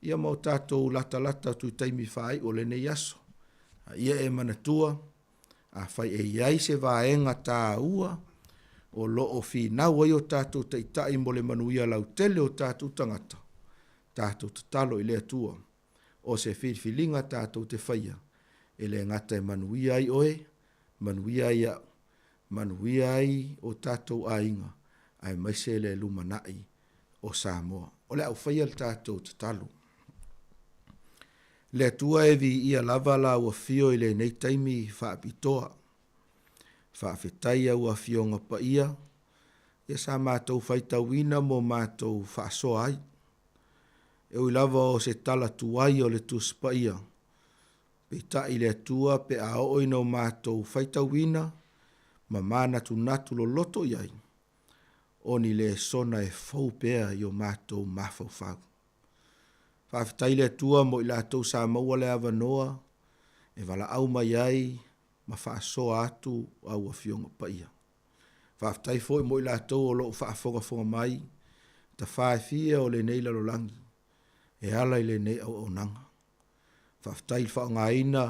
ia ma o tatou latalata atu i taimi faaiu o lenei aso. A ia e manatua, afai e i ai se vaega taua o lo o finau ai o tatou taitai mo le manuia lautele o tatou tagata, tatou tatalo i le Atua. O se filifiliga tatou te faia, e le gata e manuia ai oe, manuia ai au, manuia ai o tatou aiga, aemaise le lumanai o Samoa. O le a ou faia le tatou tatalo. Le Atua e viia lava la ua afio i lenei taimi faapitoa. Faafetai au Afioga Paia, ia sa matou faitauina mo matou faasoa ai. E ui lava o se tala tuai o le Tusi Paia, peitai le Atua pe a oo ina o matou faitauina ma manatunatu loloto i ai, o ni lesona e fou pea i o matou mafaufau. Faafetai le Atua mo i latou sa maua le avanoa e valaau mai ai ma faasoa atu au Afioga Paia. Faafetai foi mo i latou o lo o faafogafoga mai tafa e fia o lenei lalolagi e ala i lenei auaunaga. Faafetai i le faaaogaina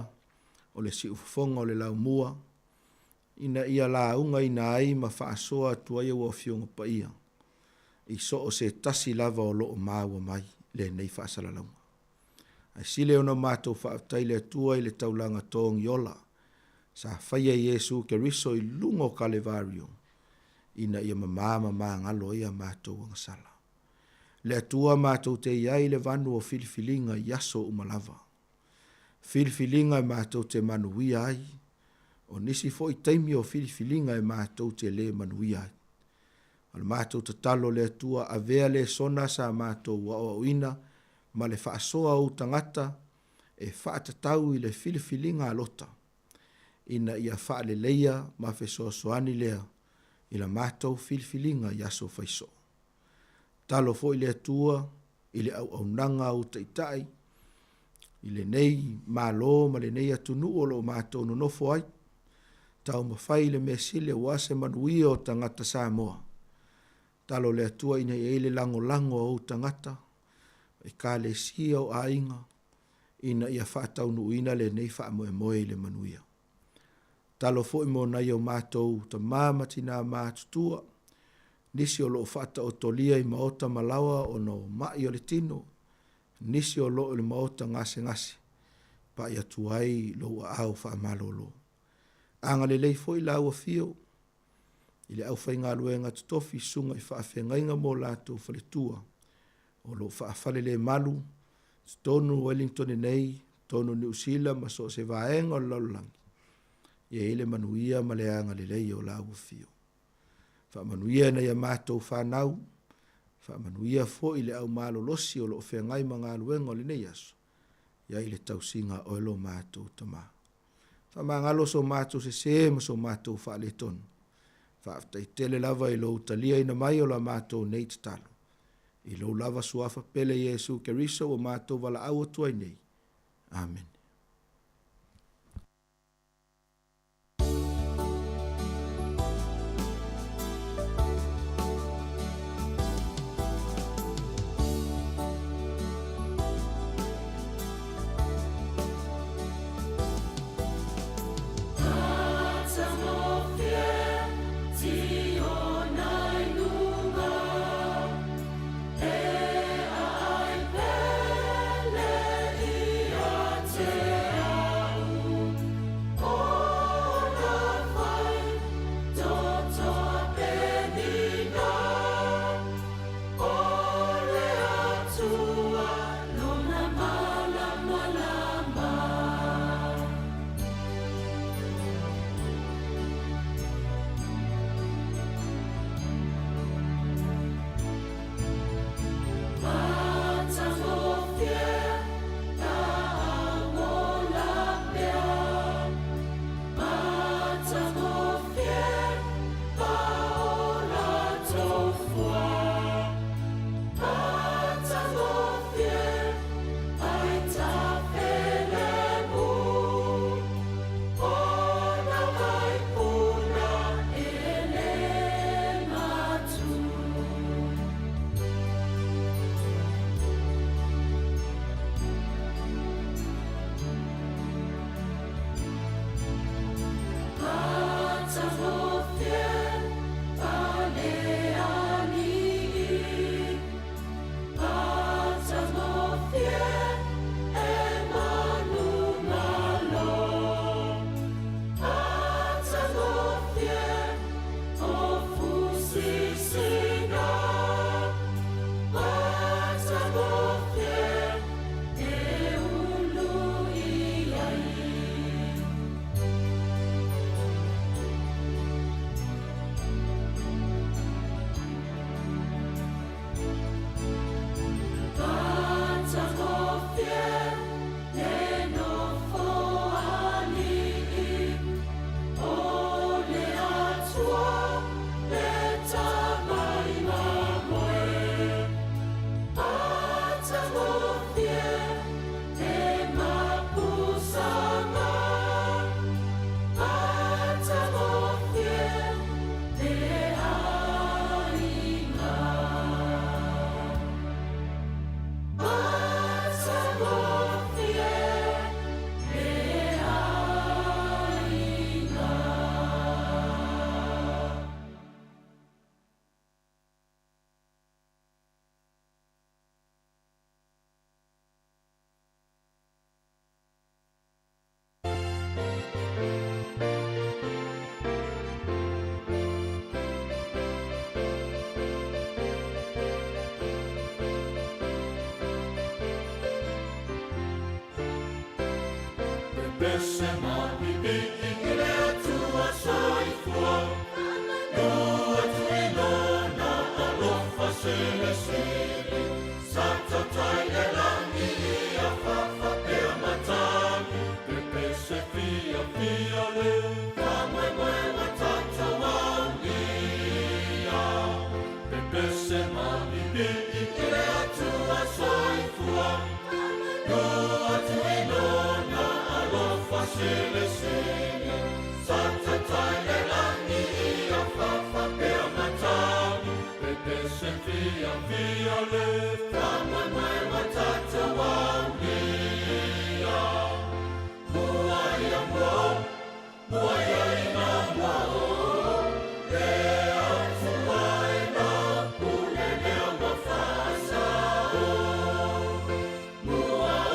o le siufofoga o le laumua ina ia laugaina ai ma faasoa atu ai au Afioga Paia i so o se tasi lava o lo o maua mai lenei faasalalauga. Ae sili ona matou faafetai i le Atua i le taulaga togi ola sa faia e Iesu Keriso i luga o Kalevario ina ia mamā ma magalo ai a matou agasala. Le Atua matou te i ai i le vanu o filifiliga i aso uma lava. Filifiliga e matou te manuia ai, o nisi foi taimi o filifiliga e matou te lē manuia ai. O le matou tatalo le Atua avea lesona sa matou aoaoina ma le faasoa o ou tagata e faatatau i le filifiliga a Lota, ina ia faaleleia ma fesoasoani lea i la matou filifiliga i aso faisoo. Tatalo foi le Atua i le auaunaga a ou taitai i lenei Malo ma lenei atunuu o lo o matou nonofo ai, taumafai i le mea sili aua se manuia o tagata Samoa. Tatalo le Atua ina ia i ai le lagolago a ou tagata, Ekalesia o aiga, ina ia faataunuuina lenei faamoemoe i le manuia. Tatalo foi mo nai o matou tama ma tinā matutua, nisi o lo o faataotolia i maota ma laoa ona o ma'i o le tino, nisi o lo o i le maota gasegase, pa'i atu ai lou aao faamalolo. Agalelei foi lau Afio i le aufaigaluega totofi susuga i faafeagaiga ma o latou faletua o lo o faafalelemalu i totonu o Wellington nei, totonu o Niu Sila ma so o se vaega o le lalolagi, ia i ai le manuia ma le agalelei o lau Afio. Faamanuia nai a matou fanau, faamanuia foi le au malolosi o lo o feagai ma galuega o lenei aso, ia i le tausiga a oe lo matou Tama. Faamagalo so matou sesē ma so matou faaletonu. Faafetai tele lava i lou taliaina mai o la matou nei tatalo. I lou lava Suafa pele Iesu Keriso ua matou valaau atu ai nei. Amene. Pepese mapipii i le Atua soifua, Lua tuilona alofa selesele, Sa tautai le lagi ia faafapea matagi, Pepese fiafia le faamoemoe ua tatou aulia. Pepese mapipii i le Atua soifua, Lua tuilona alofa selesele, Sa tautai le lagi ia faafapea matagi, Pepese fiafia le faamoemoe ua tatou aulia. Mua ia mua o, mua ia ina mua o, Le Atua e na pule lea ua faasao. Mua o,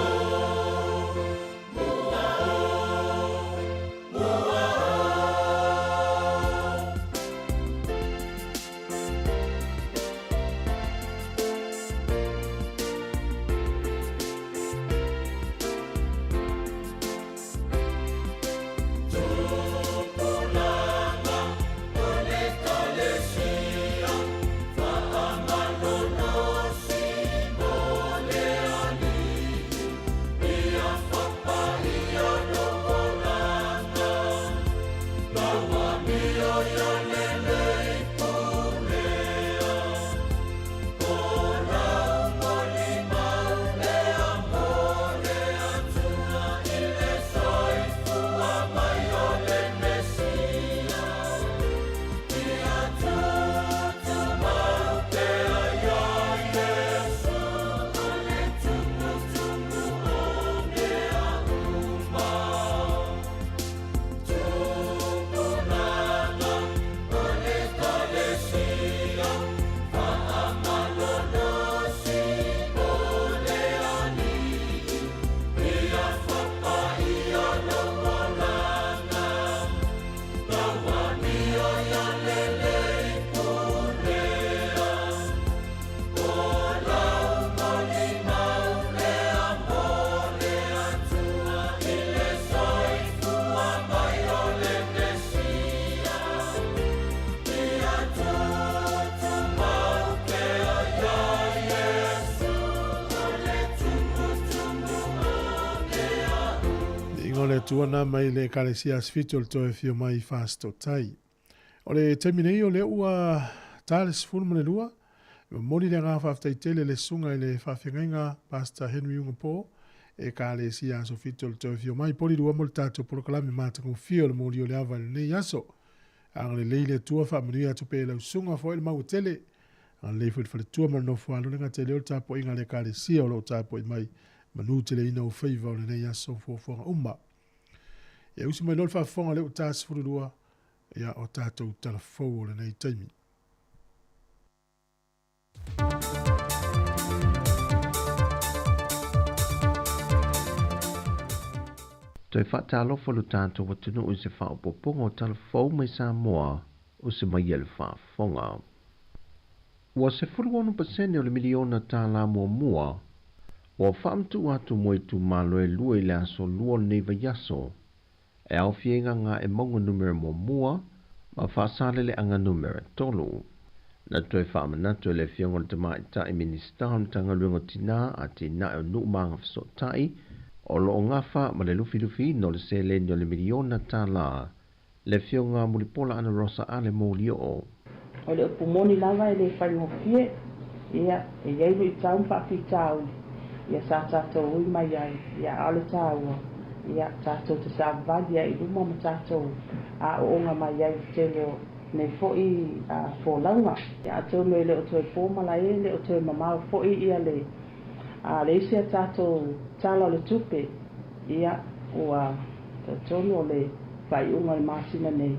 mua o, mua o. Tupulaga o le Ekalesia, faamalolosi mo le Alii, ia fapaia lou olaga, lau amio ia lelei pulea. O lau molimau lea mo le Atua i le soifua mai o le Mesia. Ia tutumau pea iā Iesu, o le tumutumu o mea uma. Tupulaga o le Ekalesia, faamalolosi mo le Alii, ia fapaia lou olaga, lau amio ia lelei pulea. O lau molimau lea mo le Atua i le soifua mai o le Mesia. Ia tutumau pea iā Iesu, o le tumutumu o mea Viiga o le Atua na mai le Ekalesia Aso Fitu o le Toe Afio Mai i Fasitotai. O le taimi nei o lea ua ta le 12, e momoli le agaga faafetai tele i le susuga i le faafeagaiga Pastor Henry Ugapo, Ekalesia Aso Fitu o le Toe Afio Mai, poli lua mo le tatou polokalame matagofie o le moli o le ava i lenei aso. Agalelei le Atua faamanuia atu pea i lau susuga foi le maua tele. Agalelei foi i le faletua ma le nofo alo le gata i lea o le tapuaiga a le Ekalesia o lo o tapuai mai manu teleina o faiva o lenei aso fuafuaga uma. Ia usi mai loa le faafofoga lea ua ta 12 ia o tatou tala fou o lenei taimi. Toe faatalofa lo tatou atunuu i se faaopoopoga o tala fou mai Samoa o se mai ia le faafofoga. Ua 16% o le miliona tālā muamua ua faamatuu atu mo itumalo e lua i le aso Lua o lenei vaiaso e aofia ai Gagaemauga numera muamua ma Faasaleleaga numera tolu. Na toe faamanatu e le Afioga i le Tamaitai Minisita o le Matagaluega o Tinā, Atinae o Nuu ma Agafesootai, o lo o gafa ma le lufilufiina o le seleni o le miliona tālā, le Afioga Mulipola Anarosa Ale Molioo. O le upu moni lava e le faigofie, ia, e i ai luitau ma faafitauli, ia sa tatou ui mai ai, ia, a o le taua, ia, tatou te savavali ai i luma ma tatou aooga mai ai i le tele o nei foi folauga. Ia, atonu e le o toe po malae, e le o toe mamao foi ia le, a le isi a tatou Tala o le Tupe, ia, ua talitonu o le faaiuga o le masina nei,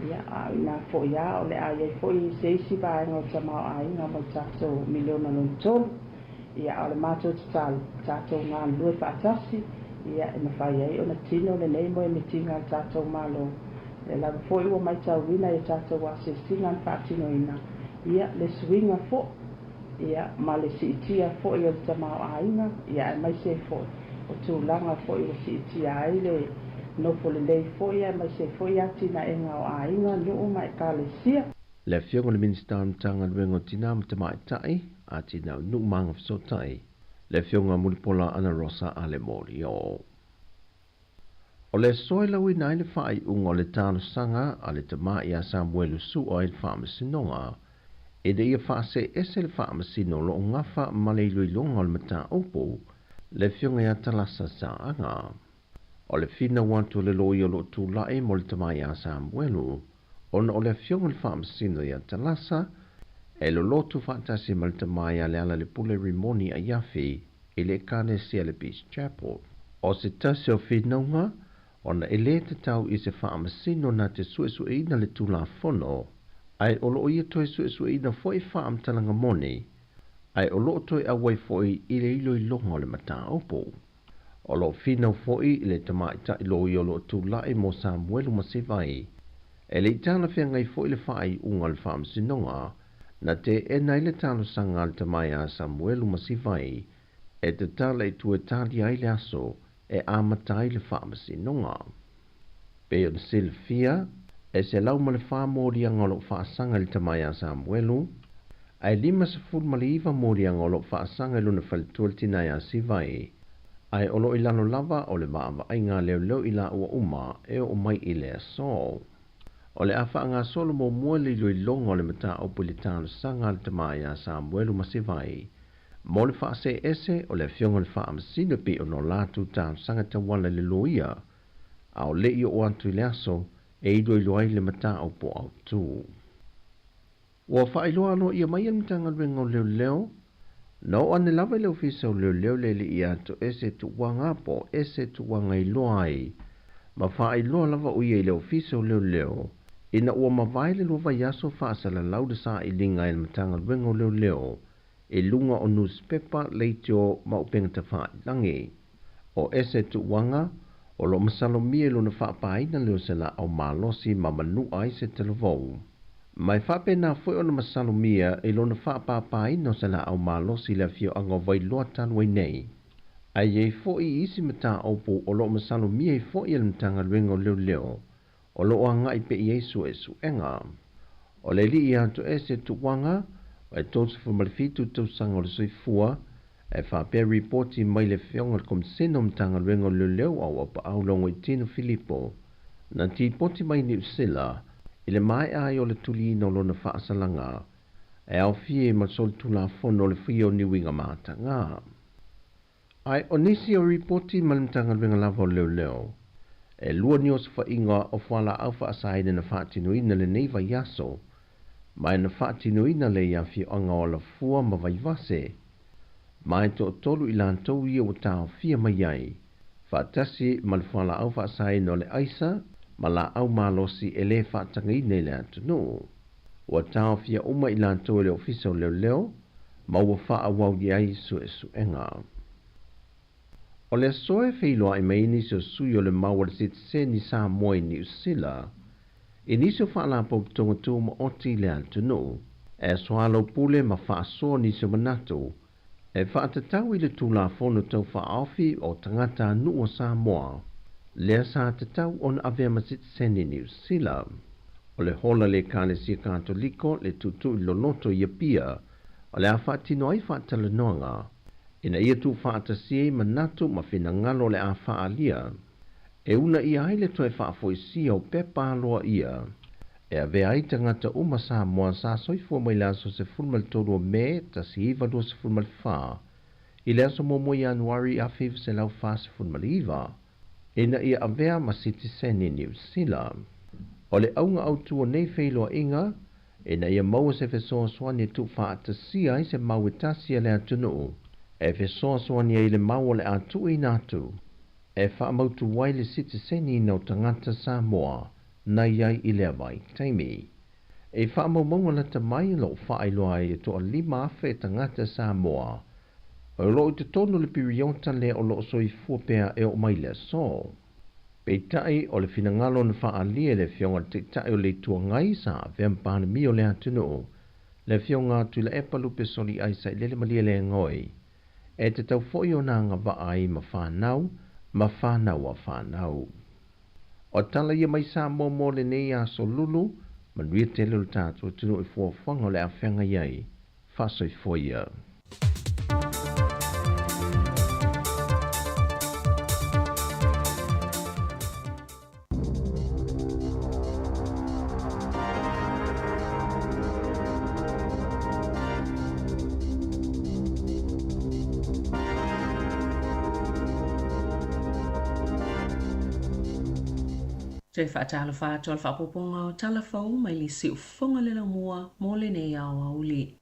ia, a o ina foi lava o le a i ai foi se isi vaega o le tamaoaiga mo le tatou miliona lona tolu. Ia, a o le matou tatalo, tatou galulue faatasi, ia, e mafai ai ona tino lenei moemitiga a le tatou Malo. O lea lava foi ua matauina i a tatou asiasiga na faatinoina, ia, le suiga foi, ia, ma le siitia foi o le tamaoaiga, ia, aemaise ai foi o tulaga foi ua siitia ai le Nofo lelei foi aemaise ai foi atinaega o aiga, nuu ma ekalesia. Le Afioga i le Minisita o le Matagaluega o Tinā ma Tamaitai, Atinae o Nuu ma Agafesootai, le Afioga Mulipola Anarosa Alemorio. O le aso e lauina ai le faaiuga o le talosaga a le tama ia Samuelu Su'a i le Faamasinoga ina ia faaseese le Faamasino o lo o gafa ma le iloiloga o le mataupu, le Afioga ia Talasa Saaga. O le finau atu a le loia o lo o tulai mo le tama ia Samuelu, ona o le Afioga i le Faamasino ia Talasa e lolotu faatasi ma le tama ia Lealailepule Rimoni Aiafi i le Ekalesia le Peace Chapel. O se tasi o finauga, ona e lē tatau i se Faamasino na te suesueina le Tulafono, ae o lo o ia toe suesueina foi faamatalaga moni, ae o lo o toe auai foi i le iloiloga o le mataupu. O lo o finau foi le tamaitai loia o lo o tulai mo Samuelu Masivai, e le i talafeagai foi le faaiuga a le Faamasinoga na teena ai le talosaga a le tama ia Samuelu Masivai e tatala i tua e talia ai le aso e amata ai le Faamasinoga. Pei ona silafia, e 104 moliaga o lo o faasaga i le tama ia Samuelu, ae 59 moliaga o lo o faasaga i lona faletua le tina ia Sivai, ae o lo o i lalo lava o le vaavaaiga a leoleo i laua uma e oo mai i le aso. O le a faagasolo muamua le iloiloga o le mataupu i le talosaga a le tama ia Samuelu Masivai mo le faaseese o le Afioga i le Faamasino e pei ona o latou talosaga tauala i le loia, a o le i oo atu i le aso e iloilo ai le mataupu autu. Ua faailoa aloaia mai e le Matagaluega o Leoleo, na oo ane lava i le Ofisa o Leoleo le alii ia Toese Tuuaga po o Ese Tuuaga i loa ai, ma faailoa lava o ia i le Ofisa o Leoleo ina ua mavae le lua vaiaso faasalalau le sailiga e le Matagaluega o Leoleo i luga o nusipepa, leitio ma upega tafailagi. O Ese Tuuaga, o lo o masalomia i lona faapaina lea o se laau malosi ma manua ai se talavou. Ma e faapena foi ona masalomia i lona faapapaina o se laau malosi i le afioaga o Vailoa talu ai nei. Ae i ai foi isi mataupu o lo o masalomia ai foi e le Matagaluega o Leoleo o lo o agai pea i ai suesuega. O le alii ia Toese Tuuaga, e 37 tausaga o le soifua, e faapea ripoti mai le Afioga i le Komisena o Matagaluega o Leoleo a o Aupaau Logoitino Filipo, na tipoti mai Niu Sila i le maea ai o le tuliina o lona faasalaga e aofia ai ma le solitulafono o le Fuia o Niuiga Mataga. Ae o nisi o ripoti ma le Matagaluega lava o Leoleo, e lua ni osofaiga o fualaau faasaina na faatinoina lenei vaiaso, ma e na faatinoina lea i afioaga o Alafua ma Vaivase, ma e toatolu i latou ia ua taofia mai ai, faatasi ma le fualaau faasaina o le aisa ma laau malosi e lē faatagaina i le atunuu. Ua taofia uma i latou e le Ofisa o Leoleo ma ua faaauau i ai suesuega. O le aso e feiloai mai ai nisi o sui o le mau a le sitiseni Samoa i Niu Sila i nisi o faalapotopotoga tumaoti i le atunuu e soalaupule ma faasoa nisi o manatu e faatatau i le Tulafono Tau Faaofi o Tagatanuu o Samoa lea sa tatau ona avea ma sitiseni Niu Sila. O le hola le Ekalesia Katoliko le tuutuu i loloto i Apia o le a faatino ai faatalanoaga ina ia tuufaatasia ai manatu ma finagalo o le a faaalia e uunaia ai le toe faafoisia o pepa aloaia e avea ai tagata uma Samoa sa soifua mai le aso 13 o Me 1924 i le aso 1 Ianuari 1949 ina ia avea ma sitiseni Niu Sila. O le auga autu o nei feiloaiga ina ia maua se fesoasoani e tuufaatasia ai se mau e tasi a le atunuu e fesoasoani ai i le mau o le a tuuina atu e faamautu ai le sitiseni o tagata Samoa na i ai i lea vaitaimi. I faamaumauga lata mai o lo o faailoa ai e toa-5,000 tagata Samoa o lo o i totonu o le piriota lea o lo o soifua pea e oo mai i le aso. Peitai, o le finagalo na faaalia e le Afioga i le Taitai o le Itu Agai sa avea ma Palemia o le atunuu, le Afioga Tuilaepa Lupe Soliai Sailele Malielegaoi, e tatau foi ona agavaa ai ma fanau ma fanau a fanau. O tala ia mai Samoa mo lenei aso lulu, manuia tele o le tatou atunuu i fuafuaga o le a feagai ai. Faasoifua ia. Toe faatalofa atu a le faaopoopoga o Tala Fou mai le Siufofoga le Laumua mo lenei aoauli.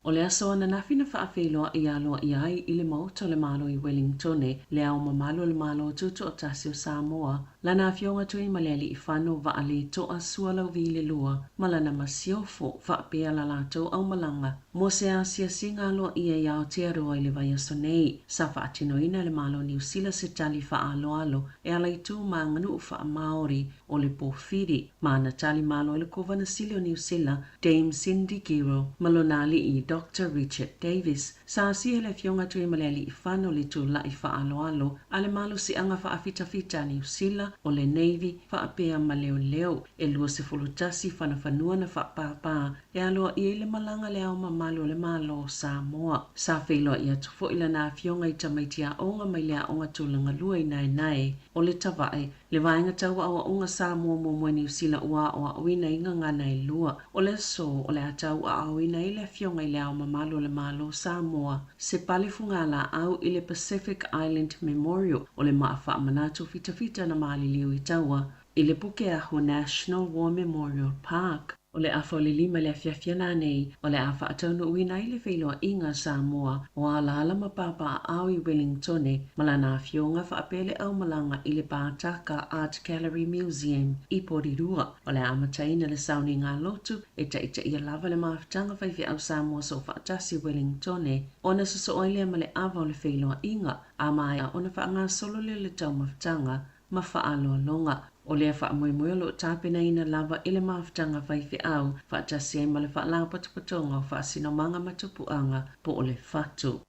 O le aso ananafi na faafeiloai aloaia ai i le Maota o le Malo i Wellingtone le Ao Mamalu o le Malo Tutoatasi o Samoa, Lana Afioga Tuimalealiifano Vaaleto'a Sualauvi le Lua ma lana Masiofo faapea la latou aumalaga mo se asiasiga aloaia i Aotearoa i le vaiaso nei. Sa faatinoina e le Malo o Niu Sila se tali faaaloalo e ala i tu ma aganuu faa-Māori o le pōwhiri, ma na tali malo ai le Kovana Sili o Niu Sila, Dame Cindy Giro, ma lona alii Doctor Richard Davis. Sa asia e le Afioga Tuimalealiifano le tula'i faaaloalo a le malosi'aga faafitafita a Niu Sila o le Navy faapea ma leoleo e 21 fanafanua na faapāpā e aloaia ai le malaga a Le Ao Mamalu o le Malo o Samoa. Sa feiloai atu foi lana Afioga i tamaiti aoga mai le Aoga Tulagalua i Naenae o le Tavae, le vaega tau aoaoga Samoa muamua i Niu Sila ua aoaoina i gagana e lua. O le aso o le a tauaaoina ai le Afioga i Le Ao Mamalu o le Malo o Samoa se pale fugalaau i le Pacific Island Memorial o le maa faamanatu fitafita na maliliu i taua i le Pukeahu National War Memorial Park. O le afa o le 5 i le afiafi nanei, o le a faataunuuina ai le feiloaiga a Samoa o alaala ma papaaao i Wellingtone ma lana afioga faapea le aumalaga i le Pātaka Art Gallery Museum i Porirua. O le a amataina le sauniga lotu e taitaia lava le mafutaga faifeau Samoa Soofaatasi i Wellingtone ona sosoo ai lea ma le ava o le feiloaiga, a maea ona faagasolo lea o le taumafataga ma faaaloaloga. O lea faamoemoe o loo tapenaina lava i le mafutaga faifeau faatasi ai ma le Faalapotopotoga o Faasinomaga ma Tupuaga po o le FATU.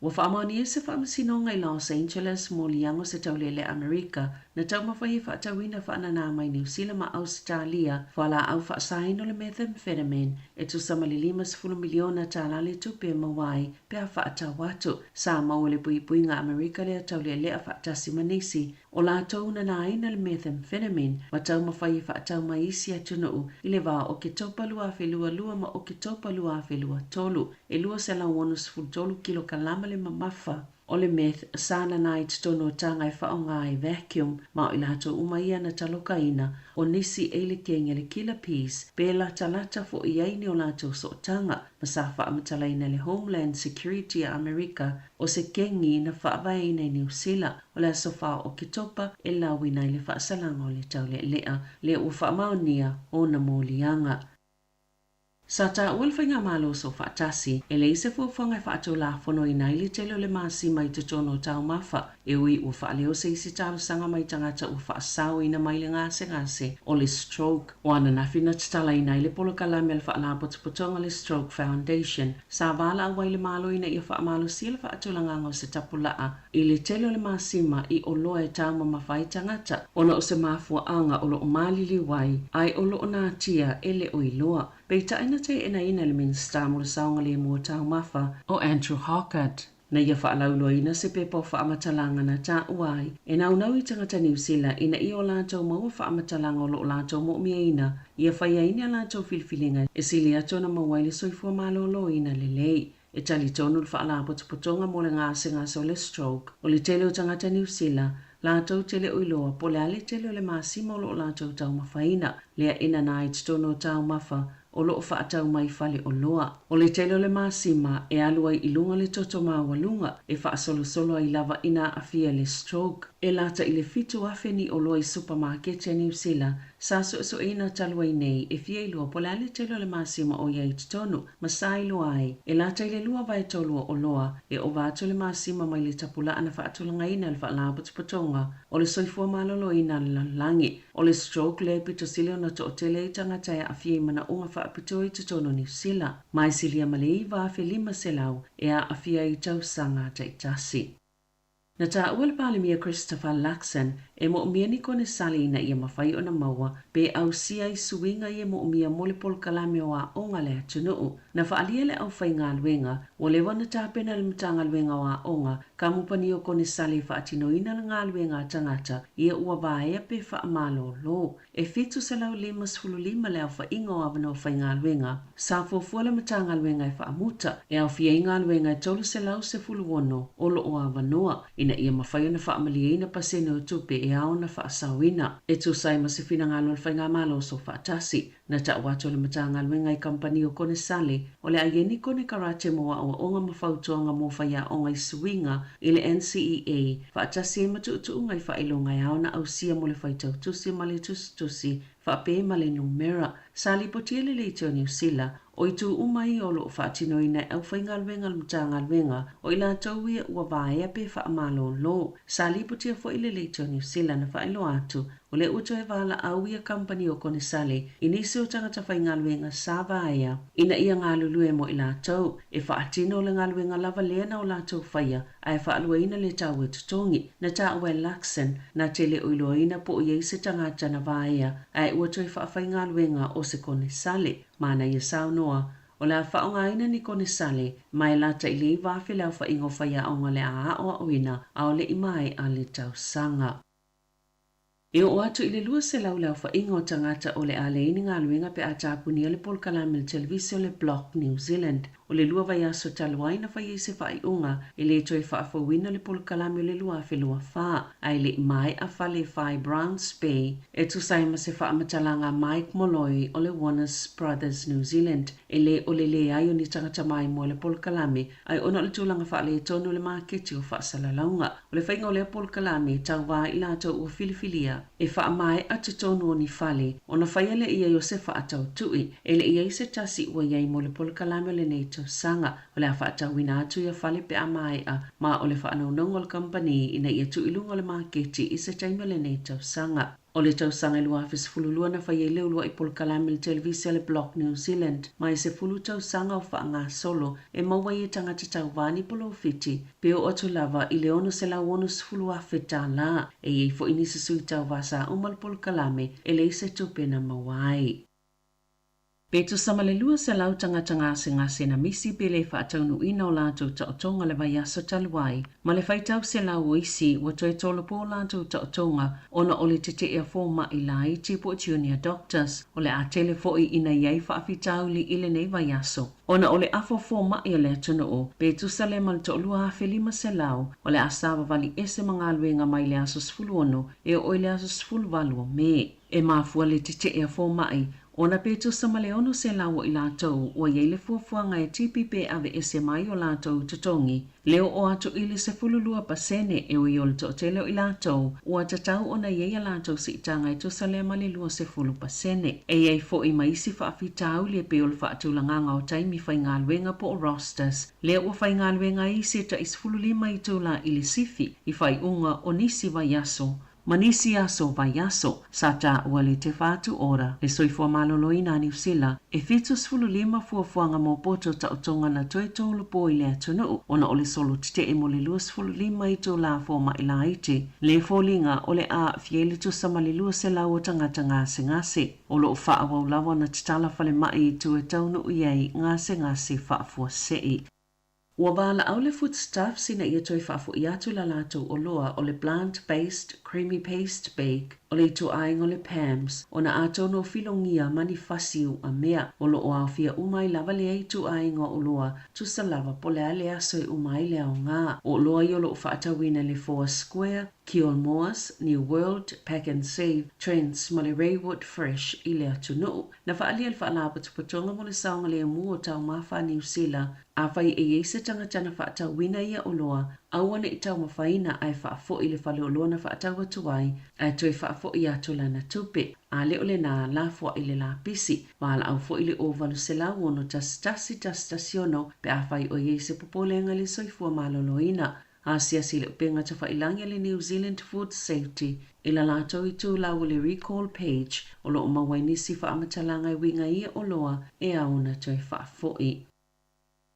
Ua faamaonia se faamasinoga i Los Angeles mo liaga o se taulele Amerika na taumafai e faatauina faananā mai Niu Sila ma Ausetalia fualaau faasaina o le methamphetamine e tusa ma le $50 miliona tālā le tupe e maua ai pe a faatau atu. Sa maua e le Puipuiga Amerika lea taulealea faatasi ma nisi o latou na nāina le methamphetamine ma taumafai e faatau mai i isi atunuu i le va o Oketopa 2022 ma Oketopa 2023, e 263 kilokalama le mamafa o le meth sa nana i totonu o taga e faaaoga ai vacuum ma o i latou uma ia na talokaina o nisi e i le kegi a le Killer Peas pe latalata fo'i ai ni o latou sootaga ma sa faamatalaina e le Homeland Security a Amerika o se kegi na faavaeina i Niu Sila o le aso 4 o Oketopa e lauina ai le faasalaga o le taulealea lea ua faamaonia ona moliaga. Sa taua le Faigamalo Soofaatasi e leai se fuafuaga e faatulafonoina ai le tele o le masima i totonu o taumafa, e ui ua faaleo se isi talosaga mai tagata ua faasaoina mai le gasegase o le stroke. O ananafi na tatalaina ai le polokalame a le Faalapotopotoga le Stroke Foundation, sa valaau ai le Malo ina ia faamalosia le faatulagaga o se tapulaa i le tele o le masima i oloa e taumamafa ai tagata ona o se mafuaaga o loo maliliu ai ae o loo natia e le o iloa. Peitai na teenaina le Minisita mo le saogalemu o taumafa o Andrew Hoggard na ia faalauiloaina se pepa o faamatalaga na taua ai e naunau i tagata Niu Sila ina ia o latou maua faamatalaga o loo latou moomiaina ia fai ai ni a latou filifiliga e sili atu ona maua ai le soifua malōlōina lelei. E talitonu le Faalapotopotoga mo le gasegase o le stroke o le tele o tagata Niu Sila latou te le o iloa po o le a le tele o le masima o loo latou taumafaina lea e nana ai totonu o taumafa o loo faatau mai fale oloa. O le tele o le masima e alu ai i luga le toto maualuga e faasolosolo ai lava ina aafia le stroke. E lata i le 7,000 ni oloa i supamakete a Niu Sila sa suesueina talu ai nei e fia iloa po o le a le tele o le masima o i ai i totonu ma sa iloa ai e lata i le 2/3 o oloa e ova atu le masima mai le tapulaa na faatulagaina e le Faalapotopotoga o le Soifua Maloloina a le Lalolagi. O le stroke lea e pito sili ona toatele ai tagata e aafia i manaoga faapitoa i totonu o Niu Sila, ma e silia ma le 9,500 e aafia ai i tausaga taitasi. Na taua le Palemia Christopher Luxon e moomia ni konesale ina ia mafai ona maua pe ausia i suiga ia moomia mo le polokalame o aoga a le atunuu. Na faaalia e le aufaigaluega ua leva ona tapena e le Matagaluega o Aoga kamupani o konesale e faatinoina le galuega a tagata ia ua vaea pe faamalōlō. E 755 le aofaiga o avanoa faigaluega sa fuafua le Matagaluega e faamuta, e aofia ai galuega e 316 o lo o avanoa, ina ia mafai ona faamalieina pasene o tupe e ao ona faasaoina e tusa ai ma se finagalo o le Faigamalo Soofaatasi. Na tau atu e le Matagaluega i kamupani o konesale o le a i ai ni konekarate mo aoaoga ma fautuaga mo faiaoga i suiga i le NCEA faatasi ai ma tuutuuga i faailoga e ao ona ausia mo le faitau tusi ma le tusitusi faapea ma le numera. Sa lipotia e le Leitio Niu Sila, o itu uma ia o lo o faatinoina e aufaigaluega a le Matagaluega, o i latou ia ua vaea pe faamalōlō. Sa lipotia foi le Leitio Niu Sila na faailoa atu, o lea ua toe valaau ia kamupani o konesale i nisi o tagata faigaluega sa vaea ina ia galulue mo i latou e faatino le galuega lava lea na o latou faia ae faaluaina le tau e totogi. Na taua e Luxon, na te le o iloaina po o i ai se tagata na vaea ae ua toe faafaigaluega o se konesale. Ma na ia saunoa, O le a faaaogaina ni konesale, ma e lata i le 9,000 le aofaiga o faiaoga o le a aoaoina a o le i maea le tausaga. E oo atu i le 200 le aofaiga o tagata o le a leai ni galuega pe a tapunia le polokalame o le televise o le Block New Zealand. O le lua vaiaso talu ai na fai ai se faaiuga e le toe faafouina le polokalame o le 2024, ae le i maea fale fai Browns Bay e tusa ai ma se faamatalaga a Mike Molloy o le Warners Brothers New Zealand. E le o le leai o ni tagata maimoa i le polokalame, ae ona o le tulaga faaletonu o le maketi o faasalalauga. O le faiga o lea polokalame e tauva i latou ua filifilia e faamaea totonu o ni fale, ona faia lea i ai o se faatautui. E le i ai se tasi ua i ai mo le polokalame o lenei tausaga. O le a faatauina atu ia fale pe a maea, ma o le faanaunauga o le kamupani ina ia tuu i luga o le maketi i se taimi o lenei tausaga. O le tausaga e 2012 na fai ai le uluai polokalame i le televise a le Block New Zealand, ma e 10 tausaga o faagasolo e maua ai e tagata tauva ni polofiti pe oo atu lava i le $660,000 tala. E i ai foi nisi sui tauva sa uma le polokalame e leai se tupe na maua ai. Pe tusa ma le 200 tagata gasegase na misi pe le faataunuuina o latou taotoga le vaiaso talu ai, ma le faitau selau o isi ua toe tolopo o latou taotoga ona o le tete'e a foma'i laiti po o junior doctors. O le a tele foi ina i ai faafitauli i lenei vaiaso ona o le afa o foma'i o le atunuu, pe tusa lea ma le 2500 o le a savavali ese ma galuega mai le aso 16 e oo i le aso 18 o Me. E mafua le tete'e a foma'i Ona pe tusa ma le 600 o i latou ua i ai le fuafuaga e tipi pe aveese mai o latou totogi, le oo atu i le 12% e ui o le toatele o i latou ua tatau ona i ai a latou siitaga e tusa lea ma le 20%. E i ai foi ma isi faafitauli e pei o le faatulagaga o taimi faigaluega po o rosters, lea ua faigaluega ai isi e tai 15 itula i le sifi i faaiuga o nisi vaiaso Ma nisi aso vaiaso, sa taua le Te Whatu Ora, le soifua maloloina a Niu Sila, e 75 fuafuaga mo poto taotoga na toe tolopo i le atunuu ona o le solo tetee mo le 25 itula foma'i laiti, le foliga o le a aafia i le tusa ma le 200 o tagata gasegase. O lo o faaauau lava ona tatala falemai i tua e taunuu i ai gasegase faafuasei. Ua valaau le Foodstuffs ina ia toe faafo'i atu la latou oloa o le Plant Based Creamy Paste Bake o le ituaiga o le Pams ona atonu o filogia ma ni fasi uamea o lo o aofia uma ai lava lea ituaiga oloa tusa lava po o le a le aso e uma ai le aoga o oloa ia o lo o faatauina i le Four Square, Kilmores, New World, Pack and Save, Trends ma le Raywood Fresh i le atunuu. Na faaalia e le Faalapotopotoga mo le Saogalemu o Taumafa a Niu Sila, afai e i ai se tagata na faatauina ia oloa, aua ne i taumafaina ae faafo'i le faleoloa na faatau atu ai, ae toe faafo'i atu lana tupe. A le o lenā, lafoa'i le lapisi. Valaau foi le o 800 11 116 pe afai o i ai se popolega i le soifua maloloina. Asiasi i le upega tafailagi a le New Zealand Food Safety i la latou itulau o le Recall Page o lo o maua ai nisi faamatalaga e uiga i ia oloa e ao ona toe faafo'i.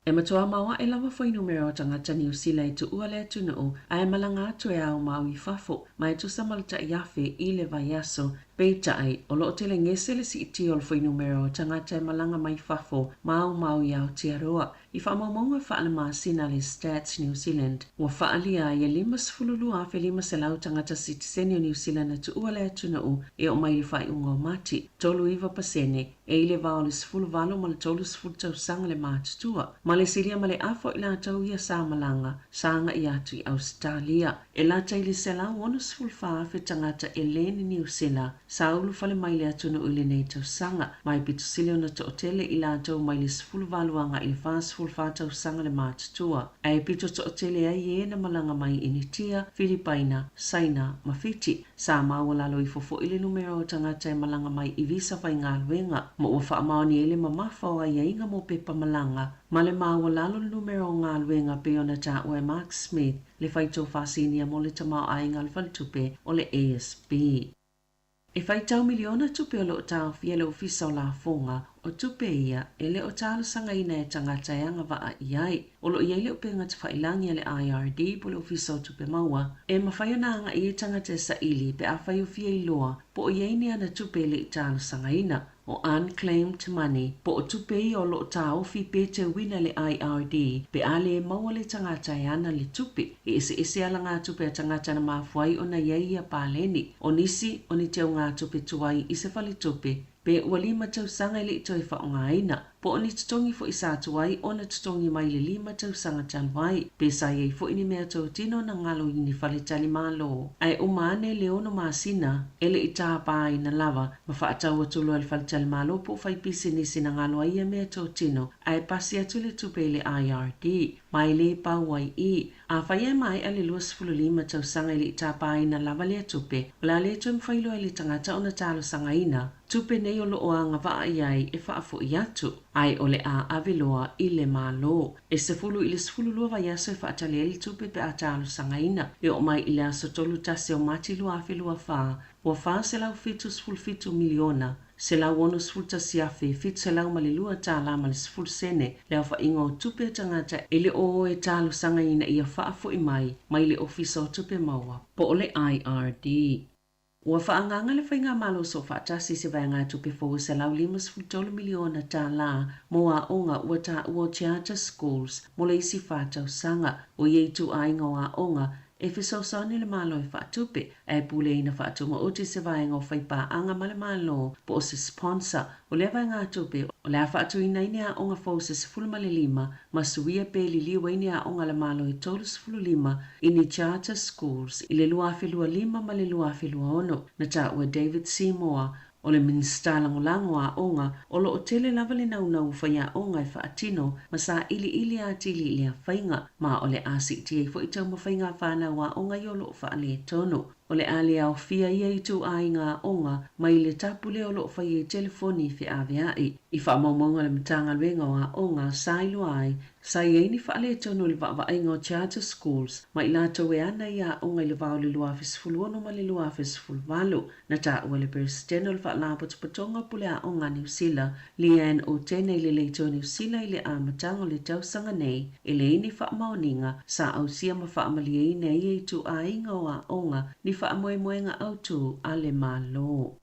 E matuā maoaʻe lava fuainumera o tagata Niu Sila e tuʻua le atunuu ae malaga atu e ao ma au i fafo, ma e tusa ma le 1000 i le vaiaso. Peitai, o loo telegese le siitia o le fuainumera o tagata e malaga mai fafo ma ao ma au i Aotearoa. I faamaumauga faalemasina a le Stats New Zealand, ua faaalia ai e 52,500 tagata sitiseni o Niu Sila na tuua le atunuu e oo mai i le faaiuga o Mati, 39%, e i le va o le 18 ma le 30 tausaga le matutua, ma le silia ma le afa o i latou ia sa malaga sa agai atu i Ausetalia. E lata i le 164,000 tagata e lē ni Niu Sila sa ulufale mai le atunuu i lenei tausaga, ma e pito sili ona toʻatele i latou mai le 18 agai i le 44 tausaga le matutua, ae pito toʻatele ai ē na malaga mai Initia, Filipaina, Saina ma Fiti. Sa maualalo ifo foʻi le numera o tagata e malaga mai i visa faigaluega, ma ua faamaoni ai le mamafa o aiaiga mo pepa malaga ma le maualalo le numera o galuega pei ona taua e Mark Smith, le faitau faasinia mo le tamaoaiga o le faletupe o le ASB. E faitau miliona tupe o loo taofia e le Ofisa o Lafoga, o tupe ia e le o talosagaina e tagata e agavaa i ai. O loo i ai le upega tafailagi a le IRD po o le Ofisa o Tupe Maua e mafai ona agai ai tagata e saili pe afai o fia iloa po o i ai ni ana tupe e le i talosagaina. O unclaimed money, po o tupe ia o lo o taofi pe teuina e le IRD pe a lē maua le tagata e ana le tupe. E eseese alagatupe a tagata na mafua ai ona i ai ia paleni. O nisi, o ni teugatupe tuai i se faletupe, pe ua lima tausaga e le i toe faaaogaina, po o ni totogi foi sa tuai ona totogi mai le lima tausaga talu ai, pe sa i ai foi ni meatotino na galo i ni faletalimalo. Ae uma ane le ono masina e le i tapaina lava ma faatau atu loa e le faletalimalo po o faipisinisi na galo ai ia meatotino ae pasi atu le tupe i le IRD, ma e lē pau ai i. Afai e maea le 25 tausaga e le i tapaina lava lea tupe, o le a le toe mafai loa e le tagata ona talosagaina tupe nei o loo agavaa i ai e faafoʻi atu, ae o le a ave loa i le Malo. E 10 i le 12 vaiaso e faatali ai le tupe pe a talosagaina. E oo mai i le aso 31 o Mati 2024, ua $477 miliona, $161,702 tālā ma le 10 sene le aofaiga o tupe a tagata e le o o e talosaga ina ia faafoʻi mai mai le Ofisa o Tupe Maua po o le IRD. Ua faaagaaga le Faigamalo Soofaatasi i se vaegatupe fou e $153 miliona tālā mo aoga ua taua o Charter Schools mo le isi fa tausaga. O ia ituaiga o aoga e fesoasoani le Malo e faatupe, ae puleina faatumaoti se vaega o faipaaga ma le Malo po o se sponsor o lea vaegatupe o le a faatuina ai ni aoga fou se 15 ma suia pe liliu ai ni aoga a le Malo e 35 i ni charter schools i le 2025 ma le 2026. Na taua e David Seymour, o le Minisita Lagolago o Aoga, o loo tele lava le naunau o faiaoga e faatino ma sailiili atili i lea faiga, ma o le a siitia ai foi taumafaiga a fanau aoga ia o loo faaletonu. O le a le aofia ia ituaiga aoga mai le tapu lea o loo faia i telefoni feaveai. I faamaumauga a le Matagaluega o Aoga sa iloa ai, sa i ai ni faaletonu i le vaavaaiga o charter schools ma i latou e ana i aoga i le va o le 2016 ma le 2018. Na taua e le Peresetene o le Faalapotopotoga o Pule Aoga a Niu Sila, Leanne Otene i le Leitio Niu Sila i le amataga o le tausaga nei, e leai ni faamaoniga sa ausia ma faamalieina e ia ituaiga o aoga ni faamoemoega autū a le Malo.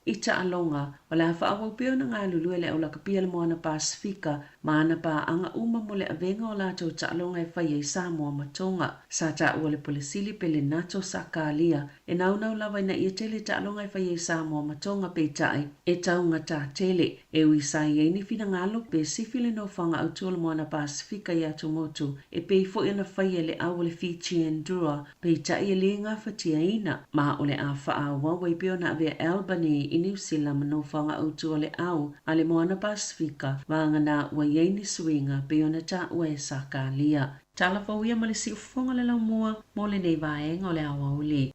I taaloga, o le a faaauau pea ona galulue le aulakapia le Moana Pasefika ma ana paaga uma mo le avega o latou taaloga e faia i Samoa ma Tonga. Sa taua le Pule Sili pe le Nato Sakalia e naunau lava ina ia tele taaloga e faia i Samoa ma Tonga peitai e taugata tele. E ui sa i ai ni finagalo pe sifi le nofoaga autū o le Moana Pasefika i atumotu e pei foi ona faia e le au o le Fijian Drua peitai e lē gafatiaina ma o le a faaauau ai pea ona avea Albany i Niu Sila ma nofoaga autū o le au a le Moana Pasefika vagana ua i ai ni suiga pei ona taua e Sakalia. Tala fou ia ma le siufofoga o le laumua mo lenei vaega o le aoauli.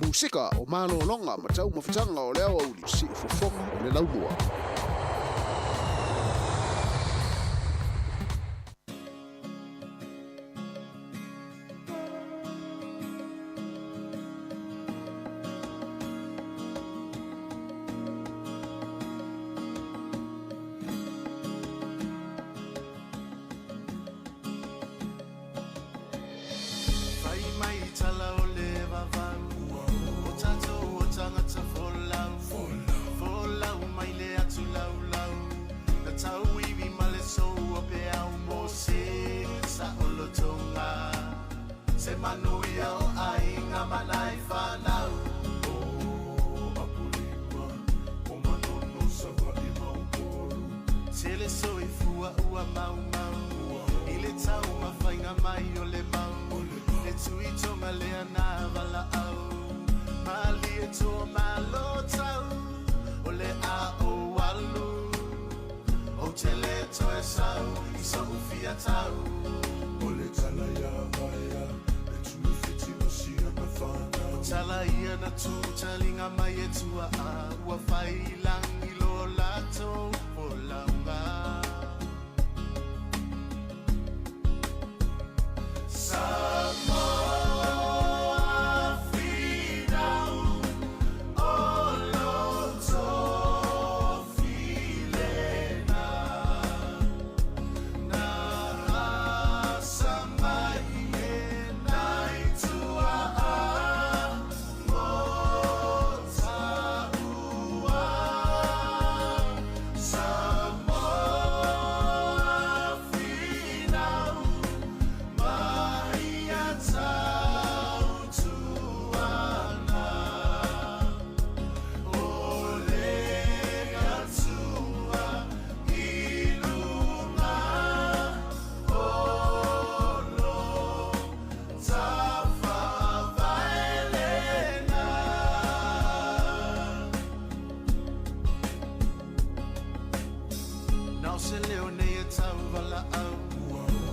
Musika o malologa ma taumafataga o le aoauli, siufofoga o le laumua. ua ua mau mau I le tau mawhainga mai o le mau Le tui tonga lea nā wala au Mali e tō malo tau O le a o walu O te le toe sau I so ufia tau O le tala ia vaea Le tui whiti o sia na whanau O tala ia na tū talinga mai e tua a Ua whai langi lo lato o launga Samoa finau o loto filena Na asa mai e nai tua a mo taua Samoa finau mai a tautuana O le atua i luga o lo tafavaelena Nao se leo nei e tau wala au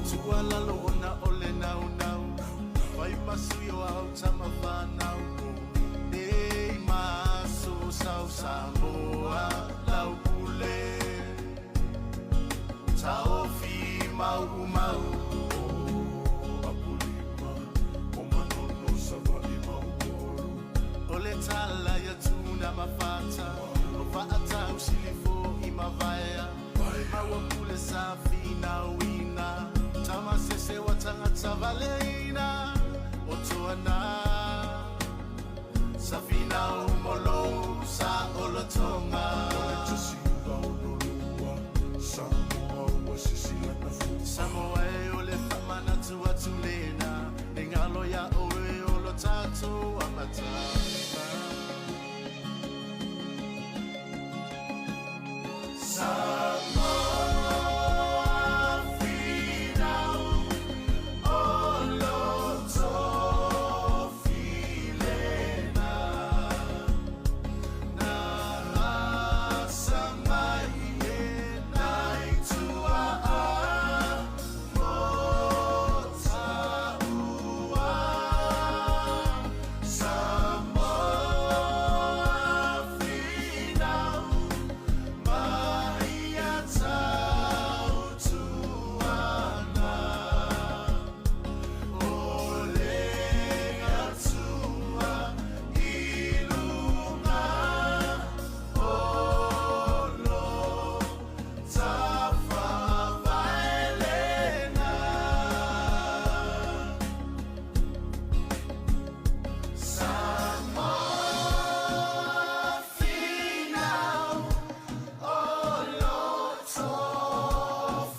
Tua lalo ona o le nau nau Vai masui o au tama whanau Nei maso sau Samoa lau pule Taofi mau mau Apolima O manono sa vai maupolu O le tala ia tuna mafata O faatau silifo i mavaea Maua pule sa finauina Tamasese wa tangata valeina O toana Sa finau molo sa olotonga O le tasiva o nolua Samoa ua sisila na fua Samoa e o le whamanatu atu lena E ngalo ia oe o lo tātou amatama Samoa finau o loto filena Na asa mai e nai tua a mo taua Samoa finau mai a tautuana O le atua i luga o lo tafavaelena Samoa finau o loto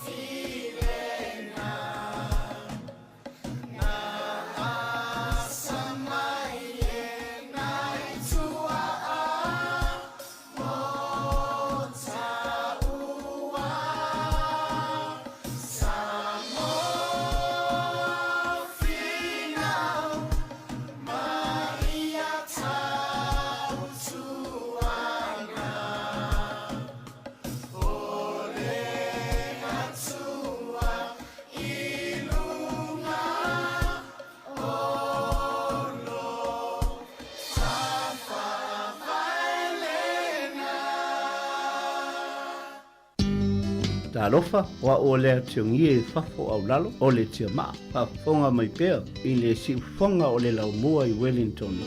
filena Na asa mai e nai tua a mo taua Samoa finau mai a tautuana O le atua i luga o lo tafavaelena Talofa, o a o lea tiongia i fafo au lalo, o le tia maa, faafofoga mai pea i le siufofoga o le laumua i Wellington.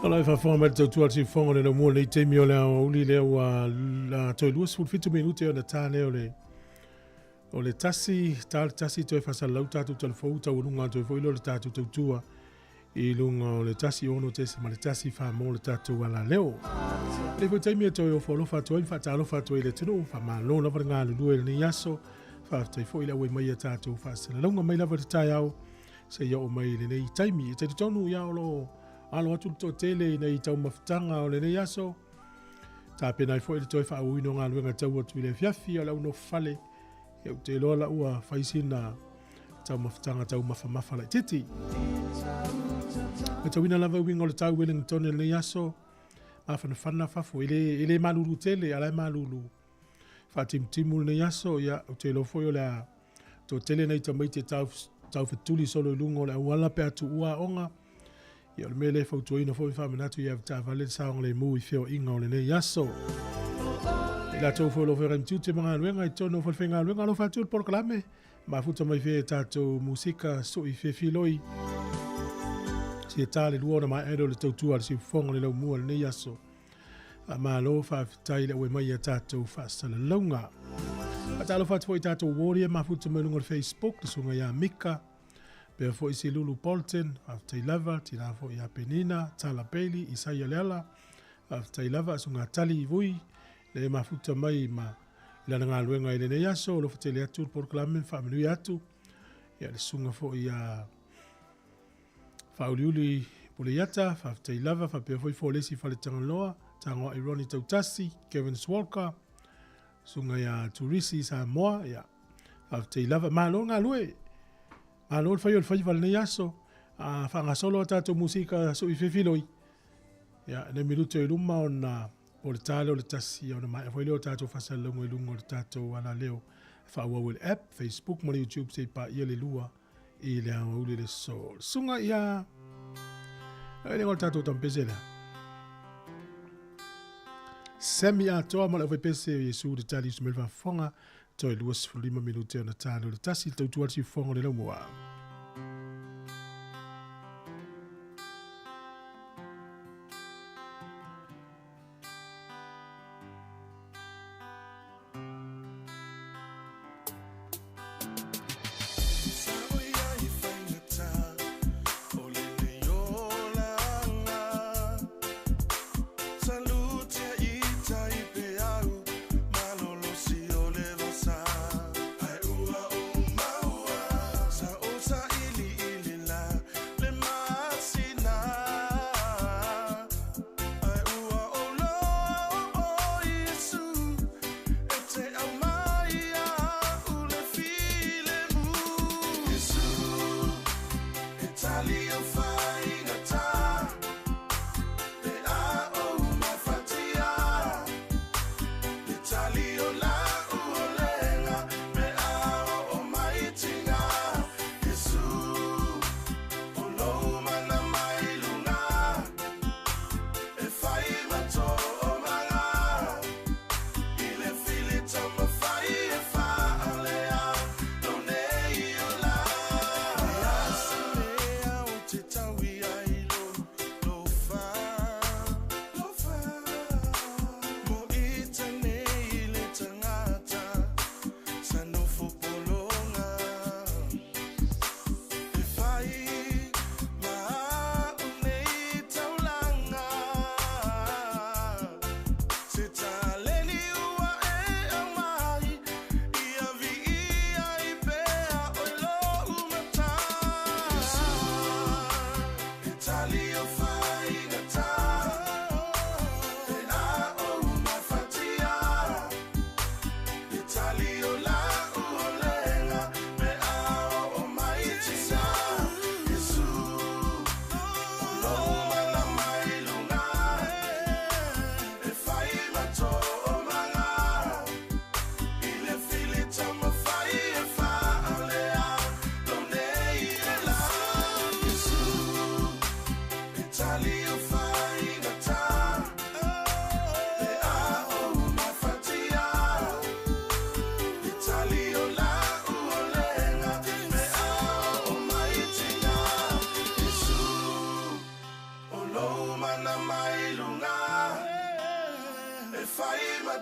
O lai faafofoga mai le tautua a le siufofoga o le laumua lenei taimi o le aoauli lea ua toe 27 minute ona ta lea o le o le tasi ta le tasi toe faasalalau tatou talafou taualuga atu ai foi lea o le tatou tautua i luga o le 106.1 Samoa le tatou alaleo. Lenei foi taimi e toe ofo alofa atu ai ma faatalofa atu ai i le atunuu, faamalo lava le galulue i lenei aso, faafetai foi le auai mai ia tatou faasalalauga mai lava i le taeao seia oo mai i lenei taimi. E talitonu ia o lo o alo atu le toatele i nei taumafataga o lenei aso, tapena ai foi le toe faaauauina o galuega tau atu i le afiafi o le au nofo fale. Ia ou te iloa la ua fai sina taumafataga taumafamafa laitiiti. Matauina lava uiga o le tau Wellington i lenei aso, mafanafana fafo, e le, e le malulu tele, a la e malulu faatimutimu lenei aso, ia ou te iloa foi o le a toatele nai tamaiti e tau, taufetuli solo i luga o le auala pe a tuua aoga. Ia o le mea lea e fautuaina foi faamanatu ia avetaavale le saogalemu i feoaiga o lenei aso. I latou foi o lo o feagai ma tiute ma galuega i totonu o falefaigaluega, alofa atu le polokalame, mafuta mai fea e tatou musika sui fefiloi. Sia tā le lua ona maea lea o le tautua a le siufofoga o le laumua i lenei aso. Faamalo faafetai le auai mai ia tatou faasalalauga. Faatalofa atu foi i tatou warrior mafuta mai luga o le Facebook, le susuga ia Mika, pea foi Silulu Bolton, faafetai lava, tina foi ia Penina, Tala Bailey, Isaia Leala, faafetai lava, susuga Tali Vui, le mafuta mai ma i lana galuega i lenei aso, alofa tele atu le polokalame ma faamanuia atu. Ia le susuga foi ia Faauliuli Puleiata, faafetai lava, faapea foi Folesi Faletagaloa, Tagoai Ronnie Tautasi, Kevin Swalker, susuga ia Turisi Samoa, ia faafetai lava, malo le galue. Malo le fai o le faiva i lenei aso. A faagasolo a tatou musika sui fefiloi. Ia, nei minute o i luma ona po le ta lea o le tasi, ia ona maea foi lea o tatou faasalalauga i luga o le tatou alaleo e faaauau e le app, Facebook ma le YouTube seia paia le lua i le aoauli le aso. Susuga ia e le o le tatou tampese lea. Semi atoa ma le aufaipese o Iesu le tali usu mai le faafofoga toe 25 minute ona ta lea o le tasi le tautua le siufofoga o le laumua.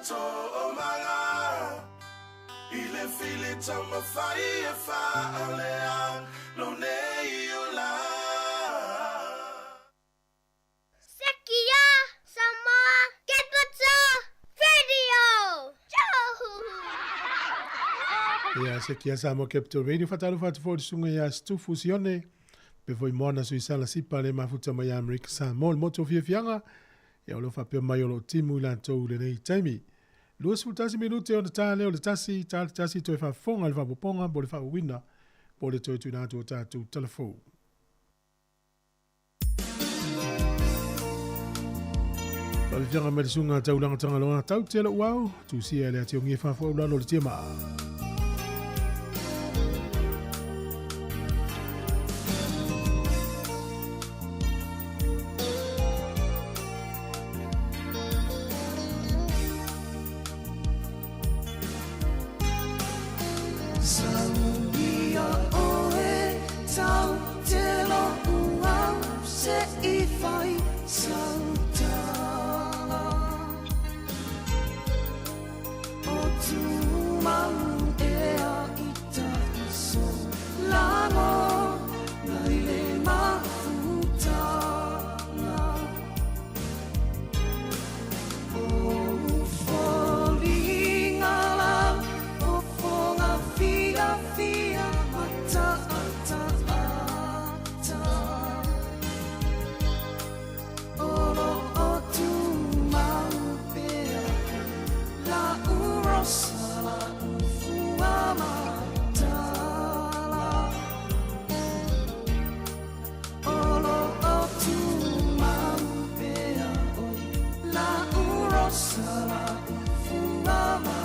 toomaga I le fili taumafai e faalea lou nei ola. Sekia Samoa Capital Radio. Ia Sekia Samoa Capital Radio faatalofa atu foi i le susuga ia Situfu Sione pe foi Moana Suisala Sipa le mafuta mai Amerika Samoa le motu o fiafiaga ia o lo o faapea mai o loo timu i latou i lenei taimi. 21 minute ona ta lea o le tasi, ta le tasi toe faafofoga i le faaopoopoga mo le faauuina po o le toe tuuina atu o tatou tala fou. Faafiafiaga mai le susuga Taulaga Tagaloa tau te lou ao, tusia e le ationgi e faafoau lalo o le tiamaa. Saunia oe tau te lou au se i fai sautala O tumau ea i ta iso lago nai le mafutaga O foliga lau fofoga fiafia mataataata O loo tumau pea lau rosa lau fuamatala O loo tumau pea oi lau rosa lau fuamatala.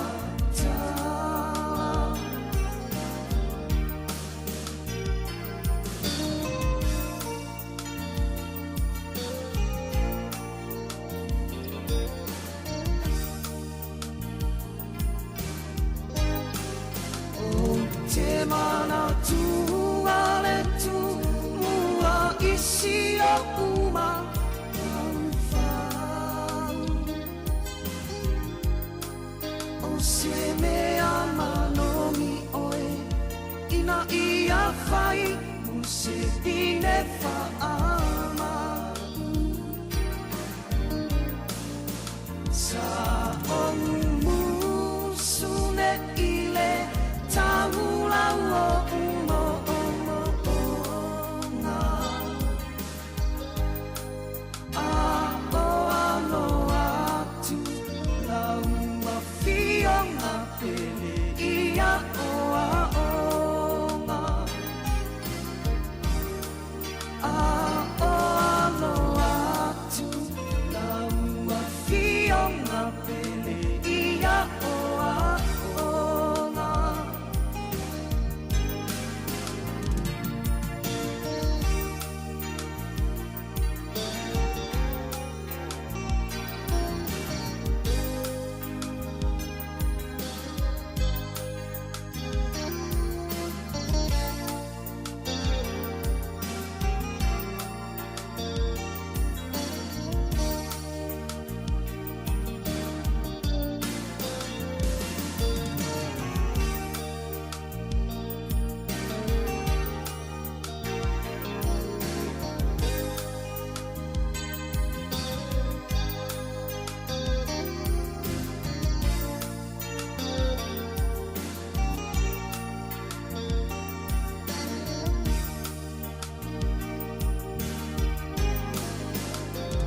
O te manatu a le tumua i si o'u mafaufau O se mea manogi oe ina ia fai mo se pine faamau Sa ou musu nei le taulau o'u moomooga A o alo atu lau afioga pele ia o aoga A o alo atu lau afioga pele ia o aoga.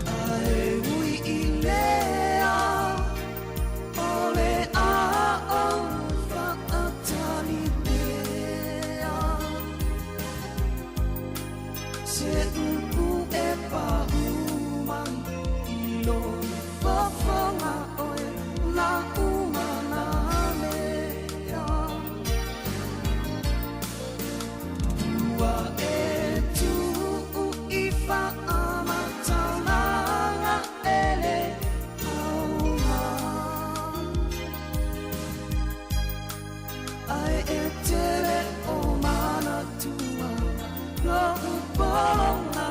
Ae ui i lea o le a ou faatali pea Se upu e pau mai i lou fofoga oe lau manamea Ua e tuu i faamatalaga e le aoga Ae e tele o manatua lou pologa.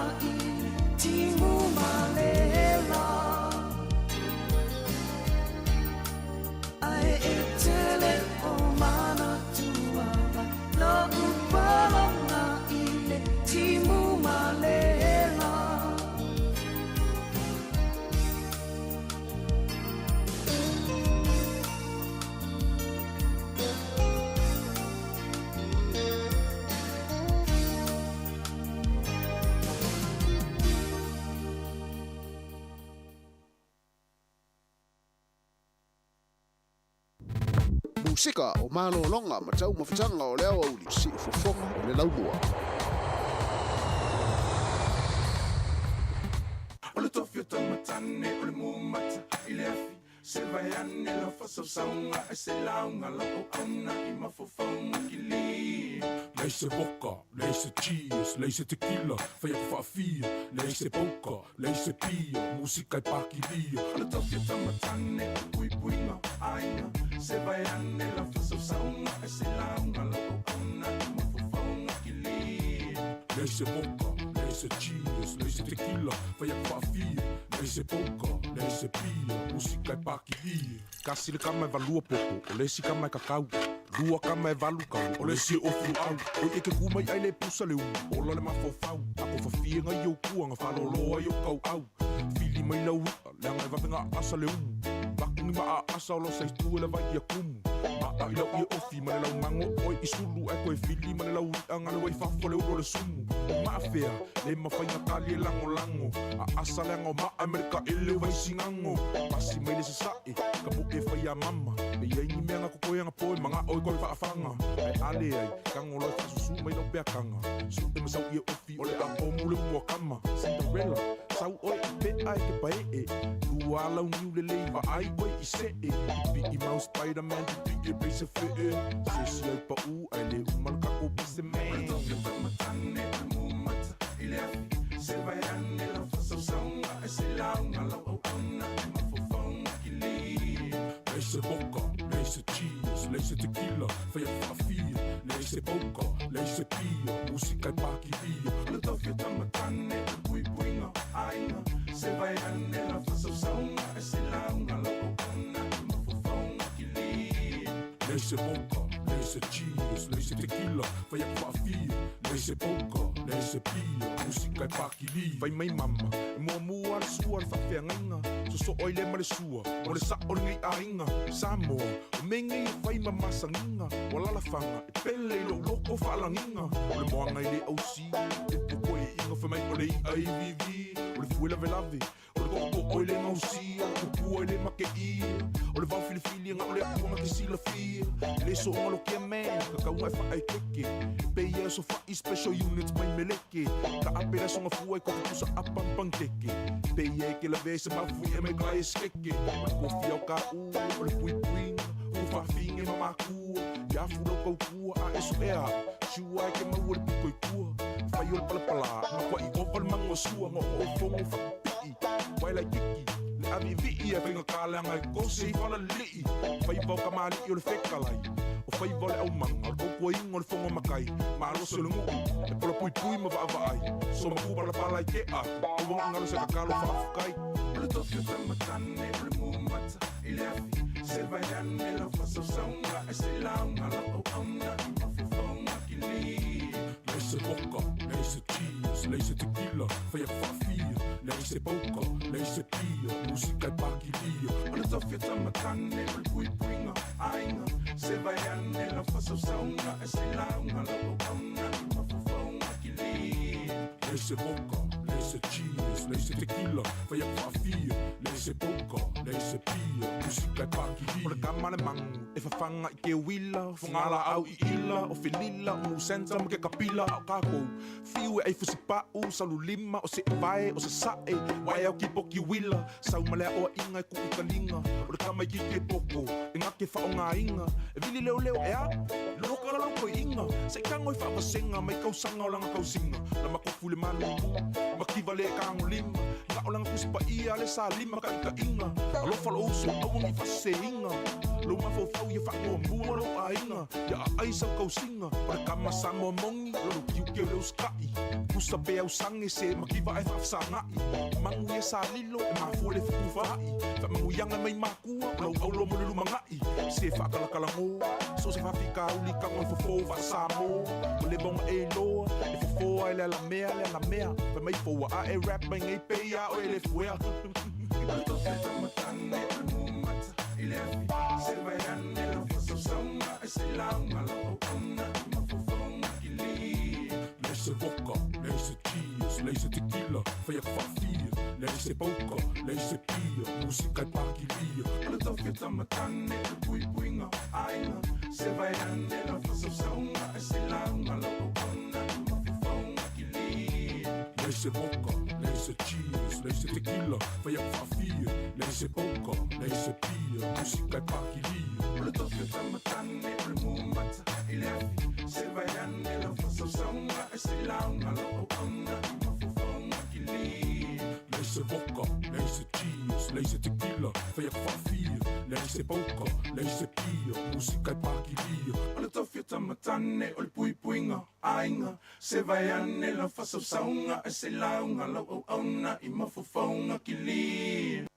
timu malela. Musika o malōloga ma taumafataga o le aoauli siufofoga o le laumua. O le tofi o taumatane o le mumata i le afi se vaeane lau faasausauga e se lauga lau auauna i mafaufauga kili. Leai se vodka, leai se cheers, leai se tequila, fai atu faafia, leai se poker, leai se pia, musika e pakilia. O le tofi o taumatane o le puipuiga aiga se vaeane lau faasausauga e se lauga lau auauna i mafaufauga kili. Leai se vodka, leai se cheers, leai se tequila, fai atu faafia, leai se poker, leai se pia, musika e pakilia. Kasi le kama e valua poto, o le isi kama e kakau. Lua kama e valu kau, o le isi e ofu au. Oi e ke ku mai ai le pusa le umu, ola le mafaufau. Ako fafie ngai o kuanga, whaloloa i o kau au. Fili mai lau ia, leanga e vavenga asa le umu. Vakungi ma a asa o lo sa itu e le vai ia kumu. Ma a i lau ia ofi, ma le lau mango oi i sulu. E koe fili ma le lau ia, ngale wai fafo le ulo le sumu. O maafea, le mawhainga kali e lango lango. A asa leanga o maa e mereka ele vai singango. Pasi mai le sasae, ka mo e whai a mama. Me ia ingi mea ngā koko e ngā poe, manga oi koe whaafanga. Ai ale ai, kango loe whasusu mai lau pea kanga. Su e masau ia ofi, o le a pōmu le mua kama. Cinderella, sau oi i pe ai ke pae e. Lua lau niu le lei wa ai oi i se e. Pipi i mau Spider-Man, pipi e peisa fe e. Se si ai pa u, ai le umal kako pise man. O le tofi o taumatane o le mumata i le afi se vaeane lau faasausauga e se lauga lau auauna i mafaufauga kili. Leai se vodka, leai se cheers, leai se tequila, fai atu faafia, leai se poker, leai se pia, musika e pakilia. O le tofi o taumatane o le puipuiga aiga se vaeane lau faasausauga e se lauga lau auauna i mafaufauga kili. Leai se vodka, leai se cheers, leai se tequila, fai atu faafia, leai se poker, leai se pia, musika e pakilia. Fai mai mama, e muamua le sua le faafeagaiga. Soso'o i le ma le sua, mo le sa'o lenei aiga. Samoa, o mea nei e fai ma masagiga. Ua lalafaga, e pele i lou loko faalagiga. O le moaga i le ausi, e poko e iga fai mai o le i'a i vivi. O le fue lavelave, o le to'oto'o i le gausia, o le tupua i le make'ia. O le vao filifili ga o le atuaga ke silafia. I le so'oga lo kia man, kakauga e fa'aekeke. Pe ia e sofa'i special units mai meleke. Ka ape le asoga fua i kofi pusa apa ma pankeke. Pe ia e ke lavea i se mafui e mai kai e skeke. O le kofi au ka'u, o le puipuiga, ua faafiga ma makua. Ia afu lau kaukua a e so'ea a'u, siua e ke maua le pito i tua. Fai o le palapalā, ma kua'i ova le mago sua. Go'ogo'o fogo fa'api'i, wae laikiki. Le avi'ivi'i e faigatā leaga e kose i falalili'i. Faiva o kamali'i o le fekalai. O faiva o le aumaga, o le tautuaina o le fogo makai. Malosi o le nu'u, e polapuipui ma va'ava'ai. So maku palapala i ke'a, aua ga'igalo se kakalo fa'afukai. O le tofi o taumatane o le mumata i le afi se vaeane lau faasausauga e se lauga lau auauna i mafaufauga kili. Leai se vodka, leai se cheers, leai se tequila, fai atu faafia, leai se poker, leai se pia, musika e pakilia. O le tofi o taumatane o le puipuiga aiga se vaeane lau faasausauga e se lauga lau auauna i mafaufauga kili. Leai se vodka, leai se cheers, leai se tequila, fai atu faafia, leai se poker, leai se pia, musika e pakilia. O le kama le magu e fafaga i ke uila, fogala'au i ila, o felila, o musenta ma ke kapila. A'o kākou, fiu e ai fusipa'u, salulima, o se'evae, o sasa'e, wae au kipoki uila. Sau ma le a'oa'iga e ku'u kaliga, o le kama i kike poko, e gake fa'aogāiga. E vili leoleo e a, loka la lau koi'iga. Se'i tago i fa'avasega, mai kausaga o laga kausiga. Na makofu le malulu, makiva le kagolima. Ga'o laga tusipa'ia le salima ka'ika'iga. Alofa lo'u uso, auagi fa'asesēiga. Lou mafaufau ia fa'amuamua lou aiga. Ia a'ai sau kausiga, o le kama Samoa mogi, lolo kiuke o le usika'i. Pusa pe ausage se makiva ae fa'afesaga'i. Magu ia salilo, e mafua le fetufa'i. Fa'amanuiaga mai makua, o lau aulo mo le lumaga'i. Se fa'akalakalagō, So se faafikauli kago le fofo faasamoa ua leva ona e iloa e fofoa e le alamea le alamea fai mai foua a e rap mai nei pei a oe le fuea Leai se voka, leai se cheese, leai se tequila, fai atu faafia, leai se pauka, leai se pia, musika e pakilia. O le tofi o tamatane, o le puipuiga, aiga, se vai ane lau faasausauga, ai se lauga lau auauna i mafaufauga kilia. Leai se voka, leai se cheese, leai se tequila, fai atu faafia, leai se pauka, leai se pia, musika e pakilia. O le tofi o tamatane, o le mumata i le afi, se vai ane lau faasausauga, ai se lauga lau auauna i mafaufauga kilia. Leai se voka, leai se cheese, leai se tequila, fai atu faafia, leai se pauka, leai se pia, musika e pakilia. O le tofi o tamatane, o le puipuiga, aiga, se vai ane lau faasausauga, ai se lauga lau auauna i mafaufauga kilia.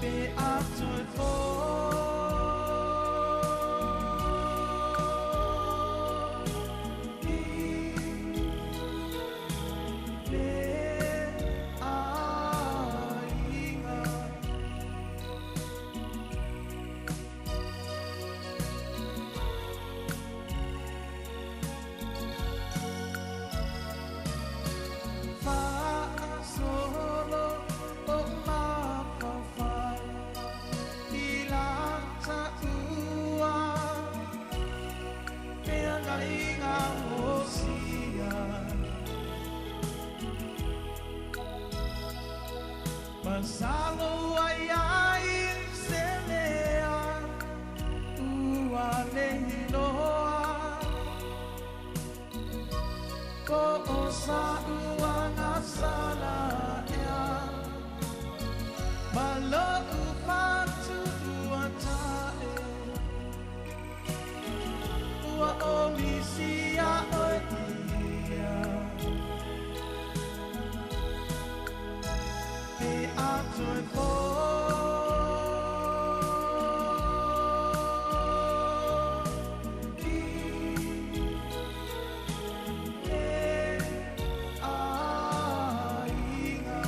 Pe a toe fō I le aiga. Fa'asolo o mafaufau i la ta'ua feagaiga osia. Masalo ai ai se mea ua le iloa po o sa'u agasala ea ma lo'u fatu'uata'e ua omisia oe ia pe a toe fō i le aiga.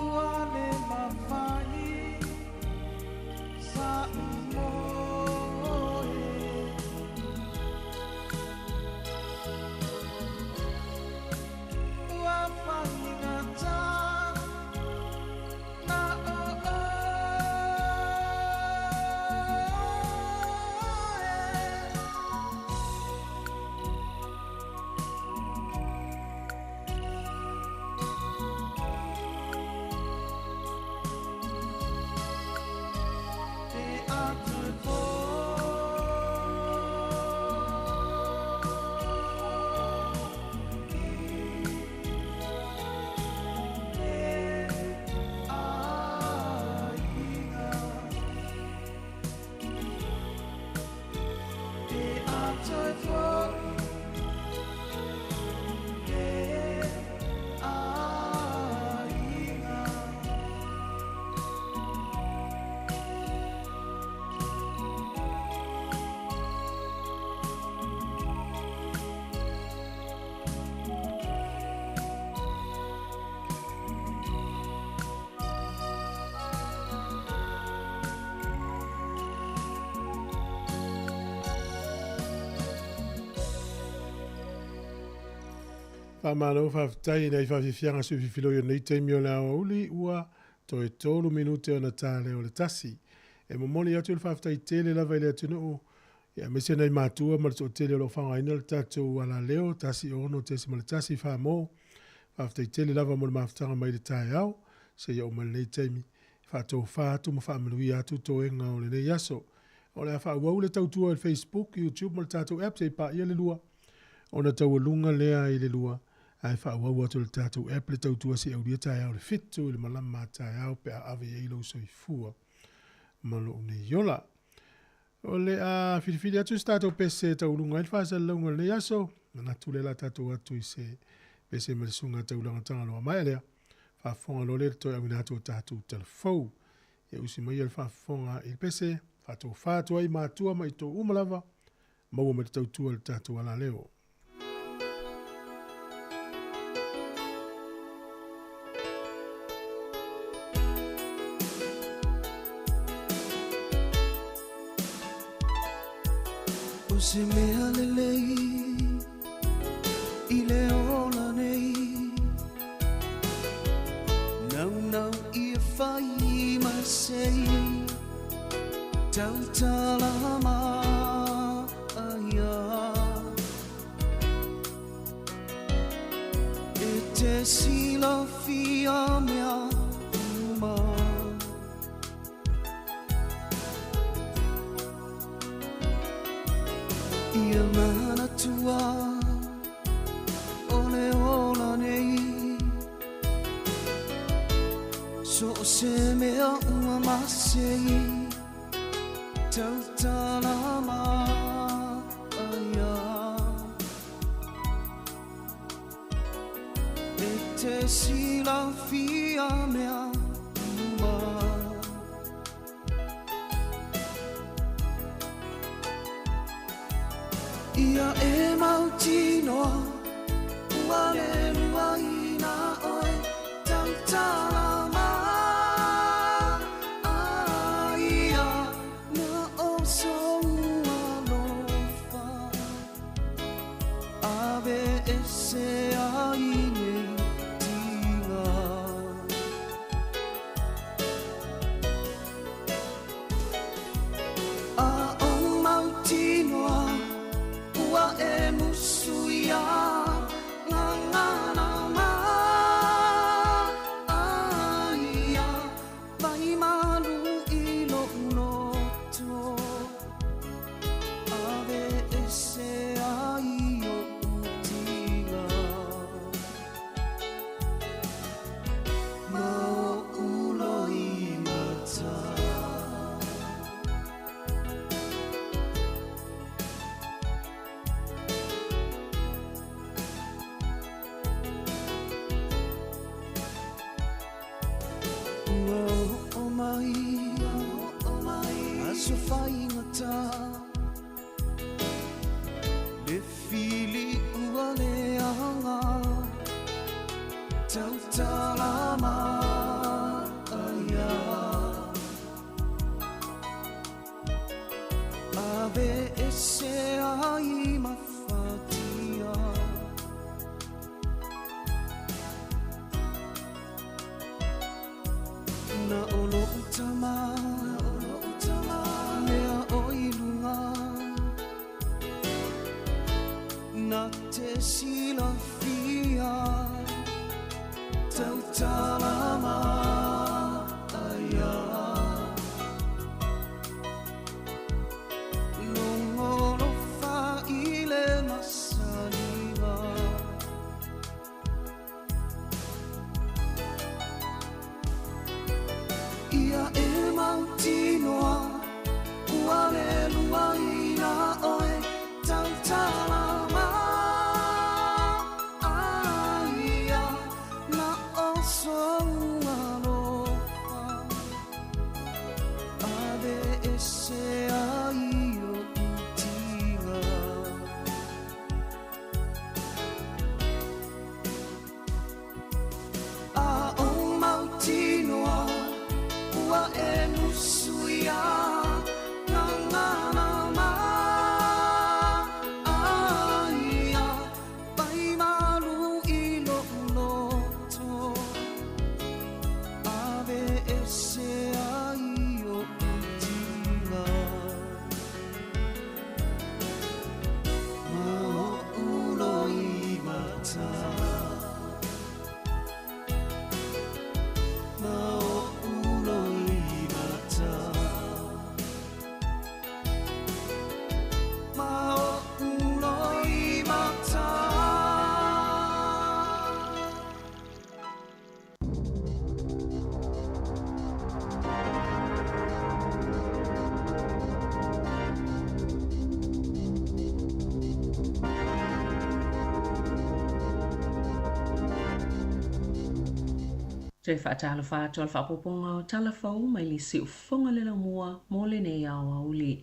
Ua le mafai sa'u moe ua faigata na o oe. Pe a toe fō i le aiga. Pe a toe fō le aiga. Faamalo faafetai i nai faafiafiaga soififiloi o lenei taimi o le aoauli ua toe tolu minute ona ta lea o le tasi. E momoli atu le faafetai tele lava i le atunuu aemaise nai matua ma le toatele o lo o faaaogaina le tatou alaleo 16.1 Samoa. Faafetai tele lava mo le mafutaga mai le taeao seia oo mai lenei taimi. Faatofa atu ma faamanuia atu toega o lenei aso. O le a faaauau le tautua i le Facebook, YouTube ma le tatou app seia paia le lua ona taualuga lea i le lua ae faaauau atu e le tatou app le tautua seia aulia taeao i le 7 i le malama a taeao pe a ave i ai lou soifua ma lou nei ola. O le a filifili atu se tatou pese e taualuga ai le faasalalauga o lenei aso. Manatu lea o le a tatou atu i se pese ma le susuga taulaga Tagaloa. Maea lea, faafofoga loa lea i le toe auina atu o tatou talafou. Ia usi maia le faafofoga i le pese, faatofa atu ai matua ma i tou uma lava, maua mai le tautua i le tatou alaleo. O se mea lelei i le ola nei Naunau ia fai ma sei Tautala maia E te silafia mea uma Ia manatua o le Sei tautala aia E te silafia mea uma Ia e mautinoa ua le luaina oe tautala aia na o sou alofa Ave ese ai nei tiga A o mautinoa ua e musuia ngangana ma aia vai malu i lo'u loto Ave ese ai o'u tiga Ma o'u loimata. Ua o'o mai aso faigata Le fili ua leaga tautala aia Ave ese ai mafatia Na o lo'u tama mea o i luga Na te silafia tautala aia Logolofa i le masaliga Ia e mautinoa ua le luaina oe tautala aia na o sou alofa Ave ese ai o'u tiga A o mautinoa ua e musuia ngangana ma aia vai malu i lo'u loto Ave ese ai o'u tiga Ma o'u loimata Ma o'u loimata Ma o'u loimata. Toe faatalofa atu a le faaopoopoga o tala fou mai le siufofoga le laumua mo lenei aoauli.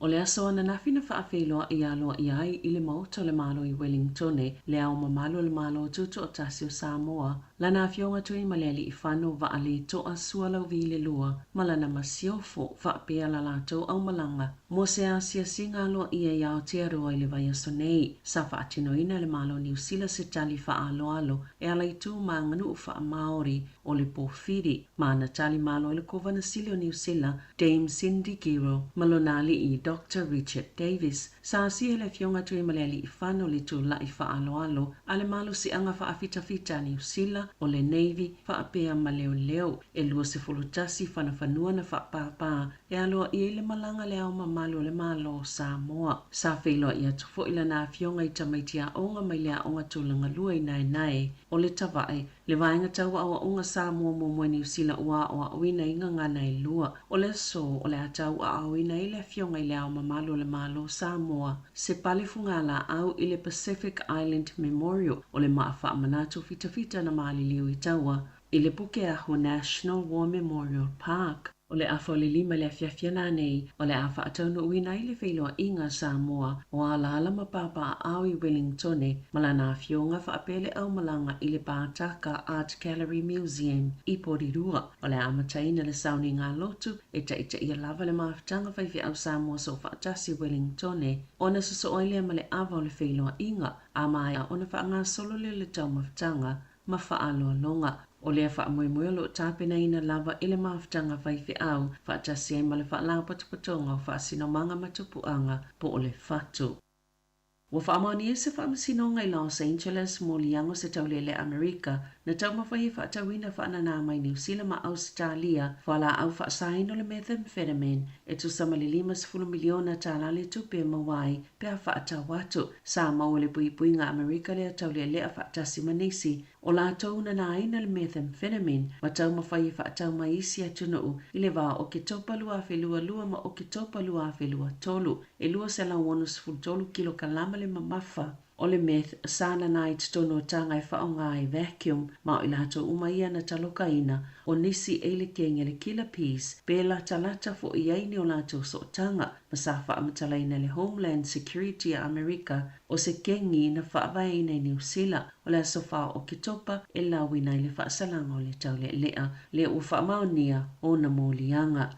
O le aso ananafi na faafeiloa'i aloaia ai i le Maota o le Malo i Wellingtone le Ao Mamalu o le Malo Tuto'atasi o Samoa, lana Afioga Tuimaleali'ifano Vaaleto'a Sualauvi le Lua ma lana Masiofo faapea la latou aumalaga mo se asiasiga aloaia i Aotearoa i le vaiaso nei. Sa faatinoina e le Malo o Niu Sila se tali faaaloalo e ala i tu ma aganu'u faamaori o le pōfiri ma ana tali malo ai le Kovana Sili o Niu Sila, Dame Cindy Giro, ma lona ali'i Doctor Richard Davis. Sa asia e le Afioga Tuimalealiifano le tula'i faaaloalo a le Malosi'aga Faafitafita a Niu Sila, o le Navy, faapea ma Leoleo e 21 fanafanua na faapāpā e aloaia ai le malaga a Le Ao Mamalu o le Malo o Samoa. Sa feiloa'i atu fo'i lana afioga i tamaiti aoga mai le Aoga Tulagalua i Naenae o le Tavae, le vaega tau aoaoga Samoa muamua i Niu Sila ua aoaoina i gagana e lua. O le aso o le a tauaaoina ai le Afioga i Le Ao Mamalu o le Malo o Samoa se pale fugalaau i le Pacific Island Memorial o le maa faamanatu fitafita na maliliu i taua i le Pukeahu National War Memorial Park. O le afa o le 5 i le afiafi nanei, o le a faataunuuina ai le feiloaiga a Samoa o alaala ma papaaao i Wellingtone ma lana afioga faapea le aumalaga i le Pātaka Art Gallery Museum i Porirua. O le a amataina le sauniga lotu e taitaia lava le mafutaga faifeau Samoa Soofaatasi i Wellingtone ona sosoo ai lea ma le ava o le feiloaiga, a maea ona faagasolo lea o le taumafataga ma faaaloaloga. O lea faamoemoe o loo tapenaina lava i le mafutaga faifeau faatasi ai ma le Faalapotopotoga o Faasinomaga ma Tupuaga po o le FATU. Ua faamaonia se faamasinoga i Los Angeles mo liaga o se taulele Amerika na taumafai e faatauina faananā mai Niu Sila ma Ausetalia fualaau faasaina o le methamphetamine e tusa ma le $50 miliona tālā le tupe e maua ai pe a faatau atu. Sa maua e le Puipuiga Amerika lea taulealea faatasi ma nisi o latou na nāina le methamphetamine ma taumafai e faatau mai i isi atunuu i le va o Oketopa 2022 ma Oketopa 2023, e 263 kilokalama le mamafa o le meth sa nana i totonu o taga e faaaoga ai vacuum ma o i latou uma ia na talokaina o nisi e i le kegi a le Killer Peas pe latalata fo'i ai ni o latou sootaga ma sa faamatalaina e le Homeland Security a Amerika o se kegi na faavaeina i Niu Sila o le aso 4 o Oketopa e lauina ai le faasalaga o le taulealea lea ua faamaonia ona moliaga.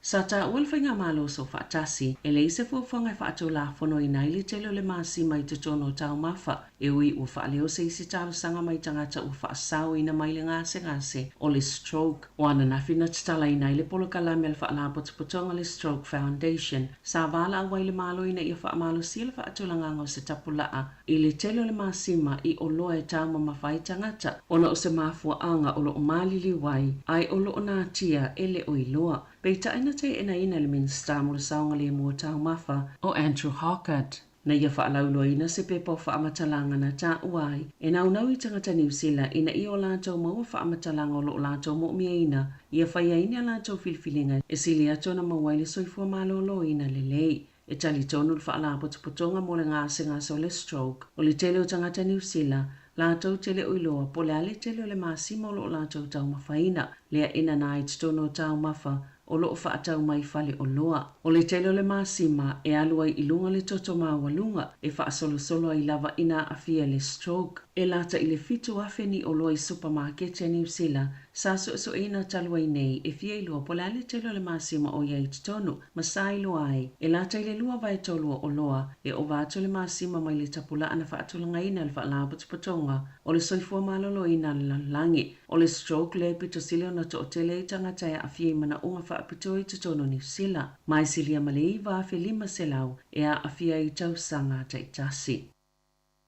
Sa taua le Faigamalo Soofaatasi e leai se fuafuaga e faatulafonoina ai le tele o le masima i totonu o taumafa, e ui ua faaleo se isi talosaga mai tagata ua faasaoina mai le gasegase o le stroke. O ananafi na tatalaina ai le polokalame a le Faalapotopotoga le Stroke Foundation sa valaau ai le Malo ina ia faamalosia le faatulagaga o se tapulaa i le tele o le masima i oloa e taumamafa ai tagata ona o se mafuaaga o loo maliliu ai ae o loo natia e le o iloa. Peitai na teenaina le Minisita mo le Saogalemu o Taumafa o Andrew Hoggard na ia faalauiloaina se pepa o faamatalaga na taua ai e naunau i tagata Niu Sila ina ia o latou maua faamatalaga o loo latou moomiaina ia fai ai ni a latou filifiliga e sili atu ona maua ai le soifua malōlōina lelei. E talitonu le Faalapotopotoga mo le Gasegase o le Stroke o le tele o tagata Niu Sila latou te le o iloa po o le a le tele o le masima o loo latou taumafaina lea e nana ai totonu o taumafa o loo faatau mai fale oloa. O le tele o le masima e alu ai i luga le toto maualuga e faasolosolo ai lava ina aafia le stroke. E lata i le 7,000 ni oloa i supamakete a Niu Sila sa suesueina talu ai nei e fia iloa po o le a le tele o le masima o i ai i totonu ma sa iloa ai e lata i le 2/3 o oloa e ova atu le masima mai le tapulaa na faatulagaina e le Faalapotopotoga o le Soifua Maloloina a le Lalolagi. O le stroke lea e pito sili ona toatele ai tagata e aafia i manaoga faapitoa i totonu o Niu Sila, ma e silia ma le 9,500 e aafia ai i tausaga taitasi.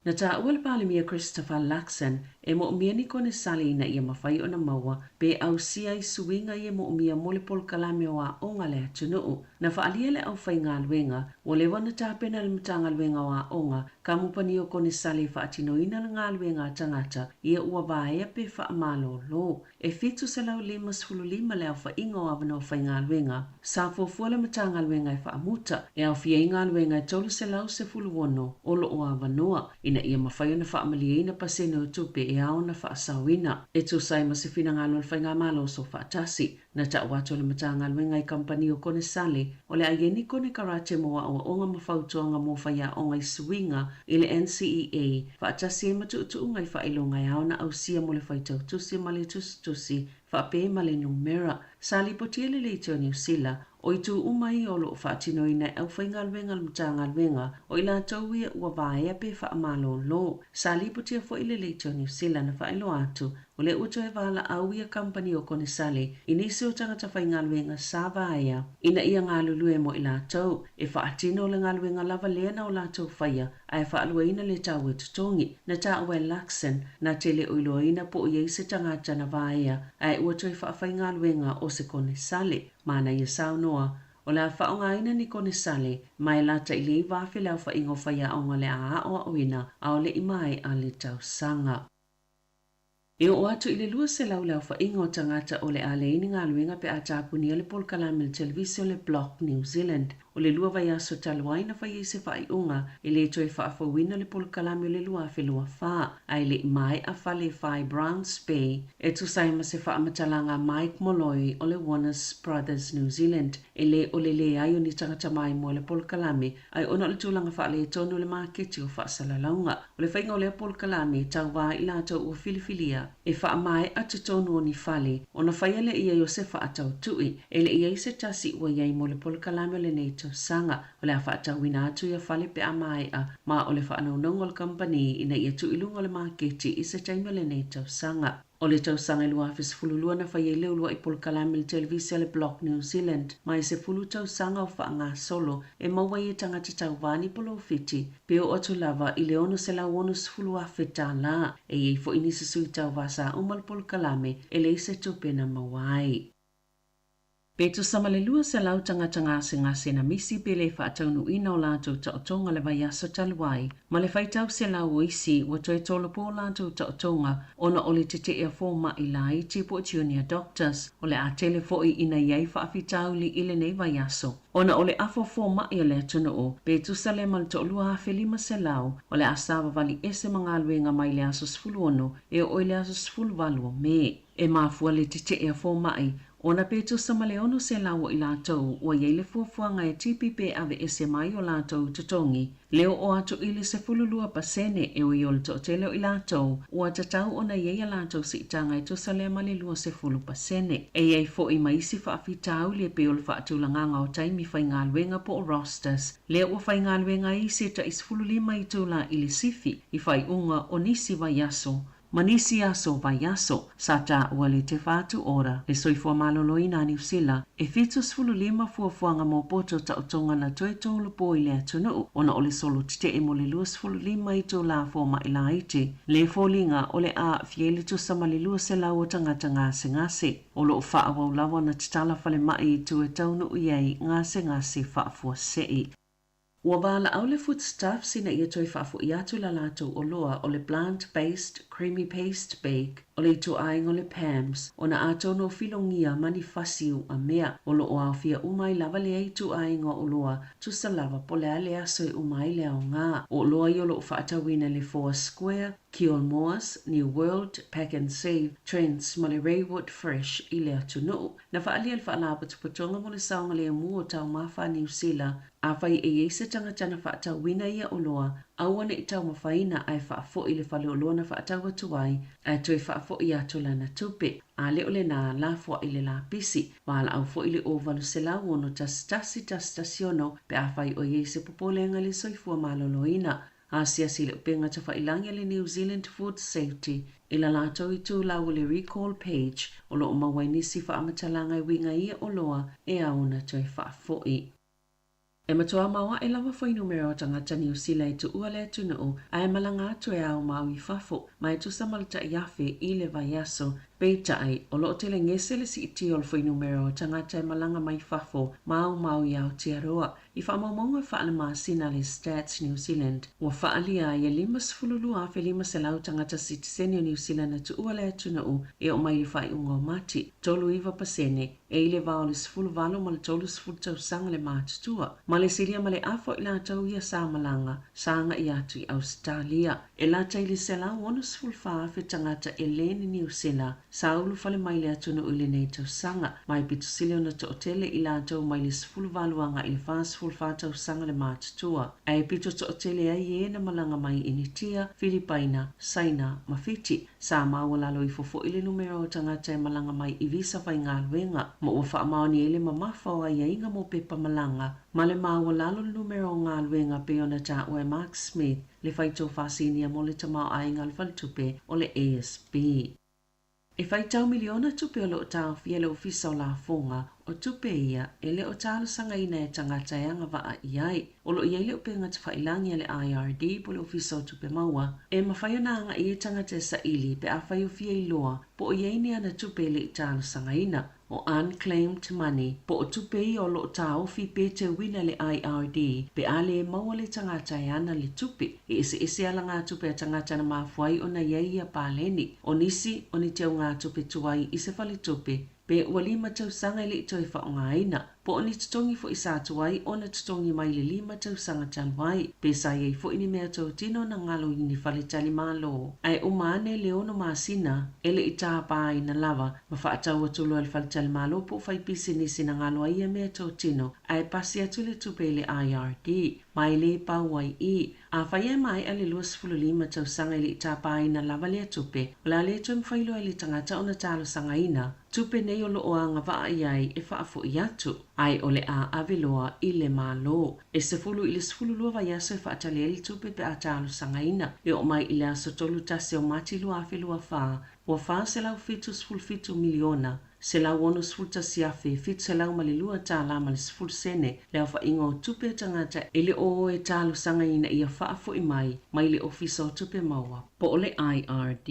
Na taua le Palemia Christopher Luxon e moomia ni konesale ina ia mafai ona maua pe ausia ai suiga ia moomia mo le polokalame o aoga a le atunuu. Na faaalia e le aufaigaluega ua leva ona tapena e le Matagaluega o Aoga kamupani o konesale e faatinoina le galuega a tagata ia ua vaea pe faamalōlō. E 755 le aofaiga o avanoa faigaluega sa fuafua le Matagaluega e faamuta, e aofia ai galuega e 316 o loo avanoa, ina ia mafai ona faamalieina pasene o tupe e ao ona faasaoina. E tusa ai ma se finagalo o le Faigamalo Soofaatasi, na tau atu e le Matagaluega i kamupani o konesale o le a i ai ni konekarate mo aoaoga ma fautuaga mo faiaoga i suiga i le NCEA faatasi ai ma tuutuuga i faailoga e ao ona ausia mo le faitau tusi ma le tusitusi faapea ma le numera. Sa lipotia le Leitio Niu Sila o itu uma ia o loo faatinoina e aufaigaluega a le Matagaluega o i latou ia ua vaea pe faamalōlō. Sa lipotia fo'i le Leitio Niu Sila na faailoa atu O lea ua toe valaau ia kamupani o Konesale i nisi o tagata faigaluega sa vaea ina ia galulue mo i latou e faatino le galuega lava lea na o latou faia ae faaluaina le tau e totogi. Na taua e Luxon na te le o iloaina po o i ai se tagata na vaea ae ua toe faafaigaluega o se Konesale. Ma na ia saunoa, o le a faaaogaina ni konesale ma e lata i le 9,000 le aofaiga o faiaoga o le a aoaoina a o le i maea le tausaga. E oo atu i le 200 le aofaiga o tagata o le a leai ni galuega pe a tapunia le polokalame o le televise o le Block New Zealand. O le lua vaiaso talu ai na fai ai se faaiuga e le toe faafouina le polokalame o le 2024, ae le i maea fale fai Browns Bay e tusa ai ma se faamatalaga a Mike Molloy o le Warners Brothers New Zealand. E le o le leai o ni tagata maimoa i le polokalame, ae ona o le tulaga faaletonu o le maketi o faasalalauga. O le faiga o lea polokalame e tauva i latou ua filifilia e faamaea totonu o ni fale, ona faia lea i ai o se faatautui. E le i ai se tasi ua i ai mo le polokalame o lenei tausaga. O le a faatauina atu ia fale pe a maea, ma o le faanaunauga o le kamupani ina ia tuu i luga o le maketi i se taimi o lenei tausaga. O le tausaga e 2012 na fai ai le uluai polokalame i le televise a le Block New Zealand, ma e 10 tausaga o faagasolo e maua ai e tagata tauva ni polofiti pe oo atu lava i le $660,000 tala. E i ai foi nisi sui tauva sa uma le polokalame e leai se tupe na maua ai. Pe tusa ma le 200 tagata gasegase na misi pe le faataunuuina o latou taotoga le vaiaso talu ai, ma le faitau selau o isi ua toe tolopo o latou taotoga ona o le tete'e a fomai laiti po o junior doctors. O le a tele foi ina i ai faafitauli i lenei vaiaso ona o le afa o fomai a le atunuu, pe tusa lea ma le 2500 o le a savavali ese ma galuega mai le aso 16 e oo i le aso 18 o Me. E mafua le tete'e a fomai ona pe tusa ma le 600 o i latou ua i ai le fuafuaga e tipi pe aveese mai o latou totogi, le oo atu i le 12% e ui o le toatele o i latou ua tatau ona i ai a latou siitaga e tusa lea ma le 20%. E i ai foi ma isi faafitauli e pei o le faatulagaga o taimi faigaluega po o rosters, lea ua faigaluega ai isi e tai 15 itula i le sifi i faaiuga o nisi vaiaso Ma nisi aso vaiaso, sa taua le Te Whatu Ora, le soifua maloloina a Niu Sila, e 75 fuafuaga mo poto taotoga na toe tolopo i le atunuu ona o le solo tetee mo le 25 itula fomai laiti, le foliga o le a aafia i le tusa ma le 200 o tagata gasegase. O lo o faaauau lava ona tatala falemai i tua e taunuu i ai gasegase faafuasei. Ua valaau le Foodstuffs ina ia toe faafo'i atu la latou oloa o le Plant Based Creamy Paste Bake o le ituaiga o le Pams ona atonu o filogia ma ni fasi uamea o lo o aofia uma ai lava lea ituaiga oloa tusa lava po o le a le aso e uma ai le aoga. O oloa ia o lo o faatauina i le Four Square, Kilmores, New World, Pack and Save, Trends ma le Raywood Fresh i le atunuu. Na faaalia le Faalapotopotoga mo le Saogalemu o Taumafa a Niu Sila, afai e i ai se tagata na faatauina ia oloa, aua ne i taumafaina ae faafoi le faleoloa na faatau atu ai, ae toe faafoi atu lana tupe. A le o lena, lafoai le lapisi. Valaau foi le 0800 11 116 pe afai o i ai se popolega i le soifua maloloina. Asiasi i le upega tafailangi a le New Zealand Food Safety i la latou itulau o le Recall Page o lo o maua ai nisi faamatalaga e uiga i ia oloa e ao ona toe faafoi. E matua maoaʻe lava fuainumera o tagata Niu Sila e tuua le atunuu ae malaga atu e ao mau i fafo ma e tusa ma le 1000 i le vaiaso. Peitai, o lo o telegese le siitia o le fuainumera o tagata e malaga mai fafo ma ao mau i Aotearoa. I faamaumauga faalemasina a le Stats New Zealand, ua faaalia ai e 52,500 tagata sitiseni o Niu Sila na tuua le atunuu e oo mai i le faaiuga o Mati, 39%, e i le va o le 18 ma le 30 tausaga le matutua, ma le silia ma le afa o i latou ia sa malaga, sa agai atu i Ausetalia. E lata i le 164,000 tagata e le ni Niu Sila sa ulufale mai le atunuu i lenei tausaga, ma e pito sili ona toatele i latou mai le 18 agai i le 44 tausaga le matutua, ae pito toatele ai e na malaga mai Initia, Filipaina, Saina ma Fiti. Sa maualalo ifo foi le numera o tagata e malaga mai i visa faigaluega, ma ua faamaoni ai le mamafa o aiaiga mo pepa malaga ma le maualalo le numera o galuega pei ona taua e Mark Smith, le faitofasinia mo le tamaoaiga a le faletupe o le ASB. E faitau miliona tupe o loo taofia e le Ofisa o Lafoga, o tupe ia e le o talosagaina e tagata e agavaa i ai. O loo i ai le upega tafailagi a le IRD po o le Ofisa o Tupe Maua e mafai ona agai ai tagata e saili pe afai o fia iloa po o i ai ni ana tupe e le i talosagaina. O unclaimed money, po o tupe ia o loo taofi pe teuina e le IRD pe a le maua le tagata e ana le tupe. E eseese alagatupe a tagata na mafua ai ona i ai ia paleni. O nisi o ni teugatupe tuai i se faletupe pe ua 5 tausaga e le i toe faaaogaina, po o ni totogi foi sa tuai ona totogi mai le 5 tausaga talu ai, pe sa i ai foi ni meatotino na galo i ni faletalimalo. Ae uma ane le 6 masina e le i tapaina lava ma faatau atu loa e le faletalimalo po o faipisinisi na galo ai ia meatotino ae pasi atu le tupe i le IRD ma e lē pau ai i. Afai e maea le 25 tausaga e le i tapaina lava lea tupe, o le a le toe mafai loa e le tagata ona talosagaina tupe nei o loo agavaa i ai e faafoi atu, ae o le a ave loa i le Malo. E 10 i le 12 vaiaso e faatali ai le tupe pe a talosagaina. E oo mai i le aso 31 o Mati 2024, ua 477 miliona, $161,702 tālā ma le 10 sene le aofaiga o tupe a tagata e le o o e talosaga ina ia faafoi mai mai le Ofisa o Tupe Maua po o le IRD.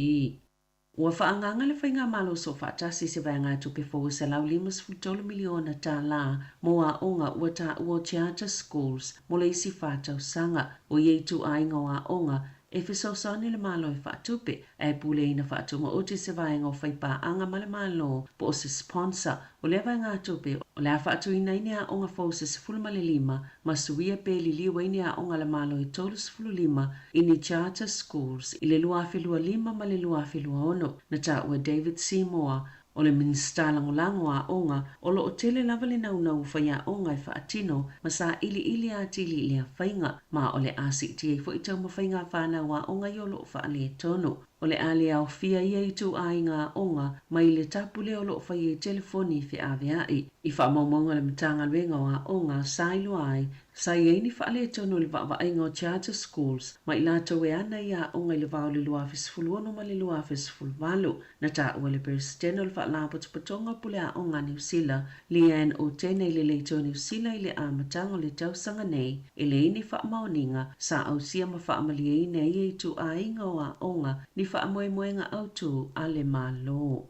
Ua faaagaaga le Faigamalo Soofaatasi i se vaegatupe fou e $153 miliona tālā mo aoga ua taua o Charter Schools mo le isi 4 tausaga. O ia ituaiga o aoga e fesoasoani le Malo e faatupe, ae puleina faatumaoti se vaega o faipaaga ma le Malo po o se sponsor o lea vaegatupe o le a faatuina ai ni aoga fou se 15 ma suia pe liliu ai ni aoga a le Malo e 35 i ni charter schools i le 2025 ma le 2026. Na taua e David Seymour, o le Minisita Lagolago o Aoga, o loo tele lava le naunau o faiaoga e faatino ma sailiili atili i lea faiga, ma o le a siitia ai foi taumafaiga a fanau aoga ia o loo faaletonu. O le a le aofia ia ituaiga aoga mai le tapu lea o loo faia i telefoni feaveai. I faamaumauga a le Matagaluega o Aoga sa iloa ai, sa i ai ni faaletonu i le vaavaaiga o charter schools ma i latou e ana i aoga i le va o le 2016 ma le 2018. Na taua e le Peresetene o le Faalapotopotoga o Pule Aoga a Niu Sila, Leanne Otene i le Leitio Niu Sila i le amataga o le tausaga nei, e leai ni faamaoniga sa ausia ma faamalieina e ia ituaiga o aoga ni faamoemoega autū a le Malo.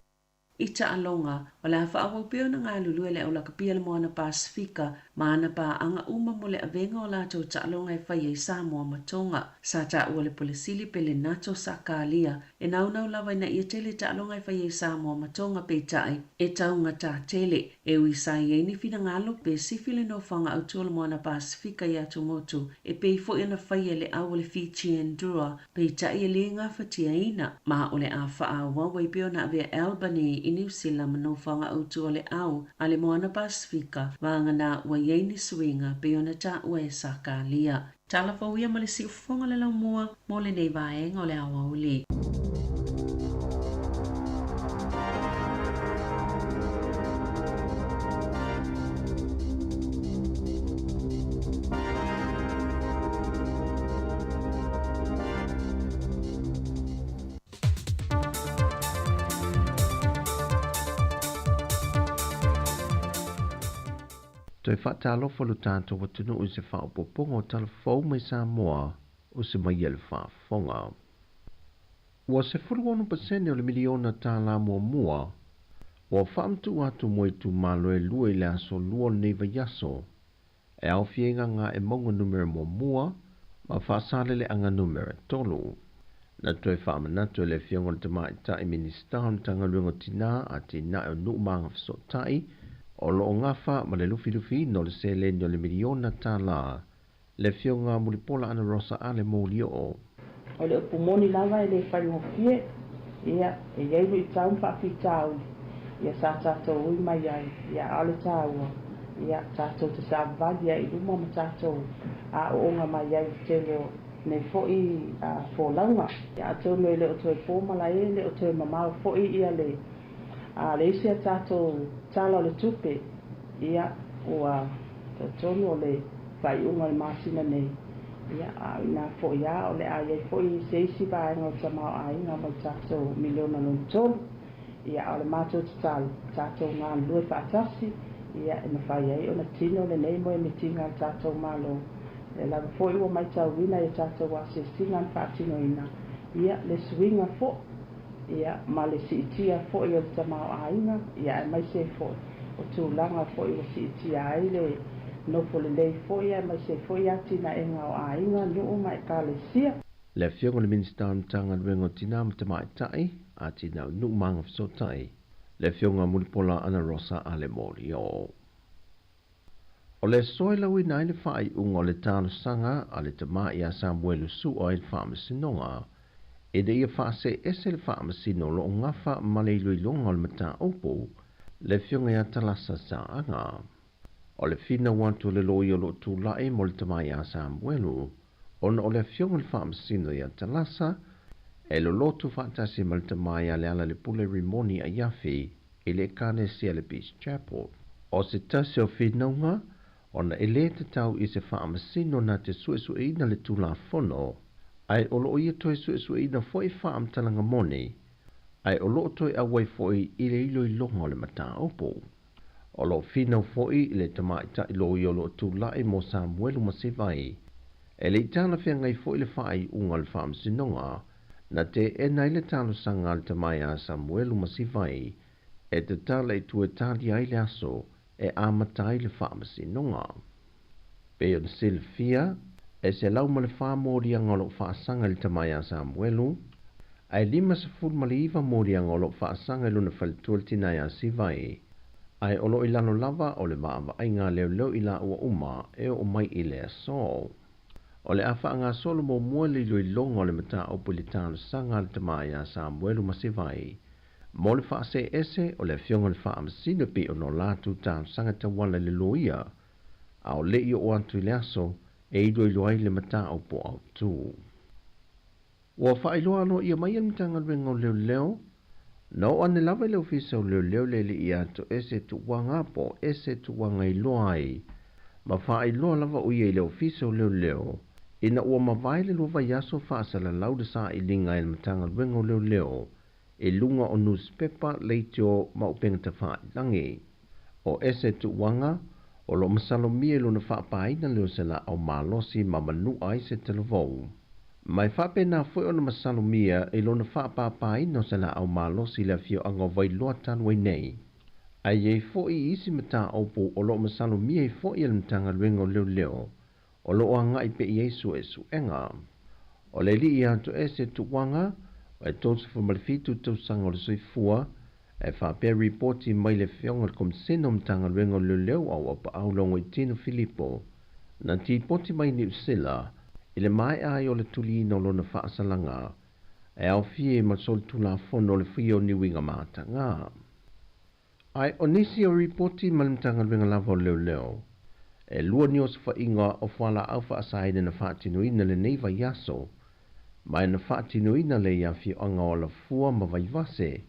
I taaloga, o le a faaauau pea ona galulue le aulakapia le Moana Pasefika ma ana paaga uma mo le avega o latou taaloga e faia i Samoa ma Tonga. Sa taua le Pule Sili pe le Nato Sakalia e naunau lava ina ia tele taaloga e faia i Samoa ma Tonga peitai e taugata tele. E ui sa i ai ni finagalo pe sifi le nofoaga autū o le Moana Pasefika i atumotu e pei foi ona faia e le au o le Fijian Drua, peitai e lē gafatiaina, ma o le a faaauau ai pea ona avea Albany i Niu Sila ma nofoaga autū o le au a le Moana Pasefika, vagana ua i ai ni suiga pei ona taua e Sakalia. Tala fou ia ma le siufofoga o le laumua mo lenei vaega o le aoauli. Toe faatalofa lo tatou atunuu i se faaopoopoga o tala fou mai Samoa o se mai e le faafofoga. Ua 16% o le miliona tālā muamua ua faamatuu atu mo itumalo e 2 i le aso 2 o lenei vaiaso e aofia ai Gagaemauga numera 1 ma Faasaleleaga numera 3. Na toe faamanatu e le Afioga i le Tamaitai Minisita o le Matagaluega o Tinā, Atinae o Nuu ma Agafesootai, o lo o gafa ma le lufilufiina o le seleni o le miliona tālā le Afioga Mulipola Anarosa Ale Molioo. O le upu moni lava e le faigofie, ia, e i ai luitau ma faafitauli, ia, sa tatou ui mai ai, ia, a o le taua, ia, tatou te savavali ai i luma ma tatou aooga mai ai i le tele o nei foi folauga. Ia, atonu e le o toe po malae, e le o toe mamao foi ia le, a le isi a tatou Tala o le Tupe, ia, ua talitonu o le faaiuga o le masina nei, ia, a o inā foi lava o le a i ai foi se isi vaega o le tamaoaiga mai tatou miliona lona tolu. Ia, a o le matou tatalo, tatou galulue faatasi, ia, e mafai ai ona tino lenei moemitiga a le tatou Malo. O lea lava foi ua matauina i a tatou asiasiga na faatinoina, ia, le suiga foi, ia, ma le siitia foi o le tamaoaiga, ia, aemaise ai foi o tulaga foi ua siitia ai le nofo lelei foi, aemaise ai foi atinaega o aiga, nuu ma ekalesia. Le Afioga i le Minisita o le Matagaluega o Tinā ma Tamaitai, Atinae o Nuu ma Agafesootai, le Afioga Mulipola Anarosa Ale Molioo. O le soalauina ai le faaiuga o le talosaga a le tamā ia Samuelu Su'a i le Faamasinoga ina ia faaseese le Faamasino o lo o gafa ma le iloiloga o le mataupu, le Afioga ia Talasa Saaga. O le finau atu a le loia o lo o tulai mo le tamā ia Samuelu, ona o le Afioga i le Faamasino ia Talasa e lolotu faatasi ma le tamā ia Lealailepule Rimoni Aiafi i le Ekalesia le Peace Chapel. O se tasi o finauga, ona e lē tatau i se Faamasino na te suesueina le Tulafono, ae o lo o ia toe suesueina foi faamatalaga moni, ae o lo o toe auai foi i le iloiloga o le mataupu. O lo o finau foi le tamaitai loia o lo o tulai mo Samuelu Masevai, e le i talafeagai foi le faaiuga a le Faamasinoga na teena ai le talosaga a le tama ia Samuelu Masivai e tatala i tua e talia ai le aso e amata ai le Faamasinoga. Pei ona silafia, e 104 moliaga o lo o faasaga i le tama ia Samuelu, ae 59 moliaga o lo o faasaga i lona faletua le tina ia Sivai, ae o lo o i lalo lava o le vaavaaiga a leoleo i laua uma e oo mai i le aso. O le a faagasolo muamua le iloiloga o le mataupu i le talosaga a le tama ia Samuelu Masevai mo le faaseese o le Afioga i le Faamasino e pei ona o latou talosaga tauala i le loia, a o le i oo atu i le aso e iloilo ai le mataupu autu. Ua faailoa aloaia mai e le Matagaluega o Leoleo, na oo ane lava i le Ofisa o Leoleo le alii ia Toese Tuuaga po o Ese Tuuaga i loa ai, ma faailoa lava o ia i le Ofisa o Leoleo ina ua mavae le lua vaiaso faasalalau le sailiga e le Matagaluega o Leoleo i luga o nusipepa, leitio ma upega tafailagi. O Ese Tuuaga, o lo o masalomia i lona faapaina lea o se laau malosi ma manua ai se talavou. Ma e faapena foi ona masalomia i lona faapāpāina o se laau malosi i le afioaga o Vailoa talu ai nei. Ae i ai foi isi mataupu o lo o masalomia ai foi e le Matagaluega o Leoleo o lo o agai pea i ai suesuega. O le alii ia Toese Tuuaga, e 37 tausaga o le soifua, e faapea ripoti mai le Afioga i le Komisena o Matagaluega o Leoleo a Auapaau Logoitino Filipo, na tipoti mai Niu Sila i le maea ai o le tuliina o lona faasalaga e aofia ai ma le solitulafono o le fuia o Niuiga Matagā. Ae o nisi o ripoti ma le Matagaluega lava o Leoleo, e lua ni osofaiga o fualaau faasaina na faatinoina lenei vaiaso, ma e na faatinoina lea i afioaga o Alafua ma Vaivase,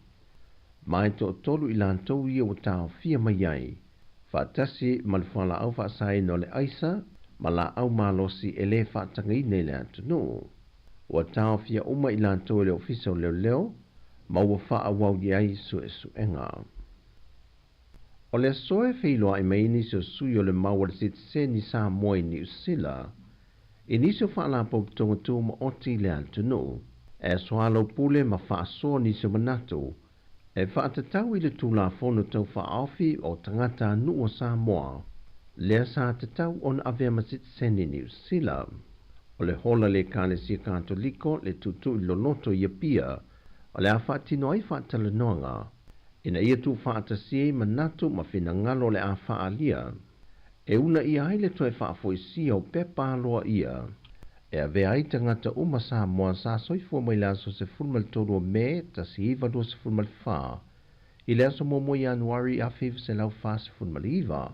ma e toatolu i latou ia ua taofia mai ai, faatasi ma le fualaau faasaina o le aisa ma laau malosi e lē faatagaina i le atunuu. Ua taofia uma i latou e le Ofisa o Leoleo ma ua faaauau i ai suesuega. O le aso e feiloai mai ai nisi o sui o le mau a le sitiseni Samoa i Niu Sila i nisi o faalapotopotoga tumaoti i le atunuu e soalaupule ma faasoa nisi o manatu e faatatau i le Tulafono Tau Faaofi o Tagatanuu o Samoa lea sa tatau ona avea ma sitiseni Niu Sila. O le hola le Ekalesia Katoliko le tuutuu i loloto i Apia o le a faatino ai faatalanoaga ina ia tuufaatasia ai manatu ma finagalo o le a faaalia e uunaia ai le toe faafoisia o pepa aloaia e avea ai tagata uma Samoa sa soifua mai le aso 13 o Me 1924 i le aso 1 o Ianuari 1949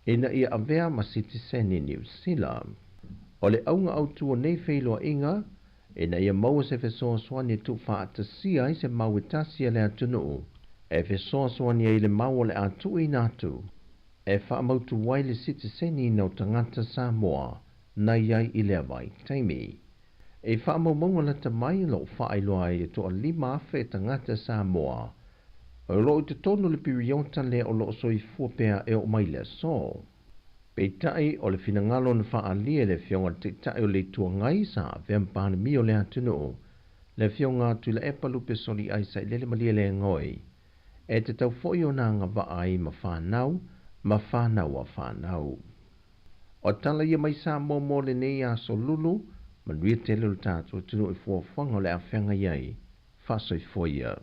ina ia avea ma sitiseni Niu Sila. O le auga autu o nei feiloaiga ina ia maua se fesoasoani e tuufaatasia ai se mau e tasi a le atunuu e fesoasoani ai i le mau o le a tuuina atu e faamautu ai le sitiseni o tagata Samoa na i ai i lea vaitaimi. I faamaumauga lata mai o lo o faailoa ai e toalima afe tagata Samoa O loo i totonu le piriota lea o loo soifua pea e oo mai le aso. Peitai o le finagalo na faaalia e le Afioga i le Taitai o le Itu Agai sa avea ma Palemia o le atunuu, le Afioga Tuilaepa Lupe Soliai Sailele Malielegaoi, e tatau foi ona agavaa ai ma fanau ma fanau a fanau. O tala ia mai Samoa mo lenei aso lulu, manuia tele o le tatou atunuu i fuafuaga o le a feagai ai. Faasoifua ia.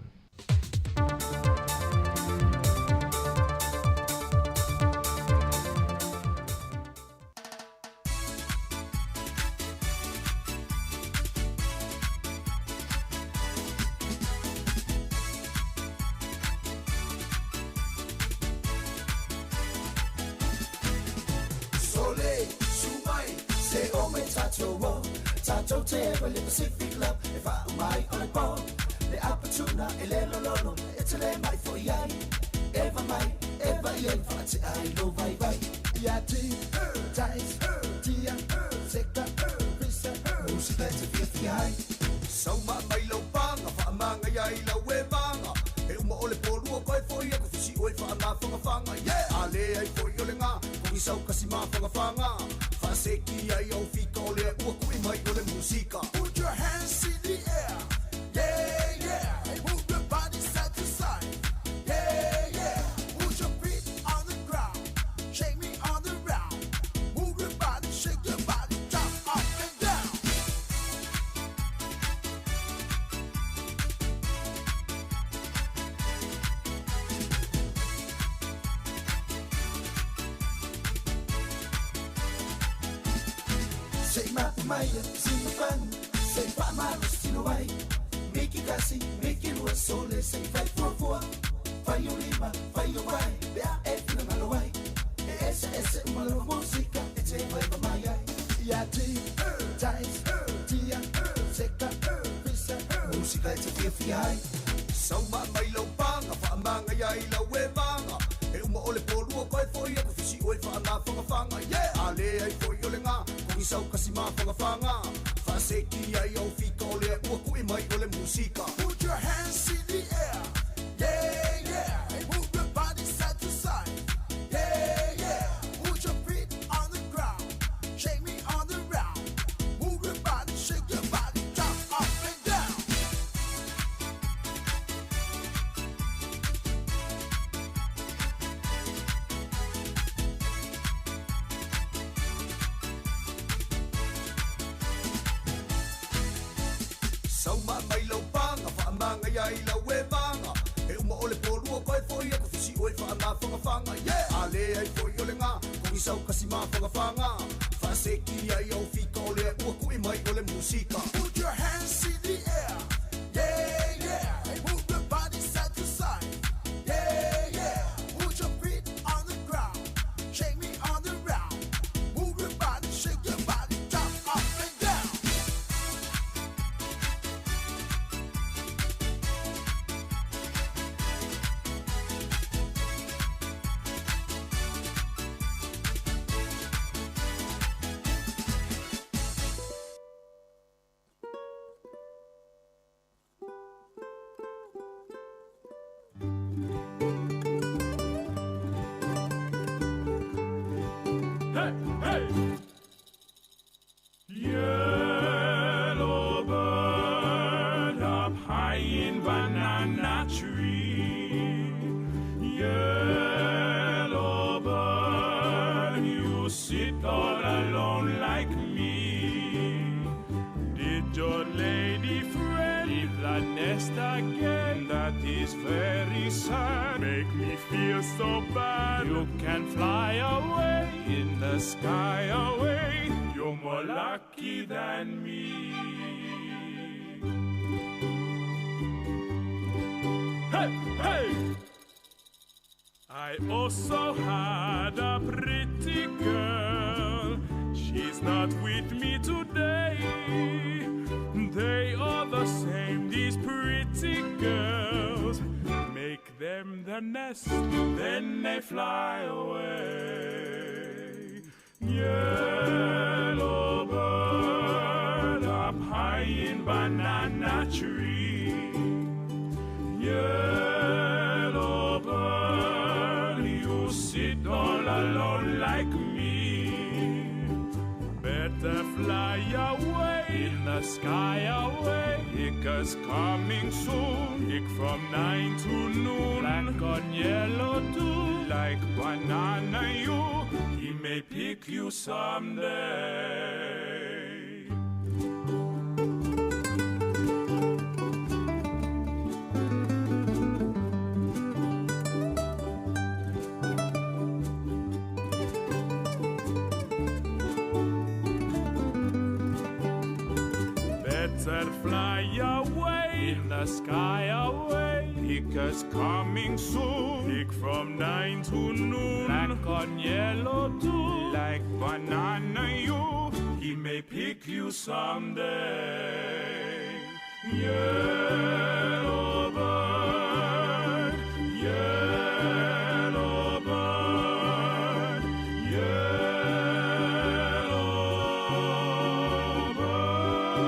Sole, su mai, se o mai tatou o Tatou te ewa le Pacific Love E wha mai o le po Le apatuna e le lololo E te le mai fo iai Eva mai, eva iai Wha te ai lo vai vai Ia ti, tais, tia, seka, pisa Musika e te fia fia ai Sauma mai lau panga, whaamanga ia i lau e vanga. E uma o le polua koe foi aku fisi oe whaamawhangawhanga. Yeah! Ale ai foi o le ngā, kongi sau kasi mawhangawhanga. Whaaseki ai au fika o le ua kui mai o le musika. Put your hands in the air. Yeah, yeah. Hey, move your body side to side. Yeah, yeah. Put your feet on the ground. Shake me on the round. Move your body, shake your body, jump up and down. Se mapu maia, si mafanu, se whaamalo sino ai. Miki kasi, miki lua sole, se fai fuafua. Fai o lima, fai o vai, pea e whina ngalo ai. E ese ese umalo musika, e te vai pa mai ai. Ia ti, tais, tia, seka, pisa, Musika e te fia fia ai. Sauma mai lau panga, whaamanga ia i lau e vanga. E uma o le polua koe foi aku fisi oe whaamawhangawhanga. Yeah! Ale ai foi o le ngā, kongi sau kasi mawhangawhanga. Whaaseki ai au fika o le ua kui mai o le musika. Put your hands in the air. Yeah, yeah. Hey, move your body side to side. Yeah, yeah. Put your feet on the ground. Shake me on the round. Move your body, shake your body, jump up and down. Sauma mai lau panga, whaamanga ia i lau e vanga. E uma o le polua koe foi aku fisi oe whaamawhangawhanga. Yeah! Ale ai foi o le ngā, kongi sau kasi mawhangawhanga. Whaaseki ai au fika o le ua kui mai o le musika. Put your hands in the air. Yeah, yeah. Hey, move your body side to side. Yeah, yeah. Put your feet on the ground. Shake me on the round. Move your body, shake your body, jump up and down. Hey, hey! Yellow bird up high in banana tree. Yellow bird, you sit all alone like me. Did your lady friend leave the nest again? That is very sad. Make me feel so bad. You can fly away in the sky away. You're more lucky than me. Hey, hey! I also had a pretty girl. She's not with me today. They are the same, these pretty girls. Make them the nest, then they fly away. Yellow bird up high in banana tree. Yellow the sky away. Picker's coming soon. Pick from 9 to noon. Black on yellow too. Like banana you. He may pick you someday. Better fly away in the sky away. Picker's coming soon. Pick from 9 to noon. Black on yellow too. Like banana you. He may pick you someday. Yellow bird, yellow bird, yellow bird.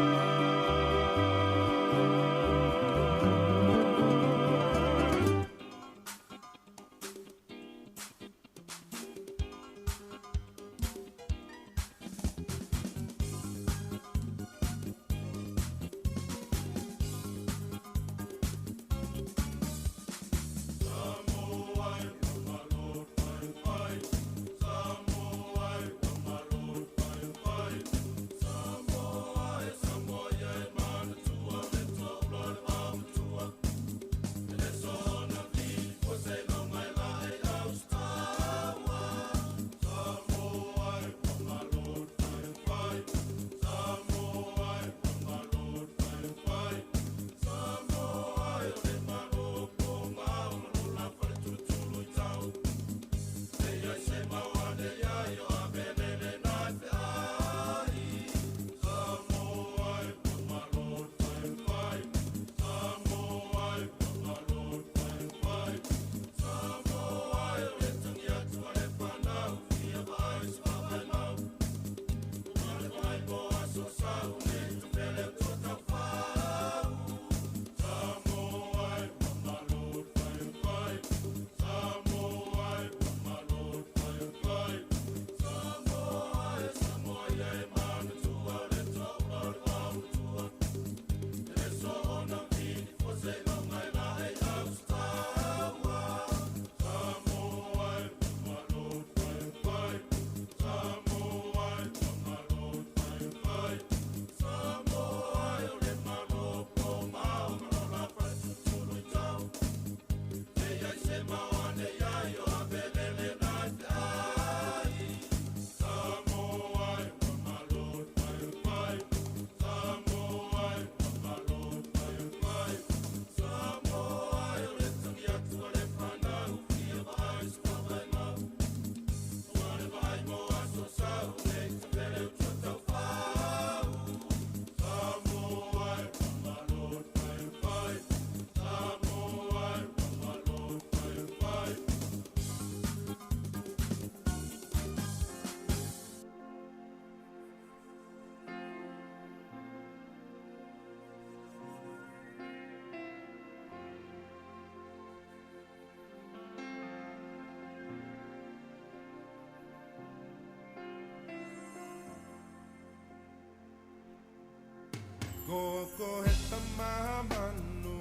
Koko he tamamanu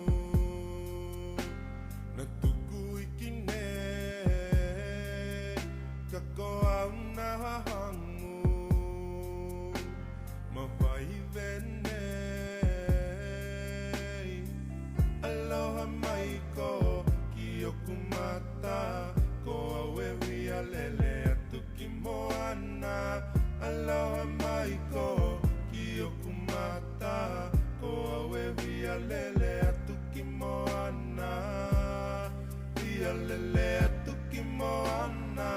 Na tuku iki ne Kako au na hangu Mawai vene Aloha mai ko ki oku mata Ko au e wia lele atu ki moana Aloha mai ko ki oku mata Ko au e wia lele atu ki moana Wia lele atu ki moana.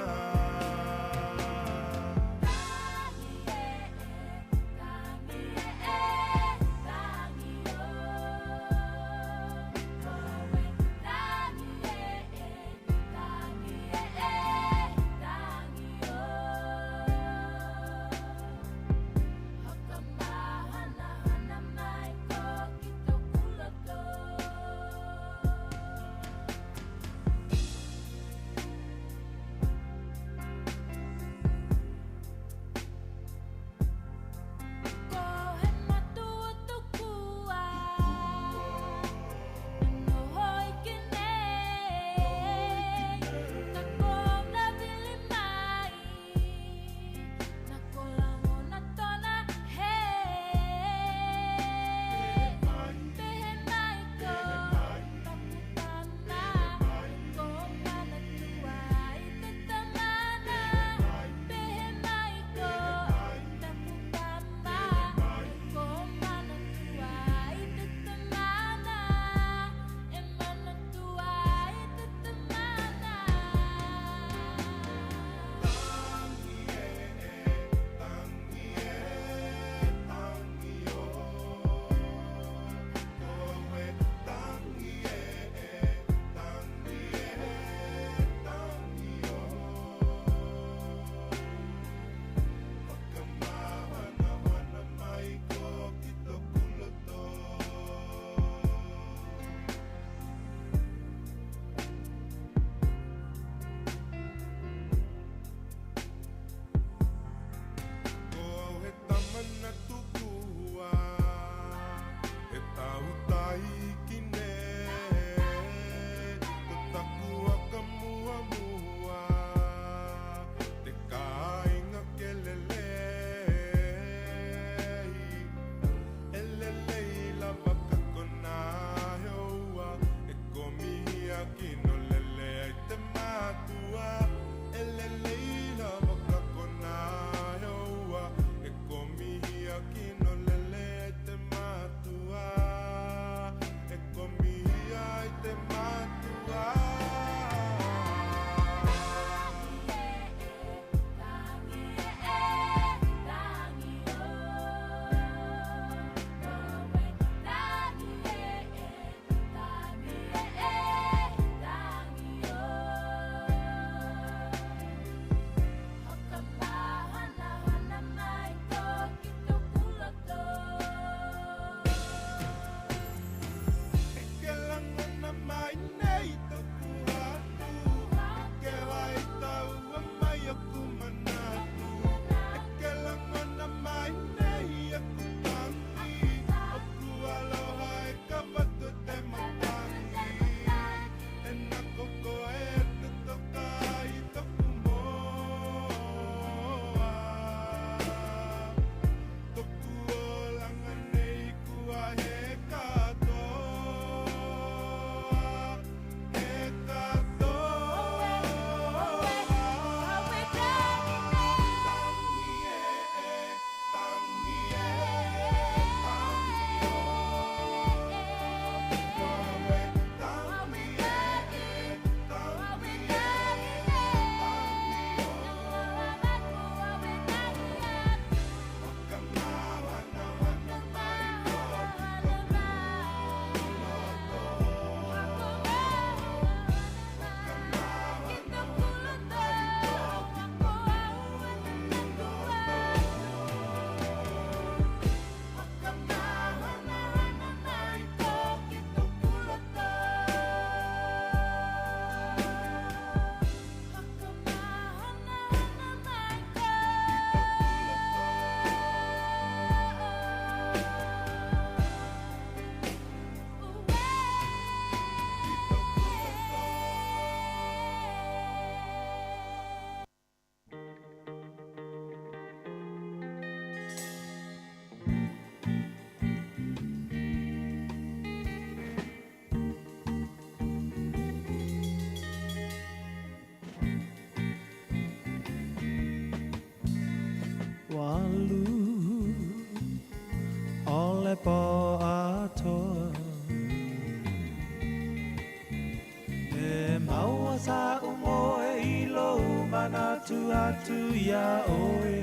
atu iā oe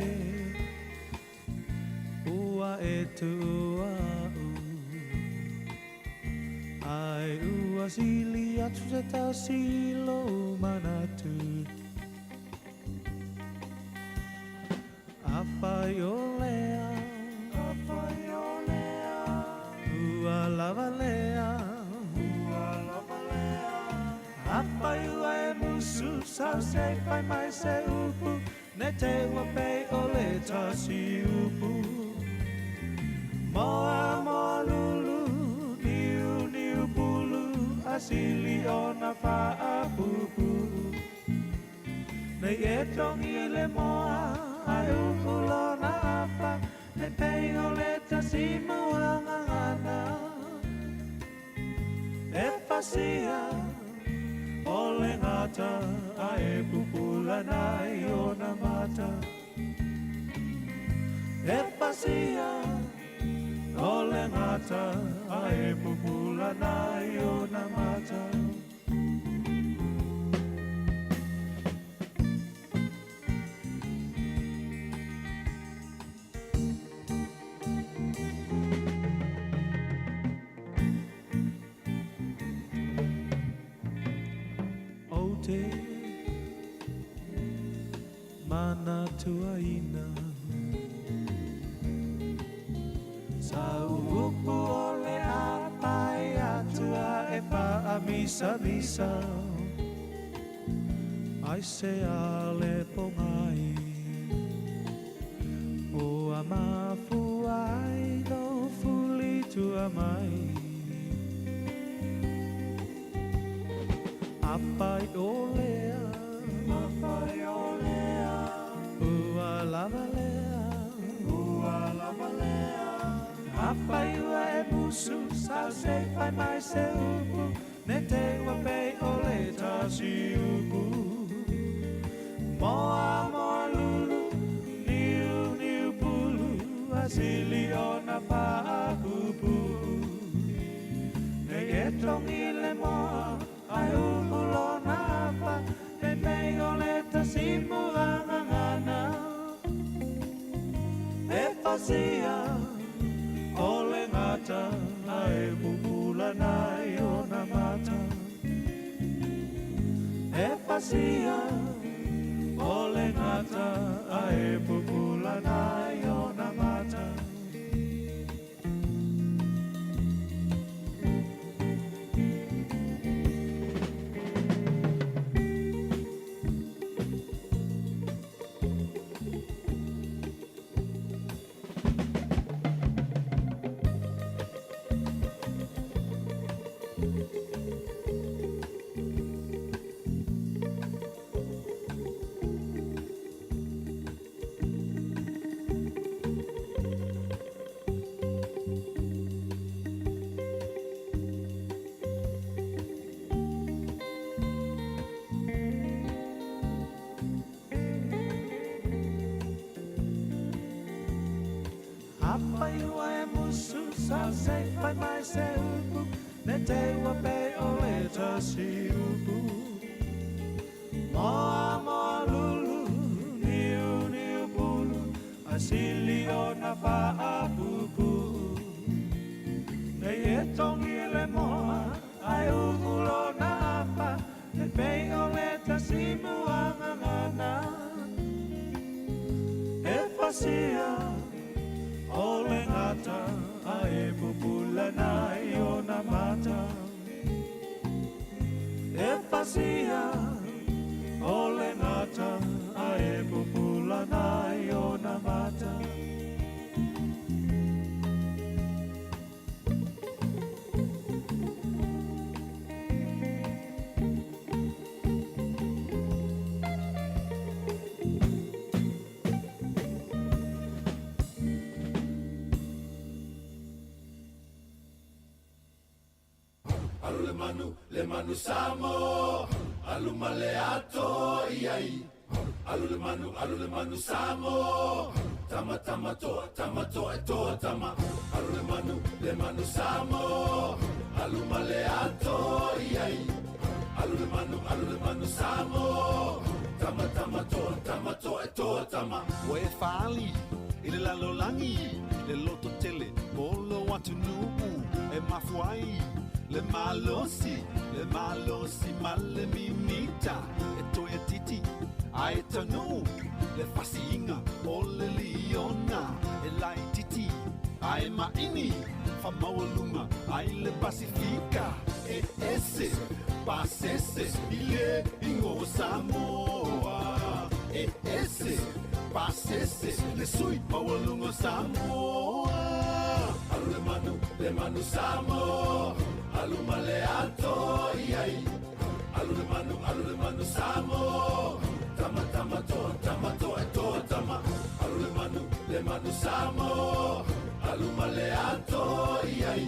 Ua e tua'u Ai ua sili atu se tasi i lou manatu Afai o lea Afai o lea Ua lava lea Ua lava lea Afai ua e musu sau se i fai mai se upu Ne te i ua pei o le tasi upu Moa moa lulu niu niu pulu A sili ona faapuupuu Nei e togi i le moa Ae uu lona afa Ne pei o le tasi muagagana E fasia o le gata Ae pupula nai ona mata E fasia o le gata Ae pupula nai ona mata Ou te manatuaina Sa upu o le a pae atu a e faamisamisa Ai se a le pogai Ua mafua ai lou fulitua mai Afai o lea Afai o lea Ua lava lea Ua lava lea Afai ua e musu sau se i fai mai se upu Ne te i ua pei o le tasi upu Moa moa lulu niu niu pulu A sili ona faapuupuu Nei e togi le moa Ae uu lona afa Ne pei o le tasi muagagana E fasia o le gata Ae pupula nai ona mata E fasia o le gata Ae pupula nai ona mata Afai ua e musu sau se i fai mai se upu Ne te i ua pei o le tasi upu Moa moa lulu niu niu pulu A sili ona faapuupuu Nei e togi le moa Ae uu lona afa Ne pei o le tasi muagagana E fasia o le gata Ae pupula nai ona mata E fasia o le gata Ae pupula nai ona mata Alu le manu, le manu Samoa, alu ma le ato i ai. Alu le manu, alu le manu Samoa, tama tama toa, tama toa e toa tama. Alu le manu, le manu Samoa, alu ma le ato i ai. Alu le manu, alu le manu Samoa, tama Tama tama toa tama toa e toa tama. Ua e fa'ali i le lalolagi le loto tele mo lou atunuu e mafua ai le malosi le malosi ma le mimita e toe titi ae taunuu le fasiiga o le liona e laititi ae maʻini famaualuga ai le Pasifika e ese pasese i le igoa Samoa e ese pasese le sui maualuga o Samoa. Alu le manu, le manu Samoa, alu ma le ato iai. Alu le manu, alu le manu Samoa, tama tama toa, tama toa e toa tama. Alu le manu, le manu Samoa, alu ma le ato iai.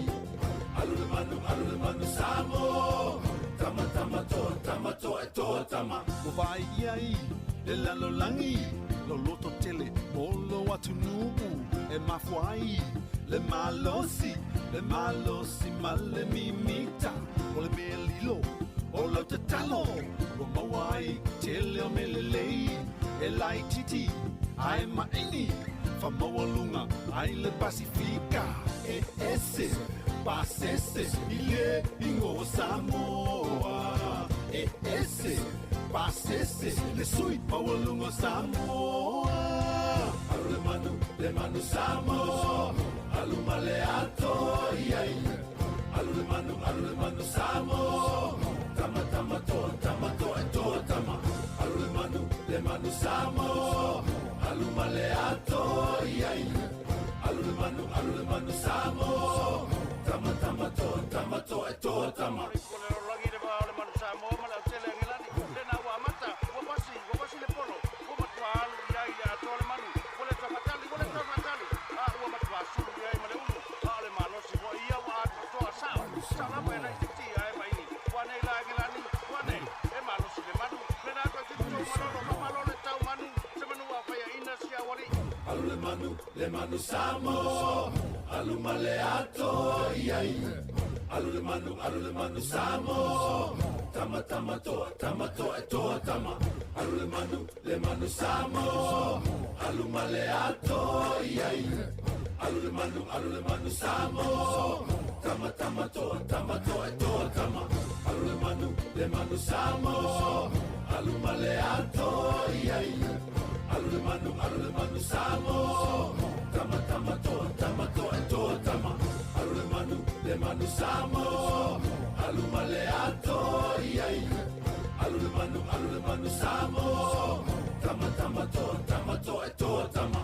Alu le manu, alu le manu Samoa, tama tama toa, tama toa e toa tama. Ua vaai ai le lalolagi lou loto tele mo lou atunuu e mafua ai le malosi le malosi ma le mimita o le mea lilo o lau tatalo ua maua ai tele o mea lelei e laititi ae maʻini famaualuga ai le Pasifika e ese pasese i le igoa Samoa e ese pasese le sui maualuga o Samoa. Alu le manu, le manu Samoa, alu ma le ato iai. Alu le manu, alu le manu Samoa, tama tama toa, tama toa e toa tama. Alu le manu, le manu Samoa, alu ma le ato iai. Alu le manu, alu le manu Samoa, tama tama toa, tama toa e toa tama. Alu le manu, le manu Samoa, alu ma le ato iai. Alu le manu, alu le manu Samoa, tama tama toa, tama toa e toa tama. Alu le manu, le manu Samoa, alu ma le ato iai. Alu le manu, alu le manu Samoa, tama tama toa, tama toa e toa tama. Alu le manu, le manu Samoa, alu ma le ato iai. Alu le manu, alu le manu Samoa, tama tama toa, tama toa e toa tama. Alu le manu, le manu Samoa, alu ma le ato iai. Alu le manu, alu le manu Samoa, tama tama toa, tama toa e toa tama.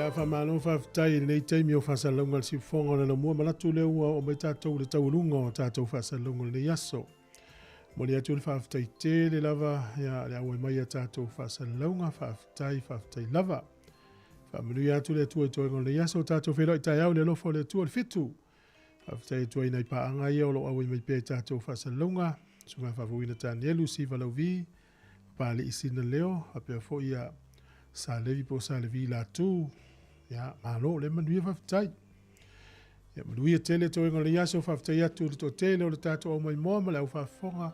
Ia faamalo faafetai i lenei taimi o faasalalauga a le Siufofoga o le Laumua manatu lea ua oo mai tatou i le taualuga o tatou faasalalauga o lenei aso. Momoli atu le faafetai tele lava ia le auai mai a tatou faasalalauga faafetai faafetai lava. Faamanuia atu le Atua i toega o lenei aso o tatou feiloai taeao i le alofa o le Atua i le 7. Faafetai atu ai nai paaga ia o lo o auai mai pea i tatou faasalalauga, Susuga Faafouina Tanielu Siva Lauvi, Papalii Sina Leo, faapea foi ia Sa Levi po o Sa Levi Latu. Ia, malo le manuia faafetai. Ia, manuia tele toega o lenei aso, faafetai atu i le toatele o le tatou au maimoa ma le au faafofoga.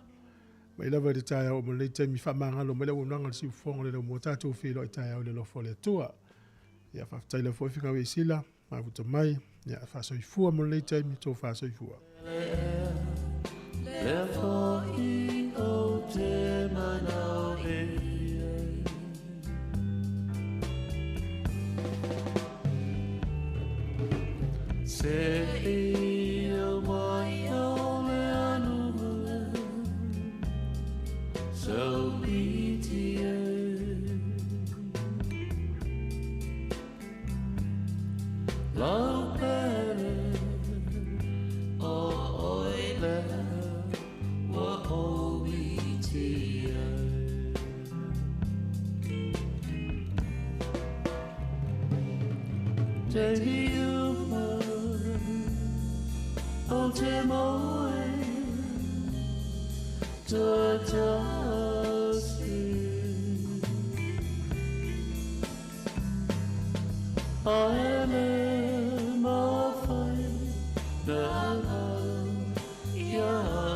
Mai lava i le taeao ma lenei taimi faamagalo mai le auaunaga a le siufofoga o le laumua tatou feiloai taeao i le alofa o le Atua. Ia, faafetai lava foi Finau Eisila, mafuta mai, ia, faasoifua mo lenei taimi, tō faasoifua. Lea foi o te manao e Se ia mai o le anu So iti e Lau pele o oi lea Ua o iti e Te hiuma o te moe Tua tasi Ae le mawhai Na lau ia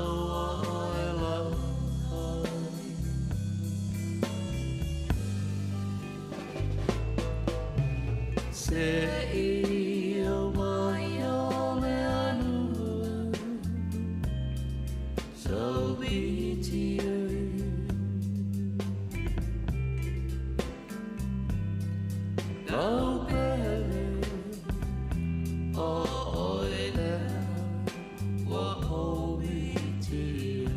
oe lau Se ia mai o le anu So iti e Lau pele o oi lea Ua o iti e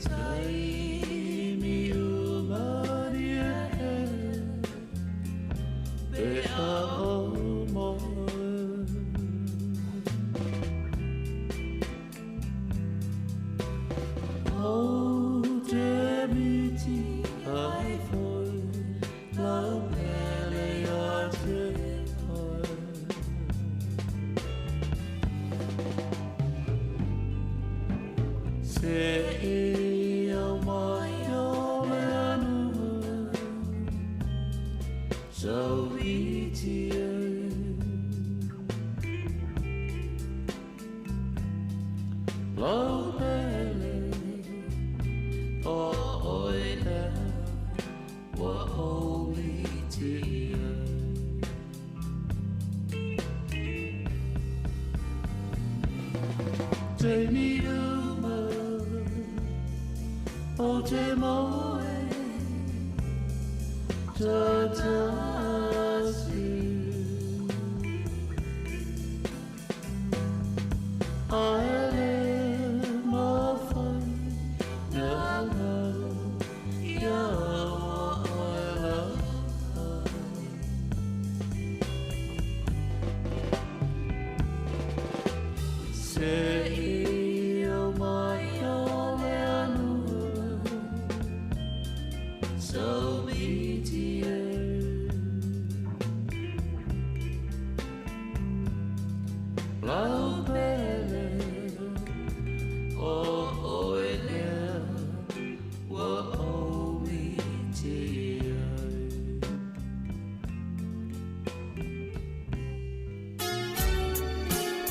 Taimi umaria e Pe a o moe O te miti ai foi Lau pele a te oe Se ia mai o le anu So iti e Lau pele o oi lea Ua o iti e Te miuma o te moe Tua tasi Ae le mawhai Na lau ia oe lau Se